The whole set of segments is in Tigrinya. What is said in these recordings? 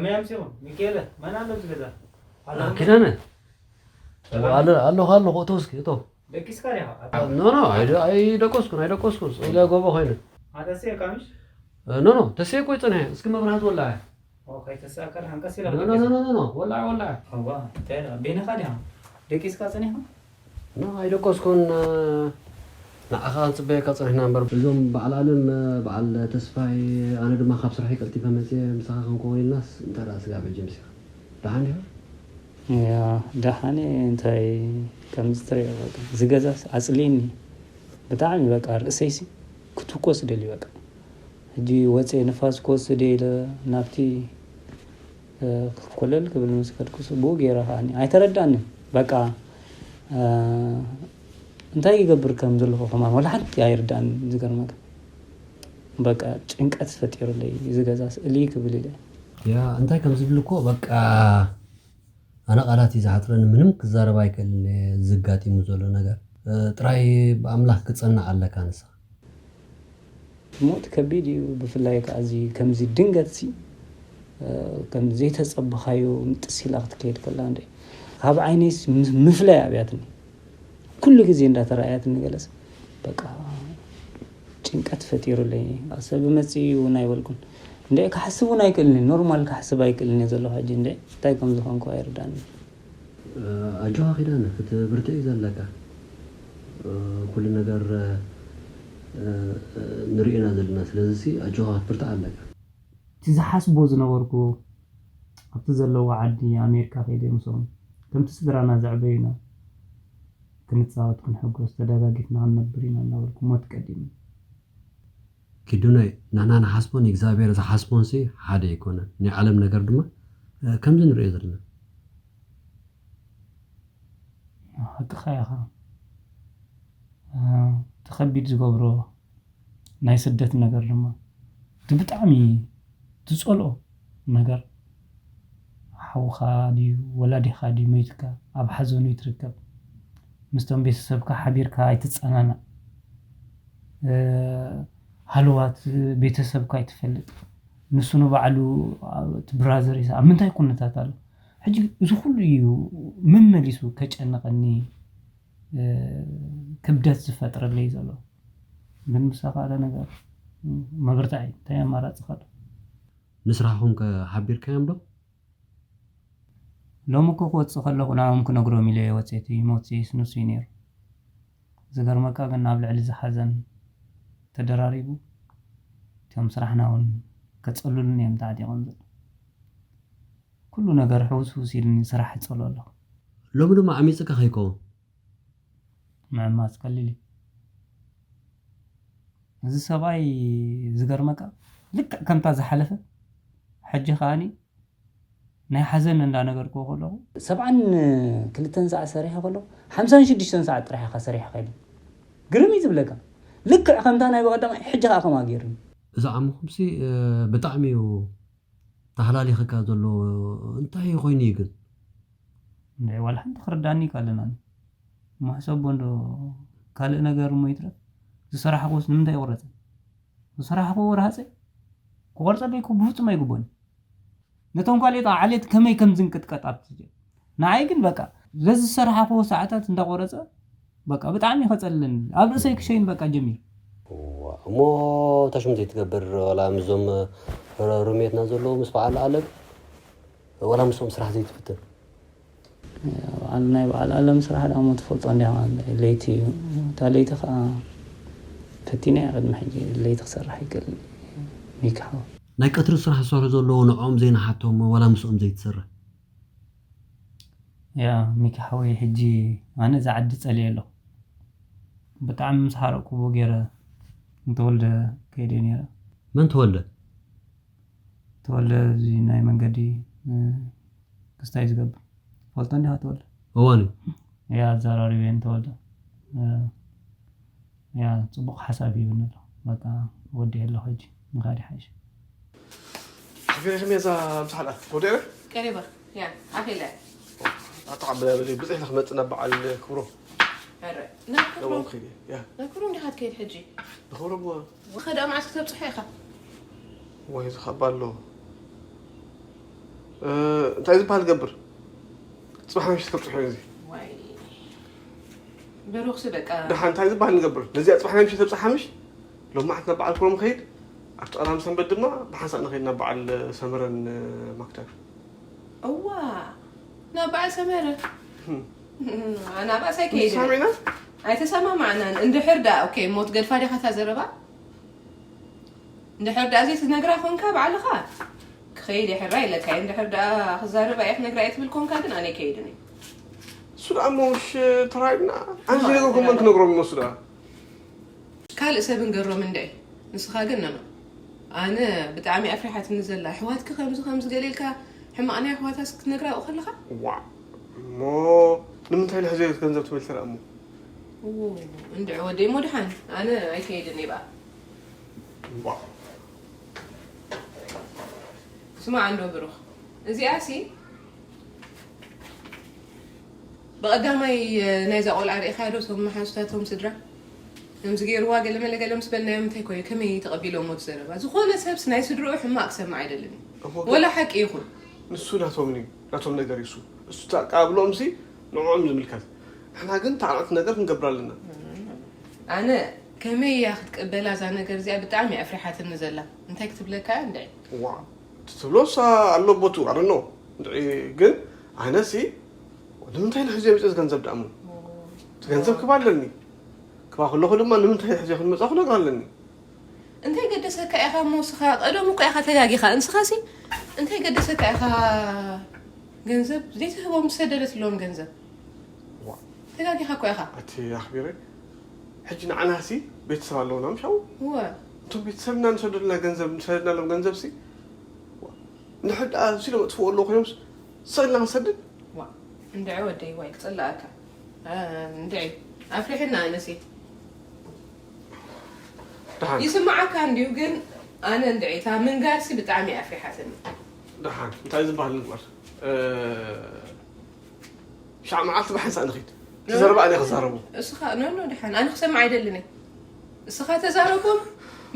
መን ኣምጺኹም? ሚካኤለ፣ መን ኣሎ ኣብዚ ገዛ? ኣሎ። ኪዳነ። ኣሎ፣ ኣሎ፣ ኣሎ፣ እቶ እስኪ፣ እቶ። ደቂስካ ዲኻ? ኖ፣ ኖ፣ ኣይደ-፣ ኣይደቀስኩን፣ ኣይደቀስኩን። ጸጋ ጎቦ ኮይኑ። ኣተስየ ካምሽ? ኖ፣ ኖ፣ ተስየ እኮ ይጸንሐ። እስኪ መብራህት ወላዐ። ኦ፣ ከይተሳእከር ሃንቀስ ኢላ ኖ፣ ኖ፣ ኖ፣ ደቂሳ። ኖ፣ ኖ፣ ኖ፣ ወላዐ፣ ወላዐ። እዋ፣ እንታይ ኢላ? ቤንኻ ዲኻ? ደቂስካ ጸኒሕካ? ኖ፣ ኣይደቀስኩን። ንዓኻ ክንጽበየካ ጸኒሕና እምበር። እዞም በዓል ኣለም፣ በዓል ተስፋይ፣ ኣነ ድማ ካብ ስራሐይ ቀልጢፈ መጽየ ምሳኻ ክንከውን ኢልናስ፣ እንታይ ደኣ ስጋብ ሕጂ ምሲኻ? ደሓን ዲኻ? ያ፣ ደሓን እየ። እንታይ ከምዚ ትሪኦ በቃ። እዚ ገዛስ ኣጽሊእኒ። ብጣዕሚ በቃ ርእሰይሲ ክትኮስ ደልዩ በቃ። ሕጂ ወፅየ ንፋስ ክወስድ ኢለ ናብቲ፣ እ፣ ኮለል ክብል ምስ ከድኩስ ብኡ ገይረ ከዓኒ ኣይተረዳንን። በቃ፣ እ፣ እንታይ ይገብር ከም ዘለኹ ከማን ወላ ሓንቲ ኣይርዳንን ዝገርመካ። በቃ ጭንቀት ፈጢሩለይ እዚ ገዛ ስእሊ ክብል ኢለ። ያ፣ እንታይ ከም ዝብል እኮ በቃ ኣነ ቃላት እዩ ዝሓፅረኒ፣ ምንም ክዛረብ ኣይክእልን እየ። ዝጋጢሙ ዘሎ ነገር፣ እ፣ ጥራይ ብኣምላኽ ክጸንዕ ኣለካ ንስኻ። ሞት ከቢድ እዩ፣ ብፍላይ ከዓ እዚ ከምዚ ድንገት ሲ፣ እ፣ ከም ዘይተጸበኻዮ ምጥስ ኢላ ክትከይድ ከላ እንደ ካብ ዓይነይስ ም-፣ ምፍላይ ኣብያትኒ። ኩሉ ግዜ እንዳተረኣያትኒ ገለስ በቃ ጭንቀት ፈጢሩለይ። ሰብ መፅእ እውን ኣይበልኩን። እንደ ክሓስብ እውን ኣይክእልን፣ ኖርማል ክሓስብ ኣይክእልን እየ ዘለኹ ሕጂ። እንደ እንታይ ከም ዝኾንኩ ኣይርዳእኒ። ኣጆኻ ኪዳነ፣ ክትብርትዕ እዩ ዘለካ። ኩሉ ነገር፣ እ፣ ንሪኦ ኢና ዘለና። ስለዚ ሲ ኣጆኻ ክትብርትዕ ኣለካ። እቲ ዝሓስቦ ዝነበርኩ ኣብቲ ዘለዎ ዓዲ ኣሜሪካ ከይደ ምስኦም ከምቲ ስድራና ዘዕበዩና ክንፃወት ክንሕጎስ ተደጋጊፍና ክንነብር ኢና እናበልኩ ሞት ቀዲሙ። ኪዱነይ፣ ንሕና ንሓስቦን እግዚኣብሔር ዝሓስቦን ሲ ሓደ ኣይኮነን። ናይ ዓለም ነገር ድማ፣ እ፣ ከምዚ ንሪኦ ዘለና። ሓቅኻ ኢኻ። እ፣ እቲ ከቢድ ዝገብሮ ናይ ስደት ነገር ድማ እቲ ብጣዕሚ ትጸልኦ ነገር ሓውኻ ድዩ ወላዲኻ ድዩ መይትካ ኣብ ሓዘኑ ይትርከብ ምስቶም ቤተሰብካ ሓቢርካ ኣይትጸናናዕ። እ፣ ሃለዋት ቤተሰብካ ኣይትፈልጥ። ንሱ ንባዕሉ፣ እቲ ብራዘር ኢሳ ኣብ ምንታይ ኩነታት ኣሎ? ሕጂ እዚ ኩሉ እዩ መመሊሱ ከጨንቐኒ፣ እ፣ ክብደት ዝፈጥረለይ ዘሎ። ግን ምሳኻ ኣለ ነገር መብርታዕ እዩ። እንታይ ኣማራጺ ከ ኣሎ? ንስራሕኹም ከ ሓቢርካዮም ዶ? ሎሚ እኮ ክወጽእ ከለኹ ንዕኦም ክነግሮም ኢለ እየ ወጽኤ፣ እቲ ሞት ዘየስንሱ እዩ ነይሩ። ዝገርመካ ግን ኣብ ልዕሊ እዚ ሓዘን ተደራሪቡ እቶም ስራሕና እውን ከጸሉሉኒ እዮም ተዓጢቖም ዘለዉ። ኩሉ ነገር ሕውስውስ ኢሉኒ ስራሕ እጸሉ ኣለኹ። ሎሚ ድማ ዓሚጽካ ከይከውን። ምዕማጽ ቀሊል እዩ። እዚ ሰብኣይ ዝገርመካ ልክዕ ከምታ ዝሓለፈ ሕጂ ከኣኒ ናይ ሓዘን እንዳነገርክዎ ከለኹ ሰብዓን ክልተን ሰዓት ሰሪሐ ከለኹ ሓምሳን ሽዱሽተን ሰዓት ጥራሕ ኢኻ ሰሪሐ ከይዱ ግርም እዩ ዝብለካ። ልክዕ ከምታ ናይ በቐዳማይ ሕጂ ከኣ ከምኣ ገይሩኒ። እዚ ዓምኹምሲ፣ እ፣ ብጣዕሚ እዩ ተሃላሊኽካ ዘሎ። እንታይ ኮይኑ እዩ ግን? እንደ ዋላ ሓንቲ ክርዳኒ ይካለናኒ። መሕሰቦ እንዶ ካልእ ነገር እሞ ይትረፍ። ዝሰራሕኩስ ንምንታይ ይቆረጸ? ዝሰራሕኩዎ ረሃጸ ክቆርጸለይ እኮ ብፍጹም ኣይግቦን። ነቶም ካልኦት ዓሌት ከመይ ከም ዝንቅጥቀጥ ኣብቲ ንዓይ ግን በቃ በዚ ዝሰራሕኩዎ ሰዓታት እንዳቆረጸ በቃ ብጣዕሚ ከጸልለኒ ኣብ ርእሰይ ክሸይን በቃ ጀሚሩ። እዋ፣ እሞ ታሽም ዘይትገብር ዋላ ምስዞም ሩሜትና ዘለዉ ምስ በዓል ኣለም ዋላ ምስኦም ስራሕ ዘይትፍትን? በዓል ናይ በዓል ኣለም ስራሕ ደኣ እሞ ትፈልጦ እንዲኻ ለይቲ እዩ። እታ ለይቲ ከዓ ፈቲነ እየ ቅድሚ ሕጂ ለይቲ ክሰርሕ ይክእል ሚኪ ሓወይ። ናይ ቀትሪ ስራሕ ዝሰርሑ ዘለዉ ንዕኦም ዘይንሓቶም ዋላ ምስኦም ዘይትሰርሕ? ያ ሚኪ ሓወይ ሕጂ ኣነ እዛ ዓዲ ጸልየ ኣለኹ። ብጣዕሚ ምስ ሓረቅኩዎ ገይረ ንተወልደ ከይደ ነይረ። መን ተወልደ? ተወልደ እዚ ናይ መንገዲ፣ እ፣ ክስታይ ዝገብር። ፈልጦ እንዲኻ ተወልደ? እዋን እዩ። ያ ኣዘራሪበ ንተወልደ። እ፣ ያ ጽቡቕ ሓሳብ ሂብኒ ኣሎ። በቃ ወዲ ኣለኹ ሕጂ ምኻድ ይሓይሽ። ሓፊረሽም እዛ ምሳሕላ ወዲረ? ቀሪባ ያ ኣኺለ። ኣታ ዓምላ በሊ ብጽሕ ኢለ ክመጽእ ናብ በዓል ክብሮ። ኣረ፣ ናብ ክብሮ? ክብሮ ክይድ፣ ያ። ናብ ክብሮ እንዲኻ ትከይድ ሕጂ? ንክብሮ እሞ። ወኸ ደኣ መዓስ ክተብጽሖ ኢኻ? ወይ ዝኸባ ኣሎ። እንታይ ዝበሃል ገብር? ጽባሕ ምሽት ከብጽሖ እዩ እዚ። ብሩኽሲ በቃ ደሓን እንታይ ዝበሃል ንገብር? ነዚኣ ጽባሕ ናይ ምሽት ተብጽሓ ምሽ? ሎማዓት ናብ በዓል ክሮም ከይድ፣ ኣብቲ ቀዳም ሰንበት ድማ ብሓንሳእ ንኸይድ ናብ በዓል ሰመረን ማክዳን። እዋ ናብ በዓል ሰመረ ናባእስ ኣይከይድን ሰሚዕና ኣይተሰማማዕናን። እንድሕር ደኣ ኦኬ ሞት ገድፋ ዲኻ እታ ዘረባ? እንድሕር ደኣ ዘይትነግራ ኮንካ ባዕልኻ ክኸይድ ይሕራ ኢለካ እየ። እንድሕር ደኣ ክዛረባ እየ ክነግራ እየ ትብል ኮንካ ግን ኣነ ኣይከይድን እየ። እሱ ደኣ እሞ ምሽ ተራይድና ኣንዚ ነገር ኮመን ክነግሮም ይመስሉ ደኣ ካልእ ሰብ እንገሮም እንድዒ። ንስኻ ግን ነኖ ኣነ ብጣዕሚ ኣፍሪሓትኒ ዘላ ኣሕዋትኪ ከምዚ ከምዚ ገለ ኢልካ ሕማቕ ናይ ኣሕዋታስ ክትነግራ ኣብኡ ከለኻ ዋ እሞ ንምንታይ ኢለ ሕዚ ገንዘብ ትበልተ ደኣ እሞ ኡ፣ እንድዒ ወደይ እሞ ድሓን ኣነ ኣይከይድን እየ በኣ ዋ ስማዕ እንዶ ብሩኽ እዚኣ ሲ ብቐዳማይ ናይዛ ቆልዓ ርኢኻዮ ዶ እቶም መሓዙታቶም ስድራ ከምዚ ገይርዋ ገለመለ ገለ ምስ በልናዮም እንታይ ኮዩ ከመይ ተቐቢሎሞ እቲ ዘረባ ዝኾነ ሰብስ ናይ ስድርኡ ሕማቕ ክሰምዕ ኣይደልን እዩ እሞ ግን ወላ ሓቂ ይኹን ንሱ ናቶም እዩ ናቶም ነገር እዩ እሱ እሱ ተቃብሎም ሲ ንዕኦም ዝምልከት ንሕና ግን ታዕናዕቲ ነገር ክንገብር ኣለና ኣነ ከመይ እያ ክትቅበላ እዛ ነገር እዚኣ ብጣዕሚ ኣፍሪሓትኒ ዘላ እንታይ ክትብለካ እያ እንድዒ ዋ እቲ ትብሎስ ኣሎ ቦቱ ኣረኖ እንድዒ ግን ኣነሲ ንምንታይ ንሕዚ መፅእ ገንዘብ ደኣሙ እቲ ገንዘብ ክባ ኣለኒ ክባ ከለኹ ድማ ንምንታይ ሕዚ ክንመፃ ክነግር ኣለኒ እንታይ ገደሰካ ኢኻ እሞ ንስኻ ቀደሙ እኮ ኢኻ ተጋጊኻ እንስኻሲ እንታይ ገደሰካ ኢኻ ገንዘብ ዘይትህቦም ዝሰደደትሎም ገንዘብ ዋ ተጋጊኻ እኮ ኢኻ እቲ ኣኽቢረ ሕጂ ንዓናሲ ቤተሰብ ኣለውና ምሻው እወ እቶም ቤተሰብና ንሰደልና ገንዘብ ንሰደድናሎም ገንዘብ ሲ ንድሕር ደኣ ሲሎም ኣጥፍኡ ኣለዉ ኮይኖም ስቕልና ክንሰድድ ዋ እንድዒ ወደይ ዋይ ክፅላኣካ እ፣ እንድዒ ኣፍሪሕና ኣነሲ ደሓን ይስማዓካ እንድዩ ግን ኣነ እንድዒ እታ ምንጋርሲ ብጣዕሚ ኣፍሪሓትኒ ደሓን እንታይ ዝበሃል ንግበር እ፣ ሻዕ መዓልቲ ብሓንሳእ ንኺድ ተዘረባ ኣነ ክዛረቡ እስኻ ኖኖ ደሓን ኣነ ክሰምዕ ኣይደልን እየ እስኻ ተዛረቦም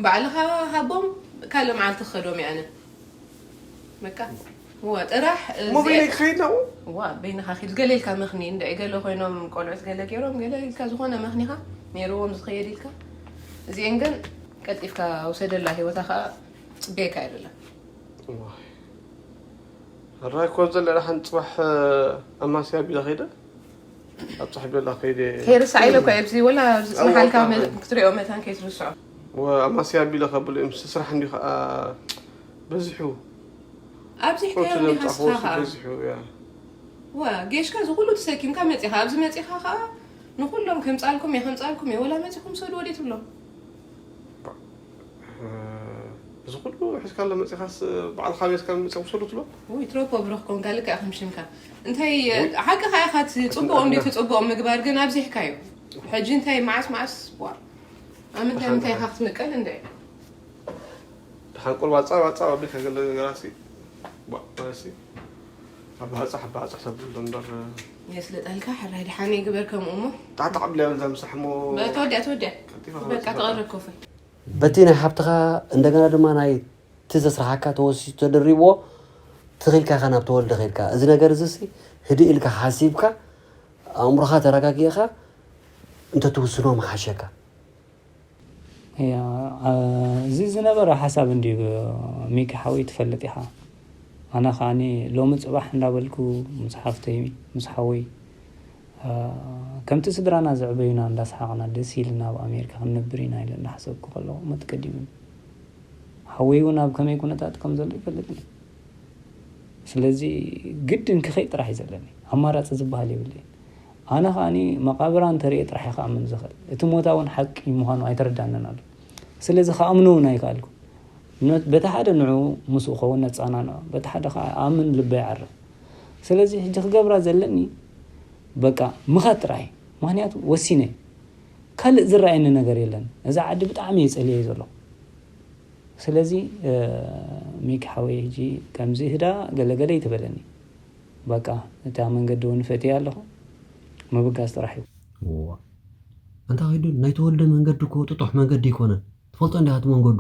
ባዕልኻ ሃቦም ካልእ መዓልቲ ክኸዶም እየ ኣነ በቃ እዋ ጥራሕ እሞ በይነይ ክኸይድ ናብኡ እዋ በይንኻ ኪድ ገለ ኢልካ መኽኒ እንድዒ ገለ ኮይኖም ቆልዑት ገለ ገይሮም ገለ ኢልካ ዝኾነ መኽኒኻ ነይርዎም ዝኸየድ ኢልካ እዚአን ግን ቀልጢፍካ ውሰደላ ሂወታ ከዓ ፅበየካ የለላ ሕራይ ኮን ዘለ ደሓን ፅባሕ ኣማስያ ቢለ ከይደ ኣብፅሕ ቤላ ከይደ ከይርሳዕ ኢለ እኮ ኣብዚ ወላ ኣብዚ መሓልካ ክትሪኦ መታን ከይትርስዖ ኣማስያ ቢለ ከብሉ እዮም ስራሕ እንዲ ከዓ በዚሑ ኣብዚሕካዮ ቁርሲ እንዲኻ ዘምፃ ስኻ ቁርሲ ከዓ በዚሑ እያ ዋ ጌሽካ እዚ ኩሉ ተሰኪምካ መፂኻ ኣብዚ መፂኻ ከዓ ንኩሎም ከምፃልኩም እየ ከምፃልኩም እየ ወላ መፂኹም ሰዱ ወዴት ብሎም እዚ ኩሉ ሕዝካ ኣሎ መፂኻስ በዓልካ ቤትካ መፂኹም ሰዱ ትብሎ ውይ ትሮፖ ብሩኽ ኮንካ ልክዕ ከም ሽምካ እንታይ ሓቂ ካ ኢኻ ትፅብቆ እንዲ ትፅብቆ ምግባር ግን ኣብዚሕካዮ ሕጂ እንታይ መዓስ መዓስ ዋ ኣብ ምንታይ ምንታይ ኢኻ ክትምቀል እንደ ድሓን ቁር ባፃ ባፃ ኣቢልካ ገለ ነገራሲ ባእሲ ኣባፅሕ ኣባፅሕ ተብሎ እምበር የስልጠልካ ሕራይ ድሓን ይግበር ከምኡ እሞ ጣዕጣዕ ብላ በዛ ምሳሕ እሞ ተወዲያ ተወዲያ ቀልጢፋ በቃ ክመፅእ ተቐረብ ኮፈ በቲ ናይ ሓብትኻ እንደገና ድማ ናይ እቲ ዘስራሓካ ተወሲሱ ተደሪብዎ ትኽኢልካ ኢኻ ናብ ተወልደ ኸይድካ እዚ ነገር እዚ ሲ ህድእ ኢልካ ሓሲብካ ኣእምሮኻ ተረጋጊእኻ እንተትውስኖ ምሓሸካ እያ፣ አ፣ እዚ ዝነበረ ሓሳብ እንድዩ ሚኪ ሓወይ ትፈልጥ ኢኻ። ኣነ ከዓኒ ሎሚ ጽባሕ እንዳበልኩ ምስ ሓፍተይ ምስ ሓወይ አ፣ ከምቲ ስድራና ዘዕበዩና እንዳሰሓቕና ደስ ኢልና ኣብ ኣሜሪካ ክንነብር ኢና ኢለ እንዳሓሰብኩ ከለኹ ሞት ቀዲሙኒ። ሓወይ እውን ኣብ ከመይ ኩነታት ከም ዘሎ ይፈልጥ እዩ። ስለዚ ግድን ክኸይድ ጥራሕ እዩ ዘለኒ። ኣማራጺ ዝበሃል የብለይን። ኣነ ከዓኒ መቓብራ እንተርእየ ጥራሕ እየ ክኣምን ዝኽእል። እቲ ሞታ እውን ሓቂ ምዃኑ ኣይተረዳንን ኣሎ። ስለዚ ክኣምኖ እውን ኣይከኣልኩን። ነ-፣ በቲ ሓደ ንዑ ምስኡ ኸውን ነጸናንዖ፣ በቲ ሓደ ከዓ ኣምን ልበይ ዓርፍ። ስለዚ ሕጂ ክገብራ ዘለኒ በቃ ምኻድ ጥራሕ እዩ። ምኽንያቱ ወሲነ። ካልእ ዝረኣየኒ ነገር የለን። እዛ ዓዲ ብጣዕሚ እየ ጸልየ ዘለኹ። ስለዚ እ፣ ሚኪ ሓወይ ሕጂ ከምዚ ህዳ ገለገለ ይትበለኒ። በቃ እታ መንገዲ እውን ፈትየ ኣለኹ። ምብጋስ ጥራሕ እዩ። እዋ። ኣንታ ከይዱ ናይ ተወልደ መንገዲ እኮ ጥጡሕ መንገዲ ኣይኮነን። ትፈልጦ እንዲኻ እቲ መንገዱ።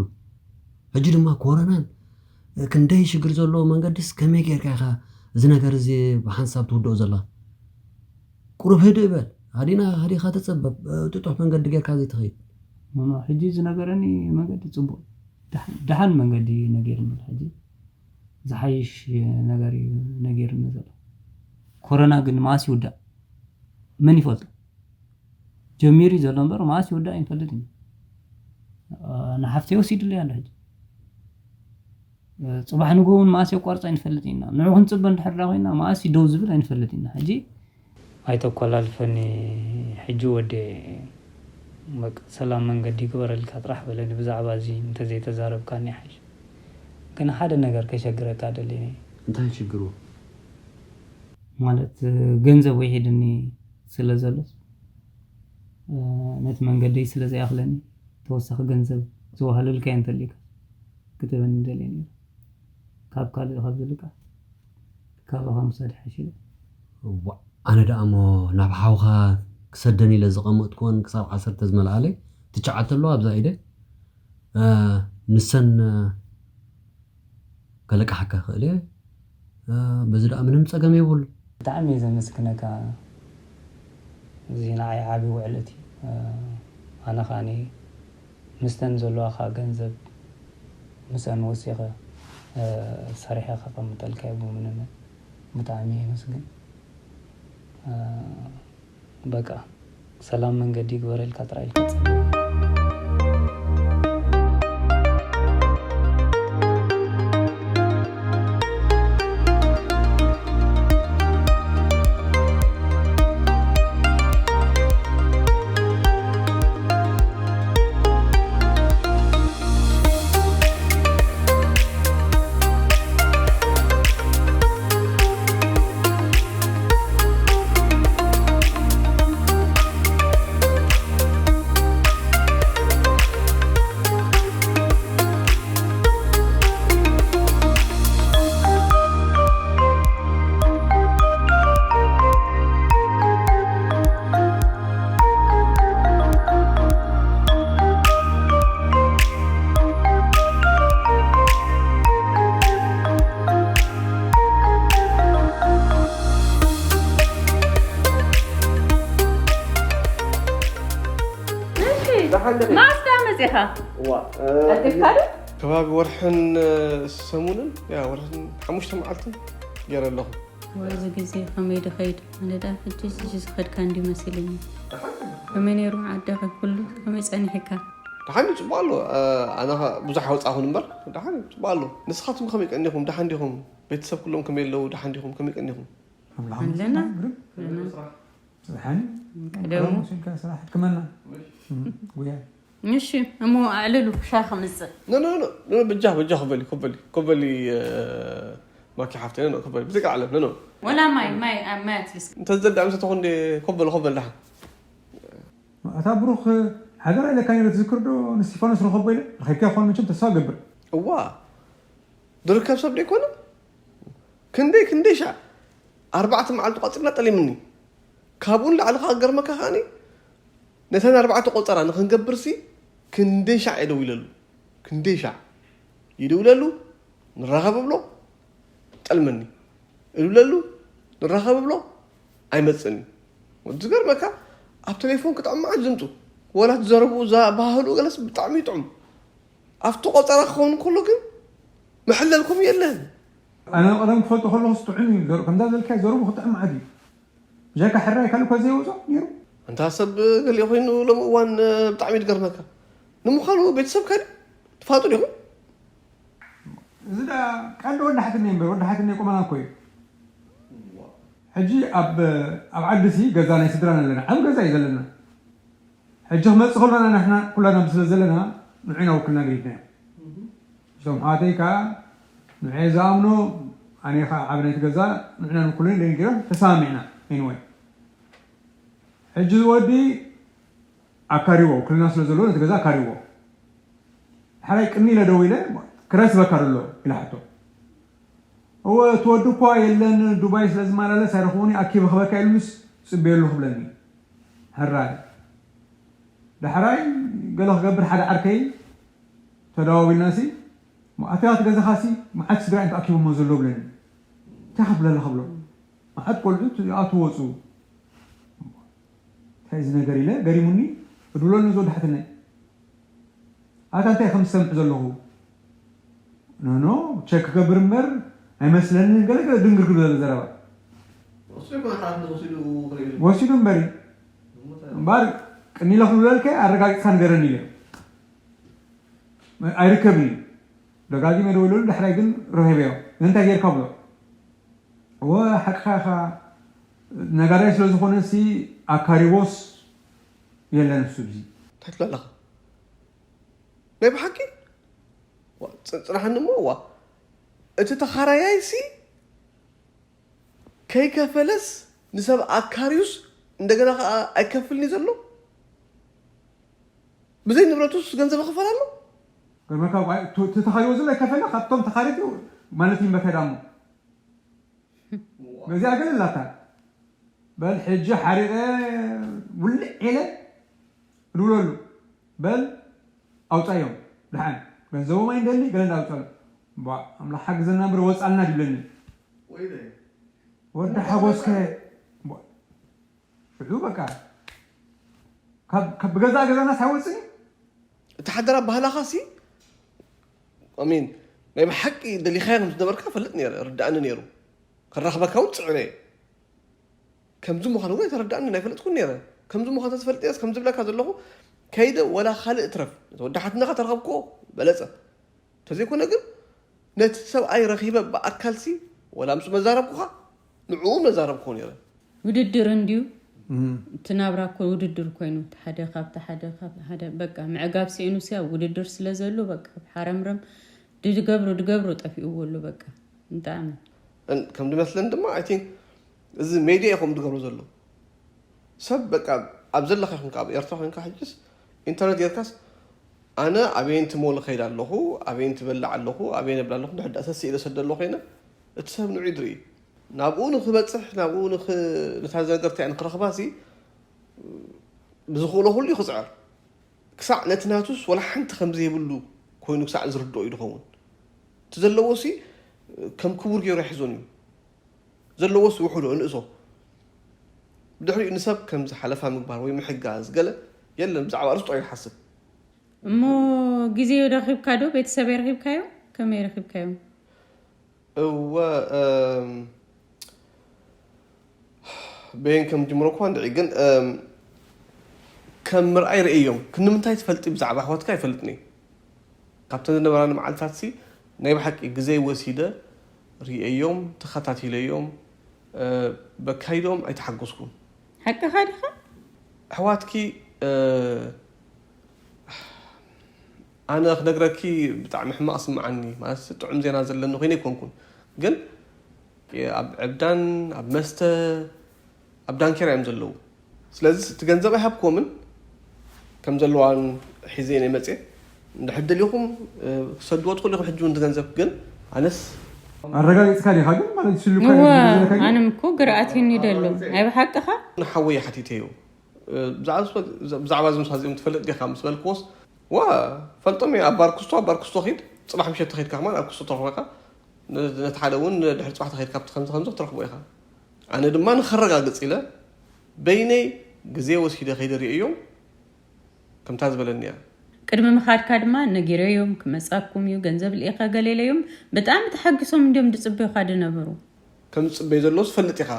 ሕጂ ድማ ኮረናን ክንደይ ሽግር ዘለዎ መንገድስ ከመይ ጌርካ ኢኻ እዚ ነገር እዚ ብሓንሳብ ትውድኦ ዘላ? ቁሩብ ህድእ በል። ሃዲና ሃዲኻ ተጸበብ፣ ጥጡሕ መንገዲ ጌርካ ዘይትኸይድ። ማማ፣ ሕጂ ዝነገረኒ መንገዲ ጽቡቕ፣ ደሓን፣ ደሓን መንገዲ ነጊርኒ። ሕጂ ዝሓይሽ ነገር እዩ ነጊርኒ ዘሎ። ኮሮና ግን መዓስ ይውዳእ? መን ይፈልጦ? ጀሚሩ እዩ ዘሎ እምበር፣ መዓስ ይውዳእ ኣይንፈልጥን ኢና። ንሓፍተይ ወሲድለይ ኣሎ ሕጂ። ጽባሕ ንግሆ እውን መዓስ የቋርጾ ኣይንፈልጥን ኢና። ንዑ ክንጽበ እንድሕር ደኣ ኮይና፣ መዓስ እዩ ደው ዝብል ኣይንፈልጥን ኢና። ሕጂ ኣይተኮላልፈኒ። ሕጂ ወዲ፣ በቃ፣ ሰላም መንገዲ ይግበረልካ ጥራሕ በለኒ። ብዛዕባ እዚ እንተዘይተዛረብካኒ ይሓይሽ። ግን ሓደ ነገር ከሸግረካ ደልየ። እንታይ ሽግሩ? ማለት፣ ገንዘብ ወሒድኒ ስለ ዘሎስ፣ ነቲ መንገደይ ስለ ዘይኣኽለኒ፣ ተወሳኺ ገንዘብ ዝወሃለልካዮ እንተልዩካ ክትህበኒ ደልየ ነይረ። ካብ ካልእ ካብ ዝልቃ፣ ካባኻ ምውሳድ ይሓይሽ ኢለ። እዋእ፣ ኣነ ደኣ እሞ ናብ ሓውኻ ክሰደን ኢለ ዝቐመጥኩወን ክሳብ ዓሰርተ ዝመልኣለይ ትሽዓተ ኣለዋ ኣብዛ ኢደይ። እ፣ ንሰን፣ እ፣ ከለቃሓካ ይኽእል እየ። እ፣ በዚ ደኣ ምንም ጸገም የብሉ። ብጣዕሚ እየ ዘመስግነካ። እዚ ንዓይ ዓቢ ውዕለት እዩ። እ፣ ኣነ ኸኣኒ ምስተን ዘለዋኻ ገንዘብ ምስአን ወሲኸ፣ እ፣ ሰሪሐ ከቐምጠልካ እየ ብምንነት። ብጣዕሚ እየ የመስግን። እ፣ በቃ፣ ሰላም መንገዲ ይግበረልካ ጥራይ ኢልካ ጸልዮ። እሺ፣ ደሓን ዲኺ? መዓስ ደኣ መጺኻ? እዋ፣ እ፣ ኣልጢፍካ ዶ? ከባቢ ወርሕን፣ እ፣ ሰሙንን፣ ያ፣ ወርሕን ሓሙሽተ መዓልትን ገይረ ኣለኹ። ወይ፣ እዚ ግዜ ከመይ ድኸይድ? ኣነ ደኣ ሕጂ፣ ሕጂ ዝኸድካ እንዲ መሲልኒ። ደሓን። ከመይ ነይሩ ዓድኻ? ኩሉ ከመይ ጸኒሕካ? ደሓን እዩ፣ ጽቡቕ ኣሎ። እ፣ ኣነ ኸ ብዙሕ ኣይወጻኹን እምበር፣ ደሓን እዩ፣ ጽቡቕ ኣሎ። ንስኻትኩም ከመይ ቀኒኹም? ደሓን ዲኹም? ቤተሰብ ኩሎም ከመይ ኣለዉ? ደሓን ዲኹም? ከመይ ቀኒኹም? ኣለና። ኣለና። ደሓን። ቀደሙ። ቀደሙ ስልካ ስራሕ ሕክመና። እም፣ ጉያ። እሺ፣ እሞ ኣዕልሉ፣ ሻሂ ከምጽእ። ኖ፣ ኖ፣ ኖ፣ ኖ፣ በጃ፣ በጃ፣ ኮበሊ፣ ኮበሊ፣ ኮበሊ፣ እ፣ ማኪ ሓፍተይ፣ ኖ፣ ኖ፣ ኮበሊ፣ ብዘይቃ ዓለም፣ ኖ፣ ኖ። ወላ ማይ፣ ማይ፣ አ፣ ማይ ኣትሊስት። እንተ ዝደሊ ኣምሰ ተኾን ዲ፣ ኮበሊ፣ ኮበሊ፣ ደሓን። ኣታ ብሩኽ፣ ሓደራ ኢለካ ነይረ፣ ትዝክር ዶ? ንስቲፋኖስ ረኸቦ ኢለ፣ ረኺብካ ይኾን መቸም ተስፋ እገብር። እዋ፣ ዝርከብ ሰብ ዶ ኣይኮነ? ክንደይ፣ ክንደይ ሻዕ ኣርባዕተ መዓልቲ ቋጺርና ጠሊምኒ። ካብኡ ንላዕሊ ከኣ ክገርመካ ከኣኒ፣ ነተን ኣርባዕተ ቆጸራ ንኽንገብርሲ ክንደይ ሻዕ እየ ደዊለሉ። ክንደይ ሻዕ ይድውለሉ፣ ንራኸብ እብሎ፣ ጠልመኒ። እድውለሉ፣ ንራኸብ እብሎ፣ ኣይመጽእን እዩ። ዝገርመካ፣ ኣብ ቴሌፎን ክጥዕም መዓት ዝምጹ። ወላ እቲ ዘረብኡ፣ ኣበሃህልኡ ገለስ ብጣዕሚ ይጥዕም። ኣብቲ ቆጸራ ክኸውን ከሎ ግን መሐለል ከምኡ የለን። ኣነ ቀደም ክፈልጦ ከለኹስ ጥዑም እዩ ዘር-፣ ከምዛ ዝበልካዮ ዘረቡ ክጥዕም መዓት እዩ። ብጀካ ሕራይ ካልእ እኳ ዘይወጾ ነይሩ። ኣንታ ሰብ ገሊኡ ኮይኑ ሎሚ እዋን፣ እ፣ ብጣዕሚ እዩ ዝገርመካ። ንምዃኑ ቤተሰብካ ድዩ? ትፋጡ ዲኹም? እዚ ደኣ ቀንዲ ወዲ ሓትነይ እምበር፣ ወዲ ሓትነይ ቁመና እኮ እዩ። ሕጂ ኣብ፣ ኣብ ዓዲሲ ገዛ ናይ ስድራና ኣለና። ዓቢ ገዛ እዩ ዘለና። ሕጂ ክመጽእ ከሎና ንሕና ኩላና ስለ ዘለና ንዑና ውክልና ገዲፍናዮ። እቶም ኣሕዋተይ ከኣ ንዑ ዝኣምኑ፣ ኣነ ከኣ ዓቢ ናይቲ ገዛ ንዑና ንውክሎ ኢለን ገይረን ተሰማሚዕና። ኤኒወይ፣ ሕጂ እዚ ወዲ ኣካሪዎ፣ ውክልና ስለ ዘለዎ ነቲ ገዛ ኣካሪዎ። ሓራይ ቅኒ ኢለ ደው ኢለ፣ "ክራይ ስበካ ዶ ኣሎ?" ኢለ ሓቶ። "እወ፣ እቲ ወዲ እኳ የለን፣ ዱባይ ስለ ዝመላለስ ኣይረኽቦን እዩ፣ ኣኪበ ክበካ" ኢሉንስ ጽበየሉ ክብለኒ። ሕራይ። ዳሕራይ ገለ ክገብር ሓደ ዓርከይ ተደዋዊልናሲ፣ ኣተያት ገዛኻሲ መዓት ስድራ እዮም ተኣኪቦሞ ዘሎ ብለኒ። እንታይ ከብለለኻ ብሎ? መዓት ቆልዑት ይኣትዉ ወፁ። እንታይ እዚ ነገር ኢለ ገሪሙኒ። እድብሎ ነዚ ወዲ ሓትነይ፣ ኣታ እንታይ ከም ዝሰምዕ ዘለኹ? ኖኖ፣ ቸክ ክገብር እምበር ኣይመስለንን። ገለ ገለ ድንግርግር ዘሎ ዘረባ። ወስዶ ይኮነ ሓላፍነት ወሲዱ ከይብል ወሲዱ እምበሪ እምበር ቅኒ ኢለ ክብለልከ ኣረጋጊፅካ ንገረኒ ኢለ። ኣይርከብን እዩ። ደጋጊመ ደወለሉ። ዳሕራይ ግን ረኺበዮ። እንታይ ጌርካ ብሎ? ወ ሓቅኻ ኢኻ፣ ነጋዳይ ስለ ዝኾነ ሲ ኣካሪቦስ የለን እሱ እዚ። እንታይ ትብላለኻ? ናይ ብሓቂ? ዋ፣ ጽ- ጽናሓኒ እሞ ዋ፣ እቲ ተኻራያይሲ ከይከፈለስ ንሰብ ኣካርዩስ እንደገና ከዓ ኣይከፍልኒ ዘሎ? ብዘይ ንብረቱስ ገንዘብ ይኸፈል ኣሎ? ገርመካ ጓይ፣ ቱ- እቲ ተኻሪቦ ዘሎ ይከፈለ ካብቶም ተኻሪቱ ማለት እዩ። በከዳሞ በዚኣ ገለ ላታ በል ሕጂ ሓሪቐ ውልዕ ኢለ እድውለሉ። በል ኣውፃዮም ድሓን ገንዘቦም ኣይንደሊ ገለ እንዳውፃሉ። ቧ፣ ኣምላኽ ሓግዘና እምበር ወፃልና ድብለኒ። ወይለ ወዲ ሓጎስከ ቧ፣ ሽዑ በቃ ካብ ካብ ብገዛእ ገዛና ሳይወፅኒ። እቲ ሓደራ ባህላኻ ሲ ኣሚን ናይ ብሓቂ ደሊኻዮ ከም ዝነበርካ ፈልጥ ነይረ፣ ርዳእኒ ነይሩ። ከራኽበካ እውን ፅዕረ እየ። ከምዚ ምዃኑ እውን ኣይተረዳእኒ፣ ኣይፈለጥኩን ነይረ። ከምዚ ምዃኑ ተዝፈልጥ እየስ ከምዚ ብለካ ዘለኹ ከይደ ወላ ካልእ እትረፍ ነቲ ወዲ ሓትነኻ ተረኸብክዎ በለፀ። እንተዘይኮነ ግን ነቲ ሰብኣይ ረኺበ ብኣካልሲ ወላ ምስ መዛረብኩኻ ንዕኡ መዛረብክዎ ነይረ። ውድድር እንድዩ እቲ ናብራ እኮ ውድድር ኮይኑ እቲ ሓደ ካብቲ ሓደ ካብ ሓደ በቃ ምዕጋብ ስኢኑ ሲያ ውድድር ስለ ዘሎ በቃ ሓረምረም ድገብሮ ድገብሮ ጠፊእዎ ኣሎ በቃ ብጣዕሚ እን- ከም ዝመስለኒ ድማ ኣይ ቲንክ እዚ ሜድያ ኢኹም ዝገብሩ ዘሎ ሰብ በቃ ኣብ ዘለካ ይኹንካ ኣብ ኤርትራ ኮይንካ ሕጅስ ኢንተርነት ጌርካስ ኣነ ኣበይንቲ ሞል ኸይድ ኣለኹ ኣበይንቲ በላዕ ኣለኹ ኣበይ ነብል ኣለኹ ድሕዳ ሰስእ ኢለ ሰደ ኣለኹ ኮይነ እቲ ሰብ ንዑ ድርኢ ናብኡ ንክበፅሕ ናብኡ ንክ- ነታ ዘገርታ ንክረኽባሲ ብዝኽእሎ ኩሉ እዩ ክፅዕር ክሳዕ ነቲ ናቱስ ወላ ሓንቲ ከም ዘይብሉ ኮይኑ ክሳዕ ዝርድኦ እዩ ዝኸውን እቲ ዘለዎ ሲ ከም ክቡር ገይሩ ኣይሕዞን እዩ ዘለዎስ ውሕዶ እንእሶ ብድሕሪኡ ንሰብ ከም ዝሓለፋ ምግባር ወይ ምሕጋዝ ገለ የለን ብዛዕባ ርስጦ ይሓስብ እሞ ግዜ ረኺብካ ዶ ቤተሰብ ረኺብካዮ ከመይ ረኺብካዮም እወ እም፣ በየን ከም ጅምሮ እኳ እንድዒ ግን እም፣ ከም ምርኣይ ርእዮም ክንምንታይ ትፈልጢ ብዛዕባ ኣሕዋትካ ኣይፈልጥኒ ካብተን ዝነበራኒ መዓልታት ሲ ናይ ብሓቂ ግዜ ወሲደ ርእየዮም ተኸታቲለዮም እ፣ በካይዶም ኣይተሓገዝኩን ሓቅኻ ዲኻ ኣሕዋትኪ እ፣ ኣነ ክነግረኪ ብጣዕሚ ሕማቕ ስምዓኒ ማለት ጥዑም ዜና ዘለኒ ኮይነ ኣይኮንኩን ግን ኣብ ዕብዳን ኣብ መስተ ኣብ ዳንኬራ እዮም ዘለዉ ስለዚ እቲ ገንዘብ ኣይሃብክዎምን ከም ዘለዋን ሒዘ ናይ መፅየ እንድሕር ደሊኹም ክሰድዎ ትኽእሉ ኢኹም ሕጂ እውን ገንዘብ ግን ኣነስ ኣረጋጊፅካ ዲኻ ግን ማለት ስሉካ እወ ኣነም እኮ ግርኣት ይኒ ደሎ ናይ ብሓቅኻ ንሓወይ ሓቲተዮ ብዛዕባ እዚ ምሳ እዚኦም ትፈልጥ ዲኻ ምስ በልክዎስ ዋ ፈልጦም እየ ኣብ ባርክስቶ ኣብ ባርክስቶ ኺድ ፅባሕ ምሸት ተኺድካ ከማን ኣብ ክስቶ ተረኽበካ ነቲ ሓደ እውን ድሕሪ ፅባሕ ተኺድካ ኣብቲ ከምዚ ከምዚ ክትረኽቦ ኢኻ ኣነ ድማ ንኸረጋግፅ ኢለ በይነይ ግዜ ወሲደ ከይደ ርእዮም ከምታ ዝበለኒ እያ ቅድሚ ምኻድካ ድማ ነጊረዮም ክመፃኩም እዩ ገንዘብ ልኢኻ ገሌለዮም ብጣዕሚ ተሓጊሶም እንዲዮም ድፅበዩኻ ድነበሩ ከም ዝፅበዩ ዘለዉ ዝፈልጥ ኢኻ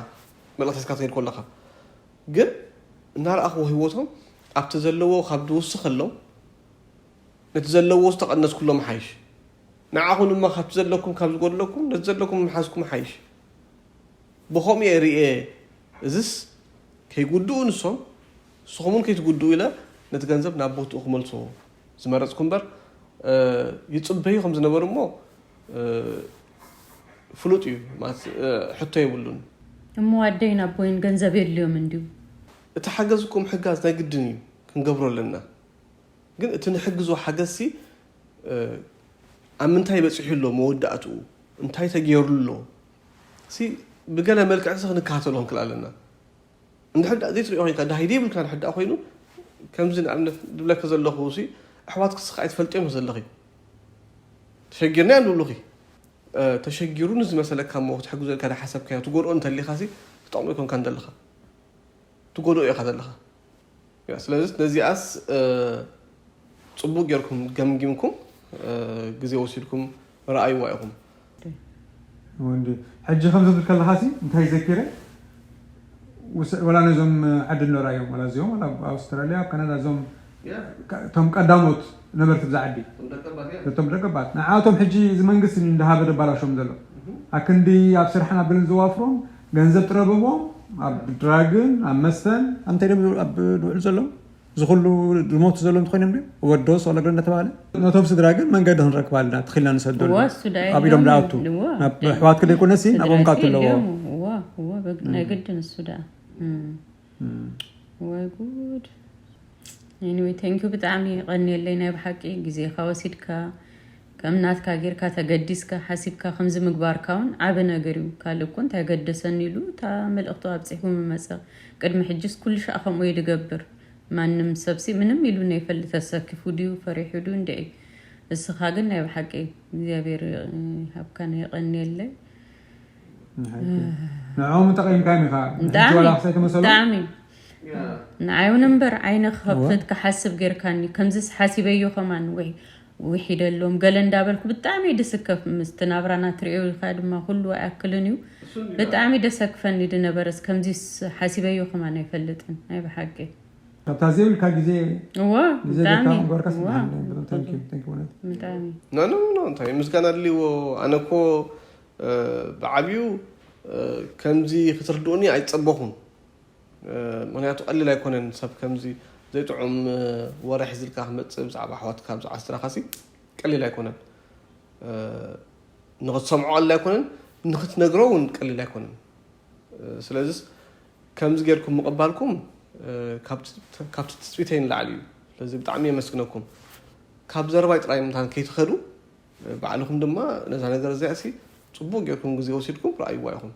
መልእኽቲ ሒዝካ ትኸይድ ከለኻ ግን እናረኣኽዎ ህይወቶም ኣብቲ ዘለዎ ካብ ዝውስኸሎም ነቲ ዘለዎ ዝተቐነስኩሎም ሓይሽ ንዓኹም ድማ ካብቲ ዘለኩም ካብ ዝጎድለኩም ነቲ ዘለኩም ምሓዝኩም ሓይሽ ብኸምኡ እየ ርእየ እዝስ ከይጉድኡ ንሶም ንስኹም እውን ከይትጉድኡ ኢለ ነቲ ገንዘብ ናብ ቦትኡ ክመልሶ ዝመረፅኩ እምበር ይፅበዩ ከም ዝነበሩ እሞ ፍሉጥ እዩ ሕቶ የብሉን እሞ ኣደይን ኣቦይን ገንዘብ የድልዮም እንድዩ እቲ ሓገዝ እኮ ምሕጋዝ ናይ ግድን እዩ ክንገብሮ ኣለና ግን እቲ ንሕግዞ ሓገዝሲ ኣብ ምንታይ በፂሑ ኣሎ መወዳእትኡ እንታይ ተገይሩ ኣሎ ሲ ብገለ መልክዕ ሲ ክንከታተሎ ክንክእል ኣለና እንድሕር ዳ ዘይትሪኦ ኮይንካ ዳሂ ዘይብልካ እንድሕር ዳ ኮይኑ ከምዚ ንኣብነት ዝብለካ ዘለኹ ሲ ኣሕዋት ክስኻ ኣይትፈልጥዮም ዘለኺ ተሸጊርና ንብሉኺ ተሸጊሩ ንዝመሰለካ እሞ ክትሕግዞ ኢልካ ዝሓሰብካዮ ትጎድኦ እንተሊኻሲ ትጠቕሞ ኣይኮንካን ዘለኻ፣ ትጎድኦ ኢኻ ዘለኻ። ስለዚ ነዚኣስ ጽቡቅ ጌርኩም ገምጊምኩም ግዜ ወሲድኩም ረኣይዋ ኢኹም። ወንዲ ሕጂ ከምዚ ትብል ከለኻሲ እንታይ ዘኪረ፣ ወላ ነዞም ዓዲ እንዶ ራእዮም፣ ወላ እዚኦም፣ ወላ ኣብ ኣውስትራልያ፣ ኣብ ካናዳ፣ እዞም እቶም ቀዳሞት ነበርቲ ብዛ ዓዲ፣ እቶም ደቀባት ንዓቶም ሕጂ እዚ መንግስቲ እንዳሃበ ደባላሾም ዘሎ ኣክንዲ ኣብ ስራሕን ኣብ ብልን ዘዋፍሮም ገንዘብ ጥረብዎም ኣብ ድራግን ኣብ መስተን ኣንተ ደም ኣብ ድውዕል ዘለዉ ዝኹሉ ዝሞቱ ዘለዉ እንተኾይኖም ድዮም ወዶስ ዋላ ገለ እንዳተባሃለ ነቶም ስድራ ግን መንገዲ ክንረክብ ኣለና ትኽኢልና ንሰደሉ እዋ እሱ ዳኣ ኣብ ኢዶም ኢሎም፣ ዝኣቱ እዋ፣ ናብ ደ- ኣሕዋትክ ዘይኮነሲ ስድራ ናብኦም ሲ ካቱ ኣለዎ ኢሎም፣ እዋ፣ እዋ፣ በግ- ናይ ግድን እሱ ደኣ እም። እም። ወይ ጉድ። Anyway thank you ብጣዕሚ የቐንየለይ ናይ ብሓቂ ግዜኻ ወሲድካ ከም ናትካ ጌርካ ተገዲስካ ሓሲብካ ከምዚ ምግባርካ እውን ዓቢ ነገር እዩ። ካልእ እኮ እንታይ ገደሰኒ ኢሉ እታ መልእኽቱ ኣብጺሑ ምመጸ። ቅድሚ ሕጅስ ኩሉ ሻዕ ከምኡ እዩ ድገብር። ማንም ሰብሲ ምንም ኢሉኒ ኣይፈልጥ ተሰኪፉ ድዩ ፈሪሑ ድዩ እንድዒ። እስኻ ግን ናይ ብሓቂ እግዚኣብሔር ይሃብካን የቐንየለይ። ንዕኦም ተቐይምካዮም ኢኻ ብጣዕሚ ብሕጂ ዋላ ክሳይ ተመሰሎም ብጣዕሚ Yeah. ንዓይ እውን እምበር ዓይነ ክኸፍት ክሓስብ ጌርካኒ ከምዚስ ሓሲበዮ ከማን ውሒደሎም ገለ እንዳበልኩ ብጣዕሚ እየ ድስከፍ ምስቲ ናብራና ትሪኦ ኢኻ ድማ ኩሉ ኣይኣክልን እዩ ብጣዕሚ ደሰክፈኒ ድነበረስ ከምዚስ ሓሲበዮ ከማን ኣይፈልጥን ናይ ብሓቂ ካብታ ዘይብልካ ግዜ እዋ ግዜ ብጣዕሚ ጌርካ ምግባርካስ እዋ ብጣዕሚ ብጣዕሚ thank you thank you እውነት ብጣዕሚ no no no እንታይ ምስጋና ድልይዎ ኣነ እኮ ብዓብዩ ከምዚ ክትርድኡኒ ኣይፀበኹን ምክንያቱ ቀሊል ኣይኮነን ሰብ ከምዚ ዘይጥዑም ወረ ሒዝልካ ክመፅእ ብዛዕባ ኣሕዋትካ ብዛዕባ ስድራኻሲ ቀሊል ኣይኮነን ንክትሰምዖ ቀሊል ኣይኮነን ንክትነግሮ እውን ቀሊል ኣይኮነን ስለዚስ ከምዚ ጌርኩም ምቕባልኩም ካብቲ ትፅቢተይ ንላዕሊ እዩ ስለዚ ብጣዕሚ የመስግነኩም ካብ ዘረባይ ጥራይ ምታን ከይትኸዱ ባዕልኹም ድማ ነዛ ነገር እዚኣ ሲ ፅቡቅ ጌርኩም ግዜ ወሲድኩም ረኣይዋ ኢኹም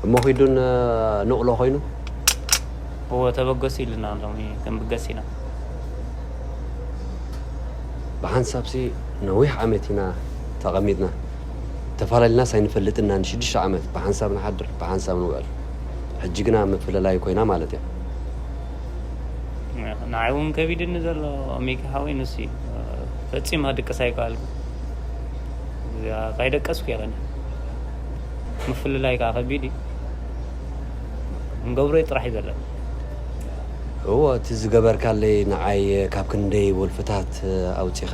እሞ ኺዱ ንቕሎ ኮይኑ እዎ ተበገሱ ኢሉና ሎሚ ክንብገስ ኢና። ብሓንሳብሲ ነዊሕ ዓመት ኢና ተቐሚጥና ተፈላለናስ ኣይንፈልጥን ኢና ንሽዱሽተ ዓመት ብሓንሳብ ንሓድር ብሓንሳብ ንውዕል ሕጂ ግና ምፍልላይ ኮይና ማለት እያ። ንዓይ እውን ከቢድኒ ዘሎ ሚኪ ሓወይ ንሱ እዩ። ፈጺሙ ክድቅስ ኣይከኣልኩ። እዚኣ ካይደቀስኩ እየ ቀኒ። ምፍልላይ ከዓ ከቢድ እዩ። እንገብሮ ጥራሕ እዩ ዘለና። እዎ እቲ ዝገበርካለይ ንዓይ ካብ ክንደይ ወልፍታት ኣውፂኻ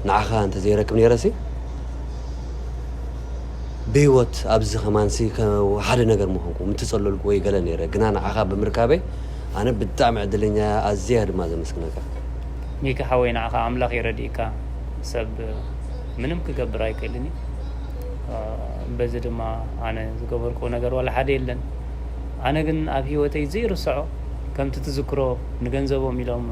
ንዓኻ እንተዘይረክብ ነይረሲ ብህይወት ኣብዚ ከማንሲ ሓደ ነገር ምኾንኩ ምትፀለልኩ ወይ ገለ ነይረ ግና ንዓኻ ብምርካበይ ኣነ ብጣዕሚ ዕድለኛ ኣዝያ ድማ ዘመስግነካ። ሚኪ ሓወይ ንዓኻ ኣምላኽ የረድእካ ሰብ ምንም ክገብር ኣይክእልን እዩ በዚ ድማ ኣነ ዝገበርክዎ ነገር ዋላ ሓደ የለን ኣነ ግን ኣብ ህይወተይ ዘይርስዖ ከምቲ ትዝክሮ ንገንዘቦም ኢሎም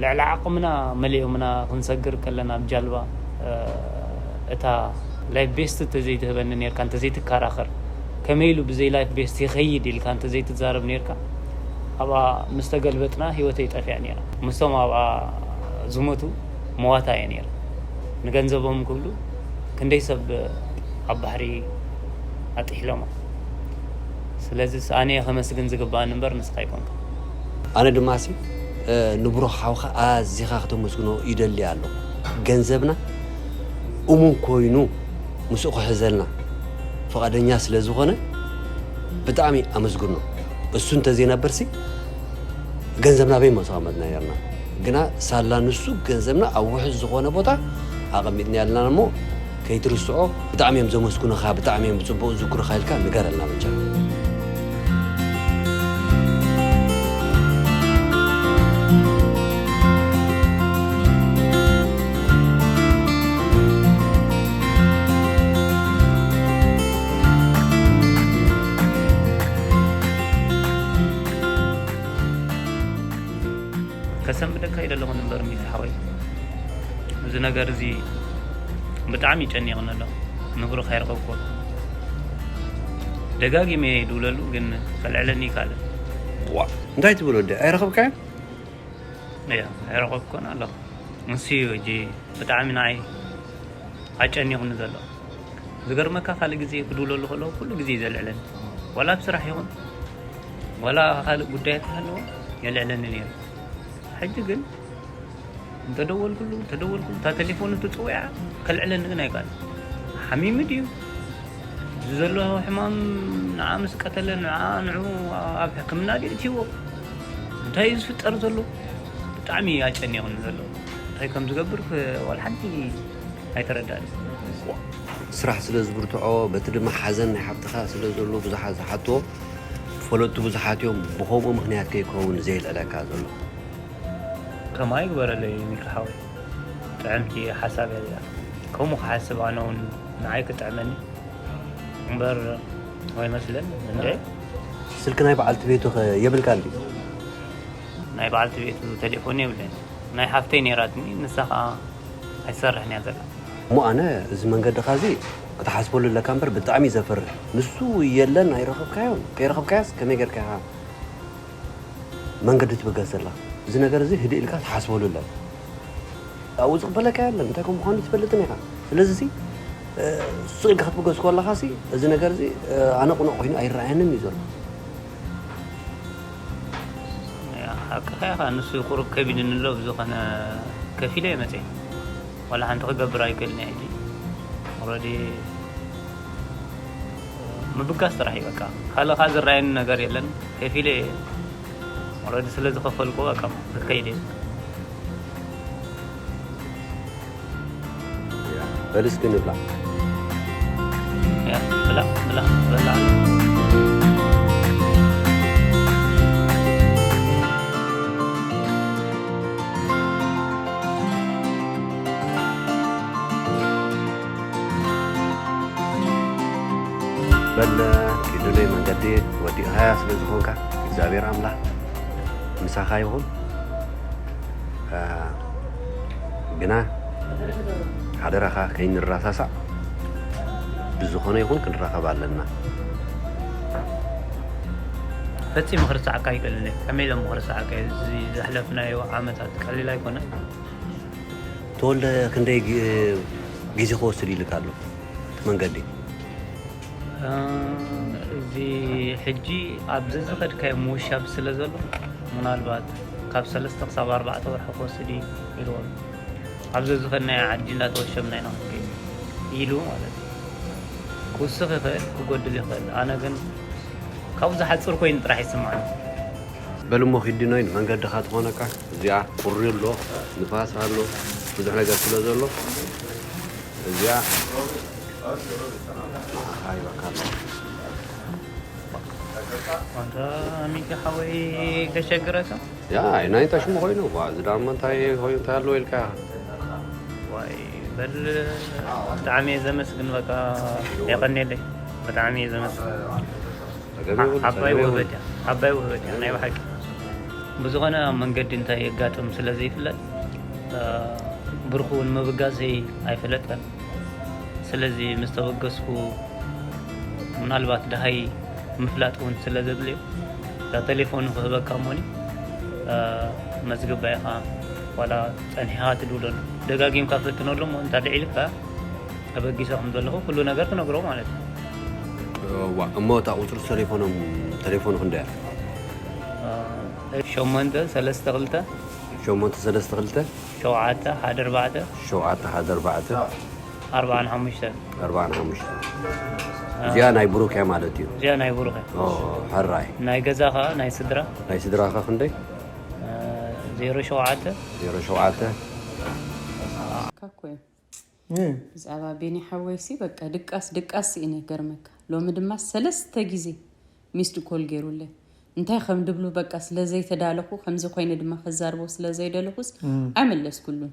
ልዕሊ ዓቕምና መሊኦምና ክንሰግር ከለና ብጃልባ እታ life vest እንተዘይትህበኒ ኔርካ እንተዘይትከራኸር ከመይ ኢሉ ብዘይ life vest ይኸይድ ኢልካ እንተዘይትዛረብ ኔርካ ኣብኣ ምስ ተገልበጥና ህይወተይ ጠፊኣ ኔራ ምስቶም ኣብኣ ዝሞቱ መዋታ እየ ኔረ ንገንዘቦም ክብሉ ክንደይ ሰብ ኣብ ባሕሪ ኣጥሒሎማ ስለዚ ኣነ እየ ከመስግን ዝግባኣኒ እምበር ንስኻ ኣይኮንካ ኣነ ድማ ሲ ንብሩኽ ሓውኻ ኣዚኻ ክተመስግኖ ይደሊ ኣሎ ገንዘብና እሙን ኮይኑ ምስኡ ክሕዘልና ፍቓደኛ ስለ ዝኾነ ብጣዕሚ ኣመስግኖ እሱ እንተዘይነበር ሲ ገንዘብና በይ መተቐመጥና ነርና ግና ሳላ ንሱ ገንዘብና ኣብ ውሕስ ዝኾነ ቦታ ኣቐሚጥና ኣለና እሞ ከይትርስዖ ብጣዕሚ እዮም ዘመስግኑኻ ብጣዕሚ እዮም ብፅቡቕ ዝዝክሩኻ ኢልካ ንገረልና በጃ ከሰንብደካ ይደለኹ እምበር፣ ሚኪ ሓወይ፣ እዚ ነገር እዚ ብጣዕሚ ጨኒቕኒ ኣሎ። ንብሩኽ ኣይረኸብኩዎን። ደጋጊመ ይድውለሉ፣ ግን ከልዕለኒ ይካለ። ዋ፣ እንታይ ትብል ወዲ? ኣይረኸብካዮ? እያ፣ ኣይረኸብኩን ኣለኹ። ንሱ እዩ ሕጂ ብጣዕሚ ንዓይ ኣጨኒቑኒ ዘሎ። ዝገርመካ፣ ካልእ ግዜ ክድውለሉ ከለኹ ኩሉ ግዜ እዩ ዘልዕለኒ። ዋላ ኣብ ስራሕ ይኹን ዋላ ካልእ ጉዳያት ይሃለዎ፣ የልዕለኒ ነይሩ። ሕጂ ግን እንተደወልኩሉ እንተደወልኩሉ፣ እታ ቴሌፎኑ ትፅውያ፣ ከልዕለኒ ግን ኣይከኣልን። ሓሚሙ ድዩ? እዚ ዘሎ ሕማም ንዓ ምስ ቀተለ፣ ንዓ ንዑ ኣብ ሕክምና ድዩ እትይዎ? እንታይ እዩ ዝፍጠር ዘሎ? ብጣዕሚ ኣጨኒቑኒ ዘሎ። እንታይ ከም ዝገብር ክ- ዋላ ሓንቲ ኣይተረዳእኒ። ስራሕ ስለ ዝብርትዖ፣ በቲ ድማ ሓዘን ናይ ሓብትኻ ስለ ዘሎ ብዙሓት ዝሓትዎ፣ ፈለጥቱ ብዙሓት እዮም። ብኸምኡ ምኽንያት ከይከውን ዘየልዕለካ ዘሎ። ከማይ ግበረለይ ሚኪ ሓወይ፣ ጥዕምቲ ሓሳብ እያ እዚኣ። ከምኡ ክሓስብ ኣነ እውን ንዓይ ክጥዕመኒ እምበር ኣይመስለን እንደ ስልኪ ናይ በዓልቲ ቤቱ ኸ የብልካ እንዲ? ናይ በዓልቲ ቤቱ ቴሌፎን የብለይን። ናይ ሓፍተይ ነይራትኒ፣ ንሳ ኸዓ ኣይሰርሕን እያ ዘላ። እሞ ኣነ እዚ መንገድኻ እዚ ክትሓስበሉ ኣለካ እምበር ብጣዕሚ እዩ ዘፍርህ። ንሱ የለን ኣይረኸብካዮን። ከይረኸብካዮስ ከመይ ጌርካ ኢኻ መንገዲ ትብገስ ዘላ? እዚ ነገር እዚ ህድእ ኢልካ ትሓስበሉ ኣለካ። ኣብኡ ዝቕበለካ የለን። እንታይ ከም ምዃኑ ትፈልጥን ኢኻ። ስለዚ እዚ ስቕ ኢልካ ክትብገስ ከለኻ ሲ እዚ ነገር እዚ ኣነ ቁኑዕ ኮይኑ ኣይረኣየንን እዩ ዘሎ። ሓቅኻ ኢኻ። ንሱ ቁሩብ ከቢድኒ ኣሎ። ብዝኾነ ከፊለ እየ መፅየ። ዋላ ሓንቲ ክገብር ኣይክእልን እየ ሕጂ። ኦልሬዲ ምብጋስ ጥራሕ እዩ በቃ። ካልእ ኸዓ ዝረኣየኒ ነገር የለን። ከፊለ እየ። ኦልሬዲ ስለ ዝኸፈልኩ በቃ ክከይድ እየ። በል እስኪ ንብላ። ያ፣ ብላ፣ ብላ፣ ብላ። በል ኪዱለይ መንገዲ ወዲእኻያ ስለ ዝኾንካ እግዚኣብሔር ኣምላኽ ምሳኻ ይኹን። ግና ሓደራኻ ከይንረሳሳዕ ብዝኾነ ይኹን ክንራኸብ ኣለና። ፈጺሙ ክርስዓካ ኣይክእልን እየ። ከመይ ኢሎም ክርስዓካ? እዚ ዘሕለፍናዮ ዓመታት ቀሊል ኣይኮነን። ተወልደ ክንደይ ግዜ ክወስድ ኢልካ ኣሎ እቲ መንገዲ? እዚ ሕጂ ኣብ ዘዝኸድካዮ ምውሻብ ስለ ዘሎ ምናልባት ካብ ሰለስተ ክሳብ ኣርባዕተ ወርሒ ክወስድ እዩ ኢልዎም። ኣብ ዘዝኸድናዮ ዓዲ እንዳተወሸብና ኢና ክንከይድ ኢሉ ማለት እዩ። ክውስኽ ይኽእል፣ ክጎድል ይኽእል። ኣነ ግን ካብኡ ዝሓፅር ኮይኑ ጥራሕ ይስማዕኒ። በል እሞ ኪዲ ኖይን መንገድኻ ትኾነካ። እዚኣ ቁሪ ኣሎ፣ ንፋስ ኣሎ፣ ብዙሕ ነገር ስለ ዘሎ እዚኣ ንዓኻ ይበካ ኣሎ። ኣንታ ሚኪ ሓወይ ከሸግረካ። ያ ናይ እንታይ ሽሙ ኮይኑ እኳ እዚ ዳማ እንታይ ኮይኑ እንታይ ኣለዎ ኢልካ። ዋይ በል ብጣዕሚ እየ ዘመስግን። በቃ የቐኔለይ። ብጣዕሚ እየ ዘመስግን። ጸገም የብሉ፣ ዓባይ ጸገም የብሉ። ውህበት እያ። ዓባይ ውህበት እያ ናይ ብሓቂ። ብዝኾነ ኣብ መንገዲ እንታይ የጋጥም ስለ ዘይፍለጥ ብሩኽ እውን ምብጋሰይ ኣይፈለጠን። ስለዚ ምስ ተበገስኩ ምናልባት ደሃይ ምፍላጥ እውን ስለ ዘድልዮ እዛ ቴሌፎን ክህበካ እሞኒ መዝግባ ኢኻ ዋላ ጸኒሕኻ ትድውለሉ። ደጋጊምካ ፈትነሉ እሞ እንታ ልዒልካ ተበጊሰ ከም ዘለኹ ኩሉ ነገር ትነግሮ ማለት እዩ። እዋ እሞ እታ ቁፅሪ ቴሌፎኖም ቴሌፎን ክንደያ? ሸሞንተ ሰለስተ ክልተ ሸሞንተ ሰለስተ ክልተ ሸውዓተ ሓደ ኣርባዕተ ሸውዓተ ሓደ ኣርባዕተ ኣርባዓን ሓሙሽተን ኣርባዓን ሓሙሽተ እዚኣ ናይ ብሩክ እያ ማለት እዩ። እዚኣ ናይ ብሩክ እያ። ኦ፣ ሕራይ ናይ ገዛ ኸዓ ናይ ስድራ ናይ ስድራኻ ክንደይ? ዜሮ ሸውዓተ ዜሮ ሸውዓተ ካኮ ብዛዕባ ቤኒ ሓወይሲ በቃ ድቃስ ድቃስ ስኢነ ገርመካ። ሎሚ ድማ ሰለስተ ግዜ ሚስድ ኮል ገይሩለይ እንታይ ከም ድብሉ በቃ ስለ ዘይተዳለኹ ከምዚ ኮይነ ድማ ከዛርቦ ስለ ዘይደለኹስ ኣይመለስኩሉን።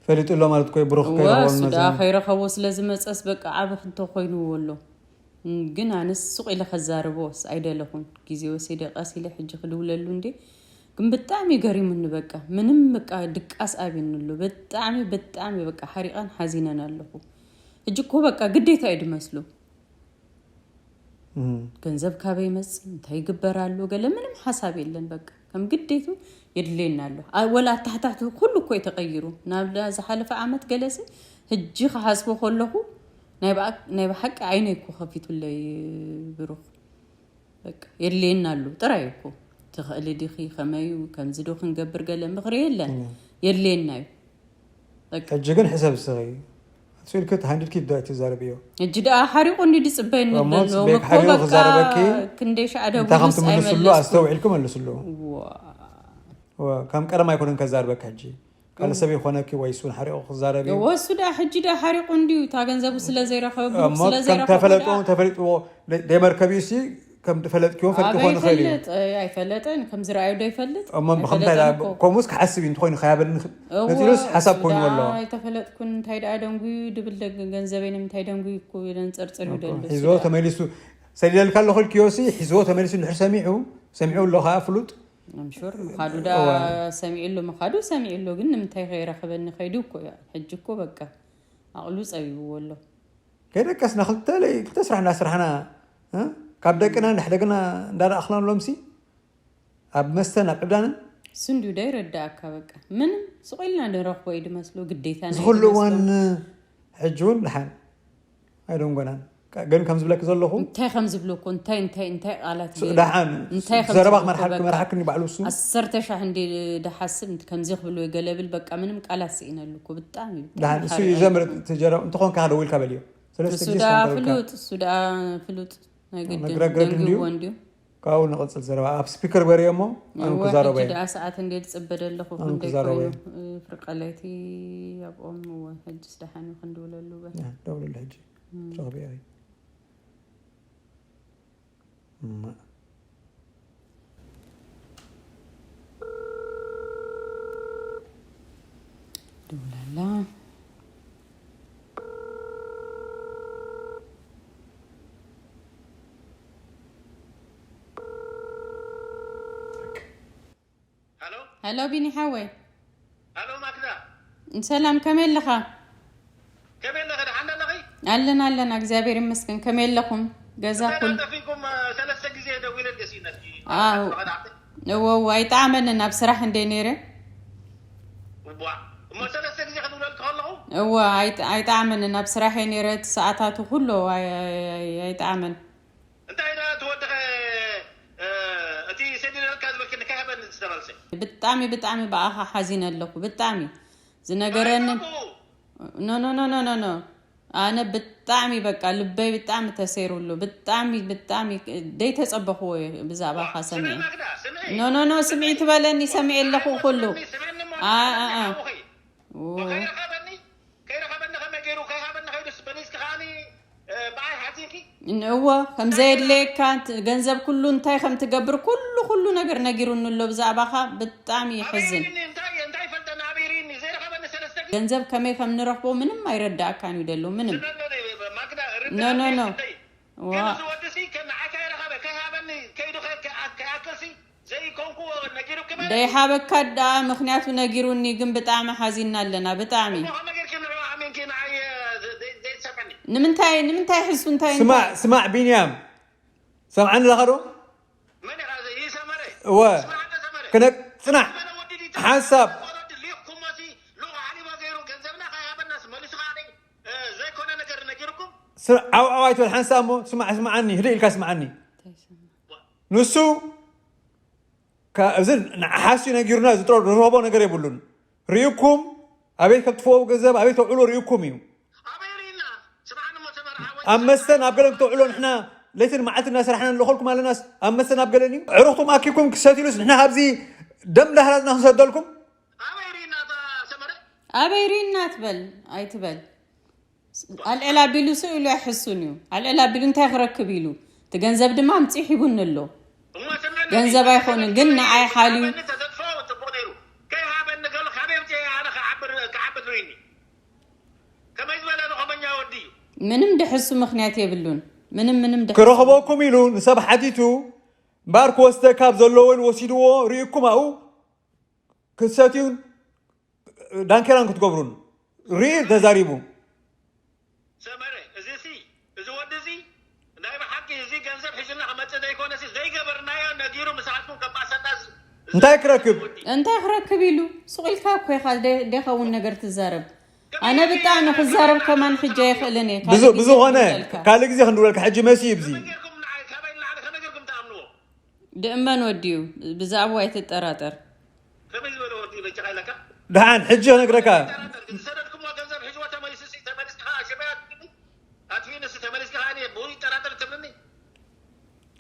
ፈሊጡ ኣሎ ማለት ኮይ ብሩኽ እወ ከይረኸቦ እሱ ደኣ ከይረኸቦ ስለ ዝመፀስ በቃ ዓቢ ክልተ ኮይንዎ ኣሎ። ግን ኣነስ ሱቕ ኢለ ከዛርቦስ ኣይደለኹን። ግዜ ወሲደ ቀስ ኢለ ሕጂ ክድውለሉ እንዴ ግን ብጣዕሚ ገሪሙኒ። በቃ ምንም በቃ ድቃስ ኣብዩኒ ኣሎ። ብጣዕሚ ብጣዕሚ በቃ ሓሪቐን ሓዚነን ኣለኹ። ሕጂ እኮ በቃ ግዴታ እዩ ድመስሉ። ገንዘብ ካበይ ይመጽእ፣ እንታይ ይግበር ኣሎ፣ ገለ ምንም ሓሳብ የለን። በቃ ከም ግዴቱ የድልየና ኣሎ። ኣ- ወላ ኣታሕታሕቱ ኩሉ እኮ እዩ ተቐይሩ። ናብ ዳ- ዝሓለፈ ዓመት ገለሲ ሕጂ ክሓስቦ ከለኹ ናይ ብኣ- ናይ ብሓቂ ዓይነይ እኮ ከፊቱለይ። ብሩኽ በቃ የድልየና ኣሎ ጥራይ እኮ። ትኽእሊ ዲኺ፣ ከመዩ ከምዚ ዶ ክንገብር፣ ገለ ምኽሪ የለን። የድልየና እዩ። በቃ ሕጂ ግን ሕሰብ ስኺ ስኢልኪ ተሃንዲድኪ ዶ ኣይትዛረብዮ? ሕጂ ደኣ ሓሪቑ እንዲ ድጽበየኒ እሞ ዘሎ ጽበይ እኮ ሓሪቑ በቃ። ክዛረበኪ። ክንደይ ሻዕ እንታይ ከም ደጉስ ትምልስሉ ኣይመለስኩ። ኣስተውዒልኩ መልስሉ። ዋ። ዋ፣ ከም ቀደም ኣይኮነን ከዛርበካ ሕጂ። ካልእ ሰብ ይኾነኪ ወይ እሱን ሓሪቑ ክዛረብ እዩ። እወ፣ እሱ ደኣ ሕጂ ደኣ ሓሪቑ እንድዩ፣ እታ ገንዘቡ ስለ ዘይረኸበ፣ ብሩኽ እሞ ስለ ከም ዘይረኸበ ተፈለጥዎ፣ ደኣ። ተፈሊጥዎ፣ ደይ-፣ ደይመርከብዩ ሲ ከም ዝፈለጥክዎ ፈልጥዎ ኣበይ ንኽእል እዩ። ይፈልጥ? ኣይፈለጠን። ከም ዝረኣዩ ዶ ይፈልጥ? እሞ ብኸምታይ ኣይፈለጠን ደኣ እኮ። ከምኡስ ክሓስብ እዩ፣ እንተኾይኑ ከያበልኒ ኽ-፣ እወ፣ ነጺሉስ ሓሳብ እሱ ኮይኑ ደኣ ኣሎ። ኣይተፈለጥኩን፣ እንታይ ደኣ ደንጉዩ ድብል ደግ-፣ ገንዘበይ ንምንታይ ደንጉዩ እኮ የንጸርጽር እዩ እኮ ደሎ፣ እሱ ሒዝዎ ደኣ። ተመሊሱ ሰሊለልካ ኣለኹ ኢልክዮ ሲ፣ ሒዝዎ ተመሊሱ እንድሕር ሰሚዑ፣ ሰሚዑ ኣሎ ከኣ ፍሉጥ። I'm sure ምኻዱ ደኣ እወ። ሰሚዑ ኣሎ፣ ምኻዱ ሰሚዑ ኣሎ፣ ግን ንምንታይ ከይረኸበኒ ከይዱ እኮ እዩ። ሕጂ እኮ በቃ ዓቕሉ ጸቢብዎ ኣሎ። ከይደቀስና ክልተ ለይ-፣ ክልተ ስራሕ እንዳስራሕና፣ እ? ካብ ደቅና ንሕደግና እንዳደኣኽናሎምሲ፣ ኣብ መስተን ኣብ ዕብዳንን። እሱ እንድዩ ዶ ይረዳእካ? በቃ ምንም ስቕ ኢልና ንረኽቦ እዩ ድመስሎ፣ ግዴታና እዚ እዩ ኩሉ ድመስሎ። እዋን ሕጂ እውን ደሓን ኣይደንጎናን። ካ-፣ ግን ከም ዝብለኪ ዘለኹ እንታይ ከም ዝብሎ እኮ፣ እንታይ፣ እንታይ፣ እንታይ ቃላት ሱ-፣ ገይሩ? ደሓን እንታይ ከም ዘረባ ዝብሎ እኮ ክመርሓልኪ፣ በቃ መርሓክኒ ባዕሉ እሱ። ዓሰርተ ሻሕ እንዲ ድሓስብ፣ እንት-፣ ከምዚ ክብሎ ገለ ብል፣ በቃ ምንም ቃላት ስኢነሉ እኮ፣ ብጣዕሚ፣ ብጣዕሚ ደሓን እሱ ሓሪቐ። ይጀምር፣ ትጀረብ እንተኾንካ ደዊልካ በልዮ። ሰለስተ እሱ ግዜ ደኣ እስካሁን ተበልካ። ፍሉጥ፣ እሱ ደኣ ፍሉጥ፣ ናይ ግድን ነግረግረግ እንድዩ። ደንግዎ እንድዩ። ካብኡ ንቕጽል ዘረባ። ኣብ ስፒከር ገርዮ እሞ ኣነ እወ፣ ክዛረቦ ሕጂ እየ። ደኣ ሰዓት እንዴ ዝጽበ ዘለኹ ኣነ ክንደይ ክዛረቦ ኮይኑ፣ እየ። እ፣ ፍርቂ ለይቲ ኣብኦም፣ እወ፣ ሕጅስ ደሓን እዩ ክንድውለሉ በል። ያ፣ ደውልሉ ሕጂ። እም። ትረኽብዮ ኢኺ። እማ። ደውላላ። ሃሎ? ሃሎ ቢኒ ሓወይ። ሃሎ ማክዳ። ሰላም፣ ከመይ ኣለኻ? ከመይ ኣለኺ? ደሓን ኣለኺ? ኣለና፣ ኣለና፣ እግዚኣብሔር ይመስገን። ከመይ ኣለኹም? ገዛ እንታይ ኩል ደኣ ጠፊእኩም? ሰለስተ ግዜ ደዊለልኪ እስኪ ነቲ ኣዎ። መርሓባ። እወ፣ እወ፣ ኣይጠዓመንን ኣብ ስራሕ እንደ ነይረ። እዋ፣ እሞ ሰለስተ ግዜ ክድውለልኪ ከለኹ? እወ፣ ኣይጥ-፣ ኣይጠዓመንን ኣብ ስራሕ እየ ነይረ። እቲ ሰዓታቱ ኩሉ ኣይ-፣ ኣይ-፣ ኣይ-፣ ኣይጠዓመን። እንታይ ደኣ እቲ ወድኸ፣ እ፣ እቲ ሰዲደልካ ዝበልክኒ ከይሃበኒ ዝተመልሰ? ብጣዕሚ፣ ብጣዕሚ ብኣኻ ሓዚነ ኣለኹ። ብጣዕሚ ዝነገረኒ ኣይ፣ ኖ፣ ኖ፣ ኖ፣ ኖ፣ ኖ፣ ኖ። ኣነ ብጣዕሚ በቃ ልበይ ብጣዕሚ ተሰይሩሉ። ብጣዕሚ፣ ብጣዕሚ ደይተጸበኽዎ እየ ብዛዕባኻ ዋ፣ ሰሚዐ። ስምዒ ማክዳ፣ ስምዒ። ኖ፣ ኖ፣ ኖ፣ ስምዒ ትበለኒ፣ ሰሚዐ ኣለኹ ኩሉ። ስምዒ፣ ስምዒ እሞ ኣ፣ ኣ፣ ኣ። ሓውኺ። ኦ። ከይረኸበኒ፣ ከይረኸበኒ ከመይ ገይሩ? ከይሃበኒ ከይዱስ በሊስኪ ከኣኒ፣ እ፣ ብኣይ ሓዚንኪ? ን-፣ እወ፣ ከም እንታይ ዘየድለየካ፣ ት-፣ ገንዘብ ኩሉ እንታይ ከም ትገብር፣ ኩሉ፣ ኩሉ ነገር ነጊሩኒ ኣሎ ብዛዕባኻ። ብጣዕሚ ኣበይ ይሕዝን። ሪኒ? እንታይ፣ እንታይ ይፈልጠኒ? ኣበይ ሪኒ? ዘይረኸበኒ ሰለስተ ግዜ። ገንዘብ ከመይ ከም ንረኽቦ ምንም ኣይረዳእካን እዩ ደሎ፣ ምንም። ዝም በል፣ ማክዳ፣ ርዳእ ኖ፣ ኖ፣ ኖ። የብለይ። ዋ። ግን እዚ ወዲ ሲ ከ ንዓይ ከይረኸበ፣ ከይሃበኒ፣ ከይዱ ከ-፣ ከ-፣ ከይኣክል ሲ ዘይኮንኩዎ ነጊሩኪ ማለት እዩ። ደይሃበካ ደኣ ምኽንያቱ ነጊሩኒ፣ ግን ብጣዕሚ ሓዚንና ኣለና፣ ብጣዕሚ። እሞ ከመይ ጌርኪ ንዕኡ ኣሚንኪ ንዓይ፣ እ፣ ዘ-፣ ዘይ-፣ ዘይትሰምዕኒ? ንምንታይ፣ ንምንታይ ሕሱ እንታይ፣ ስማዕ፣ እንታይ? ስማዕ ቢንያም፣ ሰምዓኒ ኣለኻ ዶ? መን ኢኻ እዚ? ይህ ሰመረ? እወ። ስማዕ፣ ሰመረ። ክነ-፣ ጽናሕ። ሰመረ ወዲ ዲታ። ሓንሳብ። ወዲ ሊኽኩሞ ሲ፣ ሉቕ ሓሊቦ ገይሩ ገንዘብና ከይሃበናስ መሊሱ ከኣ፣ እ፣ ዘይኮነ ነገር ነጊሩኩም? ስር-፣ ዓው ዓው ኣይትበል፣ ሓንሳብ እሞ ስማዕ፣ ስምዓኒ፣ ህድእ ኢልካ ስምዓኒ። እንታይ ይሰምዕ? ንሱ፣ ካ-፣ እዚ ንዓሓስ እዩ ነጊሩና፣ ዝጥሮ-፣ ዝረኸቦ ነገር የብሉን። ርኢኩም፣ ኣበይ ከም ትፈው ገንዘብ፣ ኣበይ ተውዕሎ ርኢኩም እዩ። ኣበይ ርኢና? ስምዓኒ እሞ ሰመረ ሓወይ፣ ኣብ መስተን ኣብ ገለን ክተውዕሎ ንሕና ለይትን መዓልትን እናሰራሕና ንልኸልኩም ኣለናስ፣ ኣብ መስተን ኣብ ገለን እዩ። ዕሩኽቱም ኣኪብኩም ክሰትሉስ ንሕና ካብዚ ደም ዳህራዝና ክንሰደልኩም? ኣበይ ርኢና እታ ሰመረ? ኣበይ ርኢና ትበል፣ ኣይትበል። ኣልዕል ኣቢሉ ሱ ኢሉ ኣይሕሱን እዩ። ኣልዕል ኣቢሉ እንታይ ክረክብ ኢሉ? እቲ ገንዘብ ድማ ኣምጺኡ ሂቡኒ ኣሎ። እሞ ስምዕኒ፣ ገንዘብ ኣይኮንን፣ ግን ንዓይ ሓልዩ። ሃበኒ ተዘጥፎ ጽቡቕ ነይሩ። ከይሃበኒ ገሉ ካበይ ኣምጺኤ ኣነ ክዓብር፣ ክዓብር ርኢኒ? ከመይ ዝበለ ርኸበኛ ወዲ እዩ? ምንም ድሕሱ ምኽንያት የብሉን። ምንም፣ ምንም ድሕሱ። ክረኽበኩም ኢሉ ንሰብ ሓቲቱ እምበኣር ክወስደ ካብ ዘለዎ ኢሉ ወሲድዎ ርኢኩም ኣብኡ ክትሰትዩን ዳንኬራን ክትገብሩን ሪኢር ተዛሪቡ። ሰመረ፣ እዚ ሲ እዚ ወዲ እዚ ናይ ብሓቂ እዚ ገንዘብ ሒዝና ክመፅእ ዘይኮነሲ ዘይገበርናዮ ነጊሩ ምሳሕኩም ከባሰና እንታይ ክረክብ? እንታይ ክረክብ ኢሉ ሱቕ ኢልካ እኮ ኢኻ ደኸውን ነገር ትዛረብ። ኣነ ብጣዕሚ ክዛረብ ከማን ሕጂ ኣይኽእልን እየ። ብዝኾነ ካልእ ግዜ ክንድውለልካ ሕጂ መሲ ይብዚ። ከመይ ጌርኩም ንዓይ ካበይ ንላዕሊ ከመይ ጌርኩም ትኣምንዎ? ድእመን ወዲዩ ብዛዕባኡ ኣይትጠራጠር። ከመይ ዝበለ ወዲ በጃኻ ኢለካ? ደሓን ሕጂ ክነግረካ። ዝሰደድኩምዎ ገንዘብ ሒዝዎ ተመሊሱ ሲ ተመሊስካ ከዓ ሽመያ ትብልኒ? ኣጥፊኡኒ ሲ ተመሊስካ ከዓ እኔ ብኡ ይጠራጠር ትብልኒ?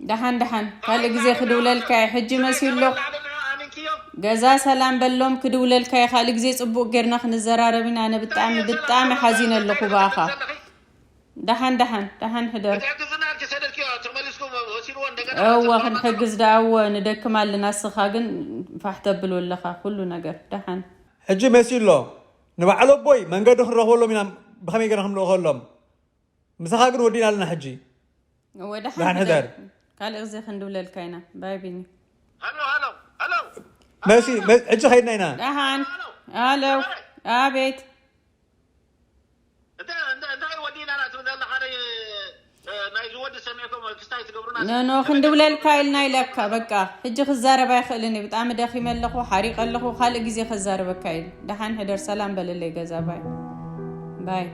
ደሓን ደሓን ካልእ ግዜ ክድውለልካ እየ። ሕጂ መሲሉ ኣሎ። ገዛ ሰላም በሎም ክድውለልካ እየ። ካልእ ግዜ ፅቡቅ ጌርና ክንዘራረብ ኢና። ኣነ ብጣዕሚ ብጣዕሚ ሓዚነ ኣለኹ ብኣኻ። ደሓን ደሓን ደሓን ሕደር። ሕግዝና ኣልኪ ሰደድኪዮ ተመሊስኩም ወሲድዎ እንደገና እወ ክንሕግዝ ደኣ እወ ንደክም ኣለና። እስኻ ግን ፋሕ ተብሎ ኣለኻ ኩሉ ነገር ደሓን። ሕጂ መሲሎ ንባዕል ኣቦይ መንገዲ ክንረኽበሎም ኢና። ብኸመይ ገይርና ክንልእኸሎም? ምሳኻ ግን ወዲና ኣለና ሕጂ። እወ ደሓን ደሓን ሕደር። ሕደር። ካልእ ግዜ ክንድውለልካ ኢና። ባይ ቢኒ። ሃሎ ሃሎ ሃሎ መሲ መ- ሕጂ ኸይድና ኢና። ደሓን። ኣለው። ኣቤት። እንታይ እንታይ እንታይ ወዲና ኢና ትብል ዘለኻ? ናይ ዝወዲ ሰሚዕኩም ክስታይ ትገብሩና ኖኖ ክንድውለልካ ኢልና ኢለካ በቃ ሕጂ ክዛረብ ኣይኽእልን እየ። ብጣዕሚ ደኺመ ኣለኹ፣ ሓሪቐ ኣለኹ። ካልእ ግዜ ከዛርበካ ኢል። ደሓን ሕደር። ሰላም በለለይ ገዛ። ባይ ባይ።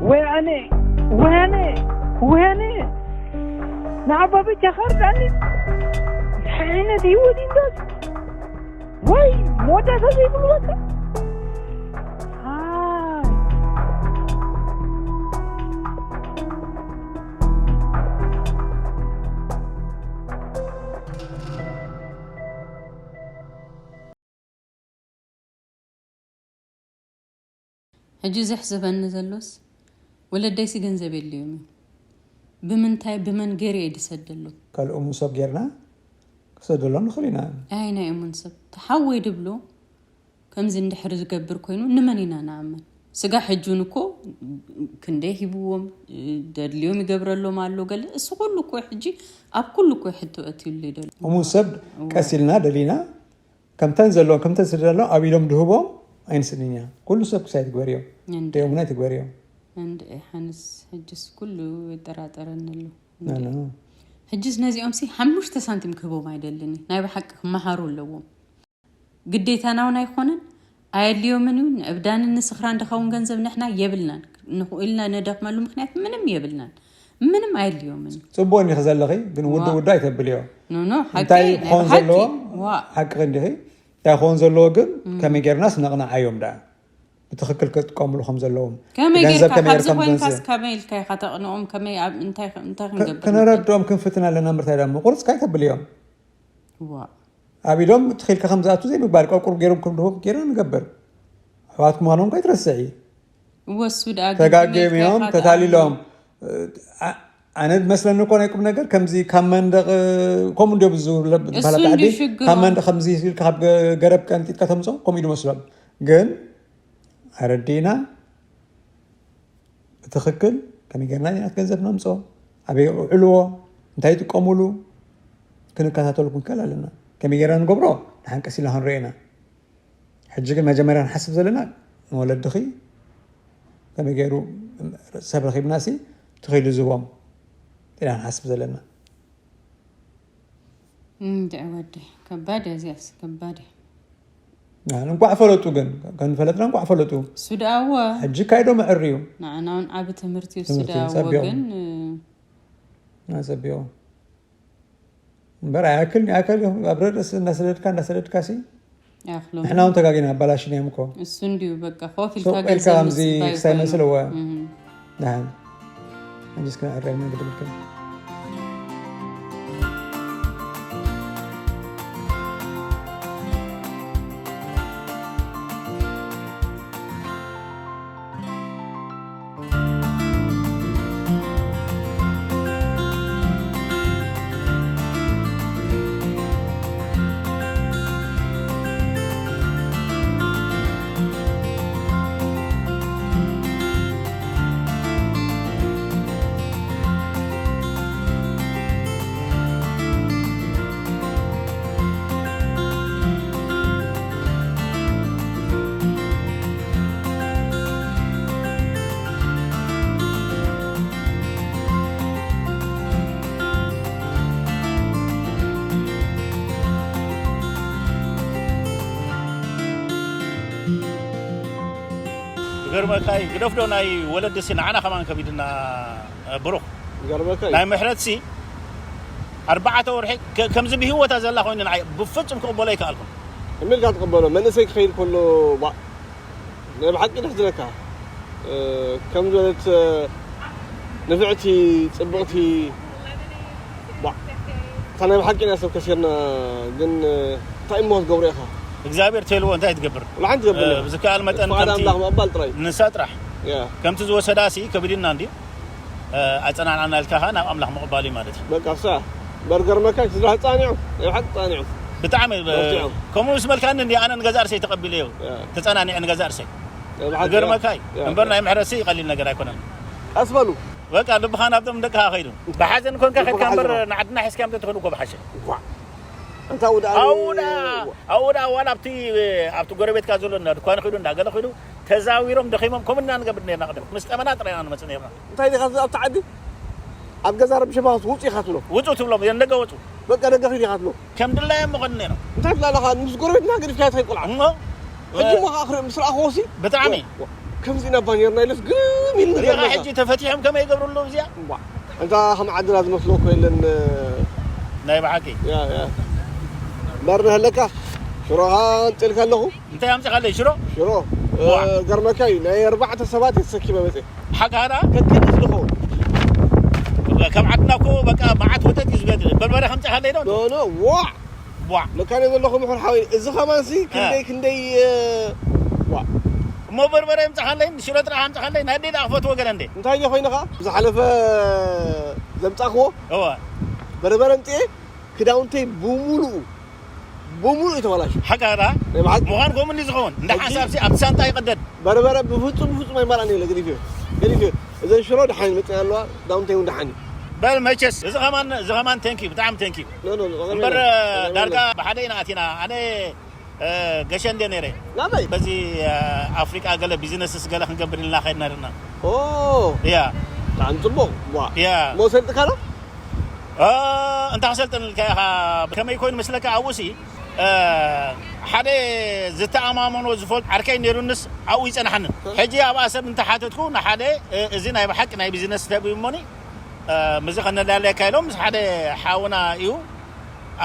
ወያኔ ወያኔ ወያኔ ንዓባ ብቻ ኸርዳኒ እንታይ ዓይነት ህይወት ይንዳስ ወይ መወዳእታ ዘይብሉ በቃ ኣይ ሕጂ ዘሕዝበኒ ዘሎስ ወለደይሲ ገንዘብ የድልዮም እዩ። ብምንታይ ብመን ገይረ እየ ድሰደሎም? ካልኦምን ሰብ ጌርና ክሰደሎም ንኽእል ኢና። ኣይ ናይ እሙን ሰብ ተሓወይ ድብሎ ከምዚ እንድሕር ዝገብር ኮይኑ ንመን ኢና ንኣምን? ስጋ ሕጂ እውን እኮ ክንደይ ሂብዎም ደድልዮም ይገብረሎም ኣሎ ገለ እሱ ኩሉ እኮ ሕጂ ኣብ ኩሉ እኮ ሕቶ እትብሉ ይደሉ እሙን ሰብ ቀስ ኢልና ደሊና ከምተን ዘለዎም ከምተን ስደሎም ኣብ ኢሎም ድህቦም ኣይንስእንን ኢና። ኩሉ ሰብ ክሳይ ትግበር እዮም። እንደ ደየሙና ትግበር እዮም። እንደ ሓንስ ሕጅስ ኩሉ ይጠራጠረኒ ኣሎ። ኖ፣ ኖ። ሕጅስ ነዚኦም ሲ ሓሙሽተ ሳንቲም ክህቦም ኣይደልን። ናይ ብሓቂ ክመሃሩ ኣለዎም። ግዴታና እውን ኣይኮነን ኣየድልዮምን እዩ። ንዕብዳንን ንስኽራን ድኸውን ገንዘብ ንሕና የብልናን። ንኽኡ ኢልና ነደኽመሉ ምክንያት ምንም የብልናን። ምንም ኣየድልዮምን እዩ። ፅቡቅ እንዲኺ ዘለኺ ግን ውዱ ዋ። ውዱ ኣይተብልዮ። ኖ ኖ ሓቂ እንታይ ናይ ክኸውን ብሓቂ ዘለዎ ዋ ሓቂ እንዲኺ እንታይ ክኸውን ዘለዎ ግን ከመይ ጌርናስ ነቕንዓዮም ደኣ ብትኽክል ክጥቀምሉ ከም ዘለዎም ከመይ ገንዘብ ጌርካ ከመይ ካብዚ ጌርካ ኮይንካስ ገንዘብ ከመይ ኢልካ ኢኻ ተቕንኦም ከመይ ኣብ እንታይ እንታይ ክንገብር ክነረድኦም ክንፍትን ኣለና ምርታይ ደሞ ቁርፅካ ኣይተብልዮም ዋ ኣብ ኢዶም ትኺልካ ከም ዝኣቱ ዘይምግባር ቆርቁር ገይሮም ከም ድሆም ገይርና ንገብር ኣሕዋትኩም ምዃኖም ከይትረስዒ ወሱ ደኣ ተጋግዮም እዮም ተታሊሎም ኣ- ኣነ ዝመስለኒ እኮ ናይ ቁም ነገር ከምዚ ካብ መንደቕ ከምኡ እንዲዮም ዝብሃላ እሱ ዓዲ እንዲዩ ሽግሮም። ካብ መንደቕ ከምዚ ኢልካ ካብ ገ- ገረብ ቀንጢጥካ ተምፅኦ ከምኡ ኢዩ ዝመስሎም ግን ኣረዲእና ብትኽክል ከመይ ጌርና ኢና ገንዘብ ነምፅኦ ኣበይ ውዕልዎ እንታይ ይጥቀሙሉ ክንከታተሉ ክንክእል ኣለና ከመይ ጌርና ንገብሮ ንሓንቀስ ኢልና ክንሪኦ ኢና ሕጂ ግን መጀመርያ ንሓስብ ዘለና ንወለድኺ ከመይ ገይሩ ሰብ ረኺብና ሲ ትኺሉ ዝቦም ኢና ንሓስብ ዘለና እንድዒ ወዲ ከባድ እያ እዚኣስ ከባድ እያ እንኳዕ ፈለጡ ግን ከንፈለጥና እንኳዕ ፈለጡ እሱ ደኣ እወ ሕጂ ካይዶ መዕሪ እዩ ንዓና እውን ዓብ ትምህርቲ እዩ እሱ ትምህርቲ ደኣ እወ ጸቢቑ። ግን ናጸቢቑ እምበር ኣይኣክል ይኣከል ኣብ ረደስ እናሰደድካ እናሰደድካ ሲ ያክሎም ንሕና እውን ተጋጊና ኣባላሽና እዮም እኮ እሱ እንድዩ በቃ ኮፍ ኢልካ ሱቅ ኢልካ ገንዘብ ከምዚ ምጽባይ ክሳይ ኮይኑ። መስልዎ እም። ደሓን ሕጂ እስከ ኣረጋግጽ ክብል ከሎ። ይገርመካ እዩ፣ ግደፍዶ ናይ ወለዲ ሲ ንዓና ከማን ከቢድና፣ እ፣ ብሩኽ። ይገርመካ እዩ። ናይ ምሕረት ሲ ኣርባዕተ ወርሒ ከ-፣ ከምዚ ብህይወታ ዘላ ኮይኑ ንዓይ ብፍጹም ክቕበሎ ኣይከኣልኩን። ከመይ ኢልካ ትቕበሎ? መንእሰይ ክኸይድ ከሎ፣ ዋ፣ ናይ ብሓቂ ደስ ዝለካ። እ፣ ከም ዝበለት፣ እ፣ ንፍዕቲ፣ ጽብቕቲ፣ ዋ፣ እታ ናይ ብሓቂ ናይ ሰብ ከሲርና፣ ግን፣ እ፣ እንታይ እሞ ክትገብሮ ኢኻ? እግዚኣብሔር ተልዎ እንታይ ትገብር? ወላ ሓንቲ ትገብር እ፣ ኢኻ። ብዝከኣል መጠን ፍቓድ ከምቲ ኣምላኽ ምቕባል ጥራይ። ንሳ ጥራሕ። ያ። ከምቲ ዝወሰዳ ሲ ከቢድና እንድዩ። እ፣ ኣጸናንዓና ኢልካ ኸኣ ናብ ኣምላኽ ምቕባል እዩ ማለት እዩ። በቃ፣ እሳ በርገር መካይ ስድራ ጻኒዑ፣ ናይ ብሓቂ ጻኒዑ። ብጣዕሚ፣ እ፣ በርቲዖም። ከምኡ ምስ በልካኒ እንዲ ኣነ ንገዛእ ርእሰይ ተቐቢለዮ። ያ። ተጸናኒዐ ንገዛእ ርእሰይ። ናይ ብሓቂ፣ ክገርመካ እዩ። ያ፣ እምበር ያ። ናይ ምሕረትሲ ቀሊል ነገር ኣይኮነን። ቀስ በሉ። በቃ፣ ልብኻ ናብቶም ደቅኻ ከይዱ። ብሓዘን ኮንካ ልብኻ ከድካ እምበር ሓዘን። ንዓድና ሒዝካዮም ተትኸዱ እኮ ብሓሸ። ዋ። ኣንታ ወደ ኣነ ኣውዳ፣ ኣውዳ፣ ዋላ ኣብቲ፣ ኣብቲ ጎረቤትካ ዘሎ እንዳ ድኳን ኺዱ፣ እንዳ ገለ ኺዱ፣ ተዛዊሮም ደኺሞም፣ ከምኡ ኢና ንገብር ነርና ቅድም። ምስ ጠመና ጥራይ ኢና ንመጽእ ነርና። እንታይ ዲኻ ኣብቲ ዓዲ? ኣብ ገዛ ረቢሾም ውጹ ኢኻ ትብሎ። ውጹ ትብሎም፣ የን ደገ ውጹ። በቃ ደገ ኺድ ኢኻ ትብሎ። ከም ድላዮም ምኾኑ ነይሮም። እንታይ ትላለኻ? ምስ ጎረቤትና ገዲፍካዮ ትኸይድ ቆልዓ። እሞ፣ ሕጂ እሞ ኸዓ ክርኢ ምስ ረኣኽዎ ሲ፣ ብጣዕሚ። ዋ፣ ዋ፣ ከምዚ ኢና ባኔርና ኢለስ ግርም ኢሉ ሪኻ ንገርመካ። ሕጂ ተፈቲሖም ከመይ ይገብሩ ኣለዉ እዚኣ? ዋ፣ እንታ ከም ዓድና ዝመስሎ እኮ የለን። ናይ ብሓቂ። ያ፣ ያ። እምበር ንህለካ፣ ሽሮኻ ኣምፅእልካ ኣለኹ። እንታይ ኣምፅኻለይ? ሽሮ? ሽሮ። ዋ። እ፣ ገርመካ እዩ። ናይ ኣርባዕተ ሰባት እየ ተሰኪመ መፅእ። ሓቃ ደኣ? ከክንስ ዝኸውን። ካብ ዓድና እኮ በቃ መዓት ወተት እዩ ዝገድል። በርበረ ከምፅኻለይ ዶ? ኖ፣ ኖ፣ ዋዕ። ዋዕ። መካነ ዘለኹ ምሑር ሓወይ፣ እዚ ኸማንሲ ክንደይ፣ እ። ክንደይ፣ እ፣ ዋዕ። እሞ በርበረ የምፅኻለይ፣ ሽሮ ጥራሕ ኣምፅኻለይ፣ ናይ ኣደይ ደኣ ክፈትዎ ገለ እንዴ? እንታይ እየ ኮይንኻ? ዝሓለፈ ዘምፃእኽዎ? እወ። በርበረ ኣምፅኤ፣ ክዳውንተይ ብምሉኡ፣ ብምሉኡ እዩ ተበላሹ። ሓቃ ደኣ? ናይ ብሓቂ። ምዃን ከምኡ እንዲ ዝኸውን። እንዳ ሕጂ ሓንሳብሲ ኣብቲ ሳንጣ ይቐደድ። በርበረ ብፍጹም፣ ብፍጹም ኣይመልኣን እየ ገዲፈዮ። ገዲፈዮ። እዘን ሽሮ ደሓን ይመጽኣ ኣለዋ፣ ክዳውንተይ እውን ደሓን እዩ። በል መቸስ፣ እዚ ኸማን፣ እዚ ኸማን ተንኪ፣ ብጣዕሚ ተንኪ። ኖ፣ ኖ፣ ኖ፣ እምበር፣ ኖ፣ ኖ፣ ዳርጋ ኖ። ብሓደ ኢና ኣቲና። ኣነ፣ እ፣ ገሸ እንደ ነይረ። ናበይ? በዚ፣ እ፣ ኣፍሪቃ ገለ ቢዝነስስ ገለ ክንገብር ኢልና ኸድና ርና። ኦ። እያ። ብጣዕሚ ጽቡቕ። ዋ። እያ። መውሰድካ ዶ? እ፣ እንታይ ክሰልጥን ኢልካ ኢኻ? ከመይ ኮይኑ መስለካ ኣብኡሲ፣ እ፣ ሓደ ዝተኣማመኖ ዝፈልጥ ዓርከይ ነይሩንስ ኣብኡ ይጸናሕንን። ሕጂ ኣብኣ ሰብ እንተሓተትኩ ንሓደ፣ እ፣ እዚ ናይ ብሓቂ ናይ ቢዝነስ ሰብ እዩ እሞኒ፣ እ፣ ምዚ ከነላልየካ ኢሎም ምስ ሓደ ሓውና እዩ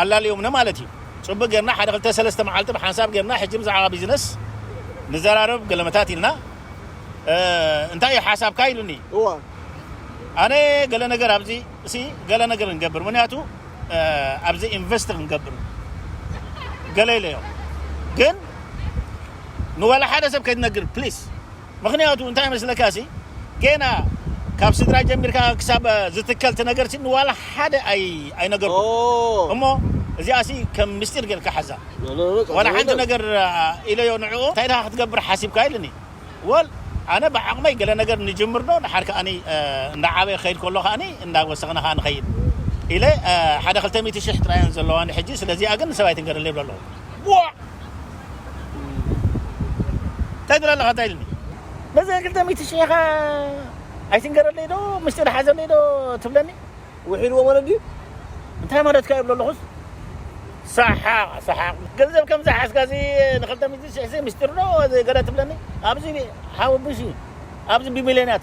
ኣላልዮምኒ ማለት እዩ። ጽቡቅ ጌርና ሓደ ክልተ ሰለስተ መዓልቲ ብሓንሳብ ጌርና ሕጂ ብዛዕባ ቢዝነስ ንዘራረብ ገለመታት ኢልና፣ እ፣ እንታይ እዩ ሓሳብካ ኢሉኒ። እዋ። ኣነ ገለ ነገር ኣብዚ እሲ ገለ ነገር ክንገብር፣ ምኽንያቱ፣ እ፣ ኣብዚ ኢንቨስት ክንገብር ገለ ኢለዮ። ግን ንዋላ ሓደ ሰብ ከይትነግር ፕሊስ። ምኽንያቱ እንታይ መስለካ ሲ፣ ጌና ካብ ስድራ ጀሚርካ ክሳብ ዝትከል እቲ ነገር ሲ ንዋላ ሓደ ኣይ-፣ ኣይነገርኩ። ኦ። እሞ እዚኣ ሲ ከም ምስጢር ጌርካ ሓዛ። ኖ፣ ኖ፣ ኖ፣ ዋላ ጸገም ሓንቲ የለን። ነገር፣ አ፣ ኢለዮ ንዕኡ፣ እንታይ ደኣ ክትገብር ሓሲብካ ኢልኒ። ወል፣ ኣነ ብዓቕመይ ገለ ነገር ንጅምር ዶ፣ ድሓር ከኣኒ፣ እ፣ እንዳዓበየ ክኸይድ ከሎ ከኣኒ እንዳወሰኽና ከኣ ንኸይድ ኢለ፣ እ፣ ሓደ ክልተ ሚእቲ ሽሕ ጥራይ እየን ዘለዋኒ ሕጂ፣ ስለዚኣ ግን ንሰብ ኣይትንገረለይ ይብሎ ኣለኹ። ዋ! እንታይ ትብል ኣለኻ እንታይ ኢልኒ? ነዚ ክልተ ሚእቲ ሽሕ ኢኻ ኣይትንገረለይ ዶ፣ ምስጢር ሓዘለይ ዶ ትብለኒ? ውሒድዎ ማለት ድዩ? እንታይ ማለትካ ይብሎ ኣለኹስ? ሰሓቕ፣ ሰሓቕ። ገንዘብ ከም ዝሓዝካ እዚ ንክልተ ሚእቲ ሽሕ እዚ ምስጢር ዶ ገለ ትብለኒ? ኣብዚ ሓወብሽ እዩ። ኣብዚ ብሚልዮናት፣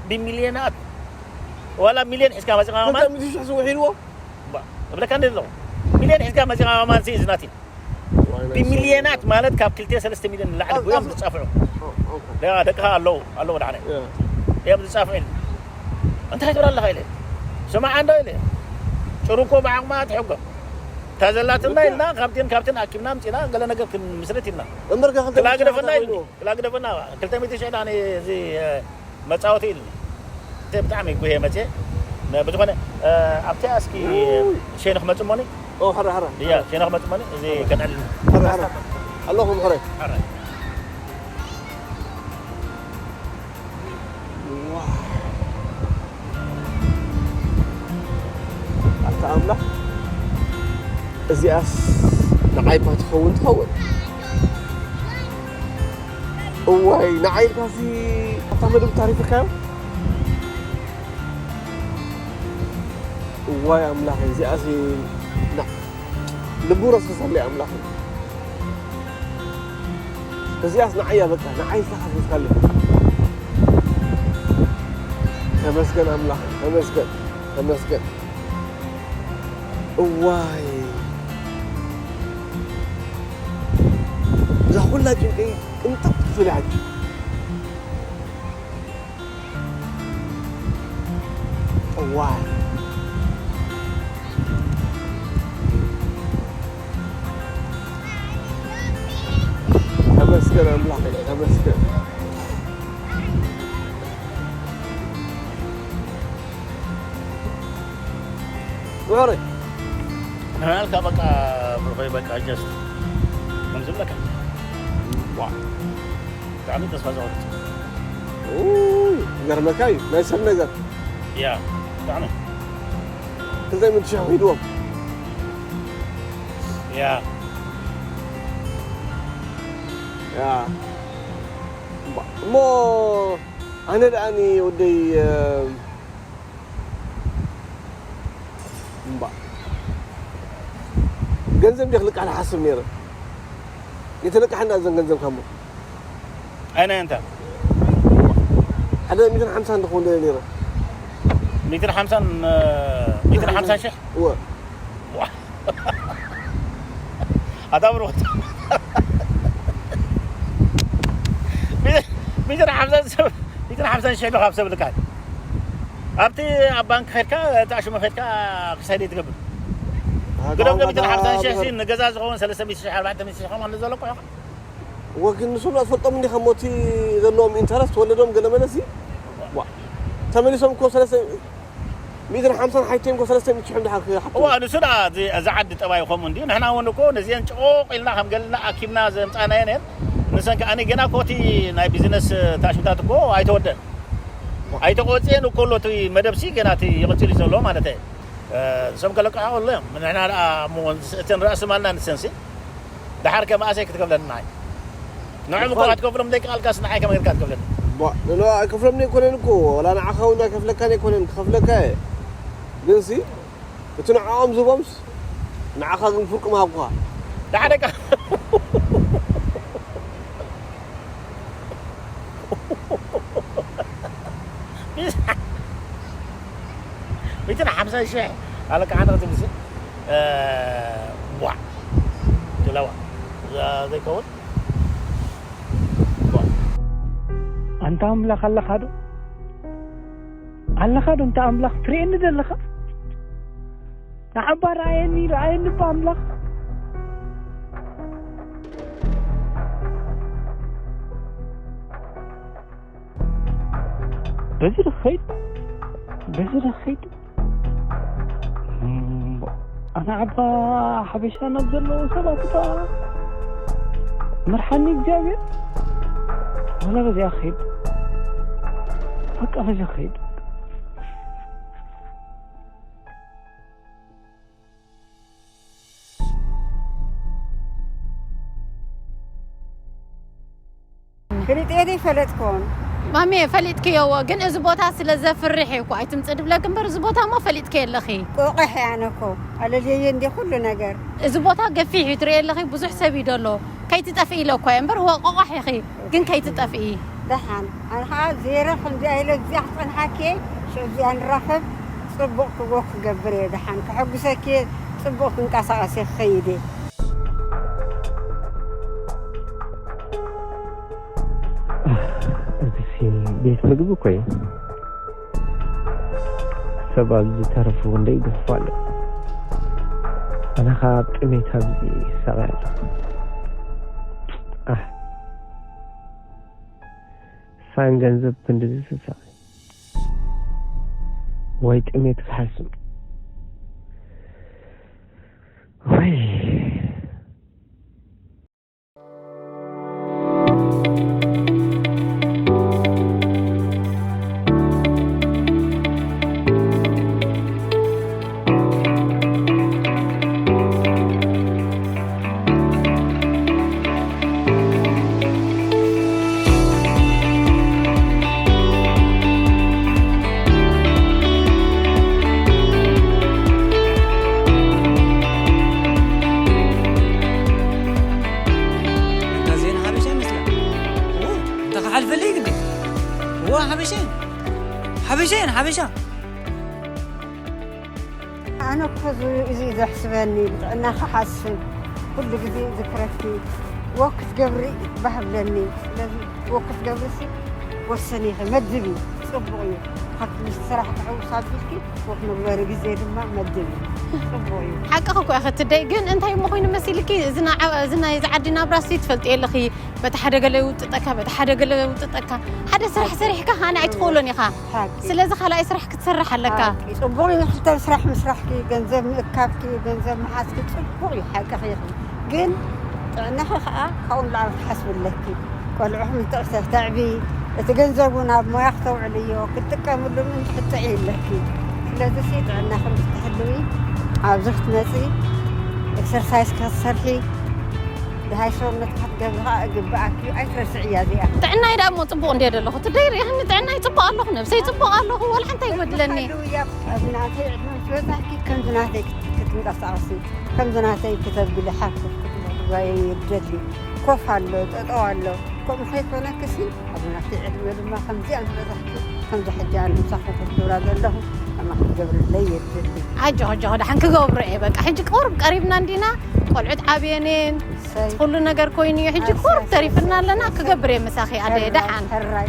ብሚልዮናት። ዋላ ሚልዮን ሒዝካ መፂኻ ከማን? ክልተ ሚእቲ ሽሕ እዚ ውሒድዎ? ባ-፣ እብለካ እንደ ኣለኹ። ሚልዮን ሒዝካ መፂኻ ከማን ሲ is nothing። ዋይ፣ ናይ ብሚልዮናት ሰብ። ማለት ካብ ክልተ ሰለስተ ሚልዮን ንላዕሊ ኣብ፣ እዮም ኣብ፣ ዝጻፍዑ። ኦ፣ ኦኬ። ደቃ-፣ ደቅኻ ኣለዉ፣ ኣለዉ ዳሕረ። ያ። እዮም ዝጻፍዑ። እንታይ ትብል ኣለኻ ኢለ። ስማዕ እንዶ ኢለ። ጭሩ እኮ ብዓቕማ ትሕጎ። እታ ዘላትና ኢልና ካብቲን ካብቲን ኣኪብና ኣምጺና ገለ ነገር ክንምስርት ኢልና። እምበርከ ክልተ ክላ ሚእቲ ግደፈና ሸሕ ኢልኒ። ኮይኑ። ክላ ግደፈና። ክልተ ሚእቲ ሸሕ ዳኒ እዚ፣ እ፣ መጻወቲ ኢልኒ። እቲ ብጣዕሚ ጉሄ መጽየ። ነ-፣ ብዝኾነ፣ እ፣ ኣብቲ እስኪ ውይ። ሸይን ክመጽእ እሞኒ? ኦ፣ ሕረ፣ ሕረ፣ ድያ፣ ሕረ። ሸይን ክመጽእ እሞኒ? እዚ ከነዕልል። ሕረ፣ ሕረ። ኣለኹም፣ ሕረ። ሕረ። ዋው። ኣታ ኣምላኽ፣ እዚኣስ ንዓይ እኳ ትኸውን ትኸውን። እዋይ፣ ንዓይ ኢልካ እዚ ኣብታ መደብ ታሪፍካዮ? እዋይ ኣምላኸይ፣ እዚኣሲ ና-፣ ልቡ ረስርሰለይ ኣምላኸይ። እዚኣስ ንዓይ እያ በቃ፣ ንዓይ ኢልካ ከፊትካለይ። ተመስገን ኣምላኸይ፣ ተመስገን፣ ተመስገን። እዋይ፣ እዛ ኩላ ጭንቀይ ቅንጥጥ ክትብል እያ ሕጂ። እዋይ፣ ተመስገን ኣምላኸይ፣ ተመስገን። ምዕሩይ። ንሕና ኢልካ በቃ ብርኾይ በቃ ጀስት ከም ዝብለካ። ዋ። ብጣዕሚ ተስፋ ዘቑርጽ። ኡይ፣ ይገርመካ እዩ፣ ናይ ሰብ ነገር። ያ፣ ብጣዕሚ። ክልተ ሚእቲ ሺሕ ሂድዎም። ያ። ያ። እሞ፣ እሞ፣ ኣነ ደኣኒ ወደይ፣ እ፣ እምባ። ገንዘብ እንዲየ ክልቃሕ ዝሓስብ ነይረ። የተለቃሕና እዘን ገንዘብ ካሞ። ኣይነ እንተ? ሓደ ሚእትን ሓምሳን እንድኸውን ደልየ ነይረ። ሚእትን ሓምሳን፣ እ፣ ሚእትን ሓምሳን ሽሕ? እወ። ዋ። ኣታ ብሩኽ። ሚእትን ሓምሳን ሰብ፣ ሚእትን ሓምሳን ሽሕ ዶ ካብ ሰብ ልካል? ኣብቲ ኣብ ባንክ ኸድካ፣ እቲ ኣሽሙ ኸድካ ክሳይደ ትገብር። ኣታ ግደም ኣታ ሚእትን ሓምሳን ሽሕ ኣታ ሲ ንገዛ ዝኸውን ሰለስተ ሚእቲ ሽሕ፣ ኣርባዕተ ሚእቲ ሽሕ ኸማን ዘሎ እኮ ኢኻ። ወግን ንሱ ትፈልጦም እንዲኻ ሞቲ ዘለዎም ኢንተረስት ወለዶም ገለ መለሲ? ዋ። ተመሊሶም እኮ ሰለስተ ሚእትን ሓምሳን ሓይቶም እኮ ሰለስተ ሚእቲ ሽሕ ድሓር ክሓቱ። እዋ፣ ንሱ ደኣ እዚ፣ እዚ ዓዲ ጠባዩ ከምኡ እንድዩ። ንሕና እውን እኮ ነዚአን ጭቑቕ ኢልና ከም ገለና ኣኪብና ዘምጻእናየን እየን። ንሰን ከኣ ገና እኮ እቲ ናይ ቢዝነስ ታሽምታት እኮ ኣይተወደን። ኣይተቆጽየን እኮ ኣሎ እቲ መደብሲ ገና እቲ ይቕጽል እዩ ዘሎ ማለት እየ። እ፣ ንሶም ከለቅሑ ከሎ እዮም። ንሕና ደኣ እሞ እተን ራእሲ ማልና ንሰንሲ። ደሓር ከ መኣሰይ ክትከፍለኒ ንዓይ? ንዕም እኮ ኣይኮ- ክትከፍሎም ደቂ ቃልካስ ንዓይ ከመይ ጌርካ ትከፍለኒ? ቧ፣ ንዕኦም ኣይከፍሎምን ኣይኮነን እኮ፣ ወላ ንዓኻ እውን ኣይከፍለካን ኣይኮነን፣ ክኸፍለካ እየ። ግንሲ፣ እቲ ንዕኦም ዝህቦምስ፣ ንዓኻ ግን ፍርቂ ምሃብኩኻ። ደሓር ደቂ ሚእትን ሓምሳን ሽሕ ኣለካ ሓደ ክትብልሲ፣ እ፣ ቧዕ፣ ድለዋ፣ ዘ-፣ ዘይከውን፣ ቧዕ። ኣንታ ኣምላኽ ኣለኻ ዶ? ኣለኻ ዶ ኣንታ ኣምላኽ? ትርእየኒ ዘለኻ? ንዓባ ረኣየኒ፣ ረኣየኒ እባ ኣምላኽ። በዚ ዶ ክኸይድ? በዚ ዶ ክኸይድ? እምቦ፣ ኣነ ዓባ ሓበሻ ናብ ዘለዉ ሰባት እባ መርሓኒ እግዚኣብሔር። ዋላ በዚኣ ክኸይድ። በቃ በዚ ክኸይድ። ፍሊጠ ዘይፈለጥኩዎን። ማሜ፣ ፈሊጥክዮ እወ፣ ግን እዚ ቦታ ስለ ዘፍርሕ እዩ እኮ ኣይትምጽእ ድብለኪ እምበር፣ እዚ ቦታ እሞ ፈሊጥክዮ ኣለኺ። ቆቋሕ እየ ኣነ እኮ፣ ኣለልየየ እንዴ ኩሉ ነገር። እዚ ቦታ ገፊሕ እዩ፣ ትርእዮ ኣለኺ፣ ብዙሕ ሰብ እዩ ደሎ። ከይትጠፍኢ ኢለ እኮ እየ እምበር፣ እወ፣ ቆቋሕ ኢኺ፣ ግን ከይትጠፍኢ። ደሓን፣ ኣነ ኸዓ ዜሮ ከምዚኣ ኢለ እዚኣ ክጸንሓኪ እየ፣ ሽዑ እዚኣ ንራኸብ፣ ጽቡቕ ክጎ ክገብር እየ፣ ደሓን፣ ከሐጉሰኪ እየ፣ ጽቡቕ ክንቀሳቐስ እየ፣ ክኸይድ እየ። እዚሲ ቤት ምግቢ እኮ እዩ። ሰብ ኣብዚ ተረፉ ክንደይ ይግሕፉ ኣለዉ። ኣነ ኸኣ ኣብ ጥሜት ኣብዚ ይሳቐ ኣለኹ። ኣሕ፣ ሳን ገንዘብ ክንድዚ ስሳቐ። ወይ ጥሜት ክሓስም። ወይ። እታ ዜና ሓበሻ ይመስላ። እዎ፣ እንተ ክሓልፈልይ ግዲ። እዎ፣ ሓበሻ እየን። ሓበሻ እየን፣ ሓበሻ። ኣነ እኮ እዚ እዩ ዘሕስበኒ፣ ብጥዕና ክሓስብ ኩሉ ግዜ ዝክረኪ ወክ ክትገብሪ ባህብለኒ። ስለዚ ወክ ክትገብሪ ሲ ወሰኒ ኢኺ መድቢ ጽቡቕ እዩ። ካብቲ ምስ ስራሕ ትሕውስ ኣቢልኪ ወክ መግበሪ ግዜ ድማ መድቢ ጽቡቕ እዩ። ሓቅኺ እኮ ኢኺ ትደይ፣ ግን እንታይ እሞ ኮይኑ መሲልኪ፣ እዚ ናይ ዓ- እዚ ናይዚ ዓዲ ናብራ ሲ ትፈልጥዮ ኣለኺ። በቲ ሓደ ገለ ይውጥጠካ፣ በቲ ሓደ ገለ ይውጥጠካ። ሓደ ስራሕ ሰሪሕካ ከኣ ኣይትኽእሎን ኢኻ። ሓቂ። ስለዚ ካልኣይ ስራሕ ክትሰርሕ ኣለካ። ሓቂ። ጽቡቕ እዩ፣ ክልተ ስራሕ ምስራሕኪ፣ ገንዘብ ምእካብኪ፣ ገንዘብ ምሓዝኪ ጽቡቕ እዩ፣ ሓቅኺ ኢኺ። ግን ጥዕናኺ ከኣ ካብኡ ንላዕሊ ክትሓስቢ ኣለኪ። ቆልዑኺ ምትዕተ- ተዕቢ፣ እቲ ገንዘብ እውን ኣብ ሞያ ክተውዕልዮ፣ ክትጥቀምሉ እውን ክትጥዒ ኣለኪ። ስለዚ ሲ ጥዕናኺ ምስ ትሕልዊ ኣብዚ ክትመጺ፣ ኤክሰርሳይዝ ክትሰርሒ፣ ደሃይ ሰውነትካ ክትገብሪ ከዓ እግብኣኪ እዩ። ኣይትረስዕያ እዚኣ። ጥዕናይ ደኣ እሞ ጽቡቕ እንድየ ዘለኹ። ትደይ ርኢኽኒ፣ ጥዕናይ ጽቡቕ ኣለኹ፣ ነብሰይ ጽቡቕ ኣለኹ፣ ዋላ ሓንቲ ኣይጎድለኒ። ናተይ ዕድመ ምስ በጻሕኪ ከምዚ ናተይ ክትንቀሳቐሲ፣ ከምዚ ናተይ ክተብሊ ሓፍሽ ክትበሊ ይደሊ። ኮፍ ኣሎ፣ ጠጠው ኣሎ። ከምኡ ከይኮነክሲ ኣብ ናተይ ዕድመ ድማ ከምዚኣ ምስ በጻሕኪ፣ ከምዚ ሕጂ ኣነ ምሳኺ ኮፍ ክብላ ዘለኹ፣ ከማኺ ክገብረለይ የድሊ። ኣጆኺ ኣጆኺ ደሓን ክገብሮ እየ በቃ ሕጂ ቁሩብ ቀሪብና እንዲና ቆልዑት ዓብየን እየን ኩሉ ነገር ኮይኑ እዩ ሕጂ ቁሩብ ተሪፍና ኣለና ክገብር እየ ምሳኺ ኣደየ ደሓን ሕራይ ሕራይ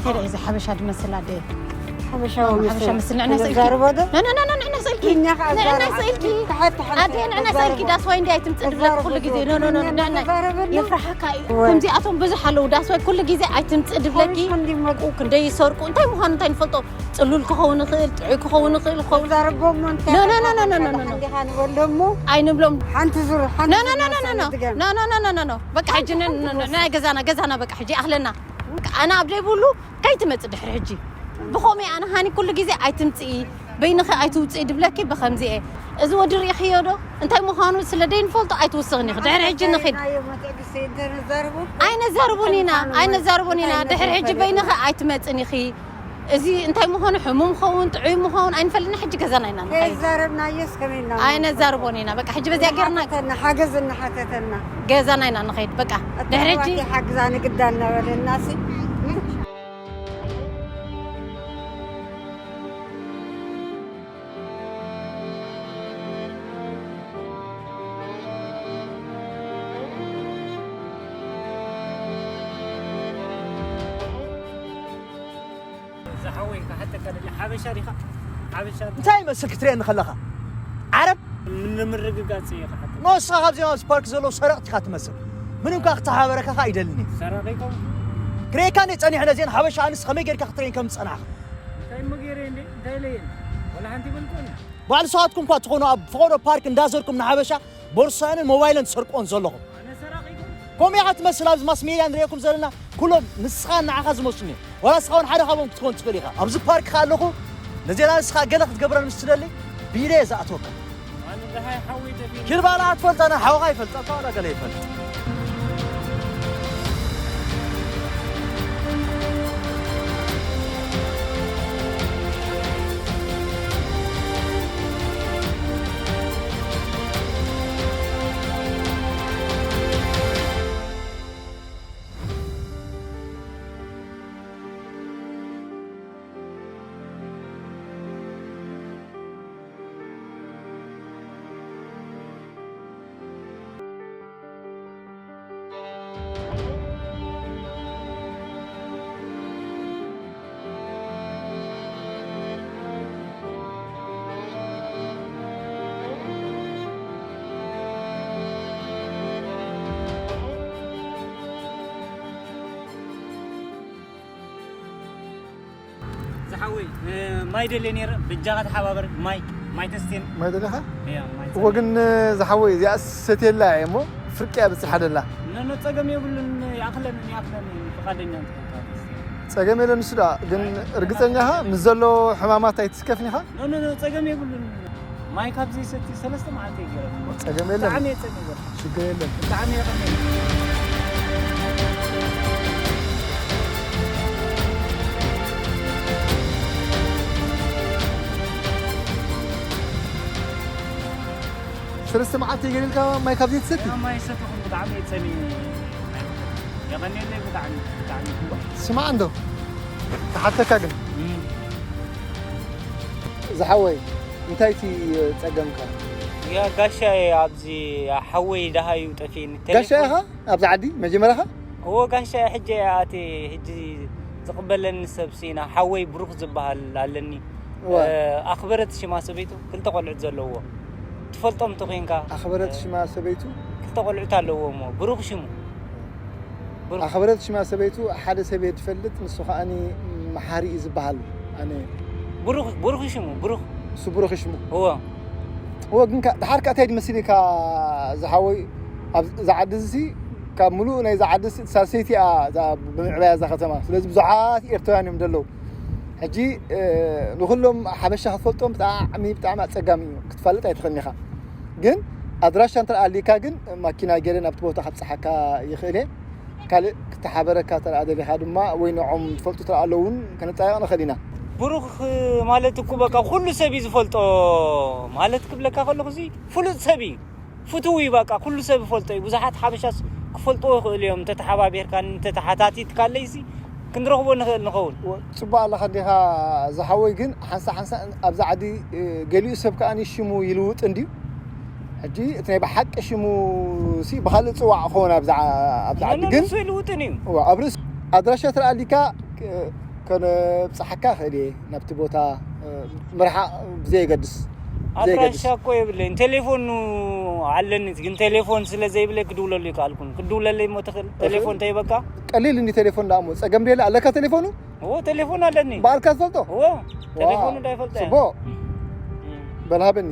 ሕራይ እዚ ሓበሻ ድመስል ኣደየ ሓበሻዊ ሓበሻ ምስል ምስል ንዕና ስእልኪ ተዛርቦ ዶ? ኖ ኖ ኖ ንዕና ስእልኪ እኛ ከኣ ንዕና ዛረብ- ስእልኪ ተሓት ተሓት ኣደየ ንዕና ተዛረብ- ስእልኪ ዳስዋይ እንዲ ኣይትምጽእ ድብለኪ ኩሉ ግዜ ኖ ኖ ኖ እኛ ንዕና ተዛረበ ኣለኹ። የፍርሓካ እዩ ከምዚኣቶም ብዙሕ ኣለዉ ዳስዋይ ኩሉ ግዜ ኣይትምጽእ ድብለኪ ከምዚ መ- ቁ ክንደይ ይሰርቁ እንታይ ምዃኑ እንታይ ንፈልጦ ጽሉል ክኸውን ይኽእል፣ ጥዑይ ክኸውን ይኽእል፣ ክኸውን ዛረቦሞ እንታይ ኖ፣ ኖ፣ ኖ፣ ኖ፣ ኖ፣ ኖ፣ ኖ። እንዲኻ ንበሎ እሞ ኣይንብሎም። ሓንቲ ዙር ሓንቲ ኖ፣ ኖ፣ ዙር ኖ፣ ኖ፣ ኖ፣ ኖ፣ ኖ፣ ኖ፣ ኖ፣ ኖ፣ ኖ፣ ኖ፣ ኖ። በቃ ሕጂ ን- ን- ን- ናይ ገዛና ገዛና በቃ ሕጂ ይኣኽለና። በቃ ኣነ ኣብ ደይ ብሉ ከይትመጽእ ድሕሪ ሕጂ ብኾመይ ኣነ ሃኒ ኩሉ ግዜ ኣይትምጽኢ በይንኺ ኣይትውፅኢ ድብለኪ ብኸምዚ እየ እዚ ወዲ ርኢኽዮ ዶ እንታይ ምዃኑ ስለ ደይንፈልጦ ኣይትውስኽን ኢኺ ድሕሪ ሕጂ ንኺድ ኣይነዛርቡን ኢና ኣይነዛርቡን ኢና ድሕሪ ሕጂ በይንኺ ኣይትመፅን ኢኺ እዚ እንታይ ምዃኑ ሕሙም ኸውን ጥዑይ ምዃውን ኣይንፈልጥና ሕጂ ገዛና ኢና ንኸይድ ከይዛረብናዮስ ከመይ ኢና ኣይነዛርቦን ኢና በቃ ሕጂ በዚኣ ጌርና እናሓተተና ሓገዝ እናሓተተና ገዛና ኢና ንኸይድ በቃ ድሕሪ ሕጂ ኣሕዋተይ ሓግዛኒ ግዳ እናበለና ሲ ዝሓወይ ክሓተካ ደሊ ሓበሻ ዲኻ? ሓበሻ እንታይ ይመስል ክትርእየኒ ከለኻ? ዓረብ? ንምርግጋጽ እየ ክሓተካ። ንስኻ ካብዚኦም ኣብዚ ፓርክ ዘለዉ ሰረቕቲ ኢኻ ትመስል። ምንም ከኣ ክተሓባበረካ ከኣ ኣይደልን እየ። ሰራቒ ኮንኩ? ክርእየካ እንድየ ጸኒሐ ነዚአን ሓበሻ ኣንስቲ ከመይ ጌርካ ክትርእየን ከም ዝጸናሕኻ። እንታይ እሞ ገይረ እንዴ? እንታይ ኢለየን? ዋላ ሓንቲ ኣይበልኩን። ባዕሉ ንስኻትኩም እኳ ትኾኑ ኣብ ፈቐዶ ፓርክ እንዳዘርኩም ንሓበሻ ቦርሳኣንን ሞባይለን ትሰርቅዎን ዘለኹም። ከምኡ ኢኻ ትመስል ኣብዚ ማስ ሜድያ ንርእየኩም ዘለና ኩሎም ንስኻን ንዓኻ ዝመስሉኒ ዋላ ንስኻ እውን ሓደ ካብኦም ክትኮን ትኽእል ኢኻ። ኣብዚ ፓርክ ከኣ ኣለኹ ነዚኣ ንስኻ ገለ ክትገብረኒ ምስ ትደሊ ብኢደ እየ ዝኣትወካ። ኪድ ባላ ኣትፈልጣና ሓወኻ ይፈልጣ እኳ ዋላ ገለ ይፈልጥ። ሓወይ፣ ማይ ደልየ ነይረ፣ ብጃኻ ተሓባበረ። ማይ ማይ ተስቴን። ማይ ደለኻ? እያ ማይ እዎ ግን ዝሓወይ እዚኣ ሰትየላ እየ እሞ ፍርቂ እያ በፂሓ ደላ። ኖ ኖ፣ ጸገም የብሉን። ይኣኽለኒ ይኣኽለኒ፣ ፍቓደኛ እንተኾንካ። ጸገም የለን። ንሱ ደኣ ግን ርግጸኛ ኢኻ ምስ ዘሎ ሕማማት ኣይትስከፍን ኢኻ? ኖ ኖ ኖ፣ ጸገም የብሉን። ማይ ካብ ዘይሰቲ ሰለስተ መዓልቲ ገይረ። ጸገም የለን። ብጣዕሚ እየ ጸሚመ። ሽግር የለን። ብጣዕሚ እየ ጸሚመ። ሰለስተ መዓልቲ ገይርልካ ማይ ካብ ዘይትሰቲ? ያ ማይ ሰትኹም ብጣዕሚ እየ ጸሚመ። የቐንየለይ ብጣዕሚ ብጣዕሚ። ስማዕ እንዶ ክሓተካ ግን እም። ዝሓወይ እንታይ እቲ ጸገምካ? ያ ጋሻ ኣብዚ ሓወይ ደሃዩ ጠፊእኒ። ጋሻ ኢኻ ኣብዚ ዓዲ መጀመርያኻ? እዎ ጋሻ ሕጂ ኣቲ ሕጂ ዝቕበለኒ ሰብ ሲና ሓወይ ብሩኽ ዝበሃል ኣለኒ። እዋ። ኣኽበረት ሽማ ሰበይቱ ክልተ ቆልዑት ዘለዎ ትፈልጦም እንተኾይንካ። ኣኽበረት ሽማ ሰበይቱ ክልተ ቆልዑት ኣለዎ እሞ ብሩኽ ሽሙ። ብሩኽ ኣኽበረት ሽማ ሰበይቱ ሓደ ሰብ እየ ዝፈልጥ፣ ንሱ ከዓኒ መሓሪ እዩ ዝበሃል። ኣነ ብሩኽ ብሩኽ ሽሙ ብሩኽ። እሱ ብሩኽ ሽሙ። እዎ እዎ ግን ካ- ድሓር ከ እንታይ ድመስል ኢልካ ዝሓወይ? ኣብ እዛ ዓዲ እዚ ካብ ሙሉእ ናይ እዛ ዓዲ እዚ ሳልሰይቲ እያ እዛ ብምዕባያ እዛ ከተማ። ስለዚ ብዙሓት ኤርትራውያን እዮም ዘለዉ። ሕጂ እ፣ ንኩሎም ሓበሻ ክትፈልጦም ብጣዕሚ ብጣዕሚ ኣጸጋሚ እዩ። ክትፋለጥ ኣይትኽእልን ኢኻ። ግን ኣድራሻ እንተ ኣሊካ ግን ማኪና ገለ ናብቲ ቦታ ከብጽሓካ ይኽእል እየ። ካልእ ክተሓበረካ ተረኣ ደሊኻ ድማ ወይ ንዖም ትፈልጡ ተረኣ ኣለውን ከነጣየቕ ንኽእል ኢና። ብሩኽ ማለት እኮ በቃ ኩሉ ሰብ እዩ ዝፈልጦ። ማለት ክብለካ ከለኹ እዚ ፍሉጥ ሰብ እዩ። ፍቱው እዩ በቃ ኩሉ ሰብ ይፈልጦ እዩ። ብዙሓት ሓበሻስ ክፈልጥዎ ይኽእሉ እዮም። እንተተሓባቢርካን እንተተሓታቲትካለይሲ ክንረኽቦ ንኽእል ንኸውን። ወ- ጽቡቕ ኣለኻ እንዲኻ ዝሓወይ፣ ግን ሓንሳ ሓንሳ ኣብዛ ዓዲ እ፣ ገሊኡ ሰብ ከኣ ሽሙ ይልውጥ እንድዩ። ሕጂ እቲ ናይ ብሓቂ ሽሙ ሲ ብኻልእ ጽዋዕ ክኸውን ኣብዛ ዓ- ኣብዛ ዓዲ ግን ንሱ ይልውጥን እዩ። እዋ፣ ኣብ ርእስ ኣድራሻ ተረኣሊካ እ፣ ከነብጽሓካ እኽእል እየ ናብቲ ቦታ እ፣ ምርሓቕ ብዘየገድስ ብዘየገድስ ኣድራሻ እኮ የብለይን። ቴሌፎኑ ኣለኒ ግን ቴሌፎን ስለ ዘይብለይ ክድውለሉ ይከኣልኩን። ክድውለለይ እሞ ትኽእል ቴሌፎን ተይበካ። ቀሊል እንዲ ቴሌፎን ደኣ እሞ ጸገም ደለ ኣለካ ቴሌፎኑ እዎ ቴሌፎን ኣለኒ። በዓልካ ትፈልጦ እዎ ቴሌፎኑ እንዳይፈልጠ ጽቡቕ በልሃበኒ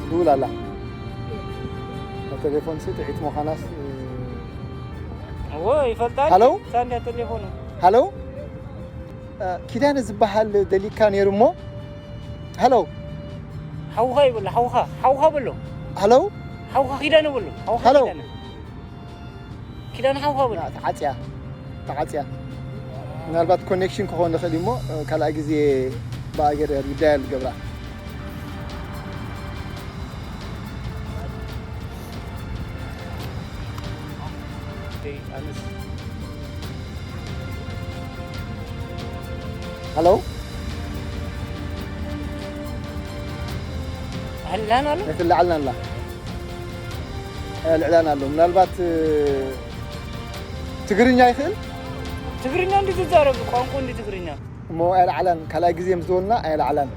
ትድውል ኣላ ቴሌፎን ሲ ጥዒት ምዃናስ እዎ ይፈልጣ ሃሎ ሳንዳ ቴሌፎኑ ሃሎ ኪዳነ ዝበሃል ደሊካ ነይሩ እሞ ሃሎ ሓውኻ ይብሎ ሓውኻ ሓውኻ በሎ ሃሎ ሓውኻ ኪዳነ በሎ ሓውኻ ሃሎ። ኪዳነ ኪዳነ ሓውኻ በሎ ተዓፅያ ተዓፅያ ምናልባት ኮኔክሽን ክኾን ንኽእል እሞ ካልኣ ግዜ ብኣገር ጉዳይ ልገብራ ኣነስ ሃሎ ኣህላን ኣሎ ነቲ ላዕልና ኣላ ልዕላን ኣሎ ምናልባት ትግርኛ ይኽእል ትግርኛ እንዲ ትዛረብ ቋንቋ እንዲ ትግርኛ እሞ ኣይለዓላን ካልኣይ ግዜ ምስ ዝበሉና ኣይለዓላን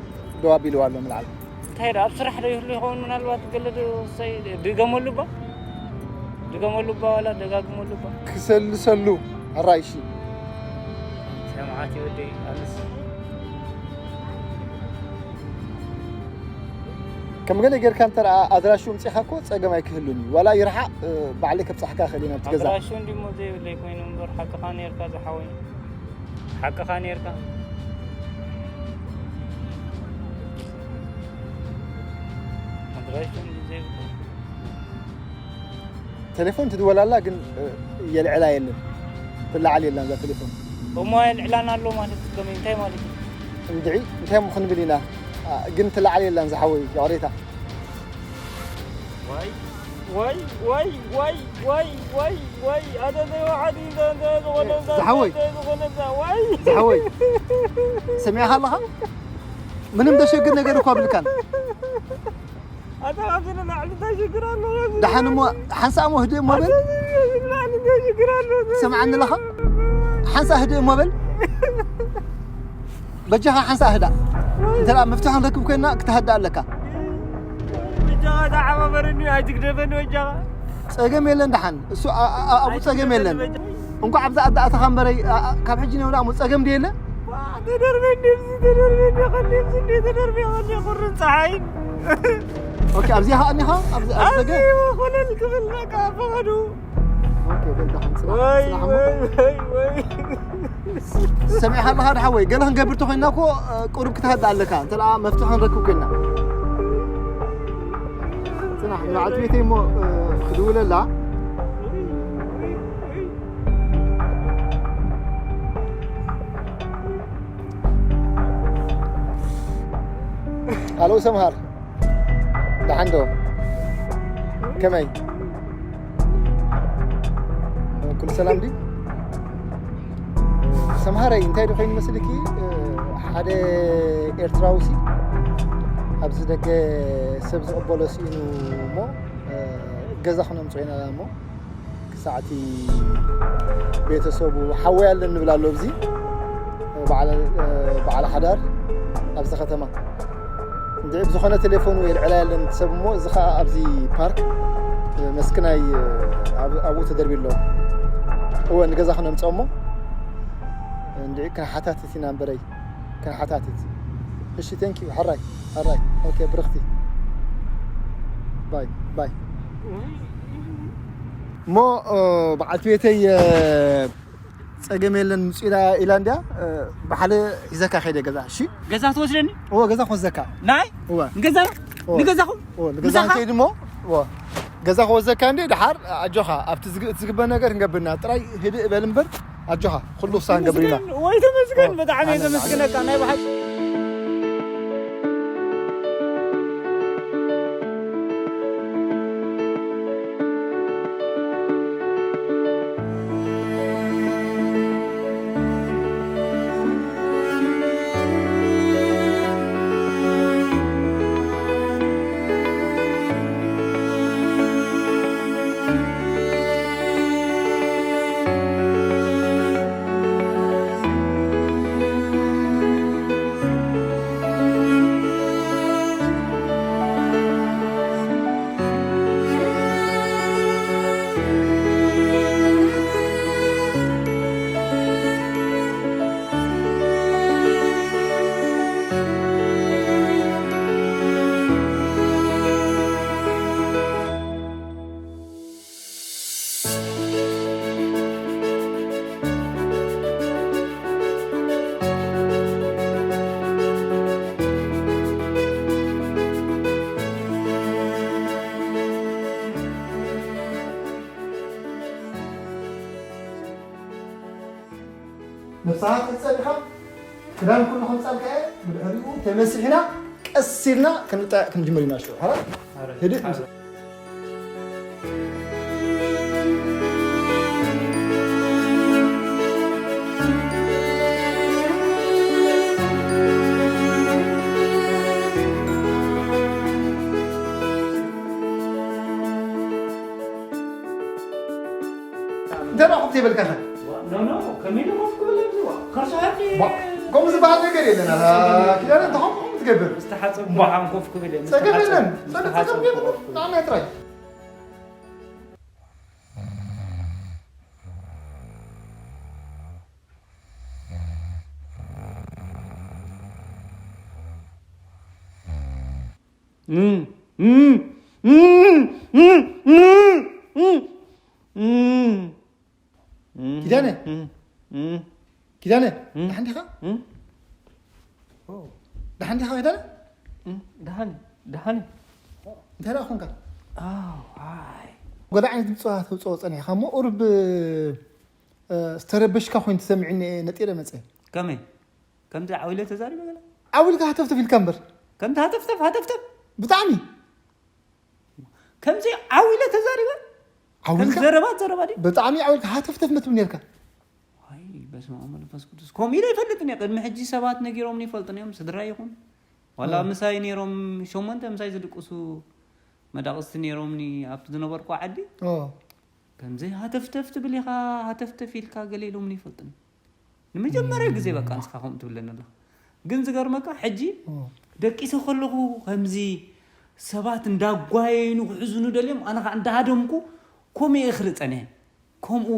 ደው ኣቢልዋ ኣሎ ምልዓል እንታይ ዶ ኣብ ስራሕ ዶ ይህሉ ይኸውን ምናልባት ገለ ዶ ወሳይ ድገመሉ ባ ድገመሉ ባ ዋላ ደጋግመሉ ባ ክሰልሰሉ ኣራይሺ ሰማዓት ይወደይ ኣነስ ከም ገለ ጌርካ እንተ ኣድራሹ ምፅኻ እኮ ፀገም ኣይክህሉን እዩ ዋላ ይርሓቕ ባዕለይ ከብፃሕካ ክእል ኢና ትገዛ ኣድራሹ እንዲሞ ዘይብለይ ኮይኑ እምበር ሓቅኻ ነርካ ዝሓወይ ሓቅኻ ነርካ ኣድራሹ እንዲ ዘይብለይ ቴሌፎን ትድወላላ ግን የልዕላ የለን ትለዓል የላን እዛ ቴሌፎን እሞ የልዕላን ኣሎ ማለት ከመይ እንታይ ማለት እዩ እንድዒ እንታይ ሞ ክንብል ኢና ግን ትለዓል የላን ዝሓወይ ይቕሬታ ዋይ ዋይ ዋይ ዋይ ዋይ ዋይ ዋይ ኣደ ዘይወሓዲ እንተ ዝኾነ ዝሓወይ ዝኾነ ዋይ ዝሓወይ ሰሚዕኻ ኣለኻ ምንም ደሸግር ነገር እኳ ብልካን ኣታ ካብዚ ንላዕሊ እንታይ ሽግር ኣሎ ደሓን እሞ ሓንሳእ እሞ ህድእ እሞ በል ትሰምዓኒ ኣለኻ? ሓንሳእ ህድእ እሞ በል። በጃኻ ሓንሳእ ህዳእ። እንተ ደኣ መፍትሒ ክንረክብ ኮይንና፣ ክትሃድእ ኣለካ። በጃኻ ተሓባበረኒ፣ ኣይትግደፈኒ በጃኻ። ጸገም የለን ደሓን። እሱ ኣ-፣ ኣ-፣ ኣ-፣ ኣብኡ ጸገም የለን። እንኳዕ ኣብዛ ኣዳእተኻ እምበረይ፣ ኣ-፣ ኣ-፣ ካብ ሕጂ ንብላ እሞ ጸገም ድየለ? ዋ፣ ተደርበኒ፣ ኣብዚ ተደርበኒ፣ ከልኒ፣ ኣብዚ እንደ ተደርበ፣ ከልኒ፣ ቁርን ጸሓይን። ኦኬ፣ ኣብዚኣ ኸኣ እኒኻ? ኣብዚ፣ ኣብዚ ደገ? ኣብዚ ኮለል ክብል በቃ ፈቐዱ። ኦኬ፣ በል ደሓን፣ ጽናሕ፣ ወይ፣ ጽናሕ እሞ። ወይ፣ ወይ፣ ወይ። ሰሚዕኻ ኣለኻ ዶ ሓወይ? ገለ ክንገብር ተኾይንና እኮ፣ እ፣ ቁሩብ ክትሃድእ ኣለካ። እንተ ደኣ መፍትሒ ክንረክብ ኮይንና። ጽናሕ፣ ንበዓልቲ ቤተይ እሞ፣ እ፣ ክድውለላ። ሃሎ ሰምሃር፣ ደሓን ዶ? ከመይ? ኩሉ ሰላም ድዩ? ሰምሃረይ፣ እንታይ ዶ ኮይኑ መስልኪ? ሓደ ኤርትራዊ ሲ ኣብዚ ደገ ሰብ ዝቕበሎ ስኢኑ እሞ፣ ገዛ ክነምጽኦ ኢና እሞ ክሳዕቲ ቤተሰቡ ሓወይ ኣለኒ ንብል ኣሎ። ኣብዚ በዓል፣ በዓል ሓዳር ኣብዚ ከተማ እንድዒ ብዝኾነ ቴሌፎኑ የልዕላ ያለን ሰብ እሞ፣ እዚ ኸዓ ኣብዚ ፓርክ መስክናይ ኣብ-፣ ኣብኡ ተደርብዩ ኣሎ። እወ፣ ንገዛ ክነምጽኦ እሞ እንድዒ ክንሓታትት ኢና እምበረይ፣ ክንሓታትት። እሺ፣ ቴንክ ዩ። ሕራይ፣ ሕራይ። ኦኬ፣ ብርኽቲ። ባይ፣ ባይ። እሞ፣ ኦ፣ በዓልቲ ቤተይ፣ እ፣ ጸገም የለን፣ ምጹ ኢላ፣ ኢላ እንድያ፣ እ፣ ብሓደ ሒዘካ ከይደ ገዛ፣ እሺ? ገዛ ትወስደኒ? እወ፣ ገዛ ክወስደካ። ናይ? እወ። ንገዛ? እወ። ንገዛኹም? እወ፣ ንገዛ ምሳኻ? ከይድ እሞ፣ እወ። ገዛ ክወስደካ እንዴ፣ ደሓር፣ ኣጆኻ፣ ኣብቲ ዝግ-፣ ዝግበር ነገር ክንገብር ኢና። ጥራይ ህድእ በል እምበር፣ ኣጆኻ፣ ኩሉ ውሳነ ክንገብር ኢና። ተመስገን፣ ወይ ተመስገን፣ እወ። ብጣዕሚ ኣነ፣ ዘመስግነካ፣ ናይ ብሓቂ። ንስኻ ክትጸንኻ ክዳን ኩሉ ከምጻልካ እየ፣ ብድሕሪኡ ተመሲሕና ቀስ ኢልና ክንጣየቕ ክንጅምር ኢና። ሽዑ ሓራ ኧረ፣ ህድእ ኧረ። ምስ እንታይ ደኣ ኮፍ ዘይበልካ ኢኻ? ኖ፣ ኖ፣ ከመይ ኢለ ኮፍ ክብል ኣብዚ? ዋ፣ ከርሱ ሓቂ። ዋ፣ ከምኡ ዝበሃል ነገር የለን። ኣታ ኪዳነ፣ እንታይ ከምኡ ትገብር? ምስ ተሓጸብኩ ዋ። ደሓን ኮፍ ክብል እየ። ምስ ጸገም ተሓጸብኩ፣ የለን። ምስ ጸገም፣ ጸገም ተሓጸብኩ የለን። ኮፍ ክብል። ንዓና ጥራይ። ኪዳነ? ኪዳነ? ደሓን ዲኻ? ደሓን ዲኻ ኪዳነ? ደሓን፣ ደሓን። እንታይ ደኣ ኾንካ? ኣዋይ። ገለ ዓይነት ድምፂ ተውፅኦ ፀኒሕካ እሞ ቁሩብ፣ እ፣ ዝተረበሽካ ኮይኑ ተሰሚዑኒ እየ ነጢረ መፀ። ከመይ? ከምዚ ዓው ኢለ ተዛሪበ ገለ? ዓው ኢልካ ሃተፍተፍ ኢልካ እምበር። ከምዚ ሃተፍተፍ፣ ሃተፍተፍ? ብጣዕሚ። ከምዚ ዓው ኢለ ተዛሪበ? ዓው ከም ኢልካ? ዘረባ፣ ዘረባ ድዩ? ብጣዕሚ ዓው ኢልካ ሃተፍተፍ መትብል ነርካ። ኣይ፣ በስመ ኣብ መንፈስ ቅዱስ። ከምኡ ኢለ ይፈልጥን እየ። ቅድሚ ሕጂ ሰባት ነጊሮምኒ ይፈልጡን እዮም፣ ስድራ ይኹን። ዋላ ኦ። ምሳይ ነይሮም፣ ሸሞንተ ምሳይ ዝድቅሱ መዳቕስቲ ነይሮምኒ ኣብቲ ዝነበርኩ ዓዲ። ኦ። ከምዚ ሃተፍተፍ ትብል ኢኻ፣ ሃተፍተፍ ኢልካ ገለ ኢሎምኒ ይፈልጥኒ። ንመጀመርያ ግዜ በቃ ንስኻ ከምኡ ትብለኒ ኣለኻ። ግን ዝገርመካ ሕጂ ደቂሰ ከለኹ ከምዚ ሰባት እንዳጓየዩኒ ክሕዙኒ ደልዮም ኣነ ከዓ እንዳሃደምኩ ከምኡ እየ ክርኢ ጸኒሐ። ከምኡ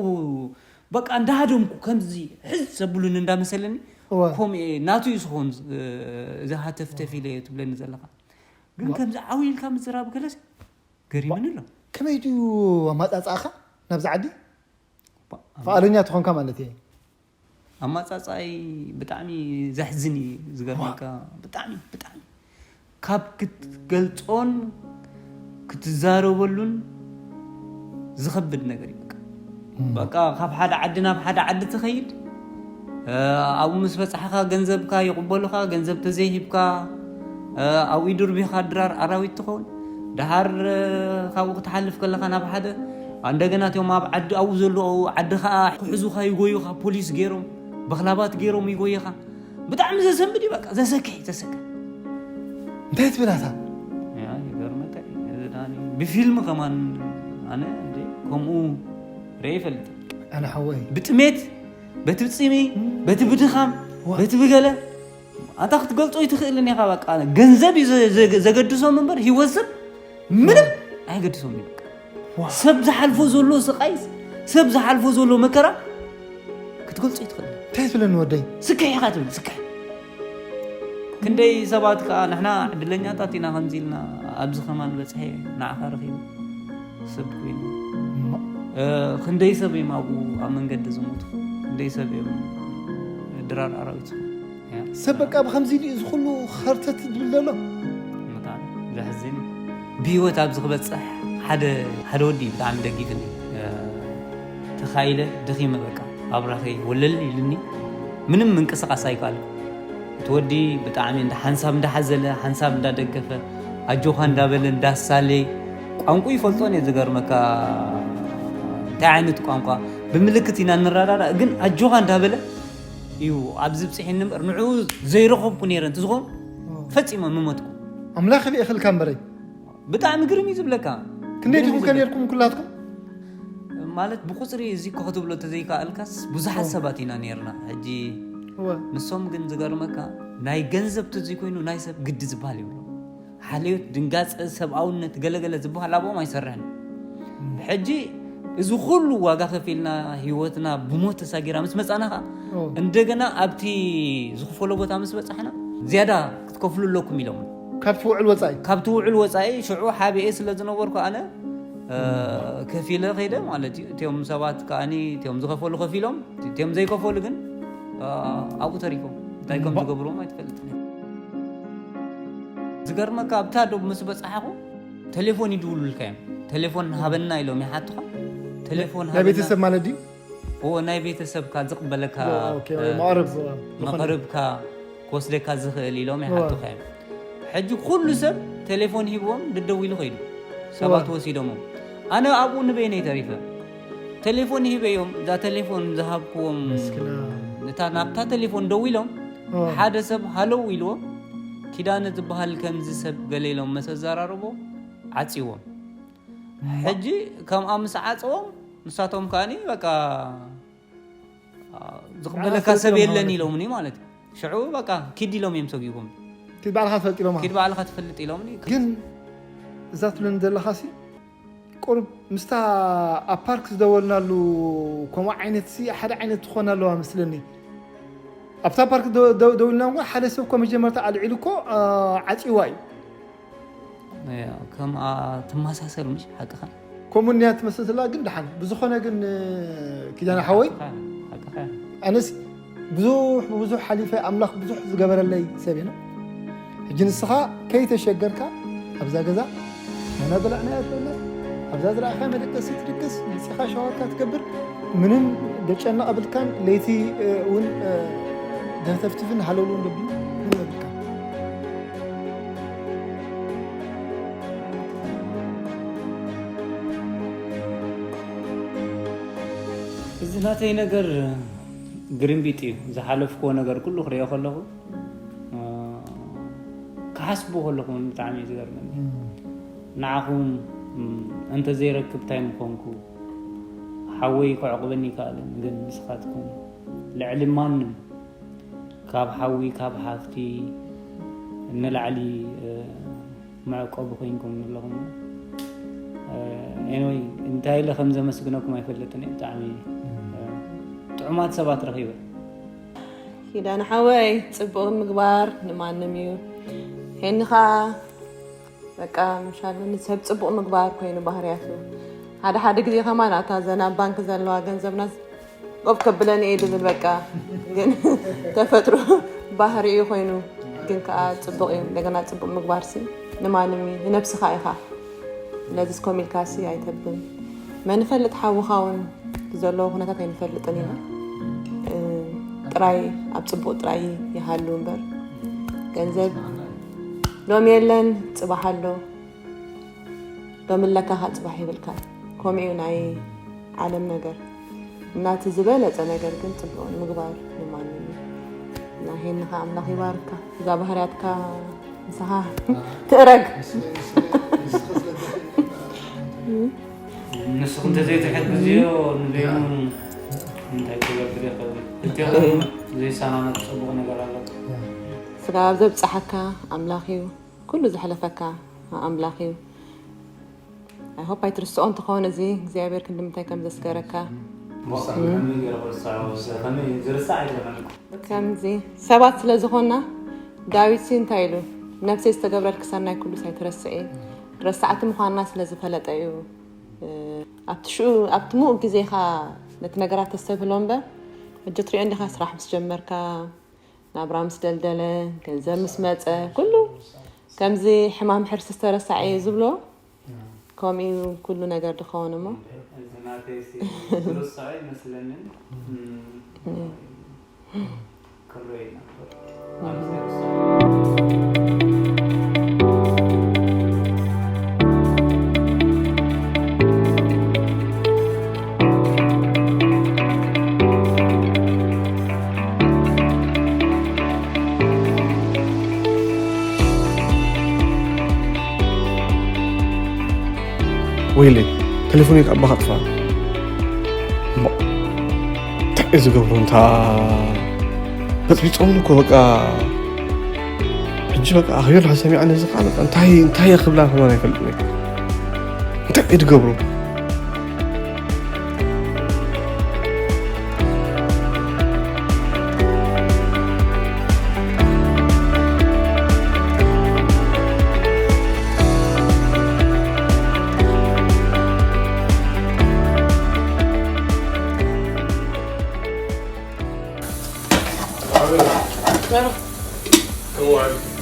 በቃ እንዳሃደምኩ ከምዚ ሕዝ ዘብሉኒ እንዳመሰለኒ እወ። ከምኡ እየ ናቱ እዩ ዝኸውን እዚ ሃተፍተፍ ኢለ እየ ትብለኒ ዘለኻ። ግን ከምዚ ዓው ኢልካ ምዝራብ ገለስ ገሪምኒ ኣሎ። ከመይ ድዩ ኣማጻጽኣኻ ናብዚ ዓዲ? ባ- ፍቓደኛ ትኾንካ ማለት እየ። ኣማጻጻይ ብጣዕሚ ዘሕዝን እዩ ዝገርመካ። ብጣዕሚ ብጣዕሚ ካብ ክትገልጾን ክትዛረበሉን ዝኸብድ ነገር እዩ። በቃ በቃ ካብ ሓደ ዓዲ ናብ ሓደ ዓዲ ትኸይድ፣ ኣብኡ ምስ በጻሕካ ገንዘብካ ይቕበሉኻ። ገንዘብ ተዘይሂብካ ኣብኡ ይድርብዩኻ ድራር ኣራዊት ትኸውን። ደሓር ካብኡ ክትሓልፍ ከለኻ ናብ ሓደ እንደገና እቲኦም ኣብ ዓዲ ኣብኡ ዘለዉ ዓዲ ኸዓ ክሕዙኻ ይጎዩኻ፣ ፖሊስ ገይሮም በኽላባት ገይሮም ይጎዩኻ። ብጣዕሚ ዘሰንብድ እዩ። በቃ ዘሰክሕ እዩ፣ ዘሰክሕ። እንታይ ትብል ኣታ? ያ ይገርመካ እዩ። እዚ ዳኒ ብፊልም ከማን ኣነ እንደ ከምኡ ርኤ ይፈልጥ። ኣነ ሓወይ ብጥሜት በቲ ብፂሚ በቲ ብድኻም ዋ። በቲ ብገለ ኣታ ክትገልጾ ይትኽእልን ኢኻ። በቃ ገንዘብ እዩ ዘ- ዘ- ዘገድሶም እምበር ህይወት ሰብ ምንም ኣይገድሶም እዩ። በቃ ዋ። ሰብ ዝሓልፎ ዘሎ ስቃይ ሰብ ዝሓልፎ ዘሎ መከራ ክትገልጾ ይትኽእል። እንታይ ትብለኒ ወደይ? ስክሕ ኢኻ ትብል ስክሕ። ክንደይ ሰባት ከዓ ንሕና ዕድለኛታት ኢና ከምዚ ኢልና ኣብዚ ከማን በፅሐ ንዓኻ ረኺቡ ሰብ ኮይኑ እማ- እ፣ ክንደይ ሰብ እዮም ኣብኡ ኣብ መንገዲ ዝሞቱ? ክንደይ ሰብ እዮም ድራር ኣራዊት ዝኾኑ? ያ። ሰብ በቃ ብከምዚ ድዩ እዚ ኩሉ ኸርተት ዝብል ዘሎ? ብጣዕሚ ዘሕዝን እዩ። ብህይወት ኣብዚ ክበፅሕ ሓደ ሓደ ወዲ እዩ ብጣዕሚ ደጊፍኒ። እ፣ ተኻኢለ ደኺመ በቃ ኣብራኸይ ወለል ኢሉኒ ምንም ምንቅስቃስ ኣይከኣልኩ። እቲ ወዲ ብጣዕሚ እንዳ ሓንሳብ እንዳሓዘለ ሓንሳብ እንዳደገፈ ኣጆኻ እንዳበለ እንዳሳለየ ቋንቋ ይፈልጦን እየ ዝገርመካ እንታይ ዓይነት ቋንቋ ብምልክት ኢና እንረዳዳእ ግን ኣጆኻ እንዳበለ እዩ ኣብዚ ብፅሒኒ እምበር ንዕኡ ዘይረኸብኩ ነይረ እንትዝኾን ፈፂመ ምመትኩ ኣምላኽ ይልእኽልካ እምበረይ ብጣዕሚ ግርም እዩ ዝብለካ ክንደይ ግርም እዩ ዲኹም ዝብለካ። ከኔርኩም ኩላትኩም ማለት ብቁፅሪ እዚ እኮ ክትብሎ ተዘይከኣልካስ ብዙሓት ሰባት ኢና ነርና ሕጂ እወ ንሶም ግን ዝገርመካ ናይ ገንዘብ ተዘይኮይኑ ናይ ሰብ ግዲ ዝበሃል ይብሉ ሓልዮት ድንጋፀ ሰብኣውነት ገለገለ ዝበሃል ኣብኦም ኣይሰርሕን ሕጂ እዚ ኩሉ ዋጋ ከፊልና ህይወትና ብሞት ተሳጊራ ምስ መፃና ከዓ እወ እንደገና ኣብቲ ዝኽፈሎ ቦታ ምስ በፃሕና ዝያዳ ክትከፍሉ ኣለኩም ኢሎም ካብ ትውዕል ወፃኢ ካብ ትውዕል ወፃኢ ሽዑ ሓቢኤ ስለ ዝነበርኩ ኣነ እ፣ ከፊለ ከይደ ማለት እዩ እቲኦም ሰባት ከዓኒ እቲኦም ዝኸፈሉ ከፊሎም እቲኦም ዘይከፈሉ ግን እ፣ ኣብኡ ተሪፎም እንታይ ከም ዝገብርዎም ኣይትፈልጥን ዝገርመካ ኣብታ ዶብ ምስ በፃሓኹ ቴሌፎን ይድውሉልካ እዮም ቴሌፎን ሃበና ኢሎም ይሓቱኻ ቴሌፎን ናይ ሃበና ቤተሰብ ማለት ድዩ እዎ ናይ ቤተሰብካ ዝቕበለካ ኦኬ፣ እ፣ መቕርብ ዝኾነ። መቕርብካ ክወስደካ ዝኽእል ኢሎም እዎ። ይሓቱኻ እዮም ሕጂ ኩሉ ሰብ ቴሌፎን ሂብዎም ደደዊሉ ከይዱ ሰባት እዎ። ወሲዶሞ ኣነ ኣብኡ ንበይነይ ተሪፈ ቴሌፎን ሂበዮም እዛ ቴሌፎን ዝሃብክዎም ምስክና። እታ ናብታ ቴሌፎን ደዊሎም እዎ። ሓደ ሰብ ሃለው ኢልዎም ኪዳነ ዝበሃል ከምዚ ሰብ ገለ ኢሎም መሰ ዘራርቦ ዓፅዎም ሕጂ ከምኣ ምስ ዓፀዎም ንሳቶም ከዓኒ በቃ ዝቕበለካ ሰብ የለን ኢሎምኒ ማለት እዩ ሽዑ በቃ ኪድ ኢሎም እዮም ሰጊቦም ኪድ ባዕልኻ ትፈልጥ ኢሎም ኪድ ባዕልኻ ትፈልጥ ኢሎምኒ ግን እዛ ትብለኒ ዘለኻሲ ቁሩብ ምስታ ኣብ ፓርክ ዝደወልናሉ ከምኡ ዓይነት ሲ ሓደ ዓይነት ትኾን ኣለዋ መስለኒ ኣብታ ፓርክ ደው ኢልና እሞ ሓደ ሰብ እኮ መጀመርታ ኣልዒሉ እኮ ዓፂዋ እዩ ከምኣ ትመሳሰል ምሽ ሓቅኻ ከምኡ እኒያ ትመስል ዘላ ግን ደሓን ብዝኾነ ግን ኪዳነ ሓወይ ሓቅኻ ሓቅኻ ኣነስ ብዙሕ ብብዙሕ ሓሊፈ ኣምላኽ ብዙሕ ዝገበረለይ ሰብ ኢና ሕጂ ንስኻ ከይተሸገርካ ኣብዛ ገዛ መና በላዕና እያ ትበለ ኣብዛ ዝረኣኻ መደቀሲ ትድቅስ መፂኻ ሸዋርካ ትገብር ምንም ደጨና ኣብልካን ለይቲ እውን ደተፍትፍን ሃለሉ እንደብሉ ምንም ኣብልካን እዚ ናተይ ነገር ግርምቢጥ እዩ ዝሓለፍክዎ ነገር ኩሉ ክሪኦ ከለኹ ክሓስቦ ከለኹ እውን ብጣዕሚ እዩ ዝገርመኒ ንዓኹም እንተዘይረክብ እንታይ ምኾንኩ ሓወይ ከዕቑበኒ ኣይከኣለን፣ ግን ንስኻትኩም ልዕሊ ማንም ካብ ሓዊ ካብ ሓፍቲ ንላዕሊ መዕቆቢ ኮይንኩም ኣለኹም። ኤንወይ እንታይ ኢለ ከም ዘመስግነኩም ኣይፈልጥን እየ። ብጣዕሚ ጥዑማት ሰባት ረኺበ። ኪዳነ ሓወይ፣ ፅቡቕ ምግባር ንማንም እዩ። ሄኒ ኸዓ በቃ ምሻል ሰብ ፅቡቕ ምግባር ኮይኑ ባህርያቱ። ሓደ ሓደ ግዜ ከማን ኣታ ዘና ባንክ ዘለዋ ገንዘብና ቆፍ ከብለኒ እየ ድብል በቃ ግን ተፈጥሮ ባህሪ እዩ ኮይኑ ግን ከዓ ፅቡቕ እዩ። እንደገና ፅቡቕ ምግባር ሲ ንማንም እዩ ንነብስኻ ኢኻ። ስለዚ ስኮም ኢልካ ሲ ኣይተብን። መን ይፈልጥ ሓውኻ እውን ዘለዎ ኩነታት ኣይንፈልጥን ኢና። ጥራይ ኣብ ፅቡቕ ጥራይ ይሃሉ እምበር ገንዘብ ሎም የለን ፅባሕ ኣሎ። ሎም ኣለካ ከዓ ፅባሕ ይብልካ። ከምኡ እዩ ናይ ዓለም ነገር እና እቲ ዝበለፀ ነገር ግን ፅቡቕ ምግባር ንማንም እዩ። እና ሄኒ ከዓ ኣምላኽ ይባርካ። እዛ ባህርያትካ ንስኻ ትእረግ። ንስኹም እንተዘይትሕግዝዮ ንበይኑ እንታይ ክገብር ይኽእል? ክልቲኦም ዘይሰማማዕ ፅቡቕ ነገር ኣሎ። ስጋ ኣብ ዘብፅሓካ ኣምላኽ እዩ። ኩሉ ዘሕለፈካ ኣምላኽ እዩ። I hope ኣይትርስኦ እንትኸውን እዚ እግዚኣብሔር ክንዲ ምንታይ ከም ዘስገረካ። ከመይ ገይረ ክርስዖ? ከመይ ዝርሳዕ ኣይኮነን። ከምዚ ሰባት ስለ ዝኾንና ዳዊት ሲ እንታይ ኢሉ? ነፍሰይ ዝተገብረልኪ ሰናይ ኩሉስ ኣይትረስዒ። ረሳዕቲ ምዃንና ስለ ዝፈለጠ እዩ። ኣብቲ ሽኡ ኣብቲ ምኡ ግዜኻ ነቲ ነገራት ተስተብህሎ እምበር ሕጂ ትሪኦ እንዲኻ ስራሕ ምስ ጀመርካ ናብራ ምስ ደልደለ ገንዘብ ምስ መፀ ኩሉ ከምዚ ሕማም ሕርሲ ዝተረሳዐ እዩ ዝብሎ። ከምኡ እዩ ኩሉ ነገር ድኸውን እሞ እዚ ናተይ ሲ ዝርሳዕ ይመስለንን። ክብሎ ይነበር። ወይለይ ተሌፎነይ ካብ ኣባኻ ጥፋ። እሞ እንታይ እየ ዝገብሮ? እንታ በፅቢፆም እኮ በቃ። ሕጂ በቃ ኣኽቢር ድሕር ሰሚዐ ነዚ ከዓ በቃ እንታይ እንታይ እየ ክብላ ከማን ኣይፈልጥን እየ። እንታይ እየ ዝገብሮ?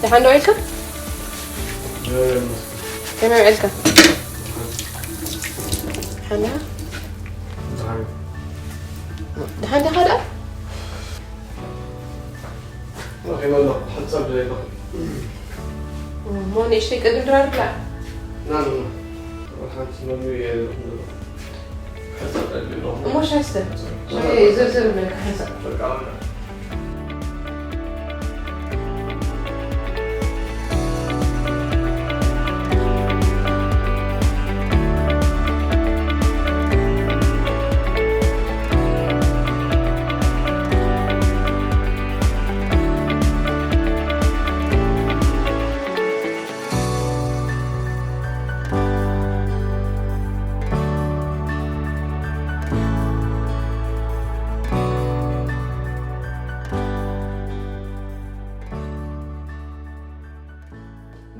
ደሓን ዶ ኢልካ? ከመይ ውዒልካ? ደሓን ዲኻ? ደሓን ዲኻ ደኣ? ረኺበ ኣለኹ። ሕጸብ ድለ ኣለኹ። እሞ ንእሽተይ ቅድም ድራር ብላ። ና ና ና። ሓንቲ መግቢ እየ ዘለኹ ዘለኹ። ሕጸብ ድለ ኣለኹ። እሞ ሻይ ስተ። ሻይ ዝርዝር እብለካ ሓንሳእ። በቃ በቃ።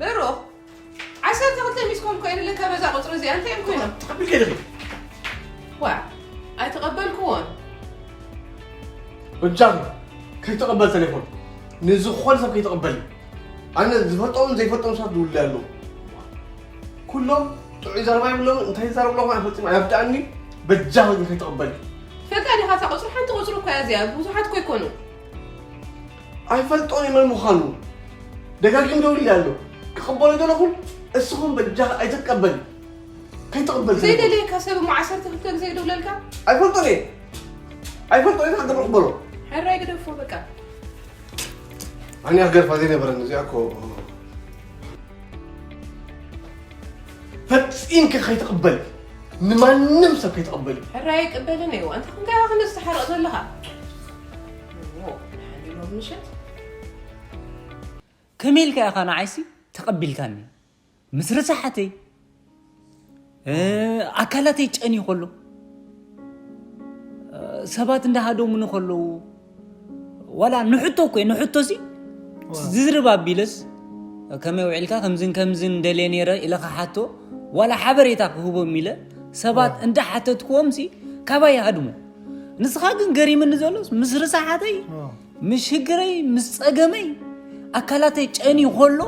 ብሩኽ፣ ዓሰርተ ክልተ ሚስ ኮል እኮ የለካ በዛ ቁፅሪ እዚኣ፣ እንታይ እዮም ኮይኖም? ተቐቢልካ ኢኺ? ዋ፣ ኣይተቐበልክዎን። በጃኺ ከይተቐበል ተሌፎን ንዝኾነ ሰብ ከይተቐበል። ኣነ ዝፈልጦምን ዘይፈልጦም ሰባት ይውልለይ ኣለዉ። ኩሎም ጥዑይ ዘረባ ይብሎም፣ እንታይ ይዛረቡ ኣለዉ ኣይፈልጥን፣ ኣየርድኣኒ። በጃኺ ግን ከይተቐበል። ትፈልጣ ዲኻ እታ ቁፅሪ? ሓንቲ ቁፅሪ እኮ እያ እዚኣ፣ ብዙሓት እኮ ኣይኮኑን። ኣይፈልጦን እየ መን ምዃኑ። ደጋጊሙ ደዊሉለይ ኣሎ። ክቕበሎ ደለኹ፣ እስኹም በጃኺ ኣይትቀበል። ከይትቕበል ዘይደልየካ ሰብ እሞ ዓሰርተ ክልተ ግዜ ይደውለልካ? ኣይፈልጦን እየ። ኣይፈልጦን እየ፣ ተሓገር ክቕበሎ። ሕራይ ግደፎ በቃ። ኣነ ክገርፋ ዘይነበረኒ እዚኣ እኮ። ፈጺምኪ ከይትቕበል። ንማንም ሰብ ከይትቐበል እዩ። ሕራይ ይቅበልን እዩ። ኣንታ ክንካ ክንስ ትሓርቕ ዘለኻ። ዎ፣ ሓሊሎም ምሸት። ከመይ ኢልካ ኢኻ ንዓይሲ ተቐቢልካኒ? ምስ ርሳሓተይ፣ እ፣ ኣካላተይ ጨንዩ ከሎ፣ እ፣ ሰባት እንዳሃደሙኒ ከለዉ፣ ዋላ ንሕቶ እኮ ንሕቶሲ ዝዝርብ ኣቢለስ፣ ከመይ ውዒልካ፣ ከምዝን ከምዝን ደልየ ነይረ ኢለ ክሓቶ፣ ዋላ ሓበሬታ ክህቦም ኢለ፣ ሰባት እንዳሓተትክዎምሲ ካባይ ይሃድሙ። ንስኻ ግን ገሪምኒ ዘሎስ ምስ ርሳሓተይ፣ ምስ ሽግረይ፣ ምስ ጸገመይ ኣካላተይ ጨንዩ ከሎ፣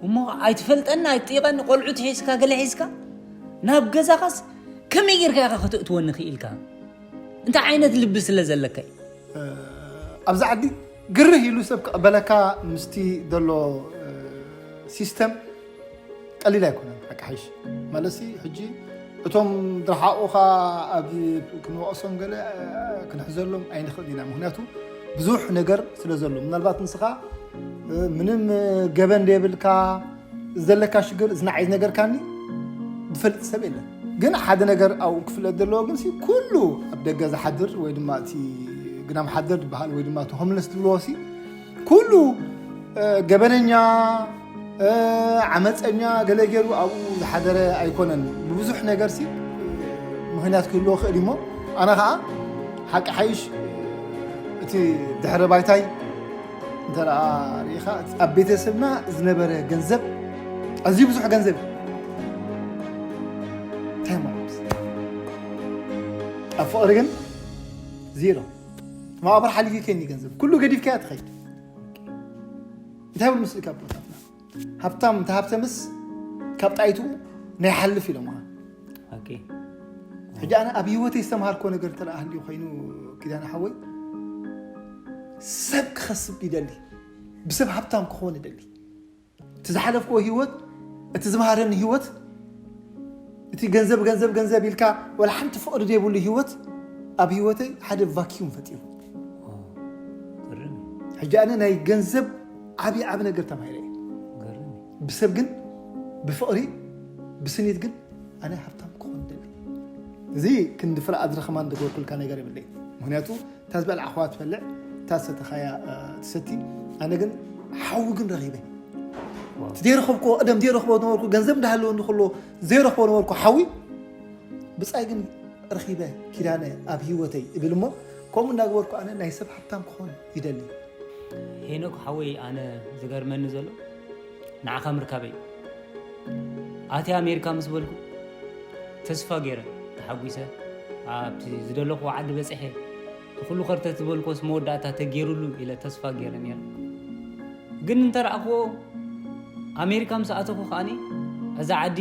እሞ ኣይትፈልጠኒ ኣይትጢቐኒ፣ ቆልዑት ሒዝካ ገለ ሒዝካ ናብ ገዛኻስ ከመይ ጌርካ ኢኻ ከተእትወኒ ክኢልካ? እንታይ ዓይነት ልቢ ስለ ዘለካ እዩ? ኣብዚ ዓዲ ግርህ ኢሉ ሰብ ክቕበለካ ምስቲ ዘሎ ሲስተም ቀሊል ኣይኮነን። ሓቂ ሓይሽ ማለትሲ ሕጂ እቶም ዝረሓቑኻ ኣብ ክንወቕሶም ገለ ክንሕዘሎም ኣይንኽእል ኢና። ምክንያቱ ብዙሕ ነገር ስለ ዘሎ፣ ምናልባት ንስኻ ምንም ገበን ዘይብልካ ዘለካ ሽግር እዚ ንዓይ ዝነገርካኒ ዝፈልጥ ሰብ የለን። ግን ሓደ ነገር ኣብኡ ክፍለጥ ዘለዎ ግን ሲ ኩሉ ኣብ ደገ ዝሓድር ወይ ድማ እቲ ግዳም ሓደር ዝበሃል ወይ ድማ እቲ ሆምለስ ዝብልዎ ሲ ኩሉ እ፣ ገበነኛ እ፣ ዓመፀኛ ገለ ገይሩ ኣብኡ ዝሓደረ ኣይኮነን። ብብዙሕ ነገር ሲ ምክንያት ክህልዎ ክእል እሞ ኣነ ከዓ ሓቂ ሓይሽ እቲ ድሕረ ባይታይ እንተ ደኣ ርኢኻ ኣብ ቤተሰብና ዝነበረ ገንዘብ ኣዝዩ ብዙሕ ገንዘብ እዩ። እንታይ ማለት ኣብ ፍቕሪ ግን ዜሮ። መቓብር ሓሊፉ ከኒ ገንዘብ ኩሉ ገዲፍካያ ትኸይድ። እንታይ ብል ምስልካ ኣቦታትና ሃብታም ተሃብተምስ ካብ ጣይቱ ናይ ሓልፍ ኢሎም ኦኬ ሕጂ ኣነ ኣብ ህይወተይ ዝተምሃርኮ ነገር ተለኣህልዩ ኮይኑ ኪዳነ ሓወይ ሰብ ክኸስብ ይደሊ፣ ብሰብ ሃብታም ክኸውን ይደሊ። እቲ ዝሓለፍክዎ ህይወት፣ እቲ ዝምሃረኒ ህይወት፣ እቲ ገንዘብ ገንዘብ ገንዘብ ኢልካ ወላ ሓንቲ ፍቕሪ ዘይብሉ ህይወት ኣብ ህይወተይ ሓደ ቫኪዩም ፈጢሩ። ሕጂ ኣነ ናይ ገንዘብ ዓብዪ ዓብ ነገር ተማሂረ እየ። ብሰብ ግን ብፍቕሪ ብስኒት ግን ኣነ ሃብታም ክኾን ደሊ። እዚ ክንዲ ፍረ ኣድሪ ከማን ዝገበርኩልካ ነገር የብለይ። ምክንያቱ እታ ዝበልዓኽዋ ትበልዕ፣ እታ ዝሰተኻያ ትሰቲ። ኣነ ግን ሓዊ ግን ረኺበ። እቲ ዘይረኸብኩዎ ቀደም ዘይረኽቦ ነበርኩ፣ ገንዘብ እንዳሃለወኒ ከሎ ዘይረኽቦ ነበርኩ ሓዊ ብጻይ ግን ረኺበ። ኪዳነ ኣብ ህይወተይ እብል እሞ ከምኡ እንዳገበርኩ ኣነ ናይ ሰብ ሃብታም ክኾን ይደሊ። ሄኖክ ሓወይ ኣነ ዝገርመኒ ዘሎ ንዓኻ ምርካበይ ኣቲ ኣሜሪካ ምስ በልኩ ተስፋ ገይረ ተሓጒሰ ኣብቲ ዝደለኹዎ ዓዲ በፅሐ ኩሉ ከርተ ዝበልኮስ መወዳእታ ተገይሩሉ ኢለ ተስፋ ገይረ ነይረ። ግን እንተረኣኽዎ ኣሜሪካ ምስ ኣተኹ ከኣኒ እዛ ዓዲ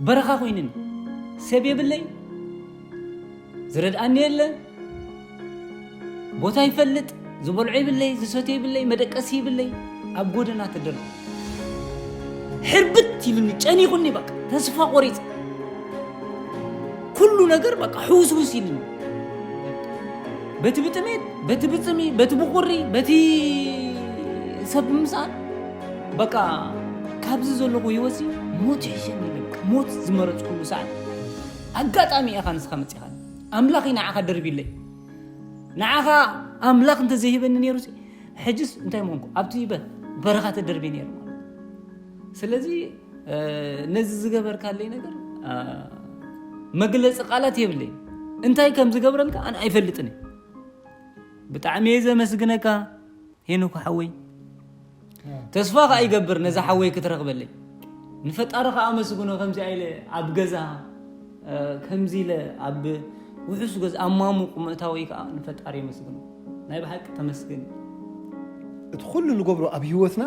በረኻ ኮይንን ሰብ የብለይ፣ ዝረድኣኒ የለ፣ ቦታ ይፈልጥ፣ ዝበልዖ ይብለይ፣ ዝሰትዮ ይብለይ፣ መደቀሲ ይብለይ፣ ኣብ ጎደና ተደርብ ሕርብት ኢሉኒ፣ ጨኒቑኒ፣ በቃ ተስፋ ቆሪፅ። ኩሉ ነገር በቃ ሕውስውስ ኢሉኒ። በቲ ብጥሜት፣ በቲ ብፅሚ፣ በቲ ብቁሪ፣ በቲ ሰብ ብምስኣን በቃ ካብዚ ዘለኹ ህይወትሲ ሞት ይሕሸኒ ኢለ በቃ ሞት ዝመረፅኩሉ ሰዓት ኣጋጣሚ ኢኻ ንስኻ መፂኻኒ። ኣምላኽ እዩ ንዓኻ ደርቢለይ። ንዓኻ ኣምላኽ እንተዘይህበኒ ነይሩሲ ሕጅስ እንታይ ምኾንኩ? ኣብቲ በ- በረኻ ተደርቢ ነይሩ ማለት። ስለዚ ነዚ ዝገበርካለይ ነገር መግለፂ ቃላት የብለይ። እንታይ ከም ዝገብረልካ ኣነ ኣይፈልጥን። ብጣዕሚ እየ ዘመስግነካ ሄኖክ ሓወይ። ተስፋ ከዓ ይገብር ነዛ ሓወይ ክትረኽበለይ። ንፈጣሪ ከዓ ኣመስግኖ ከምዚ ኢለ ኣብ ገዛ ከምዚ ኢለ ኣብ ውሑስ ገዛ ኣብ ማሙቕ ምእታወይ ከዓ ንፈጣሪ የመስግኖ። ናይ ብሓቂ ተመስገን። እቲ ኩሉ ንገብሮ ኣብ ህይወትና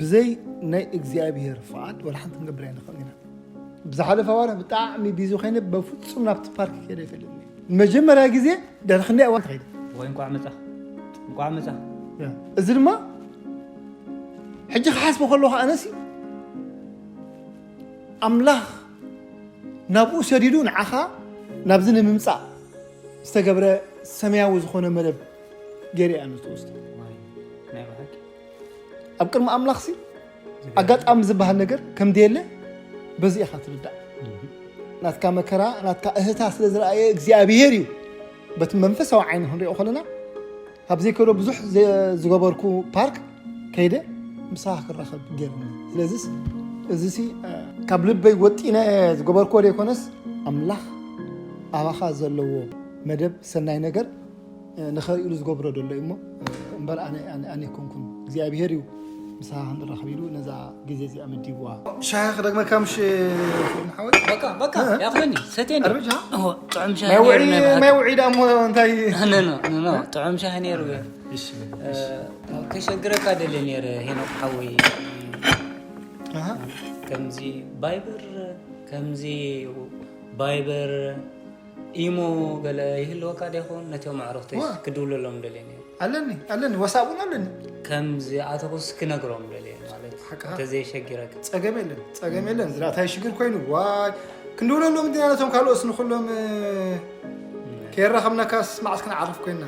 ብዘይ ናይ እግዚኣብሔር ፍቓድ ወላ ሓንቲ ክንገብር ኣይንኽእል ኢና። ብዝሓለፈ ዋርሕ ብጣዕሚ ቢዚ ኮይነ በፍጹም ናብቲ ፓርክ ከይደ ኣይፈልጥን እየ። ንመጀመርያ ግዜ ድሕሪ ክንደይ እዋን ተኸይደ። ወይ እንቋዕ መጻ እንቋዕ መጻ እዚ ድማ ሕጂ ክሓስቦ ከለኹ ኣነሲ ኣምላኽ ናብኡ ሰዲዱ ንዓኻ ናብዚ ንምምጻእ ዝተገብረ ሰማያዊ ዝኾነ መደብ ገይረ እያ ንዝትወስዶ። ናይ ብሓቂ ኣብ ቅድሚ ኣምላኽሲ ኣጋጣሚ ዝበሃል ነገር ከም ደየለ በዚ ኢኻ ትርዳእ። ናትካ መከራ ናትካ እህታ ስለ ዝረኣየ እግዚኣብሔር እዩ። በቲ መንፈሳዊ ዓይኒ ክንሪኦ ከለና ካብ ዘይከዶ ብዙሕ ዝገበርኩ ፓርክ ከይደ ምሳኻ ክራኸብ ገይርኒ። ስለዚስ እዚሲ ካብ ልበይ ወጢነ ዝገበርኩዎ ዘይኮነስ ኣምላኽ ኣባኻ ዘለዎ መደብ ሰናይ ነገር ንኸርእሉ ዝገብሮ ዘሎ እዩ እሞ እምበር ኣነ ኣይኮንኩን እግዚኣብሄር እዩ። ምሳኻ ክንራኸብ ኢሉ ነዛ ግዜ እዚኣ መዲብዋ። ሻሂ ክደግመካ ምሽ ሓወይ? በቃ በቃ ያኽለኒ ሰቴን። ኣርብጃ? ጥዑም ሻሂ ማይ ውዒ። ማይ ውዒ ዳሞ እንታይ? ጥዑም ሻሂ ነይሩ። ከሸግረካ ደለ ነይረ ሄኖክ ሓወይ። ከምዚ ባይበር ከምዚ ባይበር ኢሞ ገለ ይህልወካ ዶ ይኸውን? ነቶም ኣዕሩኽተይ ክድውለሎም ደልየ ነይረ። ኣለኒ ኣለኒ፣ ወሳብ እውን ኣለኒ። ከምዚ ኣተኹስ ክነግሮም ደልየ ማለት ሓቅኻ። ተዘይሸጊረካ። ጸገም የለን፣ ጸገም የለን። ዝራእታይ ሽግር ኮይኑ ዋይ ክንድውለሎም እንዲና ነቶም ካልኦስ ንኹሎም ከየራኸብናካስ መዓስ ክንዓርፍ ኮይና።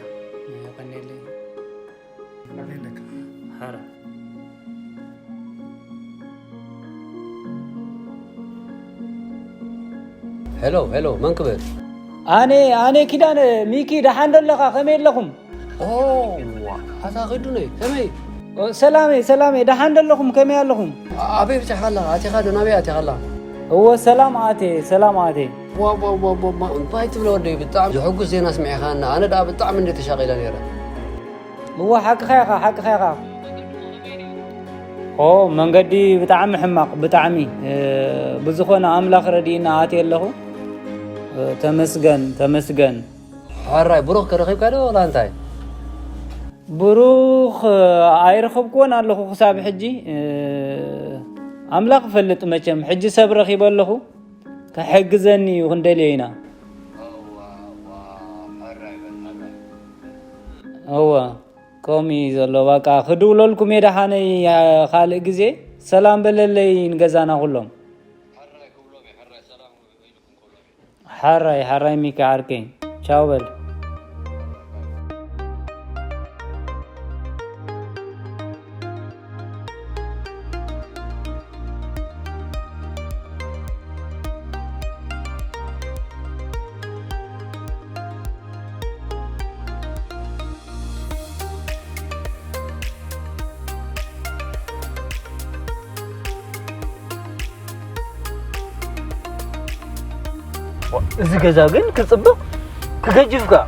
የቐንየለይ። የቐንየለካ። ሓራ ሄሎ ሄሎ፣ መን ክብል? ኣነ ኣነ ኪዳነ ሚኪ፣ ደሓን ዶ ኣለኻ? ከመይ ኣለኹም? ኦ፣ ዋ፣ ኣታ ኺዱነይ፣ ከመይ? ሰላመይ ሰላመይ፣ ደሓን ዶ ኣለኹም? ከመይ ኣለኹም? ኣበይ ብጻሕካ ኣለኻ? ኣቲኻ ዶ ናበይ ኣቲኻ ኣለኻ? እወ ሰላም ኣቴ ሰላም ኣቴ። ዋ ዋ ዋ ዋ ዋ፣ እንታይ ትብሎ ወደይ? ብጣዕሚ ዘሐጉስ ዜና ስሚዕኻና። ኣነ ደኣ ብጣዕሚ እንደ ተሻቒለ ነይረ። እወ ሓቅኻ ኢኻ ሓቅኻ ኢኻ። ኦ መንገዲ ብጣዕሚ ሕማቕ ብጣዕሚ። ብዝኾነ ኣምላኽ ረዲእና ኣትየ ኣለኹ። ተመስገን ተመስገን። ሕራይ ብሩኽ ከረኺብካ ዶ ዋላ እንታይ? ብሩኽ ኣይረኸብክዎን ኣለኹ ክሳብ ሕጂ። ኣምላኽ ይፈልጥ መቸም ሕጂ ሰብ ረኺበ ኣለኹ። ክሕግዘኒ እዩ ክንደልዮ ኢና። እወ ከምኡ እዩ ዘሎ። በቃ ክድውለልኩም እየ ደሓነይ ካልእ ግዜ። ሰላም በለለይ ንገዛና ኩሎም። ሓራይ ሓራይ ሚኪ ዓርከይ ቻው በል። እዚ ገዛ ግን ክፅብቕ ክገጅፍ ከኣ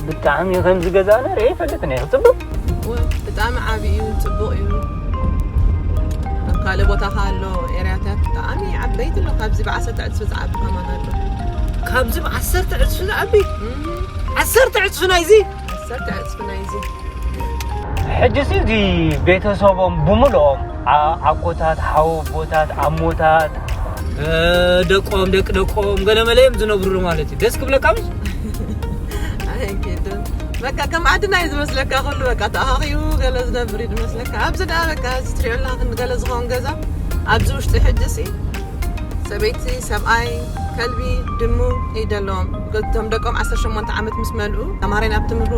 ብጣዕሚ ከምዚ ገዛ ነረ ይፈልጥ ነ ክፅብቕ ብጣዕሚ ዓብዪ እዩ ፅቡቕ እዩ ኣብ ካልእ ቦታ ከ ኣሎ ኤርያታት ብጣዕሚ ዓበይቲ ኣሎ ካብዚ ብዓሰርተ ዕፅፊ ዝዓቢ ከማን ኣሎ ካብዚ ብዓሰርተ ዕፅፊ ዝዓቢ ዓሰርተ ዕፅፊ ናይዚ ዓሰርተ ዕፅፊ ናይዚ ሕጂሲ እዚ ቤተሰቦም ብምልኦም ኣኮታት፣ ሓወቦታት፣ ኣሞታት፣ ደቆም፣ ደቂ ደቆም ገለመለ እዮም ዝነብሩሉ ማለት እዩ። ደስ ክብለካ ምሽ? ኣይከድን በቃ ከም ዓድና እዩ ዝመስለካ ኩሉ በቃ ተኣኻኺቡ ገለ ዝነብር እዩ ዝመስለካ። ኣብዚ ደኣ በቃ እዚ ትሪኦ ኣለኻ ክንዲ ገለ ዝኸውን ገዛ ኣብዚ ውሽጢ ሕጂሲ ሰበይቲ፣ ሰብኣይ፣ ከልቢ፣ ድሙ እዩ ደለዎም። እቶም ደቆም ዓሰርተ ሸሞንተ ዓመት ምስ መልኡ ተምሃራይ ናብ ትምህርቱ፣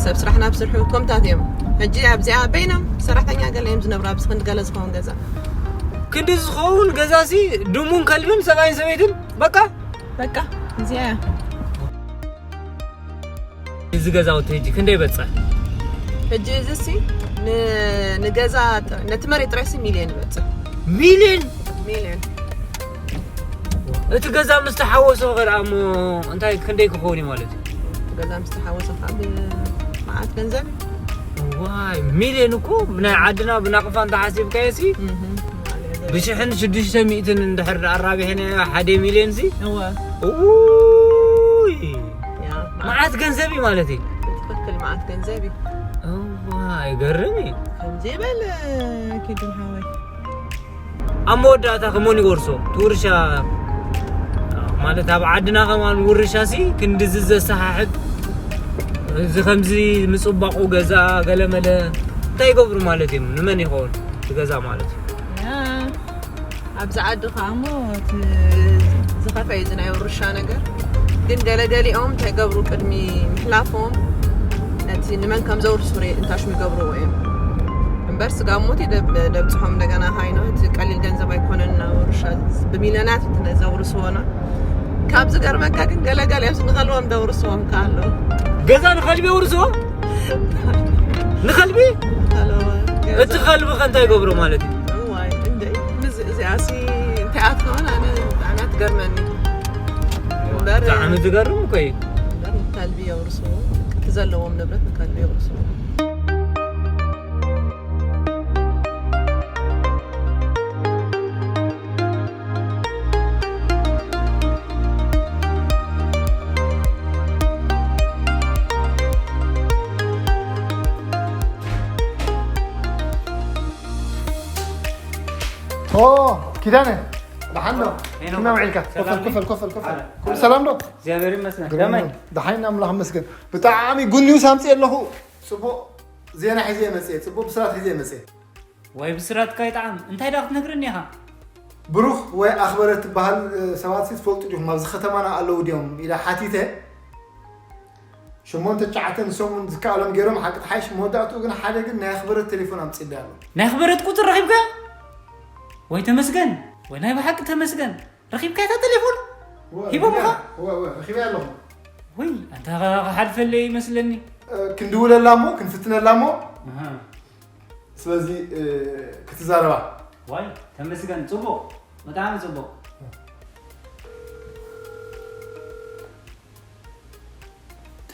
ሰብ ስራሕ ናብ ስርሑ ከምታት እዮም። ሕጂ ኣብዚኣ በይኖም ሰራሕተኛ ገለ እዮም ዝነብሩ ኣብዚ ክንዲ ገለ ዝኸውን ገዛ። ክንዲ ዝኸውን ገዛሲ ድሙን ከልብን ሰብኣይን ሰበይትን በቃ። በቃ እዚኣ እያ። እዚ ገዛውቲ ሕጂ ክንደይ በፅሕ? ሕጂ እዚ ሲ ንገዛ ነቲ መሬት ጥራይ ሲ ሚልዮን ይበፅሕ። ሚልዮን? ሚልዮን። እቲ ገዛ ምስ ተሓወሶ ኸ ደኣ እሞ እንታይ ክንደይ ክኸውን እዩ ማለት እዩ? እቲ ገዛ ምስ ተሓወሶ ከዓ ብመዓት ገንዘብ እዩ። ዋይ ሚልዮን እኮ ብናይ ዓድና ብናቕፋ እንተሓሲብካዮ ሲ ብሽሕን ሽዱሽተ ሚእትን እንድሕር ደኣ ኣራቢሕናዮ ሓደ ሚልዮን ሲ እወ ውይ ያ፣ መዓት ገንዘብ እዩ ማለት እዩ። ትክክል መዓት ገንዘብ እዩ። እዋ ይገርም እዩ። ከምዚ በል ኪዱን ሓወይ። ኣብ መወዳእታ ከመን ይወርሶ ትውርሻ ማለት ኣብ ዓድና ከማን ውርሻ ሲ ክንድዚ ዘሰሓሕብ እዚ ከምዚ ምፅባቑ ገዛ ገለመለ እንታይ ይገብሩ ማለት እዮም? ንመን ይኸውን እቲ ገዛ ማለት እዩ? ያ። ኣብዚ ዓዲ ከዓ እሞ እቲ ዝኸፈ እዩ እዚ ናይ ውርሻ ነገር ግን ገለገሊኦም እንታይ ገብሩ ቅድሚ ምሕላፎም ነቲ ንመን ከም ዘውርሱ ሬ እንታሽሙ ይገብርዎ እዮም በርስ ጋሞት ይደብ-፣ ደብጽሖም እንደገና ሃይኖ፣ እቲ ቀሊል ገንዘብ ኣይኮነን። ናብ ውርሻ ብሚልዮናት እቲ ነዛ ውርስዎና። ካብ ዝገርመካ ግን ገለገለ እዮም ንኸልዎም ደውርስዎም ከኣሎ። ገዛ ንኸልቢ የውርስዎ? ንኸልቢ? ከለዎ እቲ ኸልቢ ከ እንታይ ይገብሮ ማለት እዩ? እዋይ፣ እንደይ፣ እዚ፣ እዚኣሲ እንታይ ኣትከውን ኣነ፣ ኣነ ትገርመኒ። እምበር ብጣዕሚ ዝገርም እኮ እዩ። እምበር ንከልቢ የውርስዎ። እቲ ዘለዎም ንብረት ንከልቢ የውርስዎ። ኦ ኪዳነ፣ ደሓን ዶ? ሄኖ፣ ከመይ ውዒልካ? ኮፍ በል፣ ሰላም ኮፍ በል፣ ኮፍ በል፣ ኮፍ በል። ኣረ። ኩሉ ሰላም ዶ? እግዚኣብሔር ይመስገን። ግርም ከመይ? ነው። ደሓን ኣምላኽ ይመስገን። ብጣዕሚ ጉድ ኒውስ ኣምፅእ ኣለኹ። ፅቡቕ ዜና ሒዘ መፅእ፣ ፅቡቕ ብስራት ሒዘ መፅእ። ዋይ ብስራትካ ይጥዓም። እንታይ ዳ ክትነግረኒ ኢኻ? ብሩኽ ወይ ኣኽበረት ትበሃል፣ እ፣ ሰባት ሲ ትፈልጡ ዲኹም? ኣብዚ ከተማና ኣለዉ ድዮም? ኢለ ሓቲተ። ሸሞንተ ትሽዓተ ንሶም እውን ዝከኣሎም ገይሮም፣ ሓቂ ተሓይሽ። መወዳእትኡ ግን ሓደ ግን ናይ ኣኽበረት ቴሌፎን ኣምፅእለይ ኣሎ። ናይ ኣኽበረት ቁፅር ረኺብካ? ወይ ተመስገን፣ ወይ ናይ ብሓቂ ተመስገን። ረኺብካ እታ ቴሌፎን? ሂቦምኻ? እወ፣ እወ፣ ረኺበያ ኣለኹ። ወይ ኣንታ ክሓልፈለይ ይመስለኒ። እ፣ ክንድውለላ እሞ ክንፍትነላ እሞ። ኣሃ። ስለዚ፣ እ፣ ክትዛረባ። ዋይ ተመስገን፣ ፅቡቕ፣ ብጣዕሚ ፅቡቕ።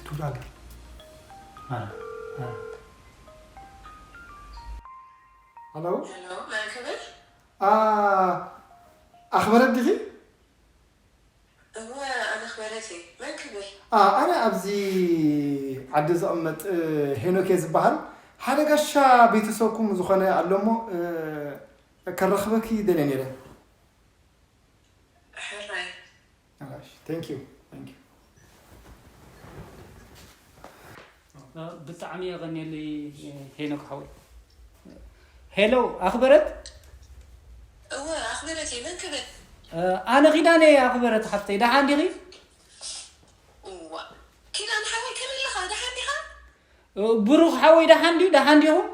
ትውላለ። ኣረ፣ ኣረ። ሃሎ። ሄሎ፣ መን ክብል? ኣ፣ ኣኽበረት ዲኺ? እወ፣ ኣነ ኣኽበረት እየ። መን ክብል? ኣ፣ ኣነ ኣብዚ ዓዲ ዝቕመጥ፣ እ፣ ሄኖክ እየ ዝበሃል። ሓደ ጋሻ ቤተሰብኩም ዝኾነ ኣሎ እሞ፣ እ፣ ከራኽበኪ ደልየ ነይረ። ሕራይ። ኣራሽ፣ thank you፣ thank you። ብጣዕሚ የቐንየለይ ሄኖክ ሓወይ። ሄሎ ኣኽበረት። እወ፣ ኣኽበረት እየ። መን ክብል? ኣነ ኪዳነ እየ ኣኽበረት ሓፍተይ፣ ደሓን ዲኺ? እዋ፣ ኪዳን ሓወይ፣ ከመይ ኣለኻ? ደሓን ዲኻ? ብሩኽ ሓወይ ደሓን ድዩ? ደሓን ዲኹም?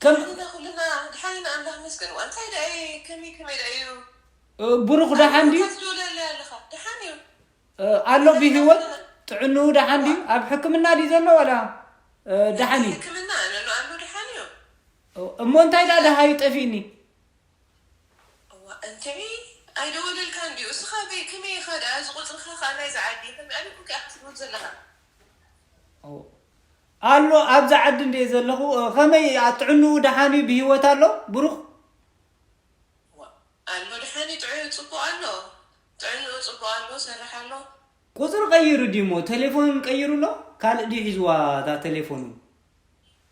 ከም ደሓን ኢና ኩልና፣ ደሓን ኢና፣ ኣምላኽ ይመስገን። እዋ፣ እንታይ ደኣ እዩ? ከመይ፣ ከመይ ደኣ እዩ? ብሩኽ ደሓን ድዩ? ትደውለለይ ኣለኻ? ደሓን እዩ። ኣሎ ብህይወት? ጥዕንኡ ደሓን ድዩ? ኣብ ሕክምና ድዩ ዘሎ ዋላ ደሓን እዩ? ሕክምና ኣሎ፣ ኣሎ፣ ደሓን እዩ። እሞ እንታይ ደኣ ደሃዩ ጠፊእኒ? እዋ፣ እንታይ ኣይደወለልካን ድዩ? እስኻ በይ፣ ከመይ ኢኻ ደኣ? እዚ ቁጽርኻ ኸኣ ናይዚ ዓዲ፣ ከመይ ኣበይ ኮንካ ኢኻ ትድውል ዘለኻ? ኣሎ፣ ኣብዛ ዓዲ እንድየ ዘለኹ። ከመይ፣ ጥዕንኡ ደሓን እዩ? ብህይወት ኣሎ ብሩኽ? እዋ፣ ኣሎ፣ ደሓን እዩ፣ ጥዑይ፣ ጽቡቕ ኣሎ። ጥዕንኡ ጽቡቕ ኣሎ፣ ሰርሕ ኣሎ። ቁጽሪ ቀይሩ ድዩሞ? ቴሌፎን ቀይሩ ኣሎ? ካልእ ድዩ ሒዝዋ እታ ቴሌፎኑ?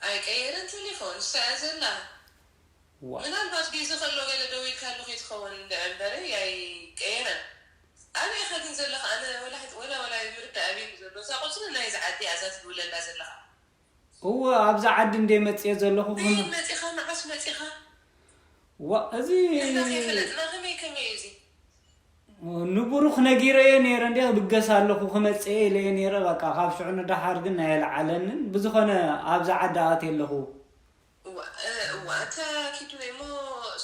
ኣይቀየረን ቴሌፎን፣ ንሳ እያ ዘላ። ዋ። ምናልባት ግዜ ከሎ ገለ ደዊልካሉ ከይትኸውን እንድዒ እምበረ፣ ኣይቀየረን። ኣበይ ኢኻ ግን ዘለኻ? ኣነ ወላ ሕጂ፣ ወላ፣ ወላ ምርዳእ ኣበይ እዩ ዘሎ? እዛ ቁጽሪ ናይዚ ዓዲ እያ እዛ ትድውለላ ዘለኻ። እወ፣ ኣብዛ ዓዲ እንደ መጽየ ዘለኹ ነይ ኹን-፣ መጺኻ፣ መዓስ መጺኻ? ዋ፣ እዚ ንሕና ከይፈለጥና ከመይ፣ ከመይ እዩ እዚ? ንብሩኽ ነጊረዮ ነይረ፣ እንደ ብገስ ኣለኹ፣ ክመጽእ ኢለዮ ነይረ። በቃ፣ ካብ ሽዑ ንደሓር ግን ኣይለዓለንን። ብዝኾነ፣ ኣብዛ ዓዲ ኣትየ ኣለኹ። እዋ፣ እ፣ እዋ፣ ኣታ ኪዱ እሞ፣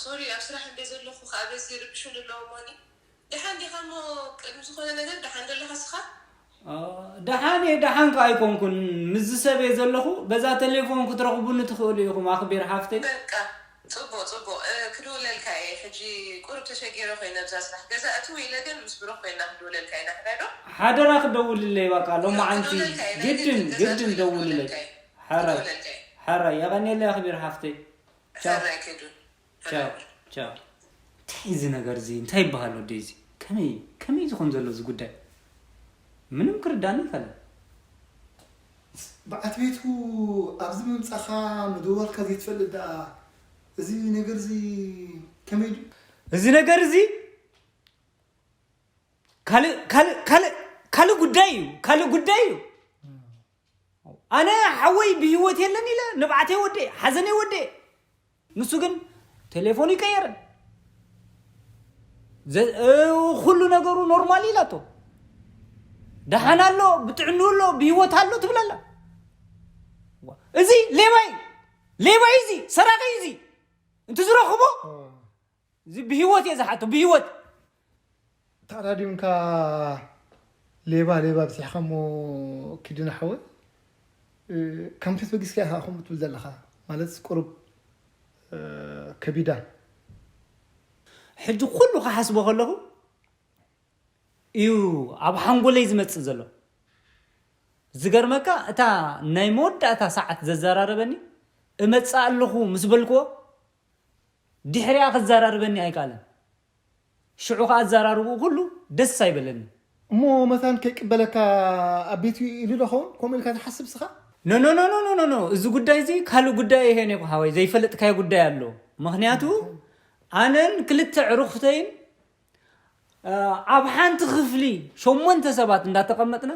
ሶሪ፣ ኣብ ስራሕ እንደ ዘለኹ ኸኣ በዚ ይርብሹኒ ኣለዉ እሞኒ። ደሓን ዲኻ እሞ፣ ቅድሚ ዝኾነ ነገር ደሓን ዶ ኣለኻ እስኻ? እ፣ ደሓን እየ፣ ደሓን ከኣ ኣይኮንኩን። ምስዚ ሰብ እየ ዘለኹ። በዛ ቴሌፎን ክትረኽቡኒ ትኽእሉ ኢኹም፣ ኣኽቢር ሓፍተይ። በቃ፣ ጽቡቕ፣ ጽቡቕ። እ፣ ክድውለልካ እየ። ሕጂ ቁሩብ ተሸጊረ ኮይነ ኣብዛ ስራሕ። ገዛ እትው ኢለ ግን ምስ ብሩኽ ኮይና ክድውለልካ እየ። ናሕዳይ ዶ? ሓደራ ክደውልለይ፣ በቃ፣ ሎማዓንቲ። ክድውለልካ እየ። ናይ ግድን፣ ግድን ገዛ ግድን እትው ኢለ ደውልለይ። ክድውለልካ እየ። ሓራይ፣ ክድውለልካ እየ። ሓራይ፣ የቐንየለይ ኣኽቢር ሓፍተይ። ቻው። ሕራይ ኪዱ። ቻው፣ ቻው። እንታይ እዚ ነገር እዚ? እንታይ ይበሃል ወደይ እዚ? ከመይ፣ ከመይ ዝኾን ዘሎ እዚ ጉዳይ? ምንም ክርዳኒ ይኸለን። በዓት ቤቱ ኣብዚ ምምጻኻ ምድዋልካ ዘይትፈልጥ ደኣ፣ እዚ ነገር እዚ ከመይ ድዩ? እዚ ነገር እዚ ካልእ፣ ካልእ፣ ካልእ፣ ካልእ ጉዳይ እዩ፣ ካልእ ጉዳይ እዩ። ኣነ ሓወይ ብህይወት የለን ኢለ ንብዓተይ ወደ፣ ሓዘነይ ወደ። ንሱ ግን ቴሌፎኑ ይቀየርን። ዘ-፣ እ፣ ኩሉ ነገሩ ኖርማል ኢላቶ። ደሓን ኣሎ፣ ብጥዕንኡ ኣሎ፣ ብህይወት ኣሎ ትብል ኣላ። ዋ፣ እዚ ሌባ እዩ። ሌባ እዩ እዚ፣ ሰራቂ እዩ እዚ። እንት ዝረኽቦ እዚ ብህይወት እየ ዝሓቶ፣ ብህይወት። ተኣዳዲምካ ሌባ ሌባ ብዚሕኻ እሞ ኪድና ሓወይ፣ ከምቲ በጊስካ ኢኻ ከምኡ ትብል ዘለኻ ማለት ቁሩብ ከቢዳ። ሕጂ ኩሉ ክሓስቦ ከለኹ እዩ ኣብ ሓንጎለይ ዝመፅእ ዘሎ። ዝገርመካ እታ ናይ መወዳእታ ሰዓት ዘዘራረበኒ እመፅእ ኣለኹ ምስ በልክዎ ድሕሪኣ ክዘራርበኒ ኣይከኣለን። ሽዑ ከዓ ኣዘራርብኡ ኩሉ ደስ ኣይበለኒ። እሞ መታን ከይቅበለካ ኣብ ቤቱ ኢሉ ዶ ኸውን ከምኡ ኢልካ ትሓስብ ስኻ? ኖ ኖ ኖ ኖ ኖ ኖ እዚ ጉዳይ እዚ ካልእ ጉዳይ ይሄን ይኹ ሓወይ ዘይፈለጥካዮ ጉዳይ ኣሎ። ምክንያቱ ኣነን ክልተ ዕሩኽተይን ኣብ ሓንቲ ክፍሊ ሸሞንተ ሰባት እንዳተቐመጥና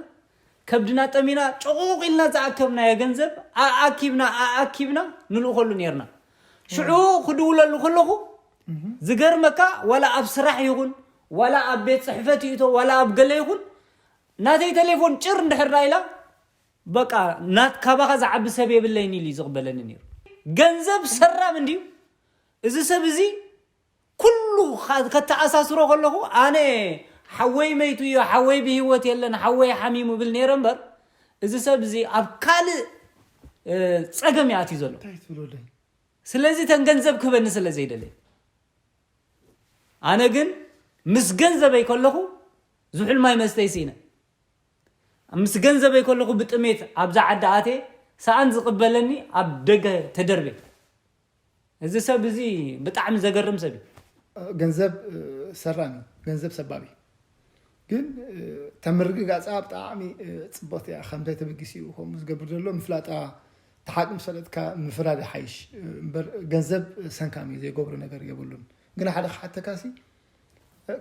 ከብድና ጠሚና ጭቑቕ ኢልና ዝኣከብናዮ ገንዘብ ኣኣኪብና ኣኣኪብና ንልእኸሉ ነርና። ሽዑ ክድውለሉ ከለኹ ዝገርመካ ዋላ ኣብ ስራሕ ይኹን ዋላ ኣብ ቤት ፅሕፈት ይእቶ ዋላ ኣብ ገለ ይኹን ናተይ ቴሌፎን ጭር እንድሕር ኢላ በቃ ናት ካባኻ ዝዓቢ ሰብ የብለይን ኢሉ እዩ ዝቕበለኒ ነይሩ። ገንዘብ ሰራም እንድዩ እዚ ሰብ እዚ ኩሉ ከተኣሳስሮ ከለኹ ኣነ ሓወይ መይቱ እዮ ሓወይ ብህይወት የለን ሓወይ ሓሚሙ ብል ነይረ እምበር እዚ ሰብ እዚ ኣብ ካልእ ፀገም ይኣትዩ ዘሎ። ስለዚ ተን ገንዘብ ክህበኒ ስለ ዘይደለየ ኣነ ግን ምስ ገንዘበይ ከለኹ ዝሑል ማይ መስተይ ስኢነ። ምስ ገንዘበይ ከለኹ ብጥሜት ኣብዛ ዓዲ ኣትየ ሰኣን ዝቕበለኒ ኣብ ደገ ተደርብየ። እዚ ሰብ እዚ ብጣዕሚ ዘገርም ሰብ እዩ። ገንዘብ ሰራሚ ገንዘብ ሰባቢ ግን እታ ምርግጋፃ ብጣዕሚ ፅብቕቲ እያ። ከምታይ ተበጊሲ እዩ ከምኡ ዝገብር ዘሎ ምፍላጣ ተሓቂ ምስ ፈለጥካ ምፍራድ ይሓይሽ እምበር ገንዘብ ሰንካም እዩ ዘይገብሮ ነገር የብሉን። ግን ሓደ ክሓተካሲ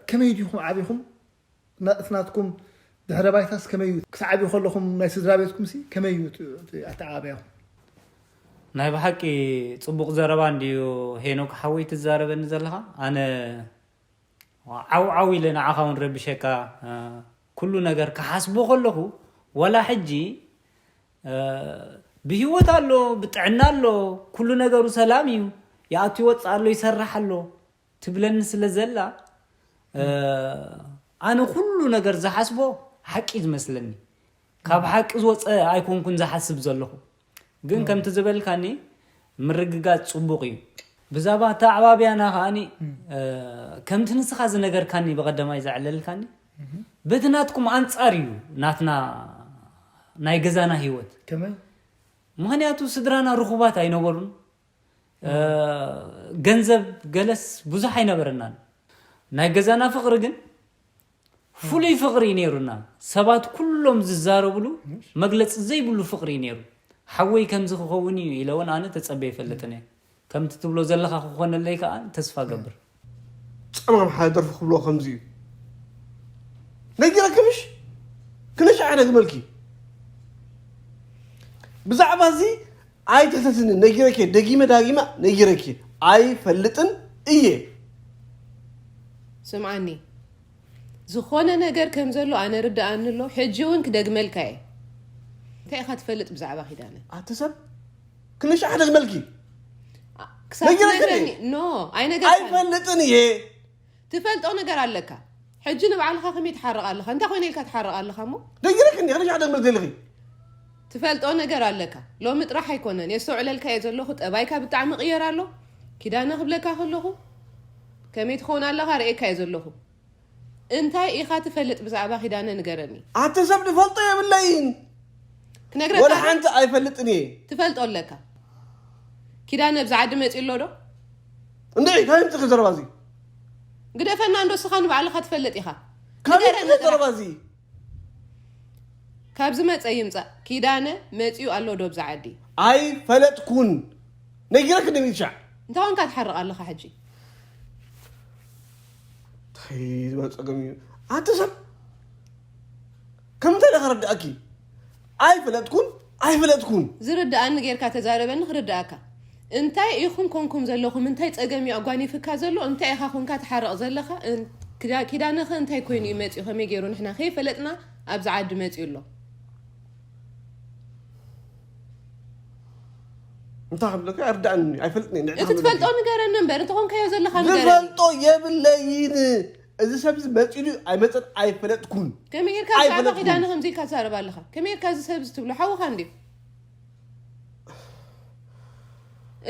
ከመይ ዲኹም ዓቢኹም እቲ ናትኩም ድሕረ ባይታስ ከመይ እዩ ክሳብ ዓብዩ ከለኹም ናይ ስድራ ቤትኩም ሲ ከመይ እዩ ኣተዓባብያኹም? ናይ ብሓቂ ፅቡቕ ዘረባ እንድዩ ሄኖክ ሓወይ ትዛረበኒ ዘለኻ። ኣነ ዓው ዓው ኢለ ንዓኻ እውን ረብሸካ ኩሉ ነገር ክሓስቦ ከለኹ ዋላ ሕጂ ብህይወት ኣሎ ብጥዕና ኣሎ ኩሉ ነገሩ ሰላም እዩ ይኣቱ ይወፅእ ኣሎ ይሰርሕ ኣሎ ትብለኒ ስለ ዘላ ኣነ ኩሉ ነገር ዝሓስቦ ሓቂ ዝመስለኒ ካብ ሓቂ ዝወፀ ኣይኮንኩን ዝሓስብ ዘለኹ። ግን ከምቲ ዝበልካኒ ምርግጋፅ ፅቡቕ እዩ። ብዛባ ኣተዓባብያና ከዓኒ ከምቲ ንስኻ ዝነገርካኒ ብቐደማይ ዘዕለልካኒ በቲ ናትኩም ኣንፃር እዩ ናትና ናይ ገዛና ህይወት። ከመይ? ምክንያቱ ስድራና ርኹባት ኣይነበሩን። ገንዘብ ገለስ ብዙሕ ኣይነበረናን። ናይ ገዛና ፍቕሪ ግን ፍሉይ ፍቕሪ እዩ ነይሩና። ሰባት ኩሎም ዝዛረብሉ መግለፂ ዘይብሉ ፍቕሪ እዩ ነይሩ። ሓወይ ከምዚ ክኸውን እዩ ኢለ እውን ኣነ ተፀበ ይፈልጥን እየ። ከምቲ ትብሎ ዘለኻ ክኾነለይ ከዓ ተስፋ ገብር። ጸማም ሓደ ደርፊ ክብሎ ከምዚ እዩ። ነጊረኪ ምሽ ክነሻ ሓደ ግመልኪ ብዛዕባ እዚ ኣይትሕተትኒ ነጊረኪ ደጊመ ዳጊማ ነጊረኪ ኣይፈልጥን እየ። ስምዓኒ ዝኾነ ነገር ከም ዘሎ ኣነ ርድኣኒ ኣሎ ሕጂ እውን ክደግመልካ እየ። እንታይ ኢኻ ትፈልጥ ብዛዕባ ኪዳነ? ኣቲ ሰብ ክነሻ ሓደ ግመልኪ ክሳብ ነጊረኪ ትነግረኒ ኖ ኣይነገርካን ኣይፈልጥን እየ። ትፈልጦ ነገር ኣለካ። ሕጂ ንባዕልኻ ከመይ ትሓርቕ ኣለኻ? እንታይ ኮይነ ኢልካ ትሓርቕ ኣለኻ እሞ? ነጊረክኒ ከነሽ ሓደ መግደልኺ። ትፈልጦ ነገር ኣለካ። ሎሚ ጥራሕ ኣይኮነን የስተውዕለልካ እየ ዘለኹ። ጠባይካ ብጣዕሚ ቅየር ኣሎ። ኪዳነ ክብለካ ከለኹ ከመይ ትኸውን ኣለኻ ርእየካ እየ ዘለኹ። እንታይ ኢኻ ትፈልጥ ብዛዕባ ኪዳነ ንገረኒ። ኣቲ ሰብ ዝፈልጦ የብለይን። ክነግረካ ወላ ሓንቲ ኣይፈልጥን እየ። ትፈልጦ ኣለካ። ኪዳነ ኣብዚ ዓዲ መፂኡ ኣሎ ዶ? እንድዒ ካበይ ምፅእኺ ዘረባ እዚ? ግደፈና እንዶ እስኻ ንባዕልኻ ትፈልጥ ኢኻ። ካበይ ምፅእኺ ዘረባ እዚ? ካብ ዝመፀ ይምፃእ ኪዳነ መፂኡ ኣሎ ዶ ኣብዚ ዓዲ? ኣይፈለጥኩን። ነጊረኪ ዶ ሚትሻዕ? እንታይ ኮንካ ትሓርቕ ኣለኻ ሕጂ? እንታይ ዝበለ ፀገም እዩ ኣቲ ሰብ? ከምንታይ ኢለ ከረድኣኪ? ኣይፈለጥኩን ኣይፈለጥኩን። ዝርድኣኒ ጌርካ ተዛረበኒ ክርድኣካ። እንታይ ኢኹም ኮንኩም ዘለኹም እንታይ ጸገም እዩ ኣጓኒፍካ ዘሎ እንታይ ኢኻ ኮንካ ትሓርቕ ዘለኻ ኪዳነኸ እንታይ ኮይኑ እዩ መጺኡ ከመይ ገይሩ ንሕና ከይፈለጥና ኣብዚ ዓዲ መጺኡ ኣሎ። እንታይ ክብለካ? ኣርዳእኒ። ኣይፈልጥን እየ። ንዕቲ እቲ ትፈልጦ ንገረኒ እምበር፣ እቲ ኮንካዮ ዘለኻ ንገረኒ። ዝፈልጦ የብለይን። እዚ ሰብ እዚ መፂሉ ኣይመፀን ኣይፈለጥኩን። ከመይ ጌርካ ብዛዕባ ኣይፈለጥኩን። ኪዳነ ከምዚ ኢልካ ትዛረብ ኣለኻ? ከመይ ጌርካ እዚ ሰብ እዚ ትብሎ? ሓውኻ እንድዩ።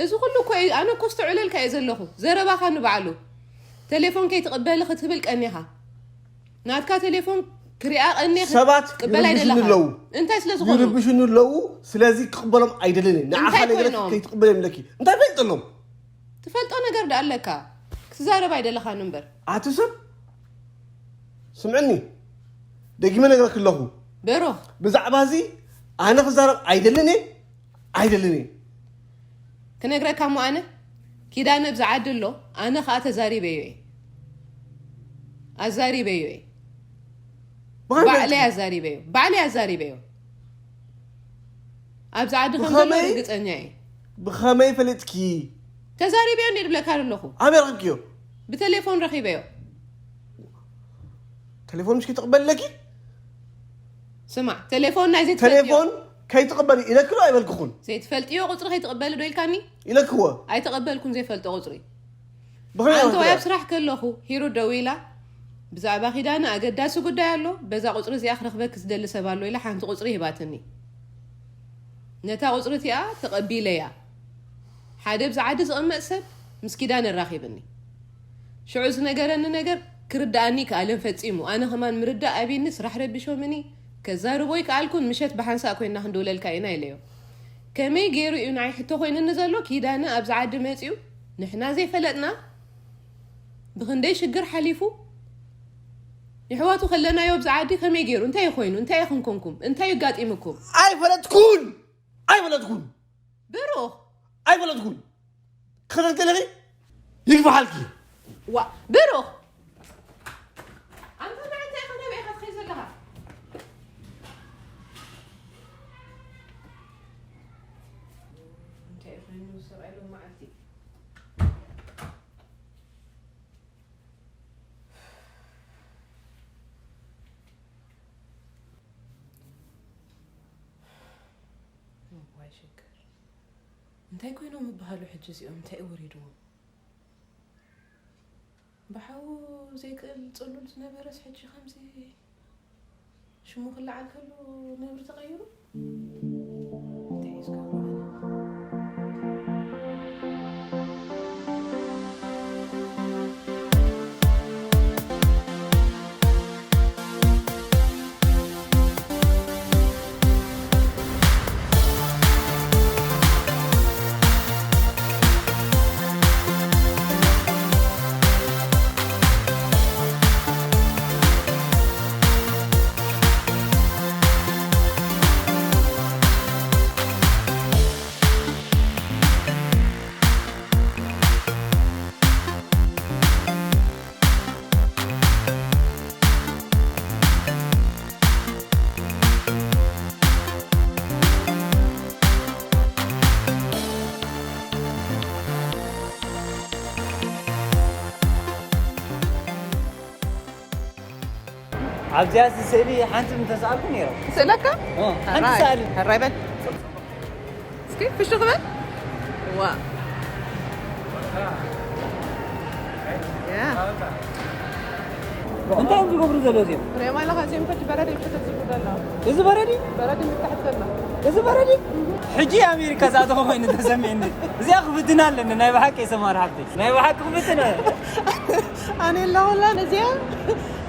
እዚ ኩሉ እኮ እዩ፣ ኣነ እኮ ኣስተውዕለልካ እየ ዘለኹ። ዘረባኻ ንባዕሉ። ቴሌፎን ከይትቕበል ክትብል ቀኒኻ። ናትካ ቴሌፎን ክሪኣ ቀኒኻ ሰባት ክትቅበል ይርብሹኒ ኣይደለኻ። ኣለዉ። እንታይ ስለ ዝኾኑ? ይርብሹኒ ኣለዉ። ስለዚ ክቕበሎም ኣይደልን እየ። ንዓኻ እንታይ ነገረኪ ኮይኖም? ከይትቕበል የምለኪ። እንታይ ፈልጠሎም? ትፈልጦ ነገር ደኣ ኣለካ። ክትዛረብ ኣይደለኻን እምበር። ኣቲ ሰብ ስምዕኒ፣ ደጊመ ነግረኪ ኣለኹ። በሮኽ። ብዛዕባ እዚ ኣነ ክዛረብ ኣይደልን እየ፣ ኣይደልን እየ። ክነግረካ እሞ ኣነ ኪዳነ ኣብዚ ዓዲ ኣሎ፣ ኣነ ኸኣ ተዛሪበዮ እየ። ኣዛሪበዮ እየ። ብኸመይ ባዕለይ ኣዛሪበዮ፣ ባዕለይ ኣዛሪበዮ። ኣብዚ ዓዲ ከም ዘሎ ብኸመይ? ርግጸኛ እየ። ብኸመይ ፈሊጥኪ? ተዛሪበዮ እንዴ ድብለካ ኣለኹ። ኣበይ ረኺብክዮ? ብቴሌፎን ረኺበዮ። ቴሌፎን ምሽ ክትቕበለኪ? ስማዕ፣ ቴሌፎን ናይ ዘይትፈልጥዮ። ቴሌፎን ከይትቕበሊ ኢለክሎ ኣይበልክኹን። ዘይትፈልጥዮ ቁጽሪ ከይትቕበሊ ዶ ኢልካኒ? ኢለክዎ። ኣይተቐበልኩን ዘይፈልጦ ቁጽሪ። ብኸመይ ኣንተ ወይ ኣብ ስራሕ ከለኹ ሂሩት ደዊላ፣ ብዛዕባ ኪዳነ ኣገዳሲ ጉዳይ ኣሎ፣ በዛ ቁጽሪ እዚኣ ክረኽበኪ ዝደሊ ሰብ ኣሎ ኢላ ሓንቲ ቁጽሪ ሂባትኒ። ነታ ቁጽሪ እቲኣ ተቐቢለያ። ሓደ ብዛ ዓዲ ዝቕመጥ ሰብ ምስ ኪዳነ ኣራኺብኒ። ሽዑ ዝነገረኒ ነገር ክርድኣኒ ከኣለን ፈጺሙ። ኣነ ከማን ምርዳእ ኣቢኒ፣ ስራሕ ረቢሾምኒ፣ ከዛርቦ ኣይከኣልኩን፣ ምሸት ብሓንሳእ ኮይና ክንድውለልካ ኢና ኢለዮ። ከመይ ገይሩ እዩ ንዓይ ሕቶ ኮይኑኒ ዘሎ? ኪዳነ ኣብዚ ዓዲ መጺኡ ንሕና ዘይፈለጥና ብኽንደይ ሽግር ሓሊፉ የሕዋቱ ከለናዮ ኣብዚ ዓዲ ከመይ ገይሩ እንታይ ኮይኑ እንታይ ኢኹም ኮንኩም እንታይ ኣጋጢምኩም? ኣይፈለጥኩን ኣይፈለጥኩን ብሩኽ ኣይፈለጥኩን ክተተለኺ ይግባሓልኪ ዋ ብሩኽ ኣንተ ንዓይ እንታይ ኢኻ ናበይ ኢኻ ትኸይድ ዘለኻ? እንታይ ኮይኑ ሰብኣይ ሎም መዓልቲ ዋይ ሽግር እንታይ ኮይኖም ይበሃሉ ሕጂ እዚኦም እንታይ እዩ ወሪድዎም ብሓዉ ዘይክእል ፅሉል ዝነበረስ ሕጂ ከምዚ ሽሙ ክለዓል ከሎ ነብሪ ተቐይሩ እንታይ እዩ ዝገብሮ ኣነ ኣብዚኣ ስእሊ ሓንቲ ምተሰኣልኩ ነይረ። ስእለካ? ሓንቲ ሰኣሊ። ሕራይ በል። እስኪ ፍሽኽ በል። ዋ። እንታይ እዮም ዝገብሩ ዘለዉ እዚኦም? ሪኦም ኣለኻ እዚኦም ከ በረድ ይብሉ ዝብሉ ዘለዉ። እዚ በረድ እዩ? በረድ ይብሉ ታሕቲ ዘሎ። እዚ በረድ እዩ? ሕጂ ኣሜሪካ ዝኣተኹ ኮይኑ ተሰሚዕኒ። እዚኣ ክፍትና ኣለኒ ናይ ብሓቂ ሰማር ሓብተይ። ናይ ብሓቂ ክፍትና። ኣነ ኣለኹላ ነዚኣ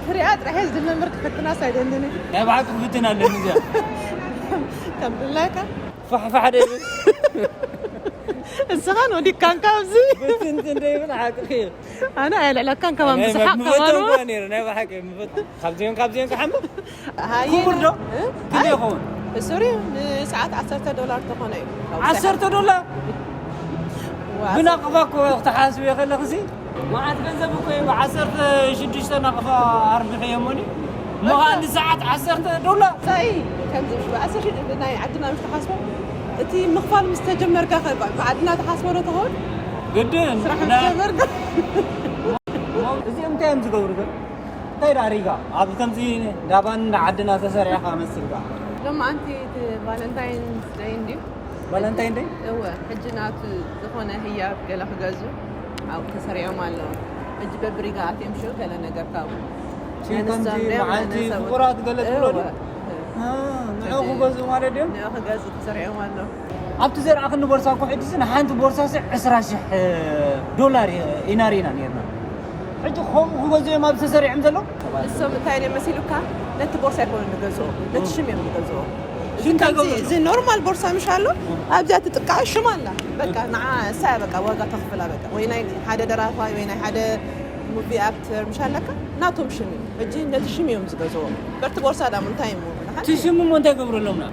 ክሪኣ ጥራሕ እየ ዝድል ነምበር ክፍትናስ ኣይደልን። ናይ ብሓቂ ክፍትና ኣለኒ እዚኣ። ከም ድላይካ። ፋሕፋሕ ደብል። እስኻን ወዲካን ካብዚ። ብትንትን ደብል ሓቅኺ። ኣነ ኣየልዕለካን ከማን ብስሓቅ ከማኑ። ነይሩ ናይ ብሓቂ ምፈት። ካብዚኦም ካብዚኦም ክሓምቕ። ክቡር ዶ? ክንደይ ይኸውን? እሱሪ ንሰዓት ዓሰርተ ዶላር ተኾነ እዩ። ዓሰርተ ዶላር? ብናቕፋ እኮ ክትሓስብዮ ከለኽሲ መዓት ገንዘብ እኮ እዩ። ብዓሰርተ ሽዱሽተ ናቕፋ ኣርብሑ እዮሞኒ። እሞ ከዓ ንሰዓት ዓሰርተ ዶላር? ሳይ ከምዚ ብዓሰርተ ሽዱሽተ ናይ ዓድና ምስ ተሓስቦ እቲ ምኽፋል ምስ ተጀመርካ ከ ብዓድና ተሓስቦ ዶ ትኸውን? ግድን። ስራሕ ምስ ጀመርካ? እዚኦም እንታይ እዮም ዝገብሩ ግን? እንታይ ደኣ ሪጋ ኣብ ከምዚ እንዳባን ዓድና ተሰሪዕኻ መስልካ? ሎማዓንቲ እቲ ቫለንታይንስ ደይ እንድዩ ዋላ እንታይ እንደ እወ ሕጂ ናቱ ዝኾነ ህያብ ገለ ክገዙ ኣብኡ ተሰሪዖም ኣለዉ። ሕጂ በብሪጋ ኣትዮም ሽዑ ገለ ነገር ካብኡ ከምዚ መዓልቲ ፍቁራት ገለ ትብሎ ድዩ? ንዑ ክገዝኡ ማለት ድዮም? ንዑ ክገዝኡ ተሰሪዖም ኣለዉ። ኣብቲ ዘርኣኽኒ ቦርሳ እኮ ሕጂ ንሓንቲ ቦርሳ ሲ ዕስራ ሽሕ ዶላር ኢና ርኢና ነርና። ሕጂ ከምኡ ክገዝኡ እዮም ኣብዚ ተሰሪዖም ዘለዉ? ንሶም እንታይ እዮም መሲሉካ? ነቲ ቦርሳ ኣይኮኑን ዝገዝኦ፣ ነቲ ሽም እዮም ዝገዝኦ። እዚ እንታይ ከምዚ ገብሩ? እዚ ኖርማል ቦርሳ ምሽ ኣሎ ኣብዚኣ ትጥቃ ሽም ኣላ። በቃ ንዓ እሳ እያ በቃ ዋጋ ተኽፍላ በቃ ወይ ናይ ሓደ ደራፋይ ወይ ናይ ሓደ ሙቪ ኣክተር ምሽ ኣለካ ናቶም ሽም እዩ። ሕጂ ነቲ ሽም እዮም ዝገዝኦ። በርቲ ቦርሳ ዳም እንታይ እሞ ንሓንቲ እቲ ሽም እሞ እንታይ ገብረሎምና?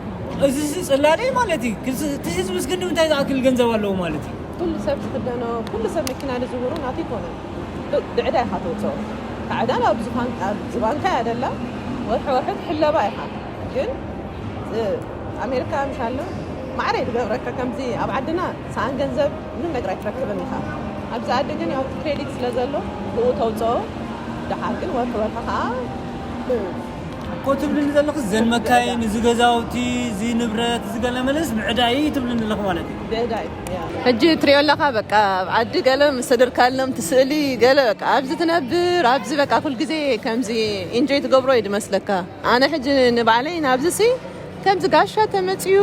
እዚ ሲ ጽላለ ማለት እዩ። ክስ- እቲ ህዝቢ እስክንዲ እንታይ ዝኣክል ገንዘብ ኣለዎ ማለት እዩ? ኩሉ ሰብ ዝኽደኖ ኩሉ ሰብ መኪና ዝዝውሮ ናቱ ይኮነ። ብዕዳ ኢኻ ተውፅኦ። ታዕዳል ኣብ ዝባንካ እያ ደላ ወርሒ ወርሒ ትሕለባ ኢኻ። ግን ኣሜሪካ ምሻሎ ማዕረ ይትገብረካ ከምዚ ኣብ ዓድና ሰኣን ገንዘብ ምንም ነገር ኣይትረክብን ኢኻ። ኣብዚ ዓዲ ግን ያው ክሬዲት ስለ ዘሎ ብኡ ተውፅኦ። ደሓር ግን ወርሒ ወርሒ ከዓ እኮ ትብልኒ ዘለኹ ዘን መካይን እዚ ገዛውቲ እዚ ንብረት እዚ ገለ መለስ ብዕዳይ ትብልኒ ኣለኹ ማለት እዩ። ብዕዳይ ሕጂ ትሪኦ ኣለኻ በቃ ኣብ ዓዲ ገለ ምስ ሰደድካሎም ትስእሊ ገለ በቃ ኣብዚ ትነብር ኣብዚ በቃ ኩል ግዜ ከምዚ ኢንጆይ ትገብሮ እዩ ዝመስለካ። ኣነ ሕጂ ንባዕለይ ናብዚ ሲ ከምዚ ጋሻ ተመፅዩ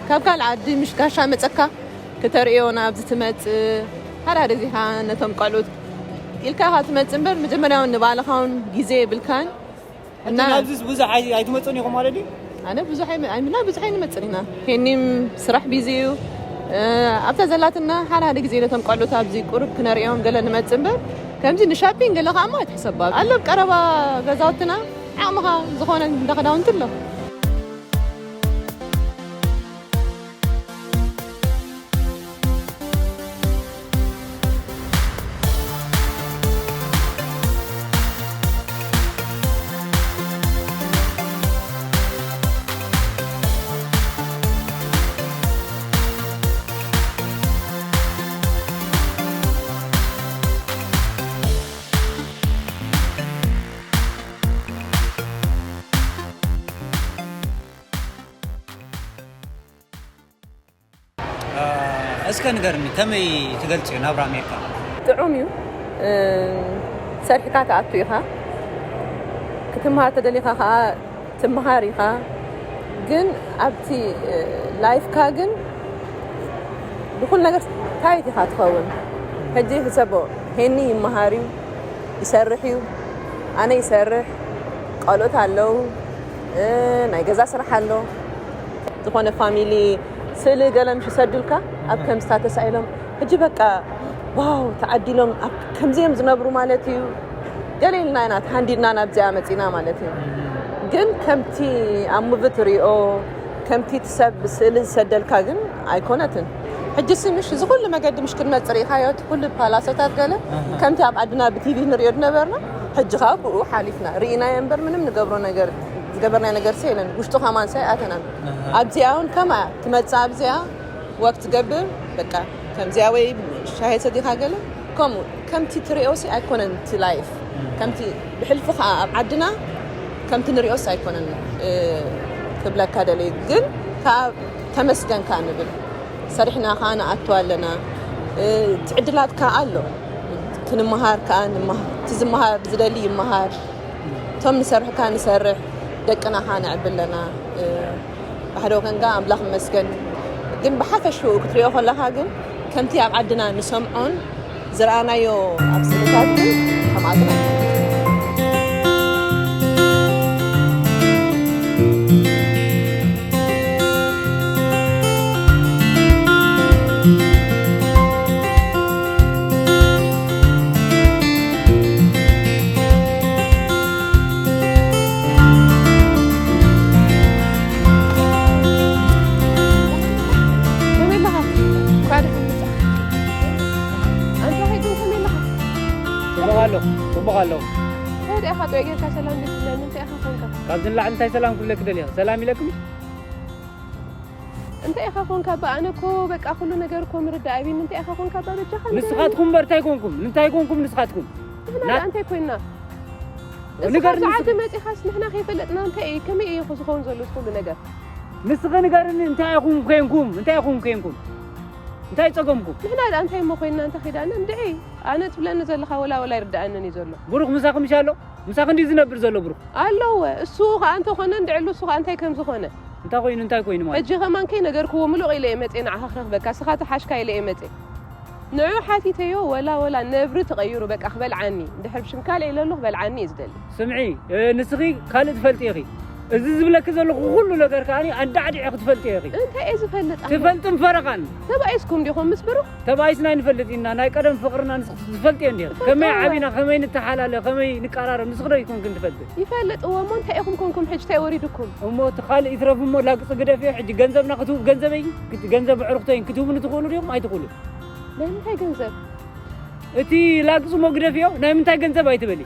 ካብ ካልእ ዓዲ ምሽ ጋሻ መፀካ ክተርእዮ ናብዚ ትመፅእ ሓደ ሓደ ዚኻ ነቶም ቆልዑት ኢልካ ኢኻ ትመፅእ እምበር መጀመርያ እውን ንባዕልኻ እውን ግዜ የብልካን እና ናብዚስ ብዙሕ ኣይ- ኣይትመፁን ኢኹም ማለት ድዩ? ኣነ ብዙሕ ኣይ- ኣይምና ብዙሕ ኣይንመፅን ኢና። ሄኒም ስራሕ ቢዚ እዩ። እ፣ ኣብታ ዘላትና ሓደ ሓደ ግዜ ነቶም ቆልዑት ኣብዚ ቁሩብ ክነርእዮም ገለ ንመፅእ እምበር ከምዚ ንሻፒንግ ገለ ከዓ እሞ ኣይትሕሰባ ኣሎ ኣብ ቀረባ ገዛውትና ዓቕምኻ ዝኾነ እንዳ ክዳውንቲ ኣሎ። እስከ ንገርኒ ከመይ ትገልፅዮ ናብራ ኣሜሪካ? ጥዑም እዩ። እ፣ ሰሪሕካ ትኣቱ ኢኻ። ክትምሃር ተደሊኻ ከዓ ትምሃር ኢኻ። ግን ኣብቲ እ፣ ላይፍካ ግን ብኩሉ ነገር ታይት ኢኻ ትኸውን። ሕጂ ሕሰቦ ሄኒ ይመሃር እዩ፣ ይሰርሕ እዩ፣ ኣነ ይሰርሕ፣ ቆልኦት ኣለዉ፣ እ፣ ናይ ገዛ ስራሕ ኣሎ። ዝኾነ ፋሚሊ ስእሊ ገለ ምሽ ይሰዱልካ ኣብ ከምዝታ ተሳኢሎም ሕጂ በቃ ዋው ተዓዲሎም ኣብ ከምዚኦም ዝነብሩ ማለት እዩ ገለ ኢልና ኢና ተሃንዲድና ናብዚኣ መፂና ማለት እዩ ግን ከምቲ ኣብ ሙቪ ትሪኦ ከምቲ እቲ ሰብ ስእሊ ዝሰደልካ ግን ኣይኮነትን ሕጂ ሲ ምሽ እዚ ኩሉ መገዲ ምሽ ክትመፅእ ርኢኻዮ እቲ ኩሉ ፓላሶታት ገለ ከምቲ ኣብ ዓድና ብቲቪ ንሪኦ ዝነበርና ሕጂ ከዓ ብኡ ሓሊፍና ርኢናዮ እምበር ምንም ንገብሮ ነገር ዝገበርናዮ ነገር ሲ የለን ውሽጡ ከማን ሲ ኣይኣተናን ኣብዚኣ እውን ከማ ትመፅእ ኣብዚኣ ወክ ትገብር በቃ ከምዚኣ ወይ ሻሂ ሰቲኻ ገለ ከምኡ ከምቲ ትሪኦ ሲ ኣይኮነን እቲ ላይፍ ከምቲ ብሕልፊ ከዓ ኣብ ዓድና ከምቲ ንሪኦ ሲ ኣይኮነን እ፣ ክብለካ ደለዩ ግን ከዓ ተመስገን ከዓ ንብል ሰሪሕና ከዓ ንኣቱ ኣለና እ፣ እቲ ዕድላት ከዓ ኣሎ ክንመሃር ከዓ ንመሃር እቲ ዝመሃር ዝደሊ ይመሃር እቶም ንሰርሕ ከዓ ንሰርሕ ደቅና ከዓ ነዕቢ ኣለና እ፣ ብሓደ ወገን ጋ ኣምላኽ ይመስገን ግን ብሓፈሽኡ ክትሪኦ ከለኻ ግን ከምቲ ኣብ ዓድና ንሰምዖን ዝረኣናዮ ኣብ ስእልታት ግን ከምኣትና ከመይ ኣለኻ? እንኳዕ ደሓን መጻኻ። ኣንታ ሄዱ ከመይ ኣለኻ? ጽቡቕ ኣለኹ፣ ጽቡቕ ኣለኹ። እንታይ ደኣ ኢኻ ጥዑይ ጌርካ ሰላም ዘይትብለኒ? እንታይ ኢኻ ኮንካ? ካብዚ ንላዕሊ እንታይ ሰላም ክብለኪ ደሊኻ? ሰላም ኢለኪ ምሽ? እንታይ ኢኻ ኮንካ? እባ ኣነ እኮ በቃ ኩሉ ነገር እኮ ምርዳእ ኣቢኒ። እንታይ ኢኻ ኮንካ? እባ በጃኻ ንገረኒ። ንስኻትኩም እምበር እንታይ ኮንኩም? እንታይ ኮንኩም ንስኻትኩም? ንሕና ና- ደኣ እንታይ ኮይንና? ንገርኒ እስኻ ሰዓት እስኺ። መጺኻስ ንሕና ከይፈለጥና እንታይ እዩ? ከመይ እዩ ዝኸውን ዘሎ እዚ ኩሉ ነገር? ንስኺ ንገርኒ፣ እንታይ ኢኹም ኮይንኩም? እንታይ ኢኹም ኮይንኩም? እንታይ ጸገምኩም? ንሕና ደኣ እንታይ እሞ ኮይንና እንተ ኺዳነ እንድዒ? ኣነ ትብለኒ ዘለኻ ወላ ወላ ኣይርድኣንን እዩ ዘሎ። ብሩኽ ምሳኺ ምሽ ኣሎ? ምሳኺ እንድዩ ዝነብር ዘሎ ብሩኽ። ኣለወ። እሱ ኸኣ እንተኾነ እንድዕሉ እሱ ኸኣ እንታይ ከም ዝኾነ። እንታይ ኮይኑ፣ እንታይ ኮይኑ ማለት? ሕጂ ኸማን ከይነገርክዎ ምሉቕ ኢለ እየ መጽየ ንዓኻ ክረኽበካ። ስኻ ተሓሽካ ኢለ እየ መጽየ። ንዑ ሓቲተዮ ወላ ወላ ነብሪ ተቐይሩ በቃ ክበልዓኒ። እንድሕር ብሽም ካልእ ኢለሉ ክበልዓኒ እዩ ዝደሊ። ስምዒ፣ እ፣ ንስኺ ካልእ ትፈልጢ ኢኺ። እዚ ዝብለኪ ዘለኹ ኩሉ ነገር ከኣ ኣንዳዕዲዕኺ ትፈልጢ ኢኺ። እንታይ እየ ዝፈልጥ ኣነ? ትፈልጥን ፈረቓን። ተባኢስኩም ዲኹም ምስ ብሩኽ? ተባኢስና ኣይንፈልጥ ኢና። ናይ ቀደም ፍቕርና ንስኺ ትፈልጥዮ እንዲኺ። እፈልጦ ከመይ እወ። ዓቢና፣ ከመይ ንተሓላለ፣ ከመይ ንቀራረብ ንስኺ ዶ ኣይኮንክን ትፈልጢ? ይፈልጥ እወ፣ እሞ እንታይ ኢኹም ኮንኩም ሕጂ እንታይ ወሪዱኩም? እሞ እቲ ካልእ ይትረፍ እሞ ላግጺ ግደፍዮ። ሕጂ ገንዘብና ክትህቡ፣ ገንዘበይ፣ ክት-፣ ገንዘብ ኣዕሩኽተይን ክትህቡኒ ትኽእሉ ዲኹም ኣይትኽእሉን? ናይ ምንታይ ገንዘብ? እቲ ላግጺ እሞ ግደፍዮ፣ ናይ ምንታይ ገንዘብ ኣይትበሊ።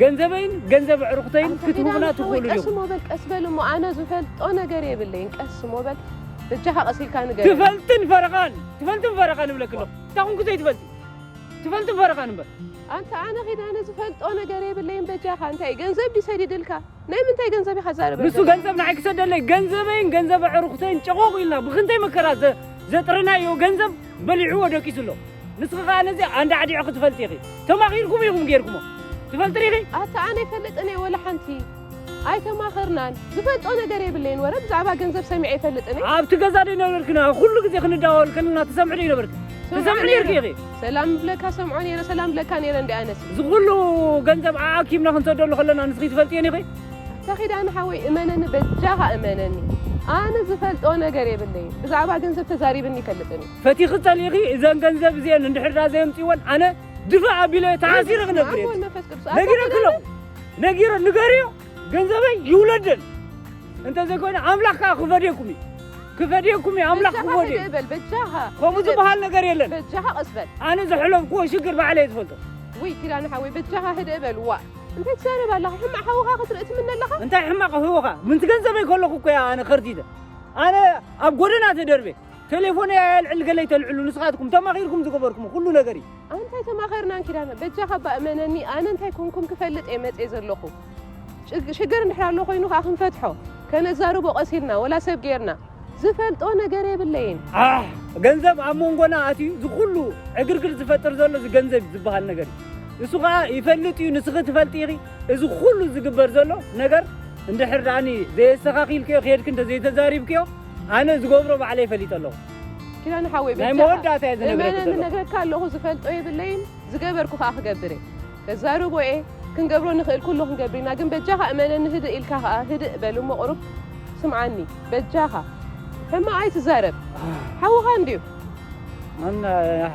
ገንዘበይን ገንዘብ ኣዕሩኽተይን ኣታ ክትህቡና ኪዳነ ሓወይ፣ ትኽእሉ ዲኹም? ቀስ እሞ በል፣ ቀስ በል እሞ፣ ኣነ ዝፈልጦ ነገር የብለይን። ቀስ እሞ በል፣ በጃኻ ቀስ ኢልካ ንገረኒ። ትፈልጥን ፈረቓን፣ ትፈልጥን ፈረቓን እብለኪ ኣለኹ። እንታይ ኮንኩ ዘይትፈልጢ? ትፈልጥን ፈረቓን እምበር። ኣንታ ኣነ ኪዳነ ዝፈልጦ ነገር የብለይን፣ በጃኻ። እንታይ ገንዘብ ድዩ ሰዲድልካ? ናይ ምንታይ ገንዘብ ኢኻ ትዛረበ ንሱ ዘለኻ? ገንዘብ ንዓይ ክሰደለይ፣ ገንዘበይን ገንዘብ ኣዕሩኽተይን ጨቖቑ ኢልና ብኽንደይ መከራ ዘ-፣ ዘጥረናዮ ገንዘብ በሊዕዎ ደቂሱ ኣሎ። ንስኺ ኸኣ ነዚ ኣንዳዕዲዕኺ ትፈልጢ ኢኺ። ተማኺርኩም ኢኹም ጌርኩሞ። ትፈልጢ ዲኺ? ኣታ ኣነ ኣይፈልጥን እየ ወላ ሓንቲ። ኣይተማኸርናን። ዝፈልጦ ነገር የብለይን። ወረ ብዛዕባ ገንዘብ ሰሚዐ ኣይፈልጥን እየ። ኣብቲ ገዛ ዶ ይነበርክና? ኩሉ ግዜ ክንዳወል ከለና ትሰምዒ ዶ ይነበርክ? ሰምዖ ትሰምዒ ነይረ። ኔርኪ ኢኺ። ሰላም ብለካ ሰምዖ ነይረ፣ ሰላም ብለካ ነይረ እንዲ ኣነስ። እዚ ኩሉ ገንዘብ ኣኣኪብና ክንሰደሉ ከለና ንስኺ ትፈልጥየን ኢኺ? ኣታ ኪዳነ ሓወይ፣ እመነኒ፣ በጃኻ እመነኒ። ኣነ ዝፈልጦ ነገር የብለይን። ብዛዕባ ገንዘብ ተዛሪብኒ ይፈልጥን እዩ። ፈቲኺ ጸሊእኺ፣ እዘን ገንዘብ እዚአን እንድሕር ዳ ዘየምጽእወን፣ ኣነ ድፋእ ኣቢለ ተዓሲረ ኣነ ክነብር እየ። ብስመ ኣብ ወመንፈስ ቅዱስ። ኣታ ነጊረኪ ኪዳነ ኣለኹ። ነጊረ፣ ንገርዮ፣ ገንዘበይ ይውለደን። እንተ ዘይኮይኑ፣ ኣምላኽ ከኣ ክፈድየኩም እዩ። ክፈድየኩም እዩ፣ ኣምላኽ በጃኻ ክፈድዮ። ህድእ በል፣ በጃኻ። ከምኡ ዝበሃል ነገር የለን። በጃኻ ቀስ በል። ኣነ ዘሕለፍክዎ ሽግር ባዕለይ እየ ዝፈልጦ። ውይ፣ ኪዳነ ሓወይ፣ በጃኻ ህድእ በል። ዋእ፣ እንታይ ትዛረብ ኣለኻ? ሕማቕ ሓውኻ ክትርኢ ትምነ ኣለኻ? እንታይ ሕማቕ ሓውኻ? ምንቲ ገንዘበይ ከለኹ እኮ እያ ኣነ ከርቲተ። ኣነ ኣብ ጎደና ተደርቤ። ቴሌፎነይ ኣየልዕል ገለ ይተልዕሉ፣ ንስኻትኩም ተማኺርኩም ዝገበርኩም ኩሉ ነገር እዩ። ኣንታይ ተማኸርናን ኪዳነ? በጃኻ እባ እመነኒ፣ ኣነ እንታይ ኮንኩም ክፈልጥ እየ መጽየ ዘለኹ። ሽግ-፣ ሽግር እንድሕር ኣሎ ኮይኑ ከኣ ክንፈትሖ፣ ከነዛርቦ ቀስ ኢልና፣ ወላ ሰብ ጌርና። ዝፈልጦ ነገር የብለይን። ኣሕ፣ ገንዘብ ኣብ መንጎና ኣትዩ፣ እዚ ኩሉ ዕግርግር ዝፈጥር ዘሎ እዚ ገንዘብ ዝበሃል ነገር እዩ። እሱ ከኣ ይፈልጥ እዩ፣ ንስኺ ትፈልጢ ኢኺ። እዚ ኩሉ ዝግበር ዘሎ ነገር እንድሕር ደኣኒ ዘየስተኻኺልክዮ፣ ከድኪ እንተ ዘይተዛሪብክዮ፣ ኣነ ዝገብሮ ባዕለይ ፈሊጠ ኣለኹ። ኪዳነ ሓወይ፣ ናይ በጃኻ መወዳእታ እየ ዝነግረኪ እመነኒ፣ ዘለኹ። ነግረካ ኣለኹ፣ ዝፈልጦ የብለይን፣ ዝገበርኩ ከኣ ክገብር እየ። ከዛርቦ እየ፣ ክንገብሮ ንኽእል ኩሉ ክንገብር ኢና፣ ግን በጃኻ እመነኒ፣ ህድእ ኢልካ ከኣ፣ ህድእ በል እሞ ቁሩብ ስምዓኒ፣ በጃኻ። ሕማቕ ኣይትዛረብ። ሓውኻ እንድዩ። ኣነ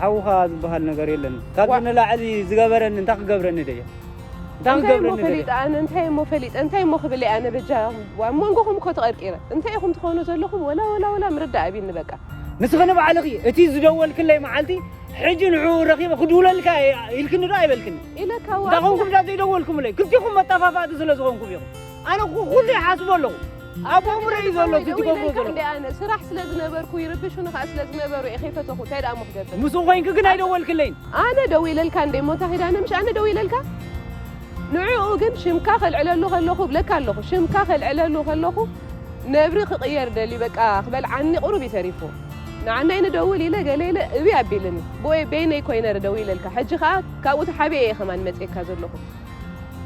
ሓውኻ ዝበሃል ነገር የለን። ካብዚ ዋ- ንላዕሊ ዝገበረኒ እንታይ ክገብረኒ ደየ? እንታይ እንታይ እሞ ክገብረኒ ደየ? ፈሊጠ ኣነ? እንታይ እሞ ፈሊጠ? እንታይ እሞ ክብል እየ ኣነ በጃ? ኣብ መንጎኹም እኮ ተቐርቂረ። እንታይ ኢኹም ትኾኑ ዘለኹም? ወላ፣ ወላ፣ ወላ ምርዳእ ኣቢኒ በቃ። ንስኺ ንባዕልኺ እቲ ዝደወልክለይ መዓልቲ ሕጂ ንዕኡ ረኺበ ክድውለልካ እየ ኢልክኒ ዶ ኣይበልክኒ? ኢለካ እዋ። እንታይ ኮንኩም እንዳ ዘይደወልኩምለይ? ክልቲኹም መጠፋፋእቲ ስለ ዝኾንኩም ኢኹም። ኣነ እኮ ኩሉ ይሓስቦ ኣለኹ። ኣብ ኣእምሮይ እዩ ዘሎ እቲ ትገብሮ ዘለኹም። እንደ ኣነ ስራሕ ስለ ዝነበርኩ ይርብሹኒ ከኣ ስለ ዝነበሩ እየ ከይፈተኹ። እንታይ ደኣ እሞ ክገብር? ምስኡ ኮይንኪ ግን ኣይደወልክለይን። ኣነ ደዊለልካ እንደ እሞ እንታይ ኪዳነ ምሽ ኣነ ደዊለልካ? ንዕኡ ግን ሽምካ ከልዕለሉ ከለኹ እብለካ ኣለኹ። ሽምካ ከልዕለሉ ከለኹ ነብሪ ክቕየር ደልዩ በቃ ክበልዓኒ ቁሩብ እዩ ተሪፉ። ንዓናይ ንደውል ኢለ ገለ ኢለ እብይ ኣቢልኒ። ብኦይ በይነይ ኮይነ ደዊለልካ። ሕጂ ከኣ ካብኡ ተሓቢኤ እየ ከማን መጽየካ ዘለኹ።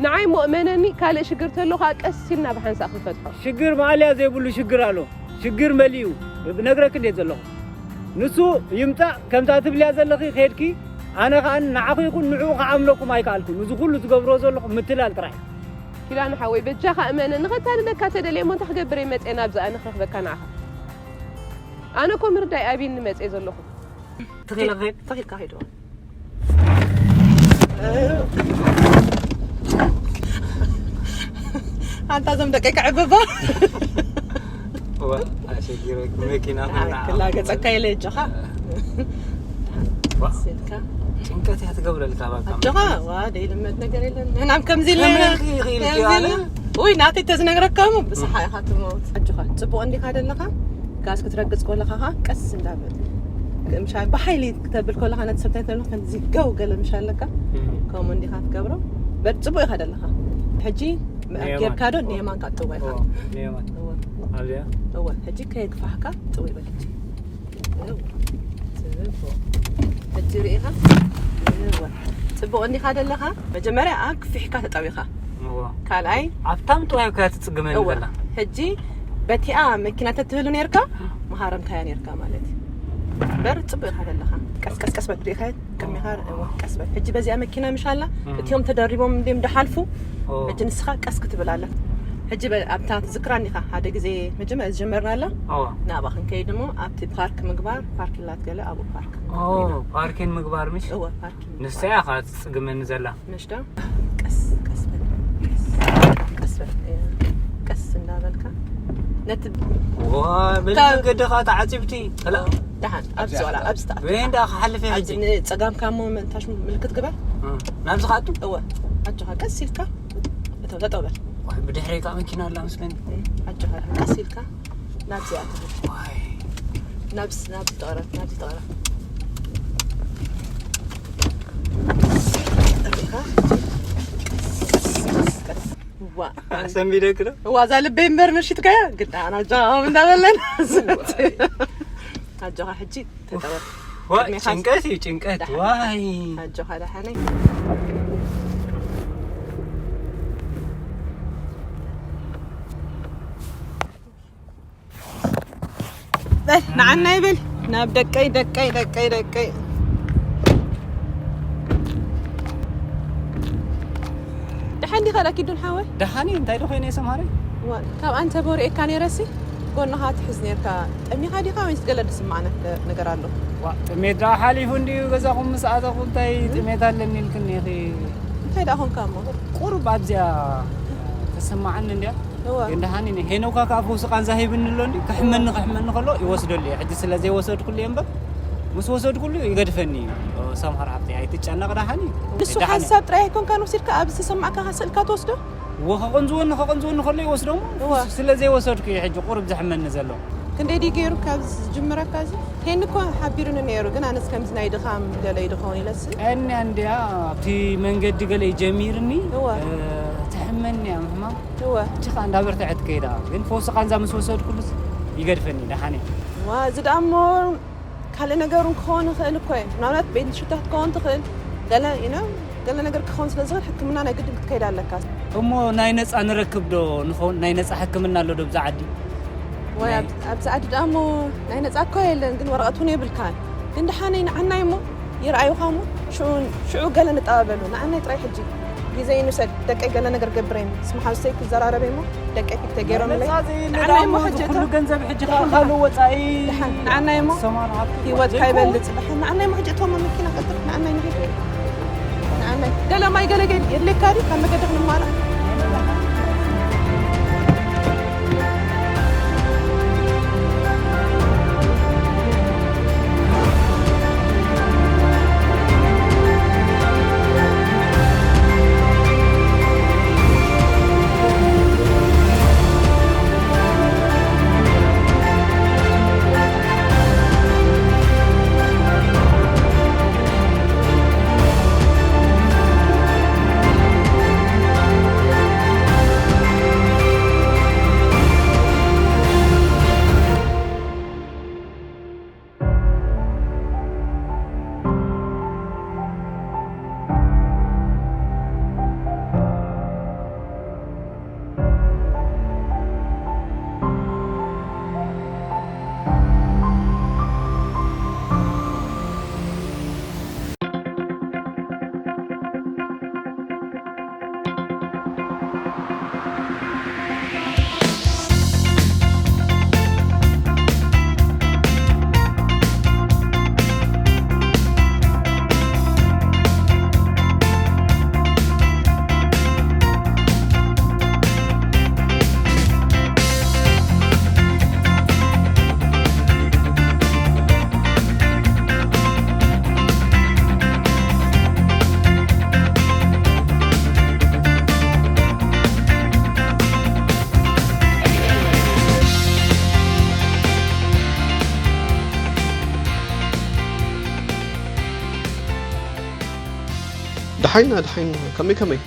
ንዓይ እሞ እመነኒ፣ ካልእ ሽግር ተሎ ኸኣ ቀስ ኢልና ብሓንሳእ ክንፈትሖ። ሽግር ማእለያ ዘይብሉ ሽግር ኣሎ። ሽግር መሊኡ። እነግረኪ እንዴት ዘለኹ። ንሱ ይምጻእ፣ ከምታ ትብልያ ዘለኺ ኸድኪ፣ ኣነ ኸኣ ንዓኹ ይኹን ንዕኡ ክኣምነኩም ኣይከኣልኩን። እዚ ኩሉ ትገብርዎ ዘለኹም ምትላል ጥራሕ። ኪዳነ ሓወይ፣ በጃኻ እመነኒ፣ ኸታልለካ ተደልየ እሞ እንታይ ክገብር እየ መጽየ ናብዚ ኣነ ክረኽበካ ንዓኻ? ኣነ እኮ ምርዳይ ኣብይኒ መጽየ ዘለኹ። ተኺለ ኸይድ፣ ተኺልካ ኸይድ። ኣንታ እዞም ደቀይ ክዕብባ። እዋ፣ ኣሸጊረኪ መኪና ኣይ፣ ኾይና። ክላገጸካ ኢለ እጆኻ። ዋ። ስልካ። ጭንቀት እያ ትገብረልካ፣ በቃ። ኣጆኻ፣ ዋ፣ ደይልመድ ነገር የለን። ንሕና ከምዚ ኢልና ከመይ ኢና፣ ኢልኪ፣ ኢልኪ ከምዚ ኣለ? ኢልና። ውይ፣ ናተይ ተዝነግረካ እሞ ብስሓ ኢኻ ትሞት። ኣጆኻ፣ ጽቡቕ እንዲኻ ደለኻ? ጋዝ ክትረግጽ ከለኻ ኸኣ ቀስ እንዳበል። ምሻ-፣ ብሓይሊ ክተብል ከለኻ ነቲ ሰብ እንታይ ትብሎ ከምዚ ገው ገለ ምሽ ኣለካ? እም። ከምኡ እንዲኻ ትገብሮ። በር ጽቡቕ ኢኻ ደለኻ። ሕጂ ኣብ ንየማን። ጌርካ ዶ ንየማን ካጥዋ ኢኻ? ኦ፣ ንየማን። እወ። ኣብዚኣ? እወ፣ ሕጂ ከየግፋሕካ ጥው ይበል ሕጂ። እወ፣ ጽቡቕ። ሕጂ ርኢኻ? እወ። ጽቡቕ እንዲኻ ደለኻ? መጀመርያ ኣግፊሕካ ተጠዊኻ። እወ። ካልኣይ ኣብታም ጥዋይ እኮ እያ ትጽግመኒ እወ። ዘላ። ሕጂ በቲኣ መኪና ተትህሉ ነርካ፣ መሃረምካያ ነርካ ማለት እዩ። እምበር ጽቡቕ ኢኻ ዘለኻ። ቀስ፣ ቀስ፣ ቀስ በል ርኢኻ ቅድሚኻ፣ እወ፣ ቀስ በል። ሕጂ በዚኣ መኪና ምሽ ኣላ፣ እም። እቲኦም ተደሪቦም እንዲም ድሓልፉ፣ ኦ። ሕጂ ንስኻ ቀስ ክትብል ኣላ። ሕጂ በ-፣ ኣብታ ትዝክራኒ ኢኻ፣ ሓደ ግዜ መጀመርያ ዝጀመርና ኣላ፣ እወ። ናብኣ ክንከይድ እሞ ኣብቲ ፓርክ ምግባር፣ ፓርክ ኢላት ገለ ኣብኡ ፓርክ ኦ፣ ፓርኪን ምግባር ምሽ? እወ፣ ፓርኪን ንሳ ምግባር። እያ ኸዓ ትጽግመኒ ዘላ። ምሽ ዶ? ቀስ፣ ቀስ በል። ቀስ፣ ቀስ በል። ቀስ እንዳበልካ። ነቲ ዋ፣ በል ካብ መገዲ ኸዓ ተዓጺብቲ። ጥላ። ደሓን፣ ኣብዚ ዋላ፣ ኣብዚ ተኣቱ። ወይ እንዳ ክሓልፍ እየ ኣብዚ ሕጂ። ንጸጋምካ እሞ ምእንታሽ ምልክት ግበር። እ፣ ናብዚ ኸኣቱ? እወ፣ ኣጆኻ፣ ቀስ ኢልካ። እተው፣ ጠጠው በል። ወይ ብድሕረይ ከዓ መኪና ኣላ መስለኒ። እ፣ ኣጆኻ፣ ቀስ ኢልካ። ናብዚ ኣትኹ። ዋይ። ናብስ-፣ ናብዚ ተቕረብ፣ ናብዚ ተቕረብ። ርኢኻ? ቀስ፣ ቀስ፣ ቀስ። ዋ። ኣሰንቢደክ ዶ? ዋ፣ እዛ ልበይ እምበር መሺትካያ? ግዳ ኣና ጃም እንዳበለን። ኣጆኻ ሕጂ ተጠበብ። ዋ፣ ቅድሜኻ ጭንቀት እዩ፣ ጭንቀት። ደሓን። ዋይ። ኣጆኻ ደሓነይ። በል፣ ንዓና ይበል። ናብ ደቀይ፣ ደቀይ፣ ደቀይ፣ ደቀይ። ደሓን ዲኻ ዳኪዱን ሓወይ? ደሓን እየ፣ እንታይ ዶ ኮይነ እየ ሰምሃረይ? ዋ፣ ካብ ኣንተ ቦርኤካ ነይረሲ፣ ጎንኻ ትሕዝ ነይርካ። ጠሚኻ ዲኻ ወይስ ገለ ዝስማዕ ነ-፣ ነገር ኣሎ? ዋ፣ ጥሜት ደኣ ሓሊፉ እንድዩ፣ ገዛኹም ምስ ኣተኹ እንታይ ጥሜት ኣለኒ ኢልክኒ ኢኺ? እንታይ ደኣ ኾንካ እሞ? ቁሩብ ኣብዚኣ ተሰማዓኒ እንድያ። እወ። ግን ደሓን እየ። ሄኖካ ከኣ ፈውሲ ቃንዛ ሂብኒ ኣሎ እንዲ፣ ክሕመኒ፣ ክሕመኒ ከሎ ይወስደሉ እየ። ሕጂ ስለ ዘይወሰድኩሉ እየ እምበር፣ ምስ ወሰድኩሉ ይገድፈኒ እዩ። ሰምሃር ሓፍተይ፣ ኣይትጨነቕ፣ ደሓን እዩ። ንሱ ደሓን እዩ። ሓንሳብ ጥራይ ኣይኮንካን ወሲድካ፣ ኣብዚ ዝተሰማዕካ ስእልካ ትወስዶ? እወ፣ ከቐንዝወኒ፣ ከቐንዝወኒ ከሎ ይወስዶ እሞ፣ እወ። ስለ ዘይወሰድኩ እዩ ሕጂ ቁሩብ ዘሕመኒ ዘሎ። ክንደይ ድዩ ገይሩ ካብ ዝጅምረካ እዚ? ሄኒ እኮ ሓቢሩኒ ነይሩ፣ ግን ኣነስ ከምዚ ናይ ድኻም ገለ እዩ ድኸውን ኢለሲ። ቀንያ እንድያ ኣብቲ መንገዲ ገለ እዩ ጀሚርኒ፣ እወ። እ፣ ትሕመኒ እያ ምሕማም። እወ። እቺ ኸኣ እንዳበርትዐት ከይዳ። ግን ፈውሲ ቃንዛ ምስ ወሰድኩሉስ ይገድፈኒ፣ ደሓን እየ። ዋ፣ እዚ ደኣ እሞ ካልእ ነገር እውን ክኸውን ይኽእል እኮ እዩ። ምናልባት ቤት ሽታ ክትከውን ትኽእል። ገለ፣ you know፣ ገለ ነገር ክኸውን ስለ ዝኽእል ሕክምና ናይ ግድን ክትከይድ ኣለካ። እሞ ናይ ነጻ ንረክብ ዶ ንኸውን? ናይ ነጻ ሕክምና ኣሎ ዶ ብዛ ዓዲ? ወይ ናይ ኣብ-፣ ኣብዚ ዓዲ ደኣ እሞ ናይ ነጻ እኮ የለን፣ ግን ወረቐት እውን የብልካን። ግን ደሓነይ ንዓናይ እሞ ይርኣዩኻ እሞ ሽዑ፣ ሽዑ ገለ ንጠባበሉ። ንዓናይ ጥራይ ሕጂ ግዜ ይንውሰድ። ደቀይ ገለ ነገር ገብረ እየ። ምስ መሓዙተይ ክዘራረብ እየ እሞ ደቀይ ፊት ተገይሮምለይ። ነጻ ዘይለ ንዓናይ እሞ ደኣ ሕጂ እሞ እቶም ኩሉ ገንዘብ ሕጂ ደሓን፣ ካልእ ደሓን። ወጻኢ ደሓን፣ ንዓናይ እሞ ሰማን ሃብቲ ህይወትካ ወዘይኮ ይበልጽ። ደሓን፣ ንዓናይ እሞ ሕጂ እቶም ኣብ መኪና ቀልጥፍ፣ ንዓናይ ንሄድ። ንዓናይ ገለ ማይ ገለ ገ-፣ የድልየካ ድዩ? ካብ መገዲ ክንማላእ። ደሓይና፣ ደሓይና፣ ከመይ፣ ከመይ?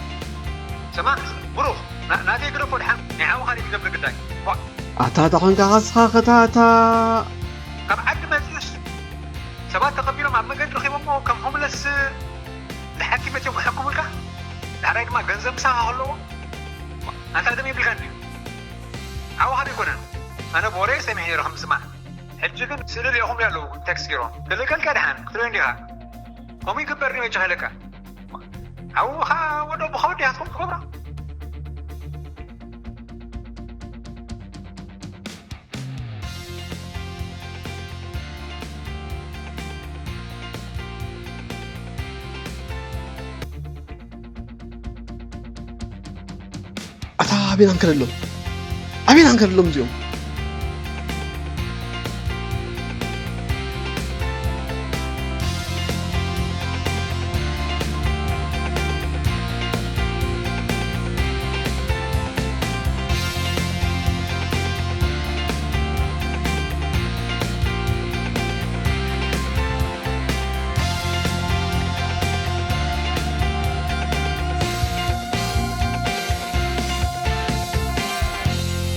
ስማዕ፣ ብሩኽ፣ ና-፣ ናተይ ግደፎ፣ ደሓን ናይ ዓኻ ድዩ ትገብር ግዳይ? ዋ! ኣታ ዳኾንካ ኻስኻ ኸታታ። ካብ ዓዲ መፂኡስ ሰባት ተቐቢሎም ኣብ መገዲ ረኺቦሞ ከም ሆምለስ ንሓኪም መፂኦም ክሕክሙልካ ዳሕራይ ድማ ገንዘብ ምሳኻ ከለዎ ኣንታ ደም ይብልካ እንድዩ። ዓዋኻ ኣይኮነን። ኣነ ብወረ ሰሚዐ ነይረ ከም ዝስማዕ። ሕጂ ግን ስእሊ ሊእኹም ኣለዉ ቴክስት ገይሮም ክልከልካ ድሓን ክትሪኦ እንዲኻ። ከምኡ ይግበር ንበጃኻ ኢለካ። ኣብኡ ኸዓ ወዶ ብኸወዲ ኢኻ ትኸውን ትገብሮ። ኣታ ኣበይ ኢና ንከደሎም? ኣበይ ኢና ንከደሎም እዚኦም?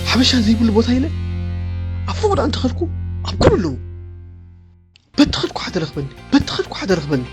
ሓበሻ ዘይብሉ ቦታ ኢለ ኣብ ፎቕ ደኣ እንተኸድኩ ኣብ ኩሉ ኣለዉ። በቲ ኸድኩ ሓደ ረኽበኒ፣ በቲ ኸድኩ ሓደ ረኽበኒ።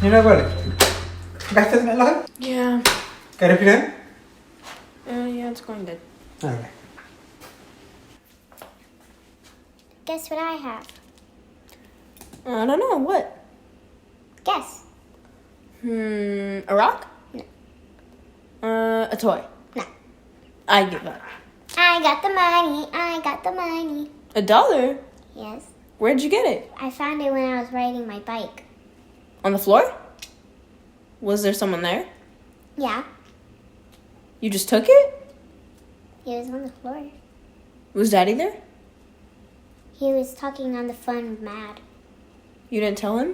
ኒና ጓለይ፣ ጋሽ ተጽንዕ ኣለኻ? Yeah. ቀሪብኪ ዶ? Uh, yeah, it's going good. Okay. Guess what I have? I don't know. What? Guess. Hmm. A rock? No. Uh, a toy? No. I give up. I got the money. I got the money. A dollar? Yes. Where'd you get it? I found it when I was riding my bike. On the floor? Was there someone there? Yeah. You just took it? He was on the floor. Was Daddy there? He was talking on the phone mad. You didn't tell him?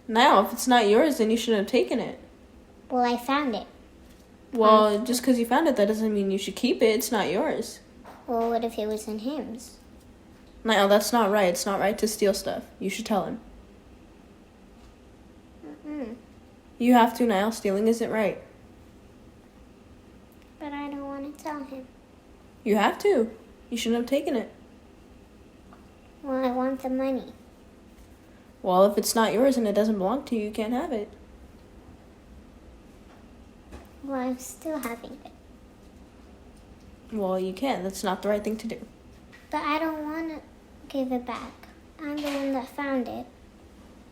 Now, if it's not yours, then you shouldn't have taken it. Well, I found it. Well, just because you found it, that doesn't mean you should keep it. It's not yours. Well, what if it was in him's? Niall, that's not right. It's not right to steal stuff. You should tell him. Mm-mm. You have to, Niall. Stealing isn't right. But I don't want to tell him. You have to. You shouldn't have taken it. Well, I want the money. Well, if it's not yours and it doesn't belong to you, you can't have it. Well, I'm still having it. Well, you can't. That's not the right thing to do. But I don't want to give it back. I'm the one that found it.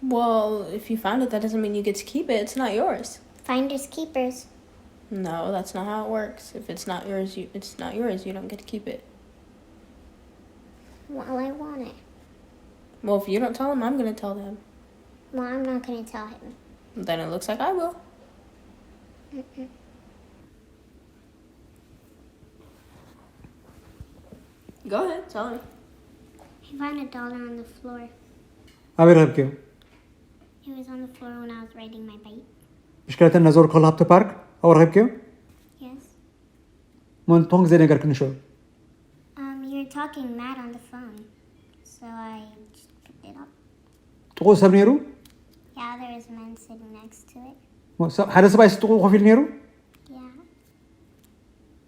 Well, if you found it, that doesn't mean you get to keep it. It's not yours. Finders keepers. No, that's not how it works. If it's not yours, you it's not yours. You don't get to keep it. Well, I want it. Well, if you don't tell them, I'm gonna tell them. Well, I'm not going to tell him. Then it looks like I will. Mm-mm. Go ahead, tell him. I found a dollar on the floor. ኣበይ ረኺብክዮ? It was on the floor when I was riding my bike. ብሽክለተ እናዞርኩ ከለኹ ኣብቲ ፓርክ ኣብኡ ረኺብክዮ? Yes. መን ትኾን ግዜ ነገር ክንሸው? Um, you were talking mad on the phone, so I just picked it up. ጥቑ ሰብ ነይሩ? Yeah, there was men sitting next to it. ሞ-፣ ሰብ-፣ ሓደ ሰብኣይ ጥቑ ኮፍ ኢሉ ነይሩ?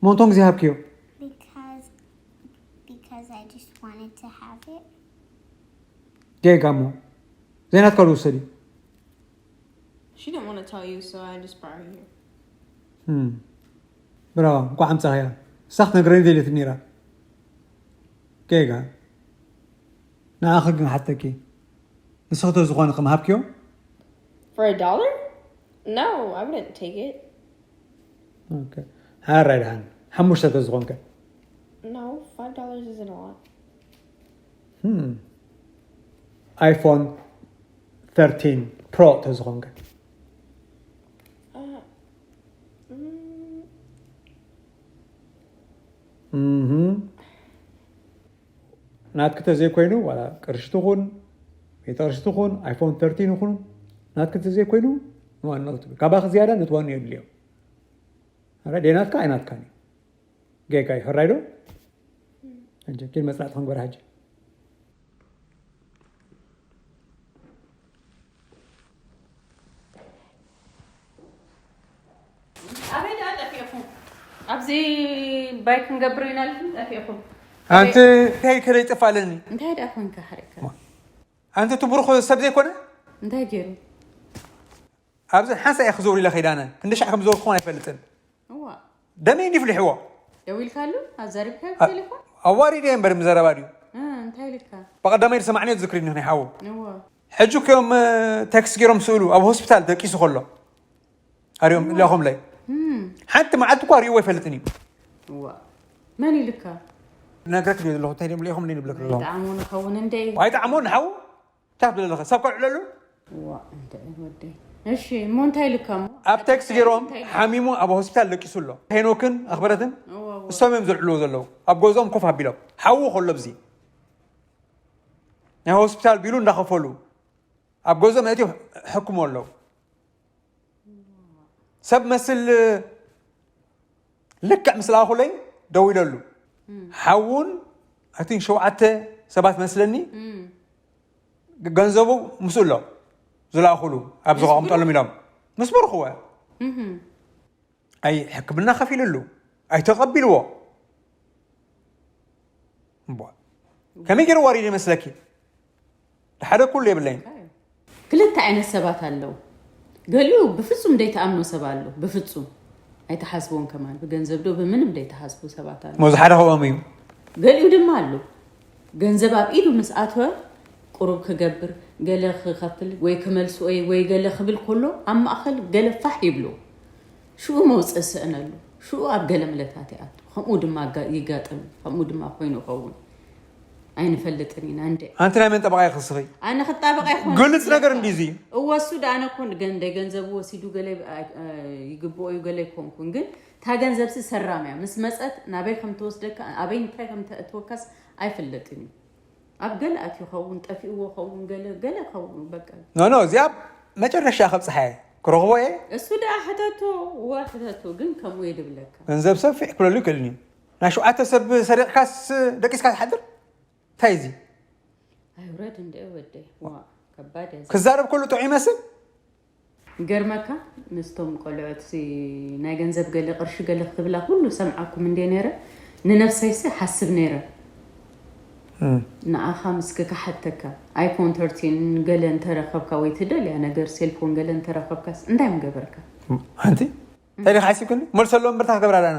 ሞንቶን ግዜ ሃብክዮ? Because because I just wanted to have it. ጌጋ እሞ ዘይናትካ ዶ ውሰዲ። She didn't want to tell you, so I just brought her here. ብራዋ፣ እንኳዕ ኣምጻኽያ። ሳኽ ነግረኒ ደልየት ነይራ። ጌጋ። ንዓኺ ግን ሓተኪ፣ ንስኽቶ ዝኾነ ከም ሃብክዮ? For a dollar? No, I wouldn't take it. ሓራይ ደሓን ሓሙሽተ ተዝኾንከ? No, five dollars isn't a lot. ኣይፎን thirteen ፕሮ ተዝኾንከ? Uh, mm, ናትኪ ተዘይኮይኑ ዋላ ቅርሺ ትኹን ቤተ ቅርሺ ትኹን ኣይፎን thirteen ይኹን ናትኪ ተዘይኮይኑ ንዋንኡ ክትብል ካባኺ ዝያዳ ነቲ ዋንኡ የድልዮ። ረ ደናትካ ኣይናትካን እዩ። ጌጋ እዩ። ሕራይ ዶ? ሕጂ ኪድ መጽናዕቲ ክንገር ሕጂ። ኣበይ ደኣ ጠፊእኹም? ኣብዚ ባይ ክንገብር ኢና ኢልኩም ጠፊእኹም። ኣንቲ እንታይ ከደይ ጠፋለኒ? እንታይ ደኣ ኮንካ ሓሪቕካ? ኣንቲ ትብሩኽ ሰብ ዘይኮነ እንታይ ገይሩ? ኣብዚ ሓንሳ እየ ክዘውር ኢለ ከይዳነ ክንዲ ሻዕ ከም ዘውርኩ ኣይፈልጥን። እዋ ደመይ እንዲ ፍልሕዎ ደው ኢልካሉ? ኣዛሪብካ ኣ- ቴሌፎን? ኣዋሪደ እየ እምበር ምዘረባ ድዩ? እ፣ እንታይ ኢልካ? በቐዳማይ ዝሰማዕኒ ዝክሪ ንኽኒ ሓው እዋ ሕጂ እዮም ተክስ ገይሮም ስእሉ ኣብ ሆስፒታል ደቂሱ ከሎ ኣሪኦም ኢላኹምለይ። እም፣ ሓንቲ መዓልቲ እኳ ሪእዎ ኣይፈልጥን እዩ። እዋ መን ኢልካ? ነግረክ ድዮ ዘለኹ እንታይ ድዮም ሪኢኹም እንደ ንብለክ ዘለኹ ጠዓሞ ንኸውን እንደ ኣይጠዓሞን ሓው ታፍ ብለለኸ ሰብ ከልዕለሉ እዋ እንደ ወደይ። እሺ እሞ እንታይ ኢልካ እሞ? ኣብ ተክስ ገይሮም ሓሚሙ ኣብ ሆስፒታል ደቂሱ ኣሎ። ሄኖክን ኣኽበረትን እዋ እዋ እሶም እዮም ዘልዕልዎ ዘለዉ ኣብ ገዝኦም ኮፍ ኣቢሎም ሓዉ ከሎ ብዚ ናይ ሆስፒታል ቢሉ እንዳኸፈሉ ኣብ ገዝኦም ኣትዮም ሕክሞ ኣለዉ። ሰብ መስል ልክዕ ምስ ለኣኹለይ ደው ኢለሉ ሓውን ኣቲን ሸውዓተ ሰባት መስለኒ እም፣ ገንዘቡ ምስኡ ኣሎ ዝለኣኹሉ ኣብ ዝቐምጠሎም ኢሎም ምስ በርኽወ እም፣ ኣይ ሕክምና ከፊልሉ ኣይተቐቢልዎ እምቧ ከመይ ገይሩ ዋሪድ ይመስለኪ? ሓደ ኩሉ የብለይን። ክልተ ዓይነት ሰባት ኣለዉ። ገሊኡ ብፍጹም ዘይተኣምኖ ሰብ ኣሎ። ብፍጹም ኣይተሓስቦን ከማን ብገንዘብ ዶ ብምንም ዘይተሓስቡ ሰባት ኣለዉ። ሞዚ ሓደ ካብኦም እዩ። ገሊኡ ድማ ኣሎ ገንዘብ ኣብ ኢዱ ምስ ኣተወ ቁሩብ ክገብር ገለ ክኸፍል ወይ ክመልስ ወይ ወይ ገለ ክብል ከሎ ኣብ ማእኸል ገለ ፋሕ ይብሎ። ሽኡ መውፅእ ስእነሉ። ሽኡ ኣብ ገለ ምለታት ይኣቱ። ከምኡ ድማ ጋ- ይጋጥም። ከምኡ ድማ ኮይኑ ይኸውን። ኣይንፈልጥን ኢና እንደ ኣንቲ ናይ መን ጠበቓ ይኽስኺ? ኣነ ክጣበቕ ኣይኮን ግልጽ ነገር እንዲ እዚ እወ እሱ ደኣ ኣነ ኮን ገንደ ገንዘቡ ወሲዱ ገለ ኣ- ኣ- ይግብኦ እዩ ገለ ኣይኮንኩን ግን እታ ገንዘብሲ ሰራም እያ ምስ መፀት ናበይ ከም ትወስደካ ኣበይ እንታይ ከም ተእትወካስ ኣይፍለጥን እዩ ኣብ ገለ ኣትዩ ኸውን ጠፊእዎ ኸውን ገለ ገለ ኸውን በቃ ኖ ኖ እዚኣ መጨረሻ ከብፅሓ እየ ክረኽቦ እየ። እሱ ደኣ ሕተቶ እወ ሕተቶ ግን ከምኡ የድብለካ ገንዘብ ሰብ ፊሕ ክብለሉ ይክእልን እዩ። ናይ ሸውዓተ ሰብ ሰሪቕካስ ደቂስካ ትሓድር እንታይ እዚ? ኣይውረድ እንደ ወደይ ዋ ከባድ እያ ክዛረብ ከሉ ጥዑይ ይመስል። ገርመካ ምስቶም ቆልዑት ናይ ገንዘብ ገለ ቅርሺ ገለ ክትብላ ኩሉ ሰምዓኩም እንደ ነረ ንነፍሰይሲ ሓስብ ነረ ንኣኻ ምስኪ ክሓተካ ኣይፎን ተርቲን ገለ እንተረኸብካ ወይ ትደልያ ነገር ሴልፎን ገለ እንተረኸብካስ እንታይ ምገበርካ ሓንቲ እንታይ ዲኻ ሓሲብክኒ? መልሰሎም ብርታ ክገብራ ዳና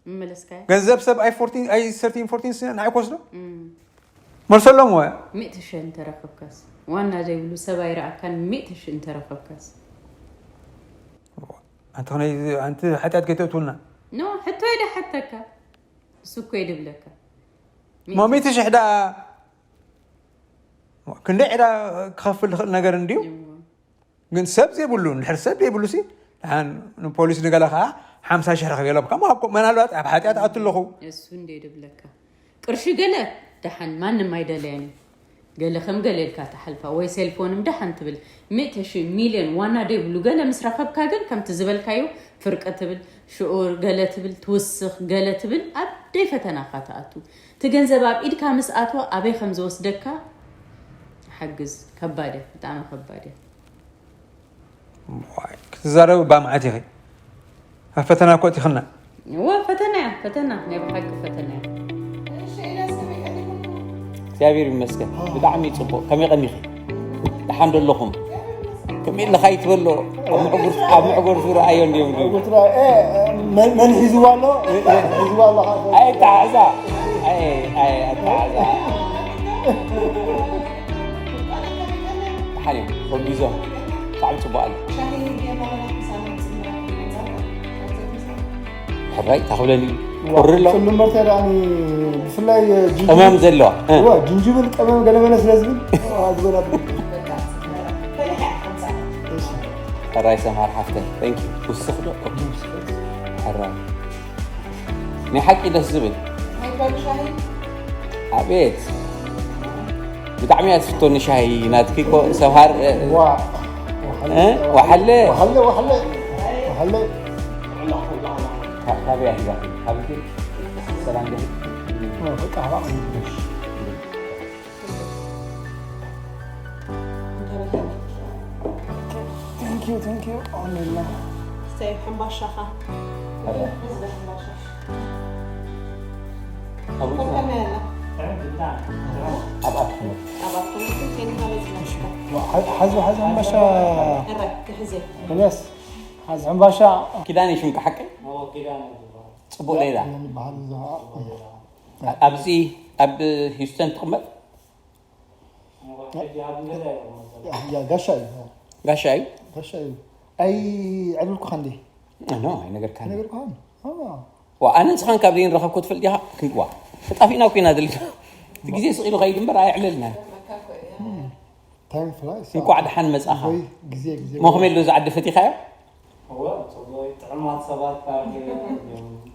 ምመለስካያ ገንዘብ ሰብ ኣይ ፎርቲን ኣይ ሰርቲን ፎርቲን ስ ንዓይ ክወስዶ መልሰሎም ወ ሚእቲ ሽሕ እንተረኸብካስ ዋና ዘይብሉ ሰብ ኣይረኣካን ሚእቲ ሽሕ እንተረኸብካስ ኣንቲ ከነይ ኣንቲ ሓጢኣት ከይተእትውና ኖ ሕቶ ኢደ ሓተካ እሱ እኮ ይድብለካ ሞ ሚእቲ ሽሕ ዳ ክንደይ ዕዳ ክኸፍል ዝኽእል ነገር እንድዩ ግን ሰብ ዘይብሉ ንድሕር ሰብ ዘይብሉ ሲ ንፖሊስ ንገለ ከዓ ሓምሳ ሽሕ ረኸብ የለብካ ምናልባት ኣብ ሓጢኣት ኣቱ ኣለኹ እሱ እንደ ይድብለካ ቅርሺ ገለ ደሓን ማንም ኣይደለየን እዩ ገለ ከም ገለ ኢልካ ተሓልፋ ወይ ሴልፎንም ደሓን ትብል ሚእተ ሺ ሚልዮን ዋና ደይብሉ ገለ ምስ ረኸብካ ግን ከምቲ ዝበልካዮ ፍርቂ ትብል ሽዑር ገለ ትብል ትውስኽ ገለ ትብል ኣብ ደይ ፈተናኻ ትኣቱ እቲ ገንዘብ ኣብ ኢድካ ምስ ኣትወ ኣበይ ከም ዝወስደካ ሓግዝ ከባድ እያ ብጣዕሚ ከባድ እያ ክትዛረብ ባምዓት ኢኺ ኣብ ፈተና እኮ እቲኽና እወ፣ ፈተና እያ፣ ፈተና፣ ናይ ብሓቂ ፈተና እያ። እግዚኣብሔር ይመስገን፣ ብጣዕሚ ጽቡቕ። ከመይ ቀኒኺ? ደሓን ዶ ኣለኹም? ከመይ ኣለኻ ይትበሎ? ኣብ ምዕጉር፣ ኣብ ምዕጉር ዝረኣዮ እንዲዮም ድዩ? ጉትራ፣ እ፣ እ፣ መን፣ መን ሒዝዋ ኣሎ? መን ሒዝዋ ኣሎ? ኣይ፣ ኣተሓሕዛ። ኣይ፣ ኣይ፣ ኣተሓሕዛ። ደሓን እዮም፣ ጎቢዞም። ብጣዕሚ ጽቡቕ ኣሎ። ሕራይ፣ ታኽብለኒ። ቁሪ ኣሎ። ጽልም መርተ ደኣኒ፣ ብፍላይ ጅንጅብል፣ ቀመም ዘለዋ። እ። እዋ፣ ጅንጅብል ቀመም ገለመለ ስለ ዝብል፣ እዋ፣ ዝጎዳ። እሺ። ሕራይ ሰምሃር ሓፍተይ፣ thank you። ውስኽ ዶ? ኦኬ። ሕራይ። ናይ ሓቂ ደስ ዝብል። ሃይፐር ሻሂ። ኣቤት። ብጣዕሚ እያ ትፍቶኒ ሻሂ ናትኪ እኮ ሰምሃር፣ እ፣ ዋ። እ? ወሓለ። ወሓለ፣ ወሓለ። ወሓለ። ካ-፣ ካበይ እያ ሂባ? ካበይ? ሰላም ዶ? ኦ፣ በቃ፣ በቃ። Thank you, thank you. ኣሜን። እሰይ፣ ሕምባሻኻ። ኣረ። እዚ ሕምባሻ። ኣብ ውሽጢ ኮከብ ያለ። ኣብ ኣፍ ትምህርቲ። ኣብ ኣፍ ትምህርቲ ኬንካ በዚ ናሽካ። ሓ-፣ ሓዚ፣ ሓዚ ሕምባሻ። እረ፣ ክሕዜ። ኢልያስ፣ ሓዚ ሕምባሻ። ኪዳነ ሽምካ ሓቂ? ጽቡቕ ሌላ። ይበሃል እዚ ኸዓ። ኣብዚ ኣብ ሂውስተን ትቕመጥ? ያ፣ ያ፣ ጋሻ እዩ። ጋሻ እዩ? ጋሻ እዩ። ኣይዕልልኩኻ እንዴ? ኖ፣ ኣይነገርካን። ኣይነገርኩኻን? አ። ዋ፣ ኣነ ንስኻን ካብ ዘይንረኸብኮ ትፈልጥ ዲኻ? ክንዋ። ተጣፊእና እኮ ኢና ዘለና። እቲ ግዜ ስቕ ኢሉ ኸይድ እምበር ኣየዕለልናን። እም። ታይም ፍላይስ። እንኳዕ ደሓን መጻኻ። ወይ ግዜ፣ ግዜ። ሞ ከመይ ኣሎ እዚ ዓዲ ፈቲኻዮ? እወ፣ ጽቡቕ፣ ጥዑማት ሰባት ፓርክ እዮም።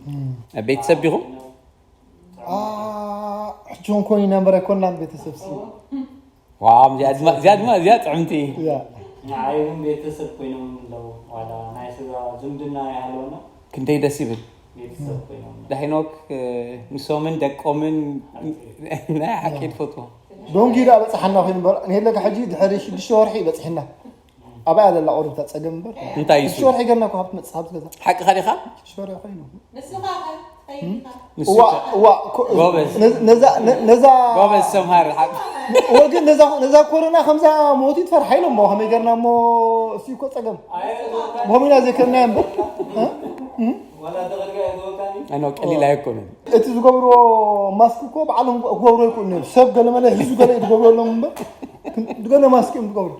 እም። ቤተሰብ ዲኹም? አ፣ ሕጂ እውን ኮይኑ ነበር ኣይኮናን ቤተሰብ ሲ። ዋው፣ እዚኣ ድማ፣ እዚኣ ድማ፣ እዚኣ ጥዕምቲ። ያ። ንዓይ እውን ቤተሰብ ኮይኖም ኣለዉ። ዋላ ናይ ስጋ ዝምድና ይሃለወና። ክንደይ ደስ ይብል። ቤተሰብ ኮይኖም ኣለዉ። ዳሄኖክ፣ እ፣ ንሶምን ደቆምን ናይ ሓቂ ያ። ትፈትዎ። ዶንጊ ደኣ በጽሓና ኮይኑ እምበር፣ ንሄለካ ሕጂ ድሕሪ ሽዱሽተ ወርሒ በጽሕና። ኣብኣ ዘላ ቁሩብ እታ ጸገም እምበር። እንታይ እዩ ሽዱሽተ እሱ? ወርሒ ገና እኮ ሃብቲ መጽ-፣ ሃብቲ ገዛ። ሓቅኻ ዲኻ? ሽዱሽተ ወርሒ ኮይኑ። ንስኻ ኸ? ኸይድካ? ንሱ እዋ፣ ከ-፣ እዋ፣ ኮ-፣ ጎበዝ። ነዝ-፣ ነዛ፣ ነ-፣ ነዛ ጎበዝ ሰምሃር ሓቅ። እወ፣ ግን ነዛ፣ ነዛ ኮሮና ከምዛ ሞት ትፈርሓ ኢሎም እሞ ከመይ ገርና እሞ እሱ እኮ ጸገም። ኣይ፣ ሞሚና ዘይከርና እምበር። እ? እ? ዋላ ተቐርጋ ይዘወታኒ። ኣይ፣ ኖ፣ ቀሊል ኣይኮነን። እቲ ዝገብርዎ ማስክ እኮ ባዕሎም ክገብሩ ኣይክእሉን እዮም። ሰብ ገለመለ ሒዙ ገለ እዩ ዝገብረሎም እምበር፣ ግን ገለ ማስክ እዮም ዝገብሩ።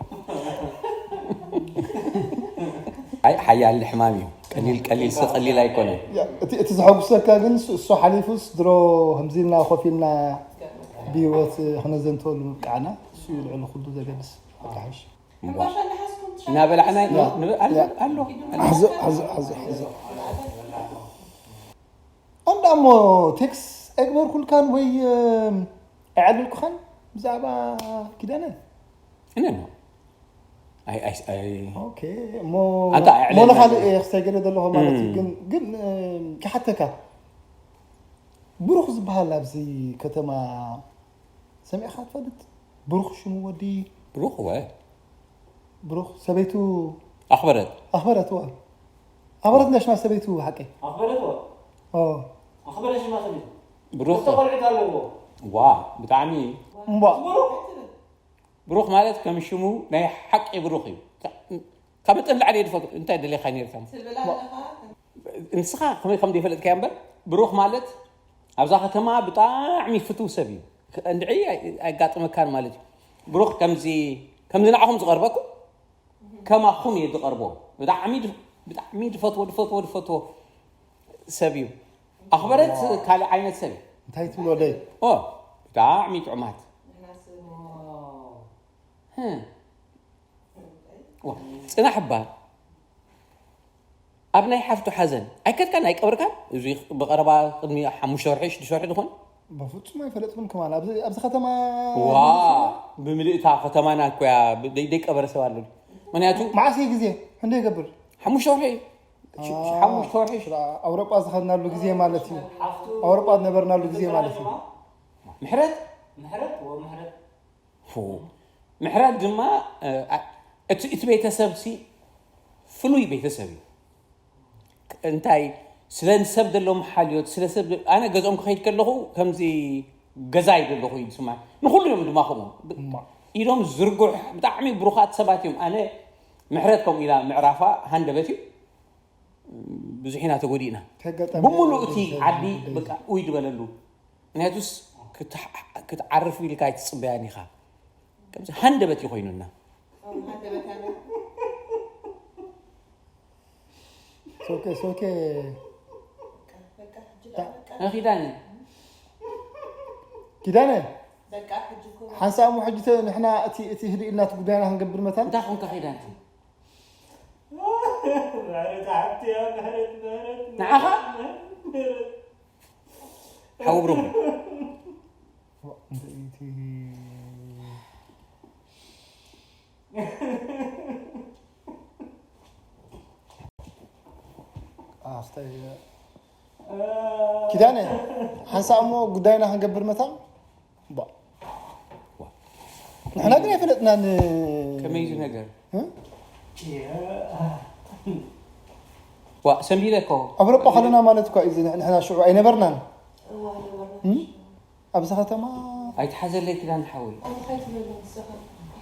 ኣይ፣ ሓያል ሕማም እዩ። ቀሊል፣ ቀሊል፣ ሰ-፣ ቀሊል ኣይኮነን። ያ፣ እቲ፣ እቲ ዘሐጉሰካ ግን እሱ፣ እሱ ሓሊፉስ ድሮ ከምዚ ኢልና ኮፍ ኢልና ብህይወት ክነዘንተወሉ ምብቃዕና፣ እሱ እዩ ልዕሊ ኩሉ ዘገድስ። በቃ ሓይሽ። እምቧ። እናበላዕና ያ፣ ንብል ኣሎ፣ ያ። ኣሎ። ሓዞ፣ ሓዞ፣ ሓዞ፣ ሓዞ። ኣንዳ እሞ ቴክስ ኣይግበርኩልካን ወይ፣ እም፣ ኣይዓደልኩኻን ብዛዕባ ኪዳነ? እነ ነው። ኣይ፣ ኣይ፣ ኣይ። ኦኬ፣ እሞ፣ ኣንታ እሞ ኣዕለልና ንኻልእ እየ ክሰግረ ዘለኹ ማለት እዩ። እም። ግን፣ ግን፣ እም፣ ክሓተካ፣ ብሩኽ ዝበሃል ኣብዚ ከተማ ሰሚዕኻ ትፈልጥ? ብሩኽ ሽሙ ወዲ ብሩኽ ወ? ብሩኽ ሰበይቱ ኣኽበረት። ኣኽበረት፣ እወ። ኣኽበረት እንዳ ሽማ ሰበይቱ ሓቀይ? ኣኽበረት፣ እወ። ኦ። ኣኽበረት ሽማ ሰበይቱ። ብሩኽ። ክልተ ቆልዑት ኣለዎ። ዋ፣ ብጣዕሚ። እምቧ። ብሩኽ። ብሩኽ ማለት ከም ሽሙ ናይ ሓቂ ብሩኽ እዩ። ካብ መጠን ላዕሊ እየ ዝፈትዎ። እንታይ ደሊኻ ነይርካ? ትብል ኣለኻ። ንስኻ ከመይ ከም ዘይፈለጥካዮ እምበር፣ ብሩኽ ማለት ኣብዛ ከተማ ብጣዕሚ ፍቱው ሰብ እዩ። እንድዒ ኣይ-፣ ኣይጋጥመካን ማለት እዩ። ብሩኽ ከምዚ፣ ከምዚ ንዓኹም ዝቐርበኩም፣ ከማኹም እየ ዝቐርቦ። ብጣዕሚ ድ-፣ ብጣዕሚ ዝፈትዎ፣ ዝፈትዎ፣ ዝፈትዎ ሰብ እዩ። ኣኽበረት ካልእ ዓይነት ሰብ እዩ። እንታይ ትብሎ ደይ? ኦ፣ ብጣዕሚ ጥዑማት። ንሕና ስሞ። ህም። ዋ፣ ጽናሕ እባ። ኣብ ናይ ሓፍቱ ሓዘን ኣይከድካን ኣይቀብርካን? እዚ ብቐረባ ቅድሚ ሓሙሽተ ወርሒ፣ ሽዱሽተ ወርሒ ዝኾነ? በፍጹም ኣይፈለጥኩን ከማን። ኣብዚ፣ ኣብዚ ከተማ ዋ፣ ብምልእታ ከተማና እኮ እያ፣ ብ-፣ ደይ-፣ ደይቀበረ ሰብ ኣሎ። ምኽንያቱ መዓስ እዩ ግዜ? ክንደይ ይገብር? ሓሙሽተ ወርሒ። ሽ-፣ አ፣ ሓሙሽተ ወርሒ። ስራ ኣውሮጳ ዝኸድናሉ ግዜ ማለት እዩ። ሓፍቱ ኣውሮጳ ዝነበርናሉ ግዜ ማለት እዩ። ምሕረት? ምሕረት፣ ወ-፣ ምሕረት። ፎ። ምሕረት ድማ፣ እ፣ ኣ-፣ እቲ፣ እቲ ቤተሰብ ሲ ፍሉይ ቤተሰብ እዩ። እንታይ፣ ስለ ሰብ ዘለዎም ሓልዮት፣ ስለ ሰብ፣ ኣነ ገዝኦም ክኸይድ ከለኹ ከምዚ ገዛይ ዘለኹ እዩ ዝስማዕ። ንኹሉ እዮም ድማ ከምኡ። ብ- እማ። ኢዶም ዝርጉሕ፣ ብጣዕሚ ብሩኻት ሰባት እዮም። ኣነ ምሕረት ከምኡ ኢላ ምዕራፋ ሃንደበት እዩ። ብዙሕ ኢና ተጎዲእና። ከጋጠመ ብሙሉእ እቲ ጉዳይ ዓዲ ጉዳይ። በቃ ውይ ዝበለሉ። ምክንያቱስ ክትሕ- ክትዓርፍ ኢልካ ኣይትጽበያን ኢኻ። ከምዚ ሃንደበት እዩ ኮይኑና። ሶኬ ሶኬ። ኪዳነ። ኪዳነ። ሓንሳእ እሞ ሕጂ ተ- ንሕና እቲ እቲ ህድእ ኢልና እቲ ጉዳይና ክንገብር መታን። እንታይ ኮንካ ኪዳነ? ምሕረት ሓፍቲ እያ፣ ምሕረት፣ ምሕረት፣ ንዓኻ? ምሕረት፣ ምሕረት። ሓው ብሩኽ። ዋ፣ እንተ እቲ ኣስታይ ኪዳነ፣ ሓንሳእ እሞ ጉዳይና ክንገብር መታን። ባ። ንሕና ግን ኣይፈለጥናን። ከመይ እዩ ነገር? እ? ዋ፣ ሰንቢደ እኮ። ኣብ ኣውሮጳ ከለና ማለት እኳ እዩ፣ ንሕና ሽዑ ኣይነበርናን። እዋ፣ ኣይነበርናን። እም? ኣብዚ ከተማ ኣይትሓዘለይ ኪዳን ሓወይ። ኣነ እንታይ ትብለኒ ንስኻ?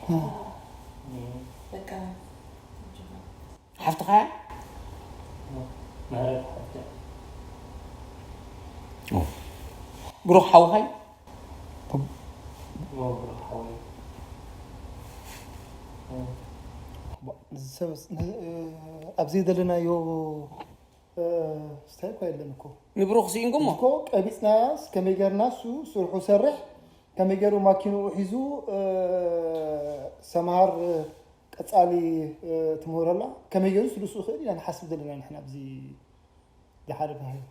እም። በቃ፣ ሓፍትኻ እያ? ምሕረት ሓፍተ። ኦ። ብሩኽ ሓውኻ እዩ? ኦ፣ ብሩኽ ሓወይ። ኦ። ባ-፣ ንሰብ-፣ ን-፣ እ፣ ኣብዚ ዘለናዮ፣ እ፣ ስታይ እኮ የለን እኮ። ንብሩኽ ስኢንኩሞ? እኮ ቀቢጽናስ ከመይ ጌርና እሱ ስርሑ ሰርሕ፣ ከመይ ገይሩ ማኪንኡ ሒዙ፣ እ፣ ሰምሃር፣ እ፣ ቀጻሊ፣ እ፣ ትምህረላ፣ ከመይ ገይሩ ስሉሱ ይኽእል ኢና ንሓስብ ዘለና ንሕና ኣብዚ ዝሓለፈ ሃገር።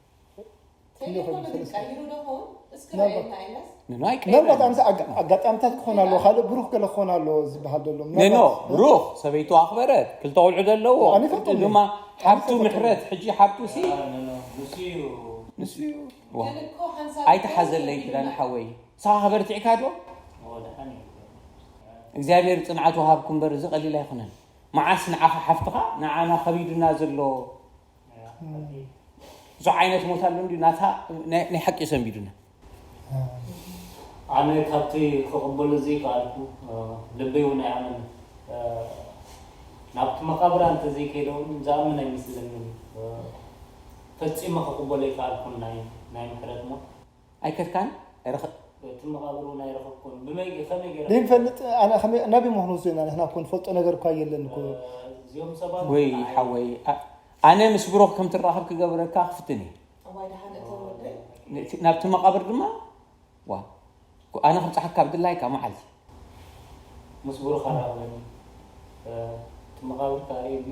ቴሌፎን ግን ቀይሩ ዶ ኾን? እስኪ ምናልባት ረኣየና ኢለስ። ንኖ ምናልባት ኣይቀይረን። ኣምሳ ኣጋ-፣ ኣጋጣሚታት ክኾን ኣለዎ፣ ካልእ ብሩኽ ገለ ክኾን ኣለዎ ዝበሃል ዘሎ። ኖ፣ ኖ፣ ምናልባት፣ እ? ብሩኽ ሰበይቱ ኣኽበረት፣ ክልተ ቆልዑ ዘለዎ፣ ኣነ ይፈልጦም ድማ እዮም። ሓብቱ ኣነ ይፈልጦም ምሕረት፣ እዮም። ሕጂ ሓብቱ ሲ? ኖ፣ ኖ፣ ንሱ እዩ። ንሱ እዩ። ዋ። ግን እኮ ሓንሳብ ኣይተሓዘለይ እኮ ኪዳነ ሓወይ። ንስኻ ከበርቲዕካ ዶ? ኦ፣ ደሓን እዩ። እግዚኣብሔር ጽንዓት ወሃብኩ እምበር፣ እዚ ቀሊል ኣይኮነን። መዓስ ንዓኻ ሓፍትኻ፣ ንዓና ከቢዱና ዘሎ ብዙሕ ዓይነት ሞት ኣሎ እንድዩ፣ ናታ ናይ፣ ናይ ሓቂ ሰንቢዱና። ኣነ ካብቲ ክቕበሎ ዘይከኣልኩ፣ እ፣ ልበይ እውን ኣይኣመንን። እ፣ ናብቲ መቓብር እንተዘይከይደ እውን ዝኣምን ኣይመስለንን። እ፣ ፈጺመ ክቕበሎ ኣይከኣልኩን ናይ፣ ናይ ምሕረት ሞት። ኣይከድካን? ኣይረኸ-፣ እቲ መቓብር እውን ኣይረኸብኩን። ብመይ-፣ ከመይ ገይረ ግን ፈልጥ፣ ኣነ ከመይ፣ ናበይ ምዃኑ ወስደና፣ ንሕና እኮ ንፈልጦ ነገር እኳ የለን እኮ። እ፣ እዚኦም ሰባት ወይ ንዓይ ሓወይ፣ ኣ-፣ ኣነ ምስ ብሩኽ ከም ትራኸብ ክገብረካ ክፍትን እየ። እዋይ፣ ደሓን እቶ ወደይ። ነቲ-፣ ናብቲ መቓብር ድማ፣ ዋ፣ ኣነ ክብጽሓካ ብድላይካ መዓልቲ። ምስ ብሩኽ ኣራኽበኒ። እ፣ እቲ መቓብር ከርእየኒ።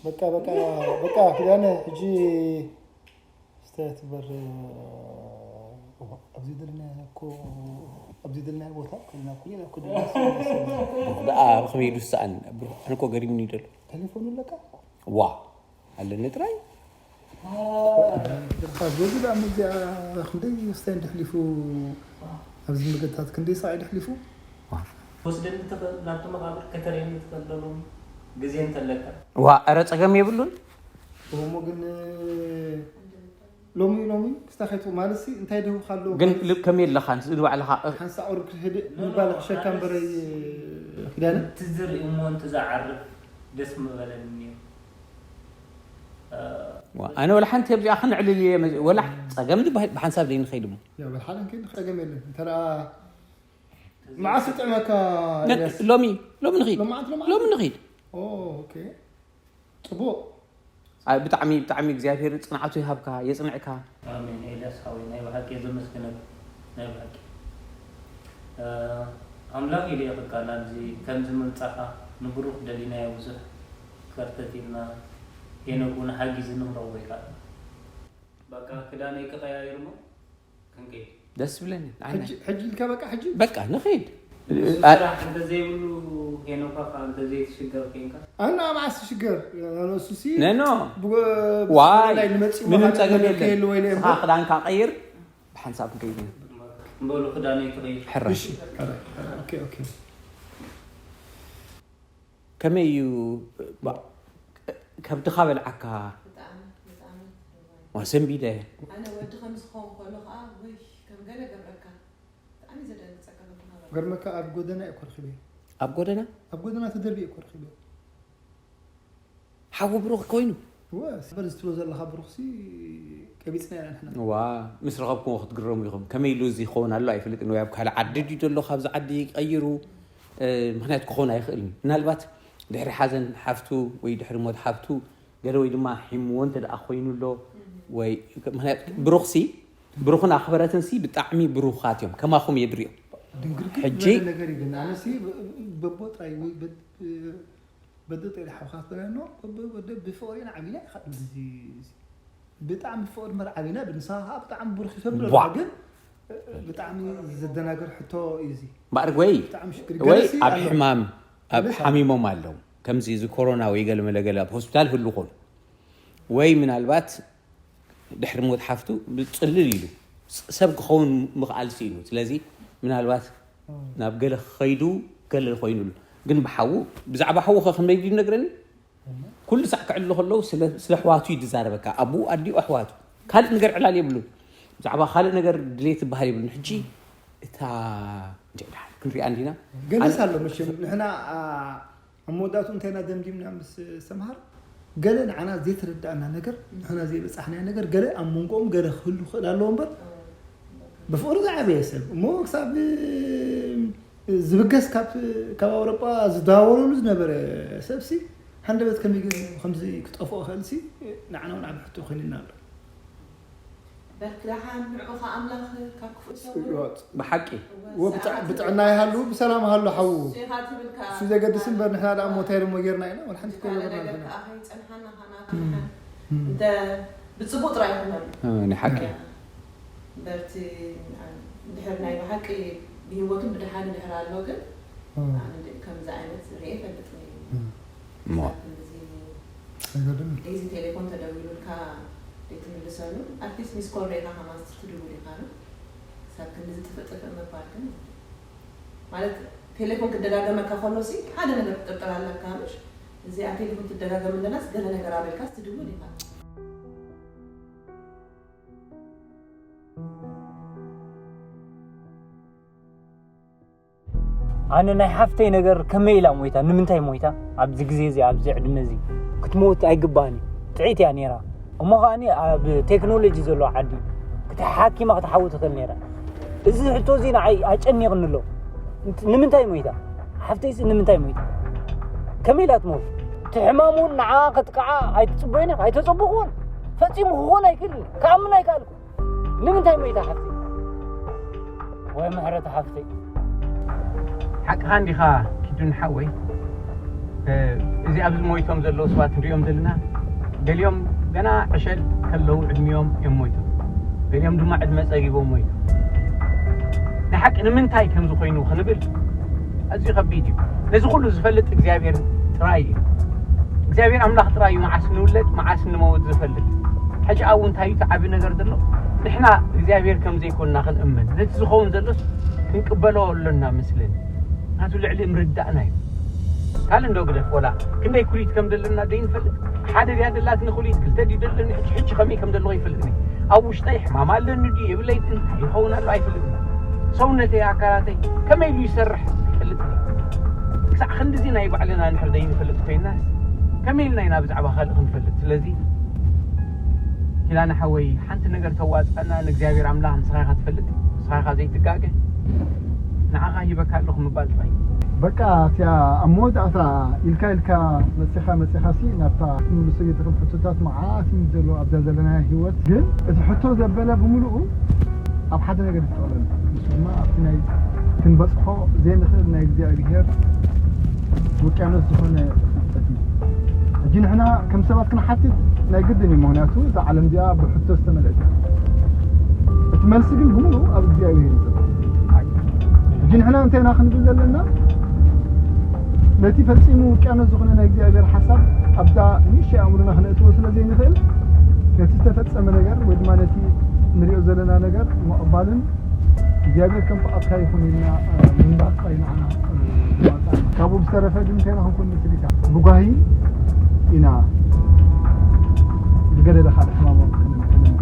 በቃ፣ በቃ፣ በቃ፣ ኪዳነ፣ ሕጂ ስታይ ትግበር፣ እ፣ ኣብዚ ደለናዮ እኮ፣ ኣብዚ ደለናዮ ቦታ፣ ከይድና እኮ፣ ሌላ እኮ ደለና እኮ፣ ደኣ ብኸመይ ኢሉ ዝሰኣን? ብሩኽ፣ ኣነ እኮ ገሪሙኒ እዩ ዘሎ። ቴሌፎኑ ኣለካ? ዋ፣ ኣለኒ ጥራይ። እባ ዞዚ ደኣ መዚኣ ክንደይ ስታይ እንድሕሊፉ፣ ኣብዚ መገድታት ክንደይ ሰብኣይ ድሕሊፉ? ወስደኒ ትኽእል፣ ናብቲ መቓብር ከተርእየኒ ትኽእል ዶ ሎሚ ግዜ እንተለካ? ዋ፣ ኧረ ጸገም የብሉን። እሞ ግን ሎሚ፣ ሎሚ ክስታይ ከይትው ማለትሲ እንታይ ደው ካሎ ግን ማለት ልብ ከመይ ኣለኻ? ንስ-፣ ንባዕልኻ፣ እ- ሓንሳእ ቁሩብ ክህድእ ኖ፣ ኖ፣ ምባል ክሸካ ኣነስ እምበረይ ኪዳነ? እቲ ዝርኢ እሞ እንተ ዝዓርፍ ደስ ምበለኒ ነይሩ። እ፣ ዋ፣ ኣነ ወላ ሓንቲ ኣብዚኣ ክነዕልል እየ መ-፣ ወላ ጸገም ዝበሃል ብሓንሳብ ደይ ንኸይድ እሞ። ያ፣ ወላ ሓደ ንከይድ ጸገም የለን። እንተ ደኣ መዓስ ይጥዕመካ ነ-፣ ኤልያስ? ሎሚ፣ ሎሚ ንኸይድ። ሎሚ መዓልቲ፣ ሎሚ መዓልቲ? ሎሚ ንኸይድ። ኦ፣ ኦኬ። ጽቡቕ። ኣይ፣ ብጣዕሚ፣ ብጣዕሚ እግዚኣብሔር ጽንዓቱ ይሃብካ፣ የጽንዕካ። ኣሜን። ኤልያስ ሓወይ፣ ናይ ብሓቂ ዘመስግነካ፣ ናይ ብሓቂ። እ፣ ኣምላኽ ይልእኸካ ናብዚ፣ ከምዚ ምምጻኻ ንብሩኽ ደሊናዮ ብዙሕ ከርተት ኢልና፣ ሄኖክ እውን ሓጊዙ ንኽረኽቦ ኢልካ። በቃ ክዳነይ ክቐያይር እሞ ክንከይድ። ደስ ብለኒ። ኣነ ሕጂ፣ ሕጂ ኢልካ በቃ ሕጂ? በቃ ንኸይድ። ንሱ ኣ- ስራሕ እንተዘይብሉ ሄኖካ ከኣ እንተዘይትሽገር ኮንካ? ኣና መዓስ ትሽገር? ንሱሲ ነኖ። ብጎ-፣ ዋይ፣ ብስራይ ንመጺኡ ምንም መኻነ ጸገም ነገር የለን። ከየልዎ ኢለ እየ ንስኻ እምበር። ክዳንካ ቀይር፣ ብሓንሳብ ክንከይድ ኢና። በሉ ክዳነይ ክቐይር። ሕራይ። እሺ፣ ሕራይ፣ ሕራይ። ኦኬ፣ ኦኬ። ከመይ እዩ? ባ-፣ ከብድኻ በልዓካ። ብጣዕሚ ብጣዕሚ ዋ ሰንቢደ። ኣነ ወዲ ከም ዝኸውን ከሎ ከዓ ወይ ከም ገለ ገብረካ። ብጣዕሚ ዘደንግፀካ ከብድኻ በልዓካ። ገርመካ ኣብ ጎደና እኮ ረኺበ። ኣብ ጎደና ኣብ ጎደና ተደርቢ እኮ ረኺበ። ሓዊ ብሩኽ ኮይኑ ወ ስበር ዝትሎ ዘለኻ ብሩኽሲ ቀቢፅና ኢና ንሕና። ዋ ምስ ረኸብኩሞ ክትግረሙ ኢኹም። ከመይ ኢሉ እዚ ክኸውን ኣሎ ኣይፈልጥን። ወይ ኣብ ካልእ ዓዲ ድዩ ዘሎ ካብዚ ዓዲ ቀይሩ ምክንያት ክኸውን ኣይኽእልን። ምናልባት ድሕሪ ሓዘን ሓፍቱ ወይ ድሕሪ ሞት ሓፍቱ ገለ ወይ ድማ ሒምዎ እንተ ደኣ ኮይኑ ኣሎ ወይ ምክንያት ብሩኽሲ ብሩኽን ኣኽበረትንሲ ብጣዕሚ ብሩኻት እዮም። ከማኹም የድርዮም። ድንግርግር ሕጂ ዝበለ ነገር እዩ ግን ኣነሲ በቦ ጥራይ ወይ በ- በደ ጥሪ ሓውካ ትበለኖ በቦ ወደ ብፍቕሪ ኢና ዓቢና ኢኻ እዚ ብጣዕሚ ፍቕሪ መር ዓቢና ብንስኻ ከዓ ብጣዕሚ ብሩኽ ይሰብሎ ቧ። ግን ብጣዕሚ ዘደናገር ሕቶ እዩ እዚ እምበኣር ወይ ብጣዕሚ ሽግር ወይ ገለሲ ኣብ ኣሎ። ሕማም ኣብ ገለሲ ኣሎ። ሓሚሞም ኣለዉ ከምዚ እዚ ኮሮና ወይ ገለ መለገለ ኣብ ሆስፒታል ህሉ ኾኑ ወይ ምናልባት ድሕሪ ሞት ሓፍቱ ብፅልል ኢሉ ስ- ሰብ ክኸውን ምኽኣል ስኢኑ። ስለዚ ምናልባት ናብ ገለ ክኸይዱ ገለ ኮይኑሉ ግን ብሓዉ ብዛዕባ ሓዉ ከ ከመይ ድዩ ነግረኒ ኩሉ ሳዕ ክዕሉ ከለዉ ስለ ስለ ኣሕዋቱ እዩ ዝዛረበካ። ኣቡኡ ኣዲኡ ኣሕዋቱ ካልእ ነገር ዕላል የብሉን። ብዛዕባ ካልእ ነገር ድሌት ዝበሃል የብሉን። ሕጂ እታ እንጃ ድሓን ክንሪኣ እንዲና። ገለስ ኣሎ መቸም ንሕና ኣብ መወዳእቱ እንታይና ደምዲምና ምስ ሰምሃር ገለ ንዓና ዘይተረዳእና ነገር ንሕና ዘይበፃሕናዮ ነገር ገለ ኣብ መንጎኦም ገለ ክህሉ ክኽእል ኣለዎ እምበር ብፍቕሪ ዝዓበየ ሰብ እሞ ክሳብ ዝብገስ ካብ ካብ ኣውሮጳ ዝደዋወለሉ ዝነበረ ሰብሲ ሃንደበት ከመይ ገይሩ ከምዚ ክጠፍኦ ክኽእልሲ ንዓና እውን ዓብ ሕቶ ኮይንና ኣሎ። በርክ ደሓን ንዑ ከ ኣምላኽ ካብ ክፉእ ሰውሩ። ብሓቂ ወ ብጥዕ- ብጥዕና ይሃሉ ብሰላም ሃሉ ሓዉ እሱ ኢኻ ትብል ከኣ እሱ ዘገድስ እምበር ንሕና ደኣ ሞታይ ደሞ ጌርና ኢና ወላ ሓንቲ ካልእ ከገበርና ነገር ንሕና ከኣ ከይጸንሓና ከኣ ናቱ ደሓን እንተ ብጽቡቕ ጥራይ ይኹነሉ። ናይ ሓቂ በርቲ ድሕር ናይ ብሓቂ ብህይወቱን ብድሓን ድሕር ኣሎ ግን ኣነ ድ- ከምዚ ዓይነት ርኤ ፈልጥ እሞ ነገር ግን ዴዚ ቴሌፎን ተደዊሉልካ ዘይትምልሰሉ ኣትሊስት ሚስኮል ሬካ ከማስትር ትድውል ኢኻ ነው ክሳብ ክንዲ ዝጥፍእ ጥፍእ ምባል ግን ማለት ቴሌፎን ክደጋገመካ ከሎ ሲ ሓደ ነገር ትጥርጥር ኣለካ ምሽ እዚኣ ቴሌፎን ትደጋገም እንደናስ ገለ ነገር ኣበልካስ ትድውል ኢኻ ኣነ ናይ ሓፍተይ ነገር ከመይ ኢላ ሞይታ ንምንታይ ሞይታ ኣብዚ ግዜ እዚ ኣብዚ ዕድመ እዚ ክትመውት ኣይግባእን እዩ ጥዒት እያ ነይራ እሞ ከዓኒ ኣብ ቴክኖሎጂ ዘለዎ ዓዲ ክትሓኪማ ክትሓዊ ትኽእል ነይራ እዚ ሕቶ እዚ ንዓይ ኣጨኒቕኒ ኣሎ ንምንታይ ሞይታ ሓፍተይስ ንምንታይ ሞይታ ከመይ ኢላ ትመውት እቲ ሕማም እውን ንዓ ከጥቅዓ ኣይትፅበዮን ኢኻ ኣይተፀበኹዎን ፈፂሙ ክኾን ኣይክእልን ከኣምን ኣይከኣልኩ ንምንታይ ሞይታ ሓፍተይ ወይ ምሕረት ሓፍተይ ሓቅኻ እንዲኻ ኪዱን ሓወይ እዚ ኣብዚ ሞይቶም ዘለዉ ሰባት ንሪኦም ዘለና ገሊኦም ገና ዕሸል ከለዉ ዕድሚኦም እዮም ሞይቶም ገሊኦም ድማ ዕድመ ጸጊቦም ሞይቶም ንሓቂ ንምንታይ ከምዚ ኮይኑ ክንብል ኣዝዩ ከቢድ እዩ ነዚ ኩሉ ዝፈልጥ እግዚኣብሔር ጥራይ እዩ እግዚኣብሔር ኣምላኽ ጥራይ እዩ መዓስ ንውለድ መዓስ ንመውት ዝፈልጥ ሕጂ ኣብኡ እንታይ እዩ እቲ ዓቢ ነገር ዘሎ ንሕና እግዚኣብሔር ከም ዘይኮንና ክንእመን ነቲ ዝኸውን ዘሎስ ክንቅበሎ ኣሎና መስለኒ ናቱ ልዕሊ ምርዳእና እዩ ካልእ እንዶ ግደፍ ቆላ ክንደይ ኩሊት ከም ዘለና ደይንፈልጥ ሓደ ድያ ደላትኒ ኩሊት ክልተ ድዩ ደለኒ ሕጂ ሕጂ ከመይ ከም ዘለኹ ይፈልጥኒ ኣብ ውሽጠይ ሕማም ኣለኒ ድዩ የብለይ እንታይ ይኸውን ኣሎ ኣይፈልጥኒ ሰውነተይ ኣካላተይ ከመይ ኢሉ ይሰርሕ ይፈልጥኒ ክሳዕ ክንድዚ ናይ ባዕልና ንሕር ዘይንፈልጥ ኮይናስ ከመይ ኢልና ኢና ብዛዕባ ካልእ ክንፈልጥ ስለዚ ኪዳነ ሓወይ ሓንቲ ነገር ተዋፅኣና ንእግዚኣብሔር ኣምላኽ ንስኻ ኢኻ ትፈልጥ ንስኻ ኢኻ ዘይትጋገ ንዓኻ ሂበካ ኣለኹ ምባል ጥራይ በቃ እቲያ ኣብ መወዳእታ ኢልካ ኢልካ መፂኻ መፂኻሲ ናብታ ትምልሶ ዘይትኽእል ሕቶታት መዓት እዩ ዘሎ ኣብዛ ዘለናዮ ህይወት ግን እቲ ሕቶ ዘበለ ብምሉኡ ኣብ ሓደ ነገር ይጠቕለል ንሱ ድማ ኣብቲ ናይ ክንበፅሖ ዘይንኽእል ናይ እግዚኣብሄር ውቅያኖስ ዝኾነ ፍልጠት እዩ ሕጂ ንሕና ከም ሰባት ክንሓትት ናይ ግድን እዩ ምክንያቱ እዛ ዓለም እዚኣ ብሕቶ ዝተመልአት እያ እቲ መልሲ ግን ብምሉኡ ኣብ እግዚኣብሄር እዩ ዘሎ ሕጂ ንሕና እንታይ ኢና ክንብል ዘለና ነቲ ፈፂሙ ውቅያኖስ ዝኾነ ናይ እግዚኣብሔር ሓሳብ ኣብዛ ንእሽተይ ኣእምሮና ክነእትዎ ስለ ዘይንኽእል ነቲ ዝተፈፀመ ነገር ወይ ድማ ነቲ ንሪኦ ዘለና ነገር ምቕባልን እግዚኣብሔር ከም ፍቓድካ ይኹን ኢልና ምንባር ጥራይ ንዓና ካብኡ ብዝተረፈ ግን እንታይና ክንኮን ንክእል ኢካ ብጓሂ ኢና ገለ ካልእ ሕማም እውን ክህልም ይኽእል እዩ።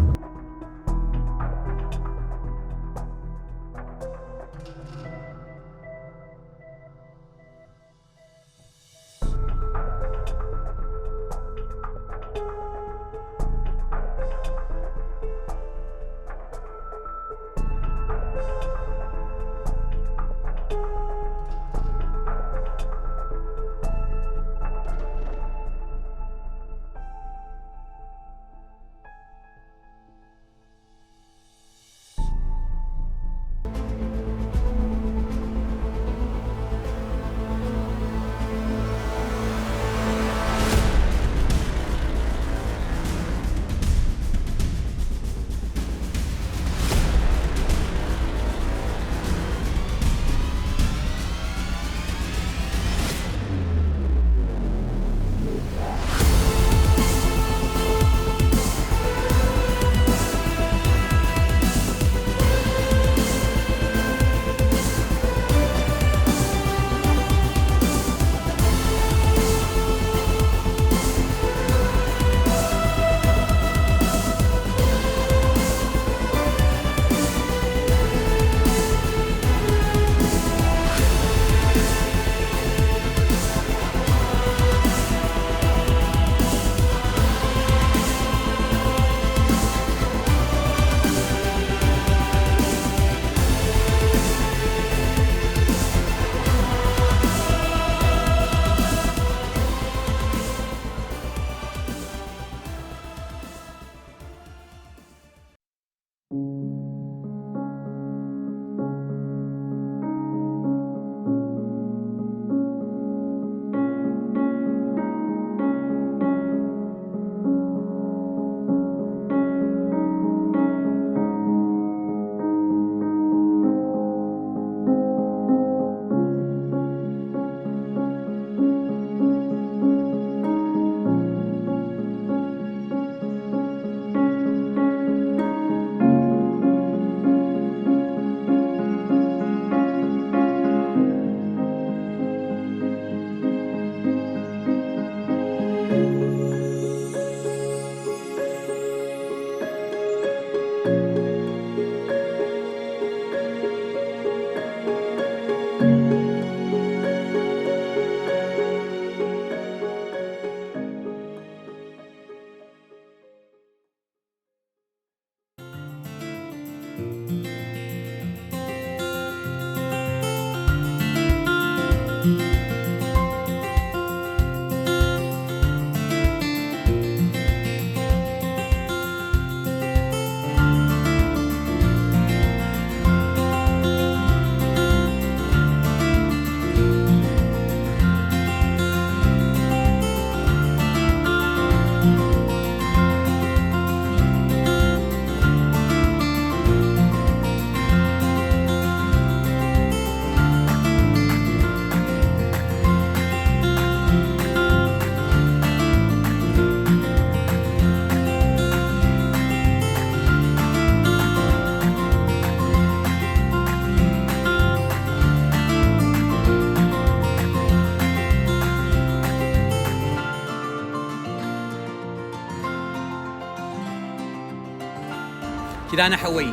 ኪዳነ ሓወይ፣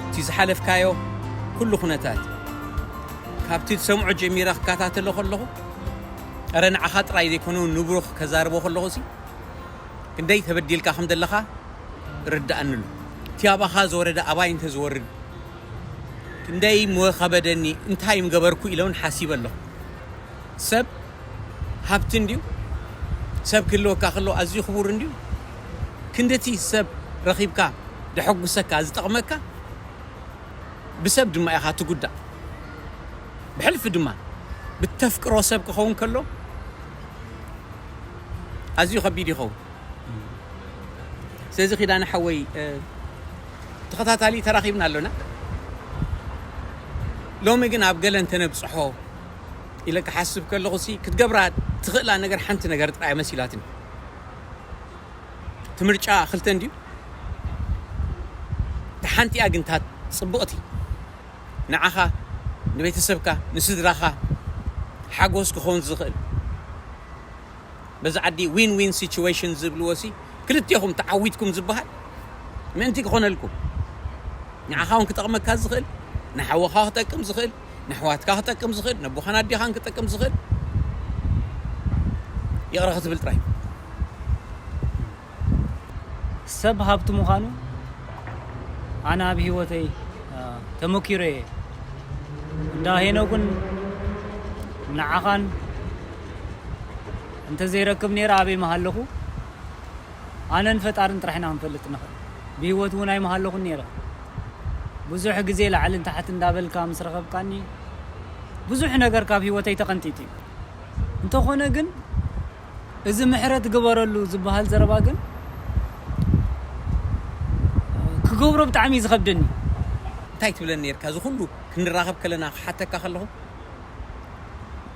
እቲ ዝሓለፍካዮ ኩሉ ኩነታት ካብቲ ዝሰምዖ ጀሚረ ክከታተሎ ከለኹ፣ ኣረ ንዓኻ ጥራይ ዘይኮነ ንብሩኽ ከዛርቦ ከለኹ ሲ ክንደይ ተበዲልካ ከም ዘለኻ ርዳኣኒ ኣሎ። እቲ ኣባኻ ዝወረደ ኣባይ እንተ ዝወርድ ክንደይ ምኸበደኒ፣ እንታይ ምገበርኩ ኢለ እውን ሓሲበ ኣለኹ። ሰብ ሃብቲ እንድዩ፣ ሰብ ክህልወካ ከሎ ኣዝዩ ክቡር እንድዩ። ክንድቲ ሰብ ረኺብካ ደሐጉሰካ፣ ዝጠቕመካ፣ ብሰብ ድማ ኢኻ ትጉዳእ። ብሕልፊ ድማ ብተፍቅሮ ሰብ ክኸውን ከሎ ኣዝዩ ከቢድ ይኸውን። ስለዚ ኪዳነ ሓወይ፣ ተኸታታሊ ተራኺብና ኣሎና። ሎሚ ግን ኣብ ገለ እንተነብጽሖ ኢለ ክሓስብ ከለኹ ሲ ክትገብራ ትኽእላ ነገር ሓንቲ ነገር ጥራይ መሲላትኒ። እቲ ምርጫ ክልተ እንድዩ። እታ ሓንቲኣ ግን እታ ጽብቕቲ፣ ንዓኻ፣ ንቤተሰብካ፣ ንስድራኻ ሓጎስ ክኸውን ዝኽእል፣ በዚ ዓዲ ዊን ዊን ሲቹዌሽን ዝብልዎ ሲ ክልቴኹም ተዓዊትኩም ዝበሃል ምእንቲ ክኾነልኩም፣ ንዓኻ እውን ክጠቕመካ ዝኽእል፣ ንሓውኻ ክጠቅም ዝኽእል፣ ንኣሕዋትካ ክጠቅም ዝኽእል፣ ነቦኻን ኣዴኻን ክጠቅም ዝኽእል ይቕረ ክትብል ጥራይ። ሰብ ሃብቲ ምዃኑ ኣነ ኣብ ህይወተይ ተመኪረ እየ። እንዳ ሄኖክን ንዓኻን እንተዘይረክብ ነይረ ኣበይ ምሃለኹ? ኣነን ፈጣርን ጥራሕ ኢና ክንፈልጥ ንኽእል። ብህይወት እውን ኣይምሃለኹን ነይረ። ብዙሕ ግዜ ላዕልን ታሕት እንዳበልካ ምስ ረኸብካኒ ብዙሕ ነገር ካብ ህይወተይ ተቐንጢጡ እዩ። እንተኾነ ግን እዚ ምሕረት ግበረሉ ዝበሃል ዘረባ ግን ክገብሮ ብጣዕሚ እዩ ዝኸብደኒ። እንታይ ትብለኒ ነርካ? እዚ ኩሉ ክንራኸብ ከለና ክሓተካ ከለኹ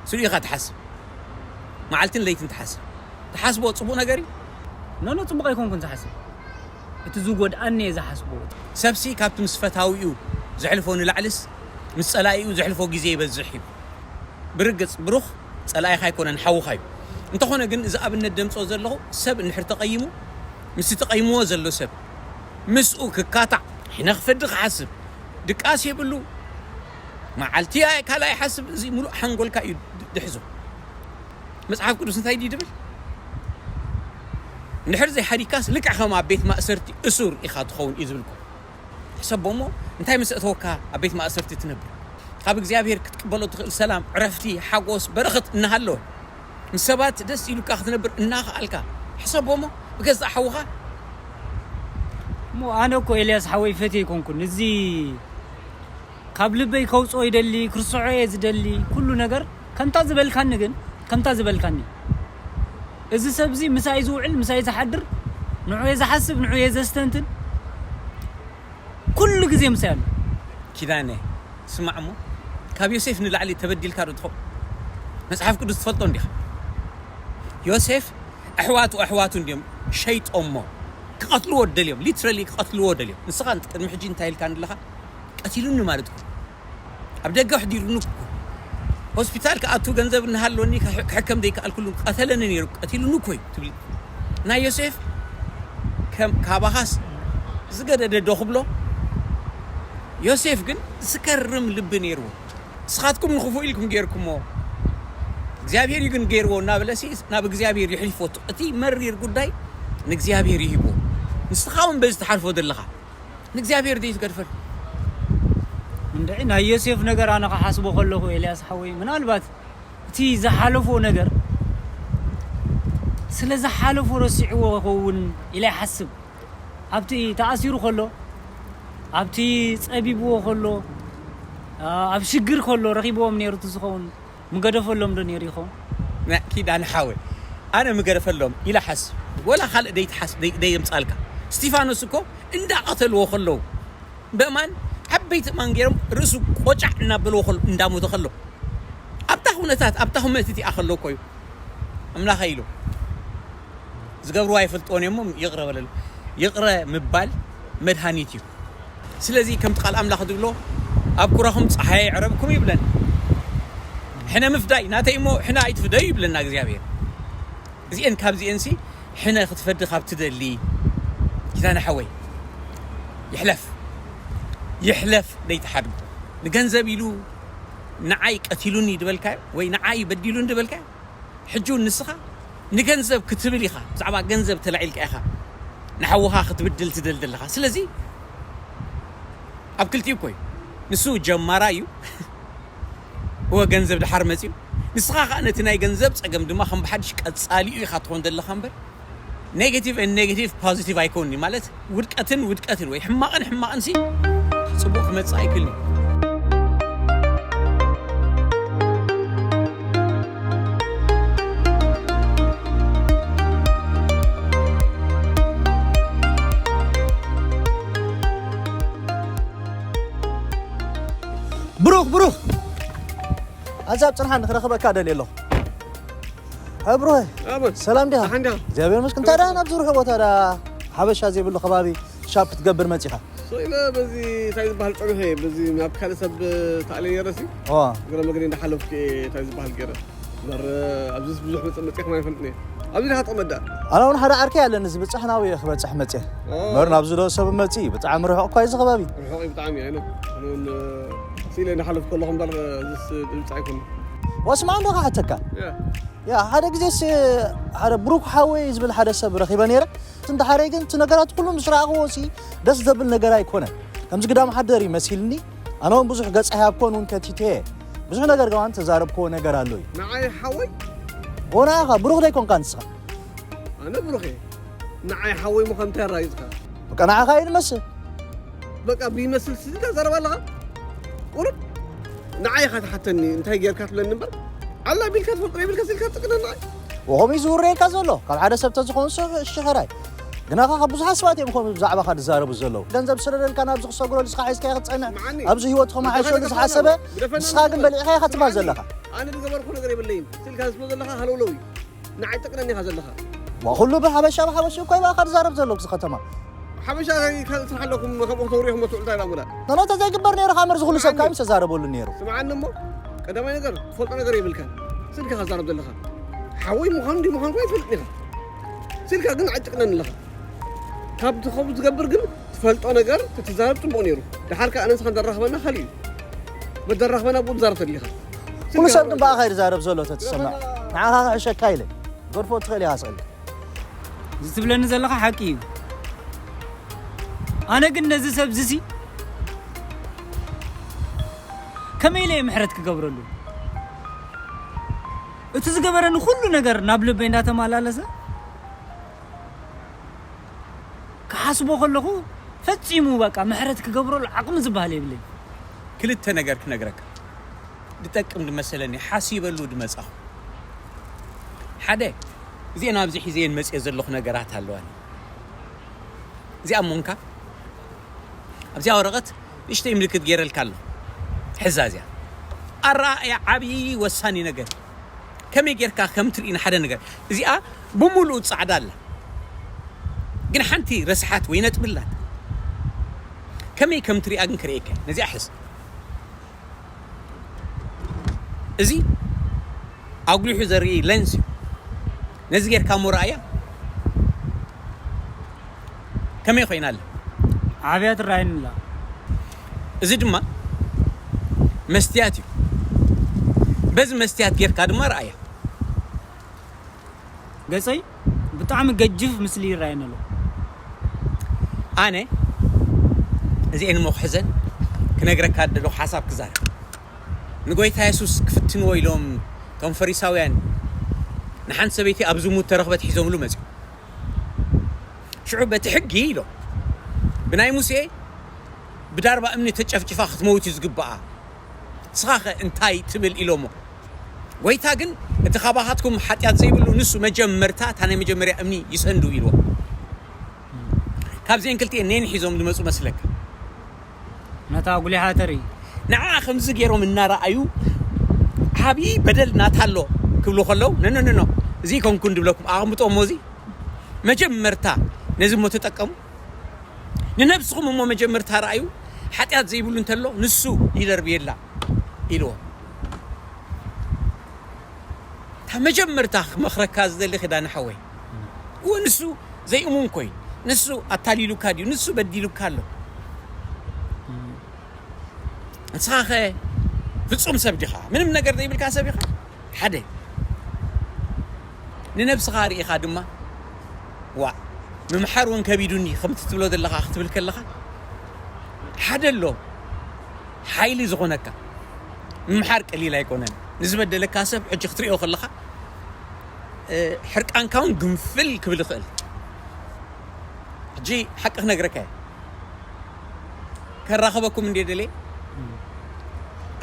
ስሉ ኢኻ ትሓስብ፣ መዓልትን ለይትን ትሓስብ። ትሓስቦ ጽቡቕ ነገር እዩ። ኖኖ፣ ጽቡቕ ኣይኮንኩን ዝሓስብ፣ እቲ ዝጎድኣኒ እየ ዝሓስቦ። ሰብሲ ካብቲ ምስ ፈታዊኡ ዘሕልፎ ንላዕልስ ምስ ጸላኢኡ ዘሕልፎ ግዜ ይበዝሕ እዩ። ብርግጽ ብሩኽ ጸላኢኻ ኣይኮነን፣ ሓውኻ እዩ። እንተኾነ ግን እዚ ኣብነት ደምጽኦ ዘለኹ ሰብ እንድሕር ተቐይሙ፣ ምስቲ ተቐይምዎ ዘሎ ሰብ ምስኡ ክካታዕ፣ ሕነ ክፈዲ ክሓስብ፣ ድቃስ የብሉ፣ መዓልቲ ካልኣይ ሓስብ፣ እዚ ሙሉእ ሓንጎልካ እዩ ድሕዞ። መጽሓፍ ቅዱስ እንታይ ድዩ ድብል? እንድሕር ዘይሓዲግካስ ልክዕ ከም ኣብ ቤት ማእሰርቲ እሱር ኢኻ ትኸውን እዩ ዝብልኩም። ሕሰቦ እሞ እንታይ ምስ እተወካ ኣብ ቤት ማእሰርቲ ትነብር? ካብ እግዚኣብሔር ክትቅበሎ ትኽእል ሰላም፣ ዕረፍቲ፣ ሓጎስ፣ በረኸት እናሃለወ ምስ ሰባት ደስ ኢሉካ ክትነብር እናኸኣልካ ሕሰቦ እሞ ብገዛእ ሓውኻ እሞ ኣነ እኮ ኤልያስ ሓወይ ፈትየ ኣይኮንኩን። እዚ ካብ ልበይ ከውፅኦ ይደሊ፣ ክርስዖ እየ ዝደሊ ኩሉ ነገር ከምታ ዝበልካኒ ግን ከምታ ዝበልካኒ እዚ ሰብዚ ምሳይ ዝውዕል ምሳይ ዝሓድር ንዑ እየ ዝሓስብ ንዑ እየ ዘስተንትን ኩሉ ግዜ ምሳይ ኣሎ። ኪዳነ ስማዕ እሞ ካብ ዮሴፍ ንላዕሊ ተበዲልካ ዶ ትኸውን? መጽሓፍ ቅዱስ ትፈልጦ እንዲኻ? ዮሴፍ ኣሕዋቱ ኣሕዋቱ እንዲዮም ሸይጦሞ ክቐትልዎ ደልዮም፣ ሊትራሊ ክቐትልዎ ደልዮም። ንስኻ ቅድሚ ሕጂ እንታይ ኢልካ ኣለኻ? ቀቲሉኒ ማለት እኮ ኣብ ደገ ኣሕዲሩኒ እኮ ሆስፒታል ክኣቱ ገንዘብ እናሃለወኒ ክሕከም ዘይከኣልኩሉ ቀተለኒ ነይሩ ቀቲሉኒ እኮ እዩ ትብል። ናይ ዮሴፍ ከም ካባኻስ ዝገደደ ዶ ክብሎ? ዮሴፍ ግን ዝከርም ልቢ ነይርዎ። ንስኻትኩም ንኽፉእ ኢልኩም ገይርኩሞ፣ እግዚኣብሔር እዩ ግን ገይርዎ እናበለሲ ናብ እግዚኣብሔር ይሕልፎ። እቲ መሪር ጉዳይ ንእግዚኣብሔር ይሂብዎ። ንስኻ እውን በዚ ትሓልፎ ዘለኻ ንእግዚኣብሔር ደይ ትገድፈሉ። እንድዒ ናይ ዮሴፍ ነገር ኣነ ክሓስቦ ከለኹ ኤልያስ ሓወይ ምናልባት እቲ ዝሓለፎ ነገር ስለ ዝሓለፎ ረሲዕዎ ይኸውን ኢለ ይሓስብ። ኣብቲ ተኣሲሩ ከሎ ኣብቲ ጸቢብዎ ከሎ ኣብ ሽግር ከሎ ረኺብዎም ነይሩ እቲ ዝኸውን ምገደፈሎም ዶ ነይሩ ይኸውን? ኪዳነ ሓወይ ኣነ ምገደፈሎም ኢለ ሓስብ ወላ ካልእ ደይትሓስብ ደየምጻልካ። እስቲፋኖስ እኮ እንዳቐተልዎ ከለዉ በእማን ዓበይቲ እማን ገይሮም ርእሱ ቆጫዕ እናበልዎ ከሎ እንዳሞተ ከሎ ኣብታ ኩነታት ኣብታ ኩመት እቲኣ ከሎ እኮ እዩ ኣምላኸ ኢሉ ዝገብርዎ ኣይፈልጥዎን እዮም ይቕረ በለሉ። ይቕረ ምባል መድሃኒት እዩ። ስለዚ ከምቲ ቃል ኣምላኽ ዝብሎ ኣብ ኩራኹም ፀሓይ ይዕረብኩም ይብለን። ሕነ ምፍዳይ ናተይ እሞ ሕነ ኣይትፍደዩ ይብለና እግዚኣብሔር። እዚአን ካብዚአን ሲ ሕነ ክትፈዲ ካብ ትደሊ ኪዳነ ሓወይ ይሕለፍ ይሕለፍ ደይትሓድጉ ንገንዘብ ኢሉ ንዓይ ቀቲሉኒ ድበልካዮ ወይ ንዓይ በዲሉኒ ድበልካዮ ሕጂ እውን ንስኻ ንገንዘብ ክትብል ኢኻ ብዛዕባ ገንዘብ ተላዒልካ ኢኻ ንሓውኻ ክትብድል ትደል ዘለኻ ስለዚ ኣብ ክልቲኡ እኮ እዩ ንሱ ጀማራ እዩ እወ ገንዘብ ድሓር መፅዩ ንስኻ ከዓ ነቲ ናይ ገንዘብ ፀገም ድማ ከም ብሓድሽ ቀፃሊኡ ኢኻ ትኾን ዘለኻ እምበር negative and negative positive ኣይኮን ማለት ውድቀትን ውድቀትን ወይ ሕማቕን ሕማቕን ሲ ፅቡቅ ክመፅእ ኣይክእል ብሩኽ ብሩኽ ኣዛብ ፅንሓ ንክረኽበካ ደልየ ኣለኹ ብሩኸ ሰላም ዲኻ እግዚኣብሔር መስክ እንታይ ዳ ናብ ዝርሑ ቦታ ዳ ሓበሻ ዘይብሉ ከባቢ ሻፕ ክትገብር መፂኻ ሶኢለ በዚ እንታይ ዝበሃል ፀንሐ በዚ ናብ ካልእ ሰብ ተኣለ ነረሲ እግረ መገዲ እንዳሓለፍኩ እንታይ ዝበሃል ገይረ በር ኣብዚ ብዙሕ መፅእ መፅእ ከማን ይፈልጥ ነየ ኣብዚ ዲኻ ትቕመጥ ደኣ? ኣነ እውን ሓደ ዓርከይ ኣለኒ፣ ዝብጻሕ ናብኡ እየ ክበጽሕ መጽየ። እምበር ናብዚ ዶ ሰብ መጺ? ብጣዕሚ ርሑቕ እኳ እዩ እዚ ከባቢ። ርሑቕ እዩ ብጣዕሚ፣ ኣይ ኖ። ኣነ እውን ስኢለ እናሓለፍኩ ከለኹ እምበር እዚስ ድምፂ ኣይኮነ። ወስማዕ እንዶ ክሓተካ። ያ ሓደ ግዜስ ሓደ ብሩክ ሓወይ ዝብል ሓደ ሰብ ረኺበ ነይረ። እንተ ሓደ ግን እቲ ነገራት ኩሉ ምስ ረኣኽዎ ሲ ደስ ዘብል ነገር ኣይኮነን። ከምዚ ግዳም ሓደር እዩ መሲልኒ። ኣነ እውን ብዙሕ ገጽ ኣይሃብኮን እውን ከቲተ እየ። ብዙሕ ነገር ከማን ተዛረብክዎ ነገር ኣሎ እዩ። ንዓይ ሓወይ ኦናኻ ብሩኽ ደይኮንካ ንስኻ? ኣነ ብሩኽ እየ። ንዓይ ሓወይ ምዃን እንታይ ኣራጊጽካ? በቃ ንዓኻ እዩ ንመስል። በቃ ብይመስል ስዚ ተዛረብ ኣለኻ። ቁሩብ ንዓይ ኢኻ ትሓተኒ እንታይ ጌርካ ትብለኒ እምበር ኣላ ቢልካ ትፈልጦ የብልካ ስልካ ትጥቅነና። ወኸም እዩ ዝውረየካ ዘሎ ካብ ሓደ ሰብ ተዝኾን ሰብ እሺ ሕራይ። ግናኻ ካብ ብዙሓት ሰባት እዮም ከምኡ ብዛዕባኻ ዝዛረቡ ዘለዉ። ገንዘብ ስለ ደልካ ናብዚ ክሰግሮ ንስኻ ሒዝካዮ ክትጸንሕ ንዓኒ ኣብዚ ህይወት ከመሓይሸሉ ብደፈነካ ዝሓሰበ ትብሎ ኣለኻ። ንስኻ ግን ብደፈነካ በሊዕካዮ ኢኻ ትብሃል ትብሎ ዘለኻ። ኣነ ዝገበርኩ ነገር የብለይን። ስልካ ዝብሎ ዘለኻ ሃለውለው እዩ። ንዓይ ጥቅነኒ ኢኻ ዘለኻ። ዋ ኩሉ ብሓበሻ ብሓበሻ እኮ ይባኻ ዝዛረብ ዘሎ ኣብዚ ከተማ። ሓበሻ ካልእ ስራሕ ኣለኩም ከምኡ ከተውርዮ ክትመጽኡ እንታይ ዳሙላ። ኖኖ ተዘይግበር ነይሩ ካብ መርዚ ኩሉ ሰብ ካብ ተዛረበሉ ነይሩ። ስምዓኒ እሞ ቀዳማይ ነገር ትፈልጦ ነገር የብልካን። ስልካ ከዛረብ ዘለኻ ሓወይ ምዃኑ ድዩ ምዃኑ ኣይትፈልጥን ኢኻ። ስልካ ግን ዓጭቅነኒ ኣለኻ። ካብ ትኸቡ ዝገብር ግን ትፈልጦ ነገር ክትዛረብ ጽቡቕ ነይሩ። ድሓር ከኣ ኣነ ንስኻ እንተራኽበና ካልእ እዩ። መደራኽበና ብኡ ትዛረብ ተድሊኻ። ኩሉ ሰብ ግን ብኣኻ እዩ ዝዛረብ ዘሎ ተትሰማዕ ንዓኻ ክሕሸካ ኢለ ገርፎ ትኽእል ኢኻ ስእል እዚ ትብለኒ ዘለኻ ሓቂ እዩ ኣነ ግን ነዚ ሰብ ዝሲ ከመይ ኢለ ምሕረት ክገብረሉ እቲ ዝገበረኒ ኩሉ ነገር ናብ ልበይ እንዳተመላለሰ ክሓስቦ ከለኹ ፈጺሙ በቃ ምሕረት ክገብረሉ ዓቕሚ ዝበሃል የብለይ። ክልተ ነገር ክነግረካ ዝጠቅም ዝመሰለኒ ሓሲበሉ ዝመጻኹ ሓደ እዚአን ኣብዚ ሒዘየን መጽየ ዘለኹ ነገራት ኣለዋኒ እዚኣ ሞንካ ኣብዚኣ ወረቐት ንእሽተይ ምልክት ገይረልካ ኣለኹ ሕዛ እዚኣ ኣረኣእያ ዓብዪ ወሳኒ ነገር ከመይ ጌርካ ከም ትርኢ ንሓደ ነገር እዚኣ ብምሉኡ ጻዕዳ ኣላ ግን ሓንቲ ረስሓት ወይ ነጥቢ ኣላት ከመይ ከም ትሪኣ ግን ክርእየካ ነዚኣ ሕዝ እዚ ኣጉሊሑ ዘርኢ ሌንስ እዩ ነዚ ጌርካ እሞ ረኣያ ከመይ ኮይና ኣላ ዓብያ ትረኣየኒ ኣላ እዚ ድማ መስትያት እዩ በዚ መስትያት ጌርካ ድማ ረኣያ ገፀይ ብጣዕሚ ገጅፍ ምስሊ ይረኣየኒ ኣሎ ኣነ እዚኤን እሞ ክሕዘን ክነግረካ ደለኹ ሓሳብ ክዛረብ ንጎይታ የሱስ ክፍትንዎ ኢሎም እቶም ፈሪሳውያን ንሓንቲ ሰበይቲ ኣብ ዝሙት ተረኽበት ሒዞምሉ መፅኡ ሽዑ በቲ ሕጊ ኢሎም ብናይ ሙሴ ብዳርባ እምኒ ተጨፍጭፋ ክትመውት እዩ ዝግብኣ ንስኻኸ እንታይ ትብል ኢሎሞ ጎይታ ግን እቲ ካባኻትኩም ሓጢኣት ዘይብሉ ንሱ መጀመርታ እታ ናይ መጀመርያ እምኒ ይሰንዱ ኢልዎ ካብዚአን ክልቲኤን ነየን ሒዞም ዝመፁ መስለካ ነታ ጉሊሓ ተርኢ ንዓ ከምዚ ገይሮም እናረኣዩ ዓብዪ በደል ናታ ኣሎ ክብሉ ከለዉ ነነነኖ እዚ ይኮንኩን ድብለኩም ኣቕምጦ እሞ እዚ መጀመርታ ነዚ እሞ ተጠቀሙ ንነብስኹም እሞ መጀመርታ ረኣዩ ሓጢኣት ዘይብሉ እንተሎ ንሱ ይደርብየላ ኢልዎ እታ መጀመርታ ክመኽረካ ዝደሊ ክዳነ ሓወይ እወ ንሱ ዘይእሙን ኮይኑ ንሱ ኣታሊሉካ ድዩ ንሱ በዲሉካ ኣሎ ንስኻ ኸ ፍጹም ሰብ ዲኻ ምንም ነገር ዘይብልካ ሰብ ኢኻ ሓደ ንነብስኻ ርኢኻ ድማ ዋእ ምምሓር እውን ከቢዱኒ ከምቲ ትብሎ ዘለኻ ክትብል ከለኻ ሓደ ኣሎ ሓይሊ ዝኾነካ ምምሓር ቀሊል ኣይኮነን ንዝበደለካ ሰብ ሕጂ ክትሪኦ ከለኻ ሕርቃንካ እውን ግንፍል ክብል ይኽእል ሕጂ ሓቂ ክነግረካ እየ ከራኸበኩም እንደ ደልየ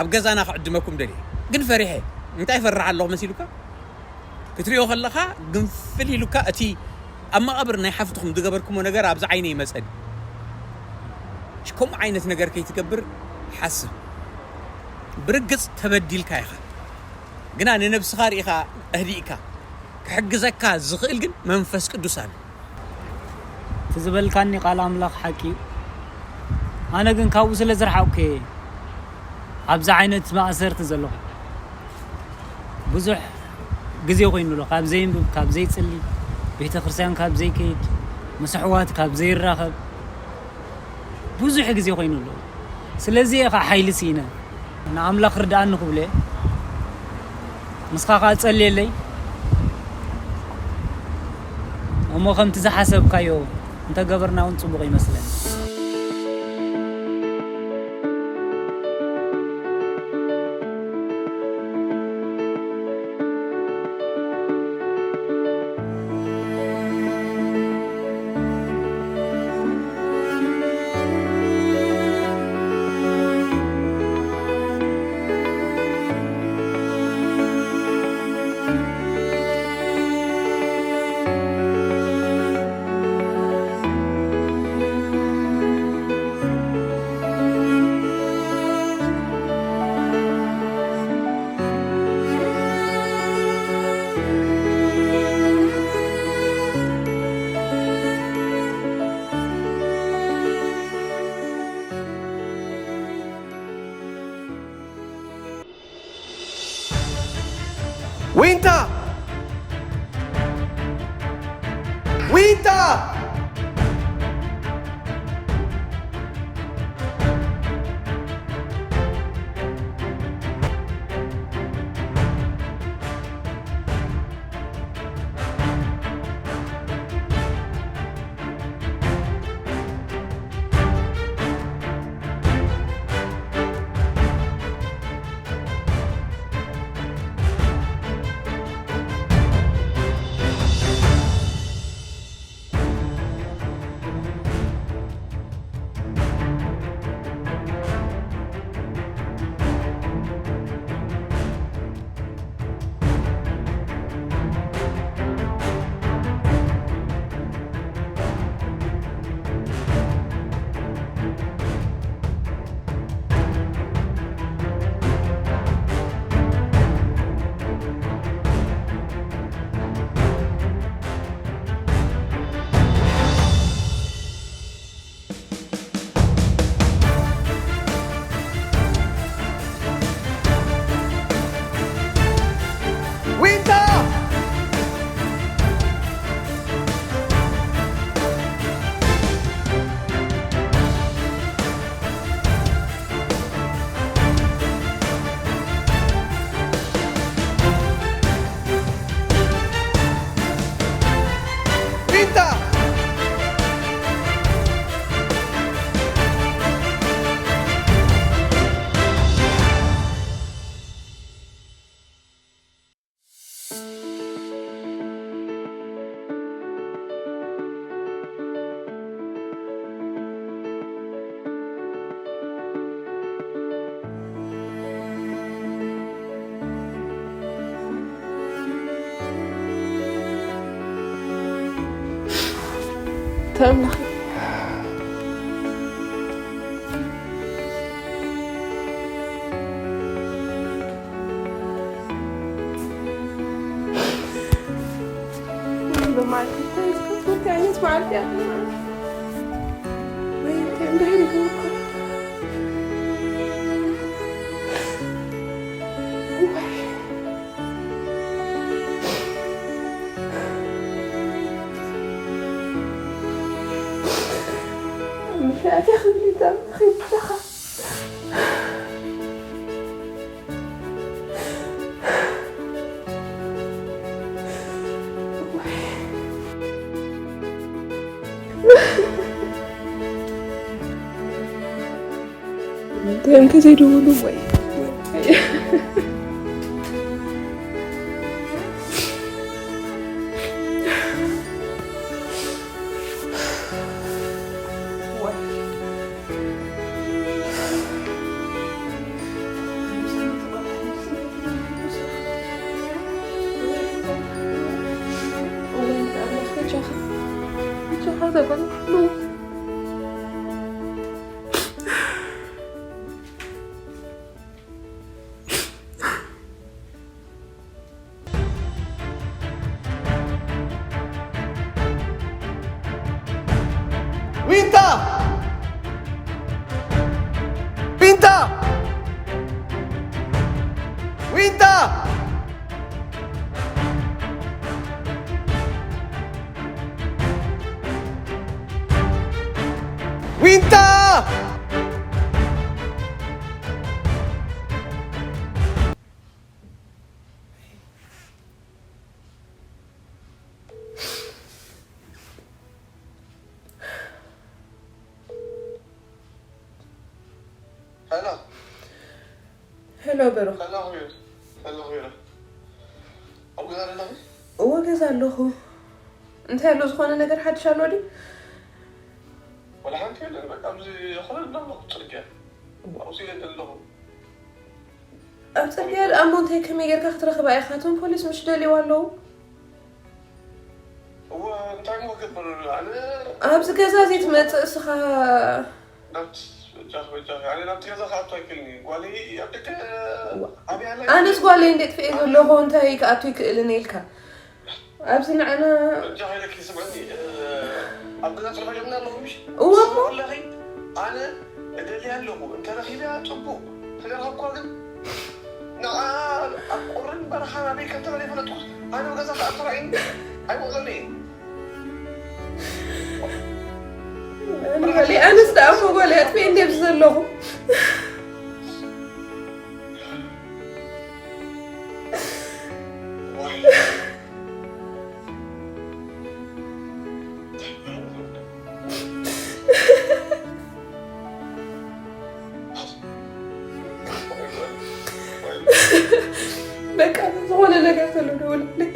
ኣብ ገዛና ክዕድመኩም ደልየ ግን ፈሪሐ እንታይ ፈርሕ ኣለኹ መሲሉካ ክትሪኦ ከለኻ ግንፍል ኢሉካ እቲ ኣብ መቓብር ናይ ሓፍትኹም ዝገበርኩሞ ነገር ኣብዚ ዓይነ ይመፀኒ ከምኡ ዓይነት ነገር ከይትገብር ሓስብ ብርግፅ ተበዲልካ ኢኻ ግና ንነብስኻ ርኢኻ ኣህዲእካ ክሕግዘካ ዝኽእል ግን መንፈስ ቅዱስ ኣሎ እቲ ዝበልካኒ ቃል ኣምላኽ ሓቂ እዩ ኣነ ግን ካብኡ ስለ ዝረሓቕኩ እየ ኣብዚ ዓይነት ማእሰርቲ ዘለኹ ብዙሕ ግዜ ኮይኑ ኣሎ፣ ካብ ዘይንብብ፣ ካብ ዘይጽሊ፣ ቤተ ክርስቲያን ካብ ዘይከይድ፣ ምስ ኣሕዋት ካብ ዘይራኸብ ብዙሕ ግዜ ኮይኑ ኣሎ። ስለዚ እየ ኸዓ ሓይሊ ስኢነ፣ ንኣምላኽ ርድኣኒ ክብሎ እየ። ንስኻ ኸዓ ጸልየለይ እሞ፣ ከምቲ ዝሓሰብካዮ እንተገበርና እውን ጽቡቕ ይመስለኒ። ዊንታ! ዊንታ! ዊንታ! ዊንታ! ተምለኺ። ብማዕልቲ እንታይ እስከ ክልተ ዓይነት መዓልቲ እያ። ወይ እንታይ እንዳይረገምኩ። እዋይ። ምኽንያት እያ ክብል ይዛረብ ከይብለኻ። እንታይ እዮም ተዘይደወሉ ወይ? ዊንታ! ዊንታ! ዊንታ! ሄሎ ብሩኽ። ኣለኹ፣ ኣለኹ። ኣብ ገዛ ኣለኹ። እወ፣ ገዛ ኣለኹ። እንታይ ኣሎ? ዝኾነ ነገር ሓድሽ ኣሎ ድዩ? ወላ ሓንቲ የለን። በቃ ኣብዚ ኾነ ኣለኹ፣ ጽርግያ ኣብዚ የለን ኣለኹ። ኣብ ጽርግያ ደኣ እሞ እንታይ ከመይ ጌርካ ክትረኽባ ኢኻ? እቶም ፖሊስ ምሽ ደልይዋ ኣለዉ። እወ፣ እንታይ እሞ ክገብር? ኣነ ኣብዚ ገዛ ዘይትመጽእ እስኻ። ናብቲ፣ በጃኺ፣ በጃኺ፣ ኣነ ናብቲ ገዛ ክኣቱ ኣይክእልን እየ። ጓለይ ኣብ ደገ ዓብያ ኣላ። ኣነስ ጓለይ እንዴ ጥፍኤ ዘለኹ እንታይ ክኣቱ ይክእልን ኢልካ? ኣብዚ ንዓና በጃኺ ኢለኪ ስምዕኒ፣ እ፣ ኣብ ገዛ ጽርሖ ጀምና ኣለኹ ምሽ? እወ እሞ። ወላኺ ኣነ እደልያ ኣለኹ። እንተ ረኺበያ ጽቡቕ፣ ተዘይረኸብኩዋ ግን ንዓ ኣብ ቁርን በረኻን ኣበይ ከም ተበለ ይፈለጥኩስ፣ ኣነ ኣብ ገዛ ክኣቱ ተራእዩኒ ኣይውዕለኒ እየ። ንበሊ ኣነስ ደኣ እሞ ጓለይ ኣጥፍኤ እንዴ ኣብዚ ዘለኹ። በቃ ዝኾነ ነገር ተሎ ደውልልኝ።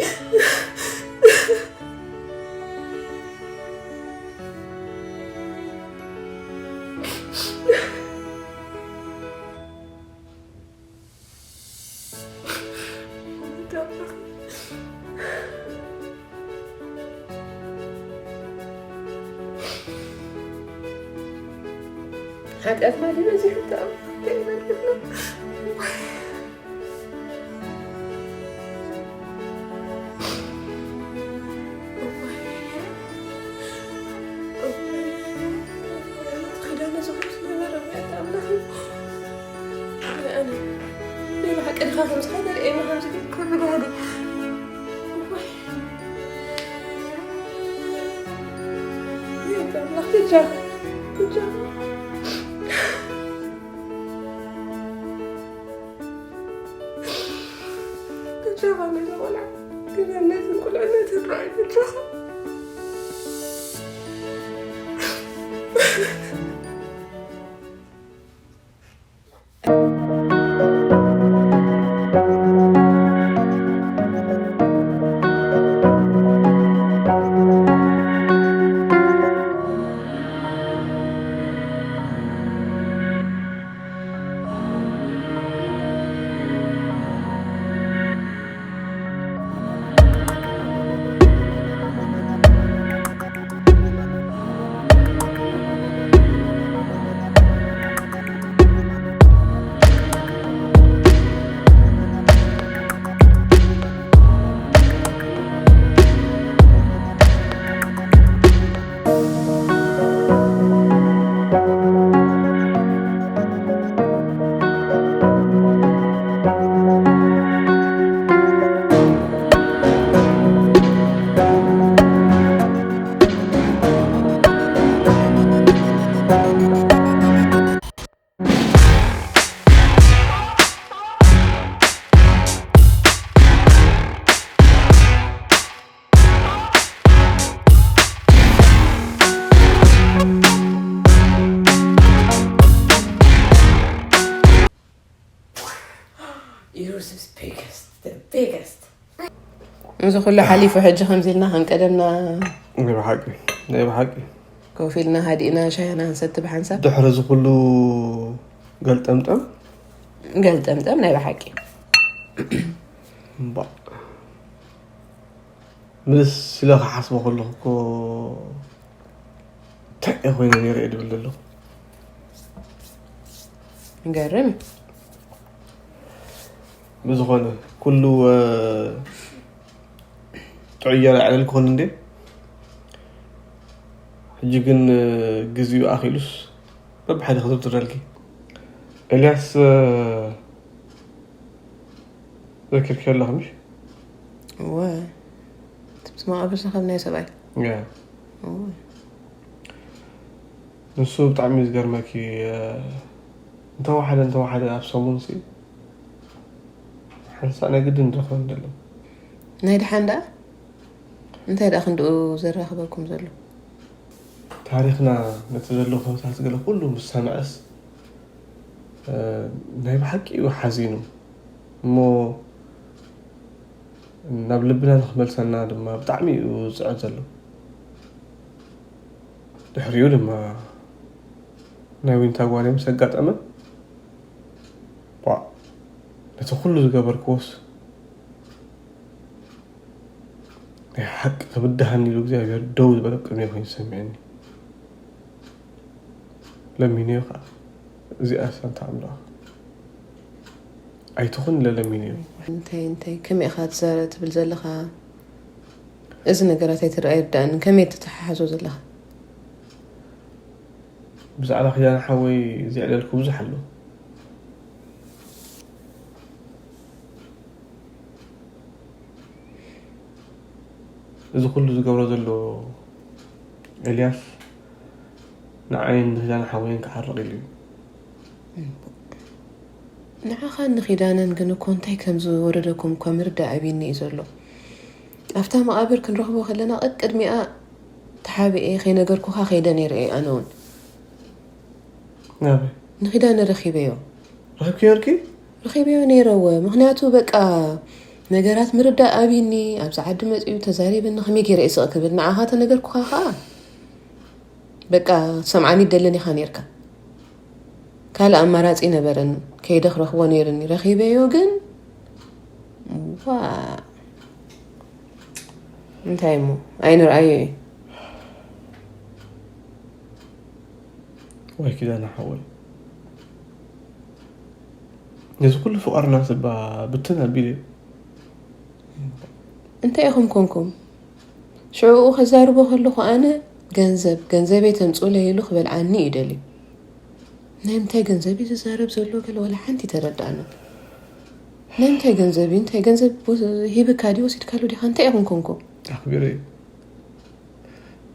ሓጢኣትና ድዩ በዚሑ? እንታይ ኣምላኽ፣ እንታይ ኢና ጌርና? ኪዳነ ዝብሉስ ነበረ፣ ኣምላኽ። ኣነ ናይ ብሓቂ ድኻ ከምዚ ሓደር ኤማ ከምዚ ጌርካ ዝጋሃደ። እዋይ። ኣምላኽ፣ በጃኻ፣ በጃኻ። በጃኻ ነዚ ቆልዓ፣ ግደለትን ቁልዕነትን ርኣይ፣ በጃኻ። Yours is biggest, the biggest. እዚ ኩሉ ሓሊፉ ሕጂ ከምዚ ኢልና ከም ቀደምና ናይ ብሓቂ፣ ናይ ብሓቂ። ኮፍ ኢልና ሃዲእና ሻሂና ክንሰቲ ብሓንሳብ። ድሕሪ እዚ ኩሉ ገልጠምጠም? ገልጠምጠም ናይ ብሓቂ። እምባእ። ምልስ ኢለ ክሓስቦ ከለኹ እኮ እንታይ ኮይነ ነይረ እየ ድብል ዘለኹ። ይገርም። ብዝኾነ ኩሉ፣ እ፣ ጥዑይ ገይረ ኣዕለልኩኽን እንዴ? ሕጂ ግን፣ እ፣ ግዜኡ ኣኺሉስ በብሓደ ክዝርዝረልኪ። ኤልያስ፣ እ፣ ዘኪርክዮ ኣለኺ ምሽ? እወ። እቲ ምስ መቓብር ዝኸብናዮ ሰብኣይ? ያ። እወ። ንሱ ብጣዕሚ እዩ ዝገርመኪ፣ እ፣ እንተወሓደ፣ እንተወሓደ ኣብ ሰሙን ሲ ሓንሳእ ናይ ግድን ንረኽበን ደለና። ናይ ደሓን ደኣ? እንታይ ደኣ ክንድኡ ዘራኽበኩም ዘሎ? ታሪኽና ነቲ ዘሎ ኩነታት ገለ ኩሉ ምስ ሰምዐስ፣ ናይ ብሓቂ እዩ ሓዚኑ እሞ ናብ ልብና ንክመልሰና ድማ ብጣዕሚ እዩ ዝፅዕር ዘሎ። ድሕሪኡ ድማ ናይ ዊንታ ጓለይ ምስ ኣጋጠመ፣ ዋ፣ ነቲ ኩሉ ዝገበርክዎስ ናይ ሓቂ ክብድሃኒ ኢሉ እግዚኣብሔር ደው ዝበለ ቅድሚ ኮይኑ ሰሚዕኒ። ለሚንዮ ከዓ፣ እዚኣ ሳንታ ኣምላኽ ኣይትኹን ኢለ ለሚንዮ። እንታይ እንታይ ከመይ ኢኻ ትዛረብ ትብል ዘለኻ? እዚ ነገራት ኣይትረኣ ኣይርዳእንን። ከመይ ተተሓሓዞ ዘለኻ? ብዛዕባ ኪዳነ ሓወይ ዘዕለልኩ ብዙሕ ኣሎ። እዚ ኩሉ ዝገብሮ ዘሎ ኤልያስ ንዓይን ንኪዳነ ሓወይን ክሓርቕ ኢሉ እዩ። ንዓኻን ንኪዳነን ግን እኮ እንታይ ከም ዝወረደኩም እኳ ምርዳእ ኣብይኒ እዩ ዘሎ። ኣብታ መቓብር ክንረኽቦ ከለና ቀቅድሚኣ ተሓቢኤ ከይነገርኩኻ ከይደ ነይረ እየ። ኣነ እውን ናበይ? ንኪዳነ ረኺበዮ። ረኺብክዮ ነርኪ? ረኺበዮ ነይረ እወ። ምኽንያቱ በቃ ነገራት ምርዳእ ኣብይኒ፣ ኣብዚ ዓዲ መፂኡ ተዛሪብኒ፣ ከመይ ገይረ እየ ስቕ ክብል? ንዓኻ ተነገርኩኻ ኸዓ በቃ ትሰምዓኒ ደለን ኢኻ ነይርካ። ካልእ ኣማራፂ ነበረን፣ ከይደ ክረኽቦ ነይርኒ። ረኺበዮ ግን ዋ እንታይ እሞ ኣይንርኣዮ እዩ። ወይ ኪዳነ ሓወይ፣ ነዚ ኩሉ ፍቓርና ስባ ብትን ኣቢለ እንታይ ኢኹም ኮንኩም? ሽዕኡ ከዛርቦ ከለኹ ኣነ ገንዘብ ገንዘበይ ተምፅኡለይ ኢሉ ክበልዓኒ እዩ ደልዩ። ናይ ምንታይ ገንዘብ እዩ ዝዛረብ ዘሎ? ገለ ወላ ሓንቲ ተረዳእና። ናይ ምንታይ ገንዘብ እዩ? እንታይ ገንዘብ ወስ- ሂብካ ድዩ ወሲድካሉ ዲኻ? እንታይ ኢኹም ኮንኩም? ኣኽቢረ እዩ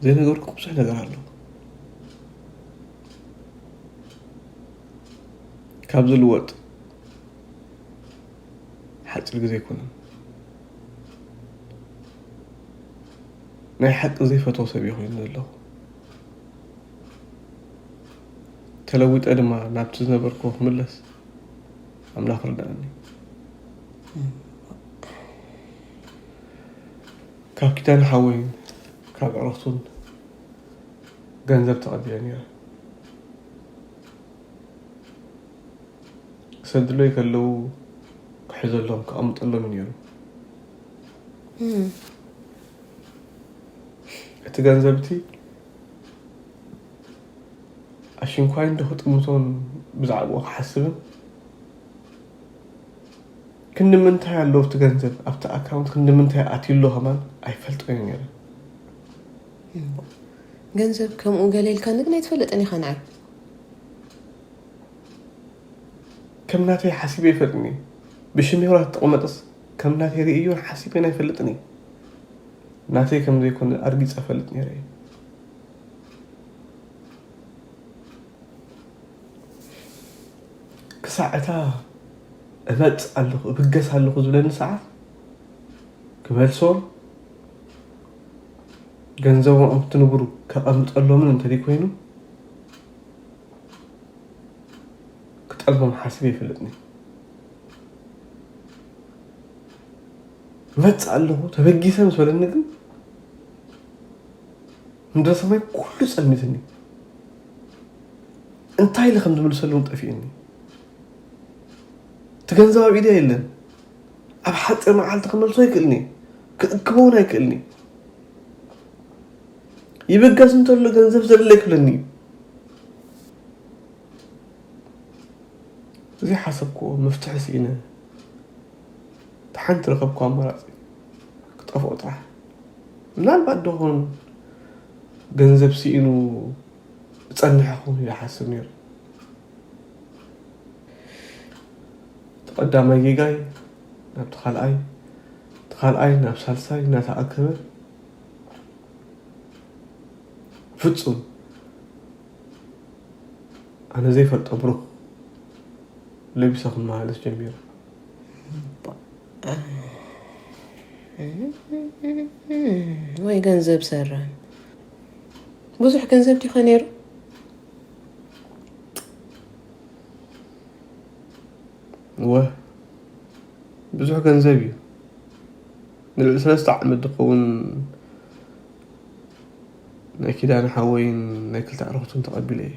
ዘይነገርኩም ብዙሕ ነገር ኣሎ። ካብ ዝልወጥ ሓፂር ግዜ ኣይኮነን። ናይ ሓቂ ዘይፈትዎ ሰብ እዩ ኮይኑ ዘለኹ። ተለዊጠ ድማ ናብቲ ዝነበርኩዎ ክምለስ ኣምላኽ ርዳእኒ። ካብ ኪዳነ ሓወይን ካብ ዕረፍቱን ገንዘብ ተቐቢለ ነይረ። ክሰድለይ ከለዉ ክሕዘሎም ክቐምጠሎም እዩ ነይሩ። እቲ ገንዘብ እቲ ኣሽንኳይ እንዶ ክጥምቶን ብዛዕባኡ ክሓስብን ክንዲ ምንታይ ኣሎ ኣብቲ ገንዘብ ኣብቲ ኣካውንት ክንዲ ምንታይ ኣትዩ ኣሎ ከማን ኣይፈልጦን እዩ ነይረ። ገንዘብ ከምኡ ገለ ኢልካኒ ግን ኣይትፈልጥን ኢኻ ንዓይ። ከም ናተይ ሓሲበ ይፈልጥኒ። ብሽም ሄዋት ተቐመጠስ ከም ናተይ ርእዮን ሓሲበን ኣይፈልጥን እየ። ናተይ ከም ዘይኮነ ኣርጊጸ እፈልጥ ነይረ እየ። ክሳዕ እታ እመጽእ ኣለኹ እብገስ ኣለኹ ዝብለኒ ሰዓት ክመልሶም ገንዘቦም ኣብቲ ንቡር ከቐምጠሎምን እንተደይኮይኑ ክጠልቦም ሓሲበ ይፈልጥኒ። እመጽእ ኣለኹ ተበጊሰ ምስ በለኒ ግን ምድረ ሰማይ ኩሉ ጸልሚትኒ። እንታይ ኢለ ከም ዝምልሰሉ እውን ጠፊእኒ። እቲ ገንዘብ ኣብ ኢደይ የለን። ኣብ ሓፂር መዓልቲ ክመልሶ ኣይክእልኒ፣ ክእክቦ እውን ኣይክእልኒ። ይብገስ እንተሎ ገንዘብ ዘድለ ይክብለኒ እዩ። እዚ ሓሰብክዎ መፍትሒ ስኢነ እቲ ሓንቲ ረኸብኩ ኣማራፂ ክጠፍኦ ጥራሕ። ምናልባት ዶ ኾን ገንዘብ ስኢኑ ብፀንሐ ኾን ኢለ ሓስብ ነይሩ። እቲ ቀዳማይ ጌጋይ ናብቲ ካልኣይ፣ እቲ ካልኣይ ናብ ሳልሳይ እናተኣከበ ፍጹም ኣነ ዘይፈልጦ ብሩኽ ለቢሰ ክመላለስ ጀሚሩ። ወይ ገንዘብ ሰራ ብዙሕ ገንዘብ ዲኸ ነይሩ? እወ፣ ብዙሕ ገንዘብ እዩ። ንልዕሊ ሰለስተ ዓመት ዝኸውን ናይ ኪዳነ ሓወይን ናይ ክልተ ኣዕሩኽቱን ተቐቢለ እየ።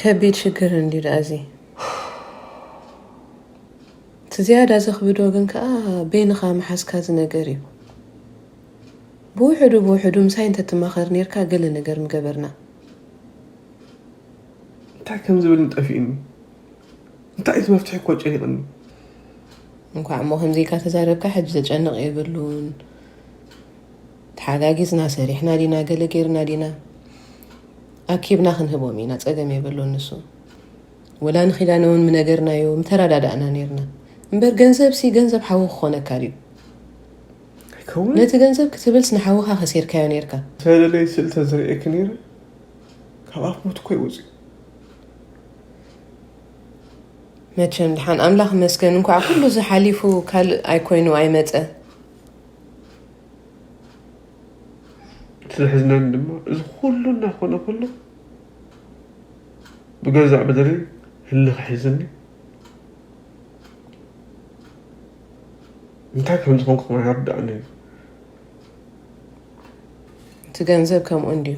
ከቢድ ሽግር እንዲ ደኣ እዚ። እቲ ዝያዳ ዘኽብዶ ግን ከኣ በይንኻ ምሓዝካ ዝነገር እዩ። ብውሕዱ ብውሕዱ ምሳይ እንተትማኸር ኔርካ ገለ ነገር ምገበርና። እንታይ ከም ዝብል ጠፊእኒ። እንታይ እቲ መፍትሒ እኮ ጨኒቕኒ። እንኳዕ እሞ ከምዚካ ተዛረብካ ሕጂ ዘጨንቕ የብሉን። ተሓጋጊዝና ሰሪሕና ዲና ገለ ጌርና ዲና ኣኪብና ክንህቦም ኢና፣ ጸገም የብሉን። ንሱ ወላ ንኺዳነ እውን ምነገርናዮ ምተረዳዳእና ኔርና። እምበር ገንዘብ ሲ ገንዘብ ሓዊ ክኾነካ ድዩ? ኣይከውን። ነቲ ገንዘብ ክትብልስ ንሓውኻ ከሲርካዮ ኔርካ። ሰለለይ ስእሊ ተዝርእየኪ ነይረ ካብ ኣፍ ሞት እኮ ይወፅእ። መቸም ድሓን ኣምላኽ መስገን እንኳዕ ኩሉ ዝሓሊፉ ካልእ ኣይኮይኑ ኣይመጸ። እቲ ዘሕዝነኒ ድማ እዚ ኩሉ እናኾነ ከሎ ብገዛእ በደለይ ህልኽ ሒዝኒ እንታይ ከም ዝኾንኩ ከማን ኣይርድኣንን እዩ። እቲ ገንዘብ ከምኡ እንድዩ።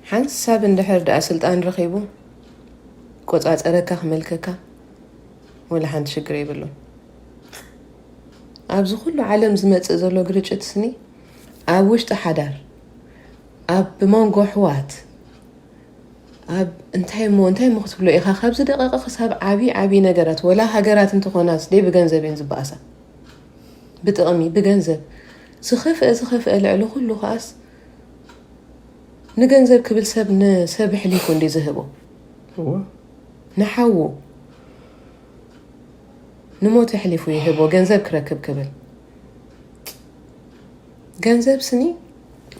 ሓንሳብ እንድሕር ደኣ ስልጣን ረኺቡ ቆጻጸረካ ክመልከካ ወላ ሓንቲ ሽግር የብሉን። ኣብዚ ኩሉ ዓለም ዝመጽእ ዘሎ ግርጭት ስኒ ኣብ ውሽጢ ሓዳር ኣብ መንጎ ኣሕዋት ኣብ እንታይ እሞ እንታይ እሞ ክትብሎ ኢኻ ካብዚ ደቀቀ ክሳብ ዓብዪ ዓብዪ ነገራት ወላ ሃገራት እንተኾናስ ደይ ብገንዘብ እየን ዝበኣሳ ብጥቕሚ ብገንዘብ ዝኸፍአ ዝኸፍአ ልዕሊ ኩሉ ከኣስ ንገንዘብ ክብል ሰብ ንሰብ ኣሕሊፉ እንዲ ዝህቦ እወ ንሓዉ ንሞት ኣሕሊፉ ይህቦ ገንዘብ ክረክብ ክብል ገንዘብ ስኒ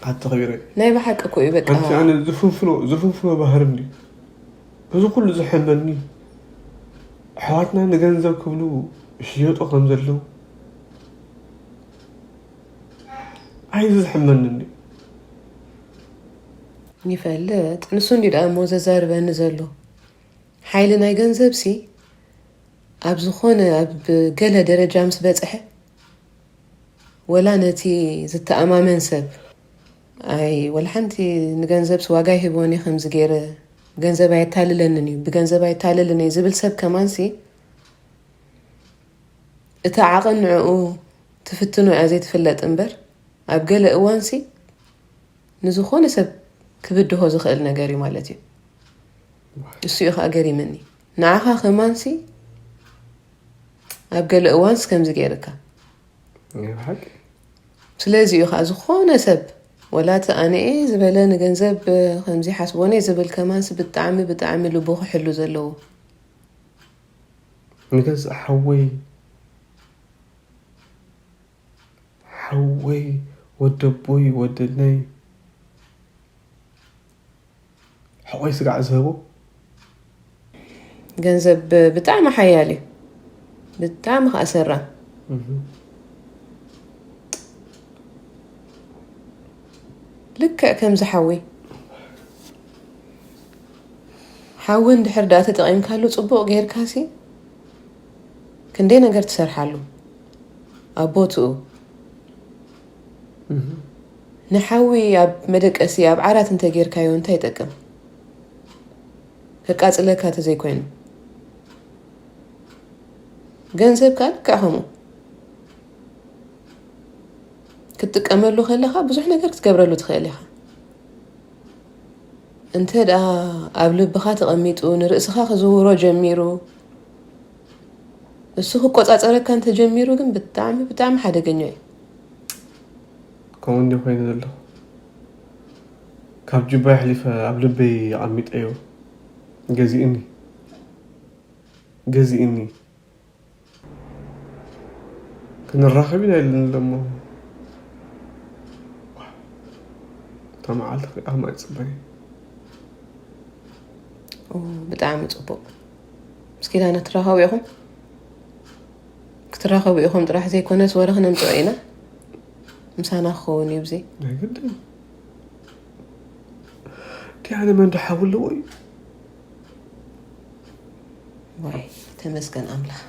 ኣተኸቢረ ናይ ብሓቂ እኮ እዩ በቃ ኣንቲ ኣነ ዝፍንፍኖ ዝፍንፍኖ ባህሪ እንዲ በዚ ኩሉ ዝሕመኒ ኣሕዋትና ንገንዘብ ክብሉ ይሽየጡ ከም ዘለዉ ኣይዚ ዝሕመኒ እንዲ ይፈልጥ ንሱ እንዲ ደኣ እሞ ዘዛርበኒ ዘሎ ሓይሊ ናይ ገንዘብ ሲ ኣብ ዝኾነ ኣብ ገለ ደረጃ ምስ በጽሐ ወላ ነቲ ዝተኣማመን ሰብ ኣይ ወላ ሓንቲ ንገንዘብስ ዋጋ ይህቦን እየ ከምዚ ገይረ ገንዘብ ኣየታልለንን እዩ ብገንዘብ ኣየታልልን እየ ዝብል ሰብ ከማንሲ እቲ ዓቐን ንዕኡ ትፍትኖ እያ ዘይትፍለጥ እምበር ኣብ ገለ እዋንሲ ንዝኾነ ሰብ ክብድሆ ዝኽእል ነገር እዩ ማለት እዩ እሱ እዩ ከዓ ገሪምኒ ንዓኻ ከማንሲ ኣብ ገለ እዋንስ ከምዚ ገይርካ ናይ ብሓቂ ስለዚ እዩ ከዓ ዝኾነ ሰብ ወላ እቲ ኣነኤ ዝበለ ንገንዘብ ከምዚ ሓስቦነ ዝብል ከማንስ ብጣዕሚ ብጣዕሚ ልቡ ክሕሉ ዘለዎ ንገዛእ ሓወይ ሓወይ ወደቦይ ወደነይ ሕቆይ ስጋዕ ዝህቦ ገንዘብ ብጣዕሚ ሓያል እዩ ብጣዕሚ ከዓ ሰራ ልክዕ ከምዚ ሓዊ ሓዊ እንድሕር ደኣ ተጠቒምካሉ ጽቡቕ ጌርካሲ ክንደይ ነገር ትሰርሓሉ ኣብ ቦትኡ ንሓዊ ኣብ መደቀሲ ኣብ ዓራት እንተጌርካዮ እንታይ ይጠቅም ከቃጽለካ ተዘይኮይኑ ገንዘብ ከዓ ልክዕ ከምኡ ክትጥቀመሉ ከለካ ብዙሕ ነገር ክትገብረሉ ትኽእል ኢኻ እንተ ደኣ ኣብ ልብኻ ተቐሚጡ ንርእስኻ ክዝውሮ ጀሚሩ እሱ ክቆጻጸረካ እንተጀሚሩ ግን ብጣዕሚ ብጣዕሚ ሓደገኛ እዩ ከምኡ እንዲ ኮይኑ ዘለኹ ካብ ጅባይ ኣሕሊፈ ኣብ ልበይ ኣቐሚጠዮ ገዚእኒ ገዚእኒ ክንራኸብ ኢና ኢለን ኣለሞ እታ መዓልቲ ክኣ ማይ ፅበይ ብጣዕሚ ፅቡቅ ምስ ኪዳነ ትራኸቡ ኢኹም ክትራኸቡ ኢኹም ጥራሕ ዘይኮነስ ወረ ክነምፅኦ ኢና ምሳና ክኸውን እዩ ብዘይ ናይ ግድን። እቲ ኣነ መን ደሓው ኣለዎ እዩ። ዋይ፣ ተመስገን ኣምላኽ።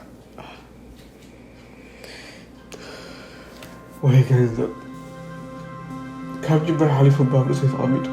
ወይ ገንዘብ ካብ ጅበር ሓሊፉ ባብ ርእሰይ ተቐሚጡ።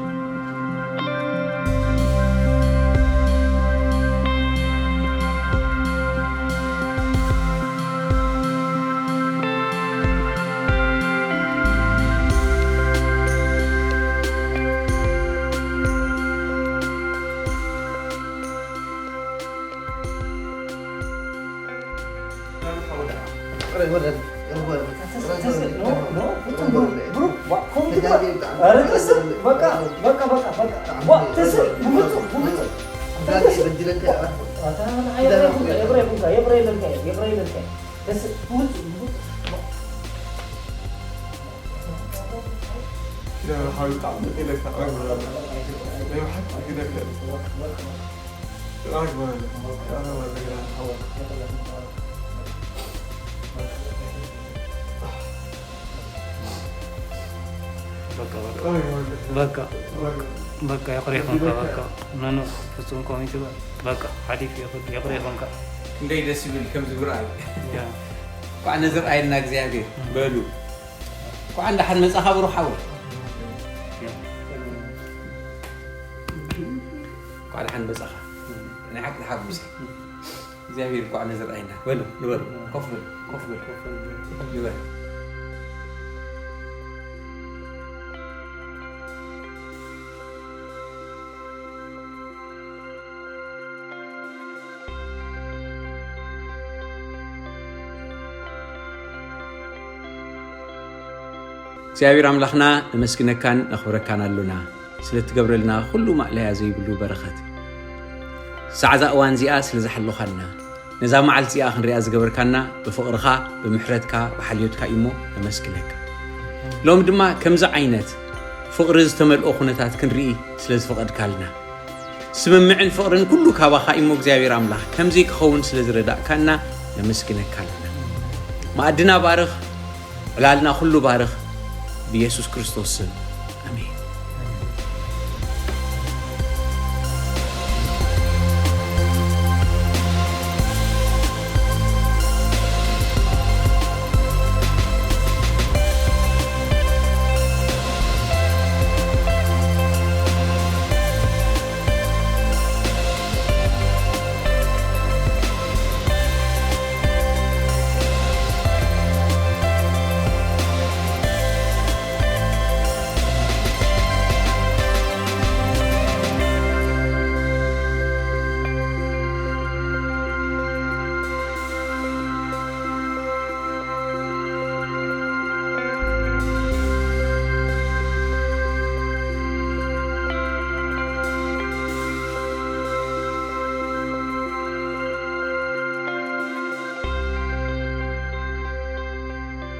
በቃ በቃ በቃ የቕሬኹምካ በቃ። ኖኖ ፍጹም ኮሚቲ በቃ ሓሊፍ ይኹን የቕሬኹምካ። ክንደይ ደስ ይብል ከምዚ ምርኣይ። ኳዕ ነዝርኣየና እግዚኣብሔር በሉ። ኳዕ እንዳሓን መጻኻ ብሩኽ ሓወይ። ኳዕ ደሓን መጻኻ። ናይ ሓቂ ተሓጉሰ እግዚኣብሔር ኳዕ ነዝርኣየና በሉ። ንበሉ። ኮፍ በሉ። ኮፍ በሉ። ንበሉ። እግዚኣብሔር ኣምላኽና ነመስግነካን ነኽብረካን ኣሎና ስለ እትገብረልና ኩሉ ማእለያ ዘይብሉ በረኸት። ሳዕዛ እዋን እዚኣ ስለ ዝሓለኻና ነዛ መዓልቲ እዚኣ ክንሪኣ ዝገበርካና ብፍቕርኻ ብምሕረትካ ብሓልዮትካ እዩሞ ነመስግነካ። ሎም ድማ ከምዚ ዓይነት ፍቕሪ ዝተመልኦ ኩነታት ክንርኢ ስለ ዝፈቐድካልና ስምምዕን ፍቕርን ኩሉ ካባኻ እሞ እግዚኣብሔር ኣምላኽ ከምዚ ክኸውን ስለ ዝረዳእካና ነመስግነካ ኣለና። ማእድና ባርኽ፣ ዕላልና ኩሉ ባርኽ ብየሱስ ክርስቶስ ስም ኣሜን።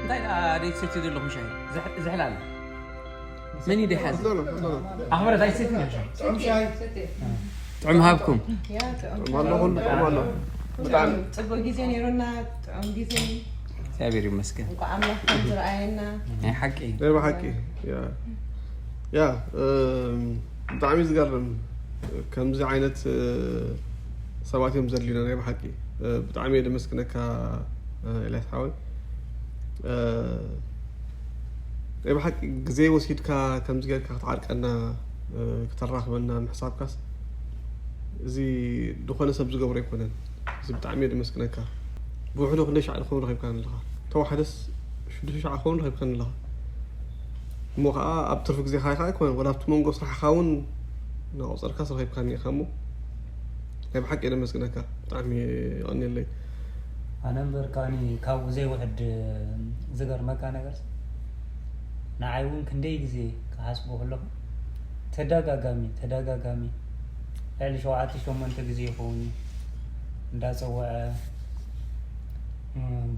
እንታይ ደኣ ደይ ትሰትዩ ዘለኹም ሻሂ? ዝሕ- ዝሕል ኣለ። መን እዩ ደይ ሓዚ? ኣኽብረት ኣይትሰትዩ ሻሂ? ጥዑም ሃብኩም። ኣሎ ኩሉ ጥዑም ኣሎ። ብጣዕሚ ጽቡቅ ግዜ ነይሩና። ጥዑም ግዜ። እግዚኣብሔር ይመስገን። እንኳዕ ኣምላኽ ከም ዝረኣየና። ናይ ሓቂ። ናይ ብሓቂ ያ ያ እም፣ ብጣዕሚ ዝገርም ከምዚ ዓይነት እ፣ ሰባት እዮም ዘድልዩና ናይ ብሓቂ እ፣ ብጣዕሚ እየ ደመስግነካ እ፣ ኤልያስ ሓወይ እ፣ ናይ ብሓቂ ግዜ ወሲድካ ከምዚ ጌርካ ክትዓርቀና እ፣ ክተራኽበና ምሕሳብካስ እዚ ዝኾነ ሰብ ዝገብሮ ኣይኮነን። እዚ ብጣዕሚ እየ ደመስግነካ። ብውሕዱ ክንደይ ሻዕ ንኸውን ረኺብካኒ ኣለኻ? ተዋሕደስ ሽዱሽተ ሻዕ ክኸውን ረኺብካኒ ኣለኻ። እሞ ከዓ ኣብ ትርፊ ግዜኻ ኢኻ ኣይኮነን፣ ወላ ኣብቲ መንጎ ስራሕኻ እውን እናቆፀርካስ ረኺብካኒ ኢኻ እሞ ናይ ብሓቂ እየ ደመስግነካ። ብጣዕሚ የቐንየለይ። ኣነ እምበር ከኣኒ ካብኡ ዘይውሕድ ዝገርመካ ነገር ንዓይ እውን ክንደይ ግዜ ክሓስቦ ከለኹ ተደጋጋሚ ተደጋጋሚ ልዕሊ ሸውዓተ ሸሞንተ ግዜ ይኸውን እዩ እንዳፀወዐ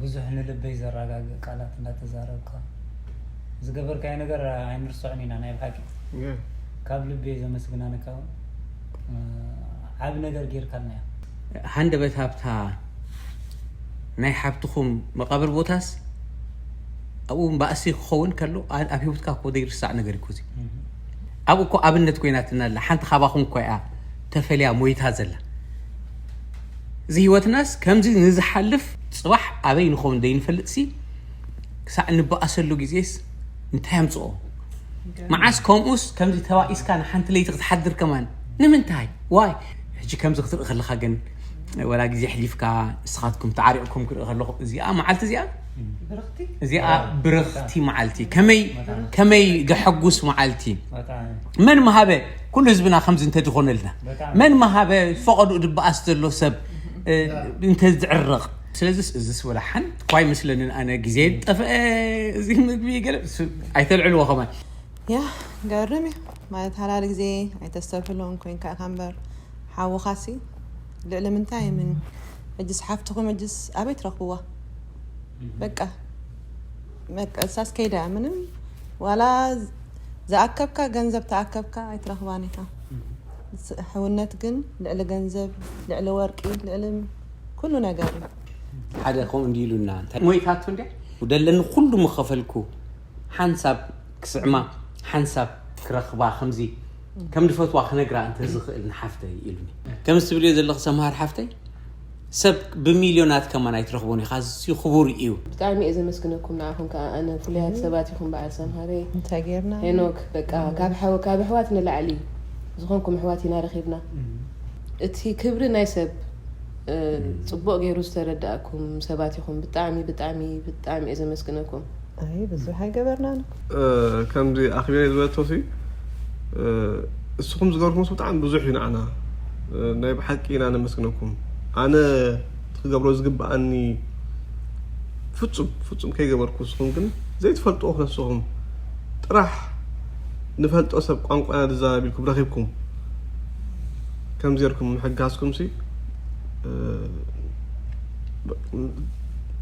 ብዙሕ ንልበይ ዘረጋግእ ቃላት እንዳተዛረብካ ዝገበርካዮ ነገር ኣይንርስዖን ኢና ናይ ብሓቂ ካብ ልቢ እየ ዘመስግናንካ እውን ዓብ ነገር ጌርካልና እያ ሃንደበት ሃብታ ናይ ሓብትኹም መቃብር ቦታስ ኣብኡ ባእሲ ክኸውን ከሎ ኣብ ሂወትካ እኮ ዘይርሳዕ ነገር እዩ እዚ። ኣብኡ እኮ ኣብነት ኮይናትና ኣላ። ሓንቲ ካባኹም እኮ እያ ተፈልያ ሞይታ ዘላ። እዚ ሂወትናስ ከምዚ ንዝሓልፍ ጽባሕ ኣበይ ንኸውን ዘይንፈልጥሲ ክሳዕ ንበኣሰሉ ግዜስ እንታይ ኣምጽኦ? መዓስ ከምኡስ ከምዚ ተባኢስካ ንሓንቲ ለይቲ ክትሓድር ከማን ንምንታይ? ዋይ ሕጂ ከምዚ ክትርኢ ከለኻ ግን ወላ ግዜ ሕሊፍካ ንስኻትኩም ተዓሪቕኩም ክርኢ ከለኹ እዚኣ መዓልቲ እዚኣ እዚኣ ብርኽቲ መዓልቲ ከመይ ከመይ ገሐጉስ መዓልቲ መን መሃበ ኩሉ ህዝብና ከምዚ እንተድኾነልና መን መሃበ ፈቐዱ ድበኣስ ዘሎ ሰብ እንተዝዕረቕ ስለዚስ እዚስ ወላ ሓንቲ እኳ ኣይመስለንን ኣነ ግዜ ጠፍአ እዚ ምግቢ ገለ ኣይተልዕልዎ ከማን ያ ገርም እዩ ማለት ሃላል ግዜ ኣይተስተብህሎን ኮይንካ ኢኻ እምበር ሓውኻሲ ልዕሊ ምንታይ ምን እጅስ ሓፍትኹም እጅስ ኣበይ ትረኽብዋ በቃ መቀሳስ ከይዳ ምንም ዋላ ዝኣከብካ ገንዘብ ተኣከብካ ኣይትረኽባን ኢኻ ሕውነት ግን ልዕሊ ገንዘብ ልዕሊ ወርቂ ልዕሊ ኩሉ ነገር እዩ ሓደ ከምኡ እንዲ ኢሉና እንታይ ሞይታቱ እንዲ ደለኒ ኩሉ ምኸፈልኩ ሓንሳብ ክስዕማ ሓንሳብ ክረኽባ ከምዚ ከም ድፈትዋ ክነግራ እንተዝኽእል ንሓፍተይ ኢሉኒ። ከምዚ ትብልዮ ዘለኺ ሰምሃር ሓፍተይ ሰብ ብሚልዮናት ከማን ኣይትረኽቦን ኢኻ። ኣዝዩ ክቡር እዩ። ብጣዕሚ እየ ዘመስግነኩም ንዓኹም ከዓ ኣነ ፍሉያት ሰባት ኢኹም በዓል ሰምሃረይ እንታይ ጌርና ሄኖክ በቃ ካብ ሓው ካብ ኣሕዋት ንላዕሊ ዝኾንኩም ኣሕዋት ኢና ረኺብና እቲ ክብሪ ናይ ሰብ እ፣ ጽቡቕ ገይሩ ዝተረዳእኩም ሰባት ኢኹም ብጣዕሚ ብጣዕሚ ብጣዕሚ እየ ዘመስግነኩም ኣይ ብዙሕ ኣይገበርናን ከምዚ ኣኽቢረ ዝበለቶ ሲ እስኹም ዝገበርኩምስ ብጣዕሚ ብዙሕ እዩ ንዓና ናይ ብሓቂ ኢና ነመስግነኩም ኣነ ክገብሮ ዝግብኣኒ ፍጹም ፍጹም ከይገበርኩ እስኹም ግን ዘይትፈልጥዎ ክነስኹም ጥራሕ ንፈልጦ ሰብ ቋንቋና ዝዛረብ ኢልኩም ረኺብኩም ከምዚ ጌርኩም ምሕጋዝኩም ሲ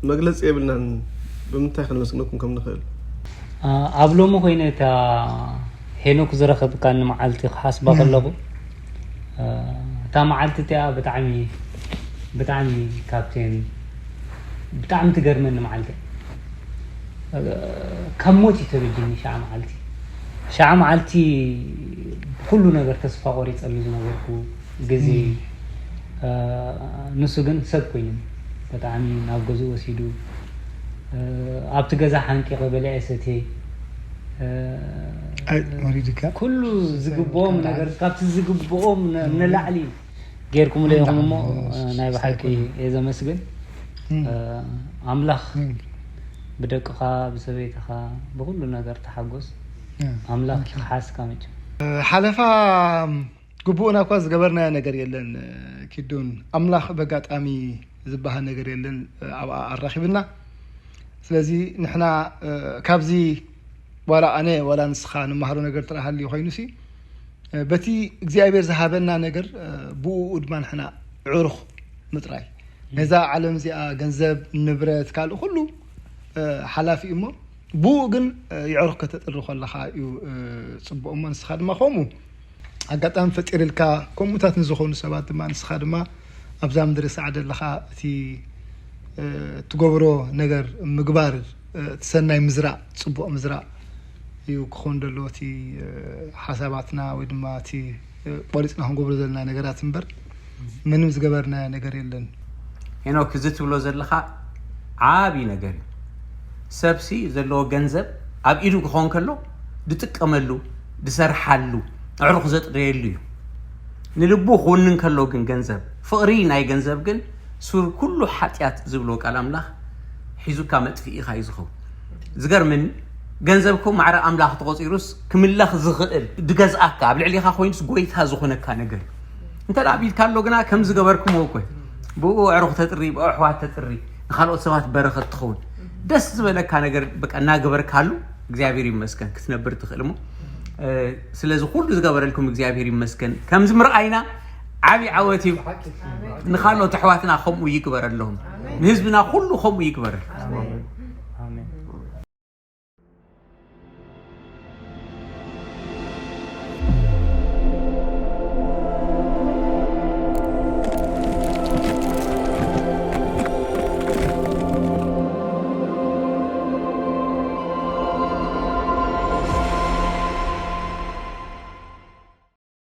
መግለፂ የብልናን ብምንታይ ከነመስግነኩም ከም ንኽእል ኣብ ሎሚ ኮይነ እታ ሄኖክ ዝረኸብካኒ መዓልቲ ክሓስባ ከለኹ እታ መዓልቲ እቲኣ ብጣዕሚ ብጣዕሚ ካብቴን ብጣዕሚ ትገርመኒ መዓልቲ ካብ ሞት እዩ ተበጅኒ ሻዓ መዓልቲ ሻዓ መዓልቲ ብኩሉ ነገር ተስፋ ቆሪፀሉ ዝነበርኩ ግዜ ንሱ ግን ሰብ ኮይኑ ብጣዕሚ ናብ ገዝኡ ወሲዱ ኣብቲ ገዛ ሓንቂቐ በሊዐ ሰትየ ወሪድካ ኩሉ ዝግብኦም ነገር ካብቲ ዝግብኦም ንላዕሊ ጌርኩምለ ኢኹም እሞ ናይ ብሓቂ እየ ዘመስግን ኣምላኽ ብደቅኻ ብሰበይትኻ ብኩሉ ነገር ተሓጎስ ኣምላኽ ይኽሓስካ መቸም ሓለፋ ግቡእና እኳ ዝገበርናዮ ነገር የለን ኪዱን ኣምላኽ በጋጣሚ ዝበሃል ነገር የለን ኣብኣ ኣራኺብና ስለዚ ንሕና ካብዚ ዋላ ኣነ ዋላ ንስኻ ንመሃሮ ነገር ጥራይ ሃልዩ ኮይኑሲ በቲ እግዚኣብሔር ዝሃበና ነገር ብኡ ድማ ንሕና ዕሩኽ ምጥራይ ነዛ ዓለም እዚኣ ገንዘብ ንብረት ካልእ ኩሉ ሓላፊ እዩ እሞ ብኡ ግን የዕሩኽ ከተጥሪ ከለኻ እዩ ፅቡቕ እሞ ንስኻ ድማ ከምኡ ኣጋጣሚ ፈጢርልካ ከምኡታት ንዝኾኑ ሰባት ድማ ንስኻ ድማ ኣብዛ ምድሪ ሰዓደ ኣለኻ እቲ ትገብሮ ነገር ምግባር እቲ ሰናይ ምዝራእ ፅቡቕ ምዝራእ እዩ ክኾን ዘለዎ እቲ ሓሳባትና ወይ ድማ እቲ ቆሪፅና ክንገብሮ ዘለና ነገራት እምበር ምንም ዝገበርናዮ ነገር የለን ሄኖክ እዚ ትብሎ ዘለኻ ዓብዪ ነገር እዩ። ሰብሲ ዘለዎ ገንዘብ ኣብ ኢዱ ክኾን ከሎ ድጥቀመሉ፣ ድሰርሓሉ፣ ኣዕሩኽ ዘጥረየሉ እዩ። ንልቡ ክውንን ከሎ ግን ገንዘብ፣ ፍቕሪ ናይ ገንዘብ ግን ሱር ኩሉ ሓጢኣት ዝብሎ ቃል ኣምላኽ ሒዙካ መጥፍኢኻ እዩ ዝኸውን። ዝገርመኒ ገንዘብ እኮ ማዕረ ኣምላኽ ተቖጺሩስ ክምለኽ ዝኽእል ድገዝኣካ ኣብ ልዕሊኻ ኮይኑስ ጎይታ ዝኾነካ ነገር እዩ። እንተ ደኣ ቢልካ ኣሎ ግና ከም ዝገበርክምዎ እኮ እዩ። ብኡ ኣዕሩኽ ተጥሪ፣ ብኡ ኣሕዋት ተጥሪ፣ ንኻልኦት ሰባት በረኸት ትኸውን። ደስ ዝበለካ ነገር በቃ እናገበርካሉ እግዚኣብሔር ይመስገን ክትነብር ትኽእል እሞ ስለዚ ኩሉ ዝገበረልኩም እግዚኣብሔር ይመስገን ከምዚ ምርኣይና ዓብዪ ዓወት እዩ። ንኻልኦት ኣሕዋትና ከምኡ ይግበረሎም። ንህዝብና ኩሉ ከምኡ ይግበረል።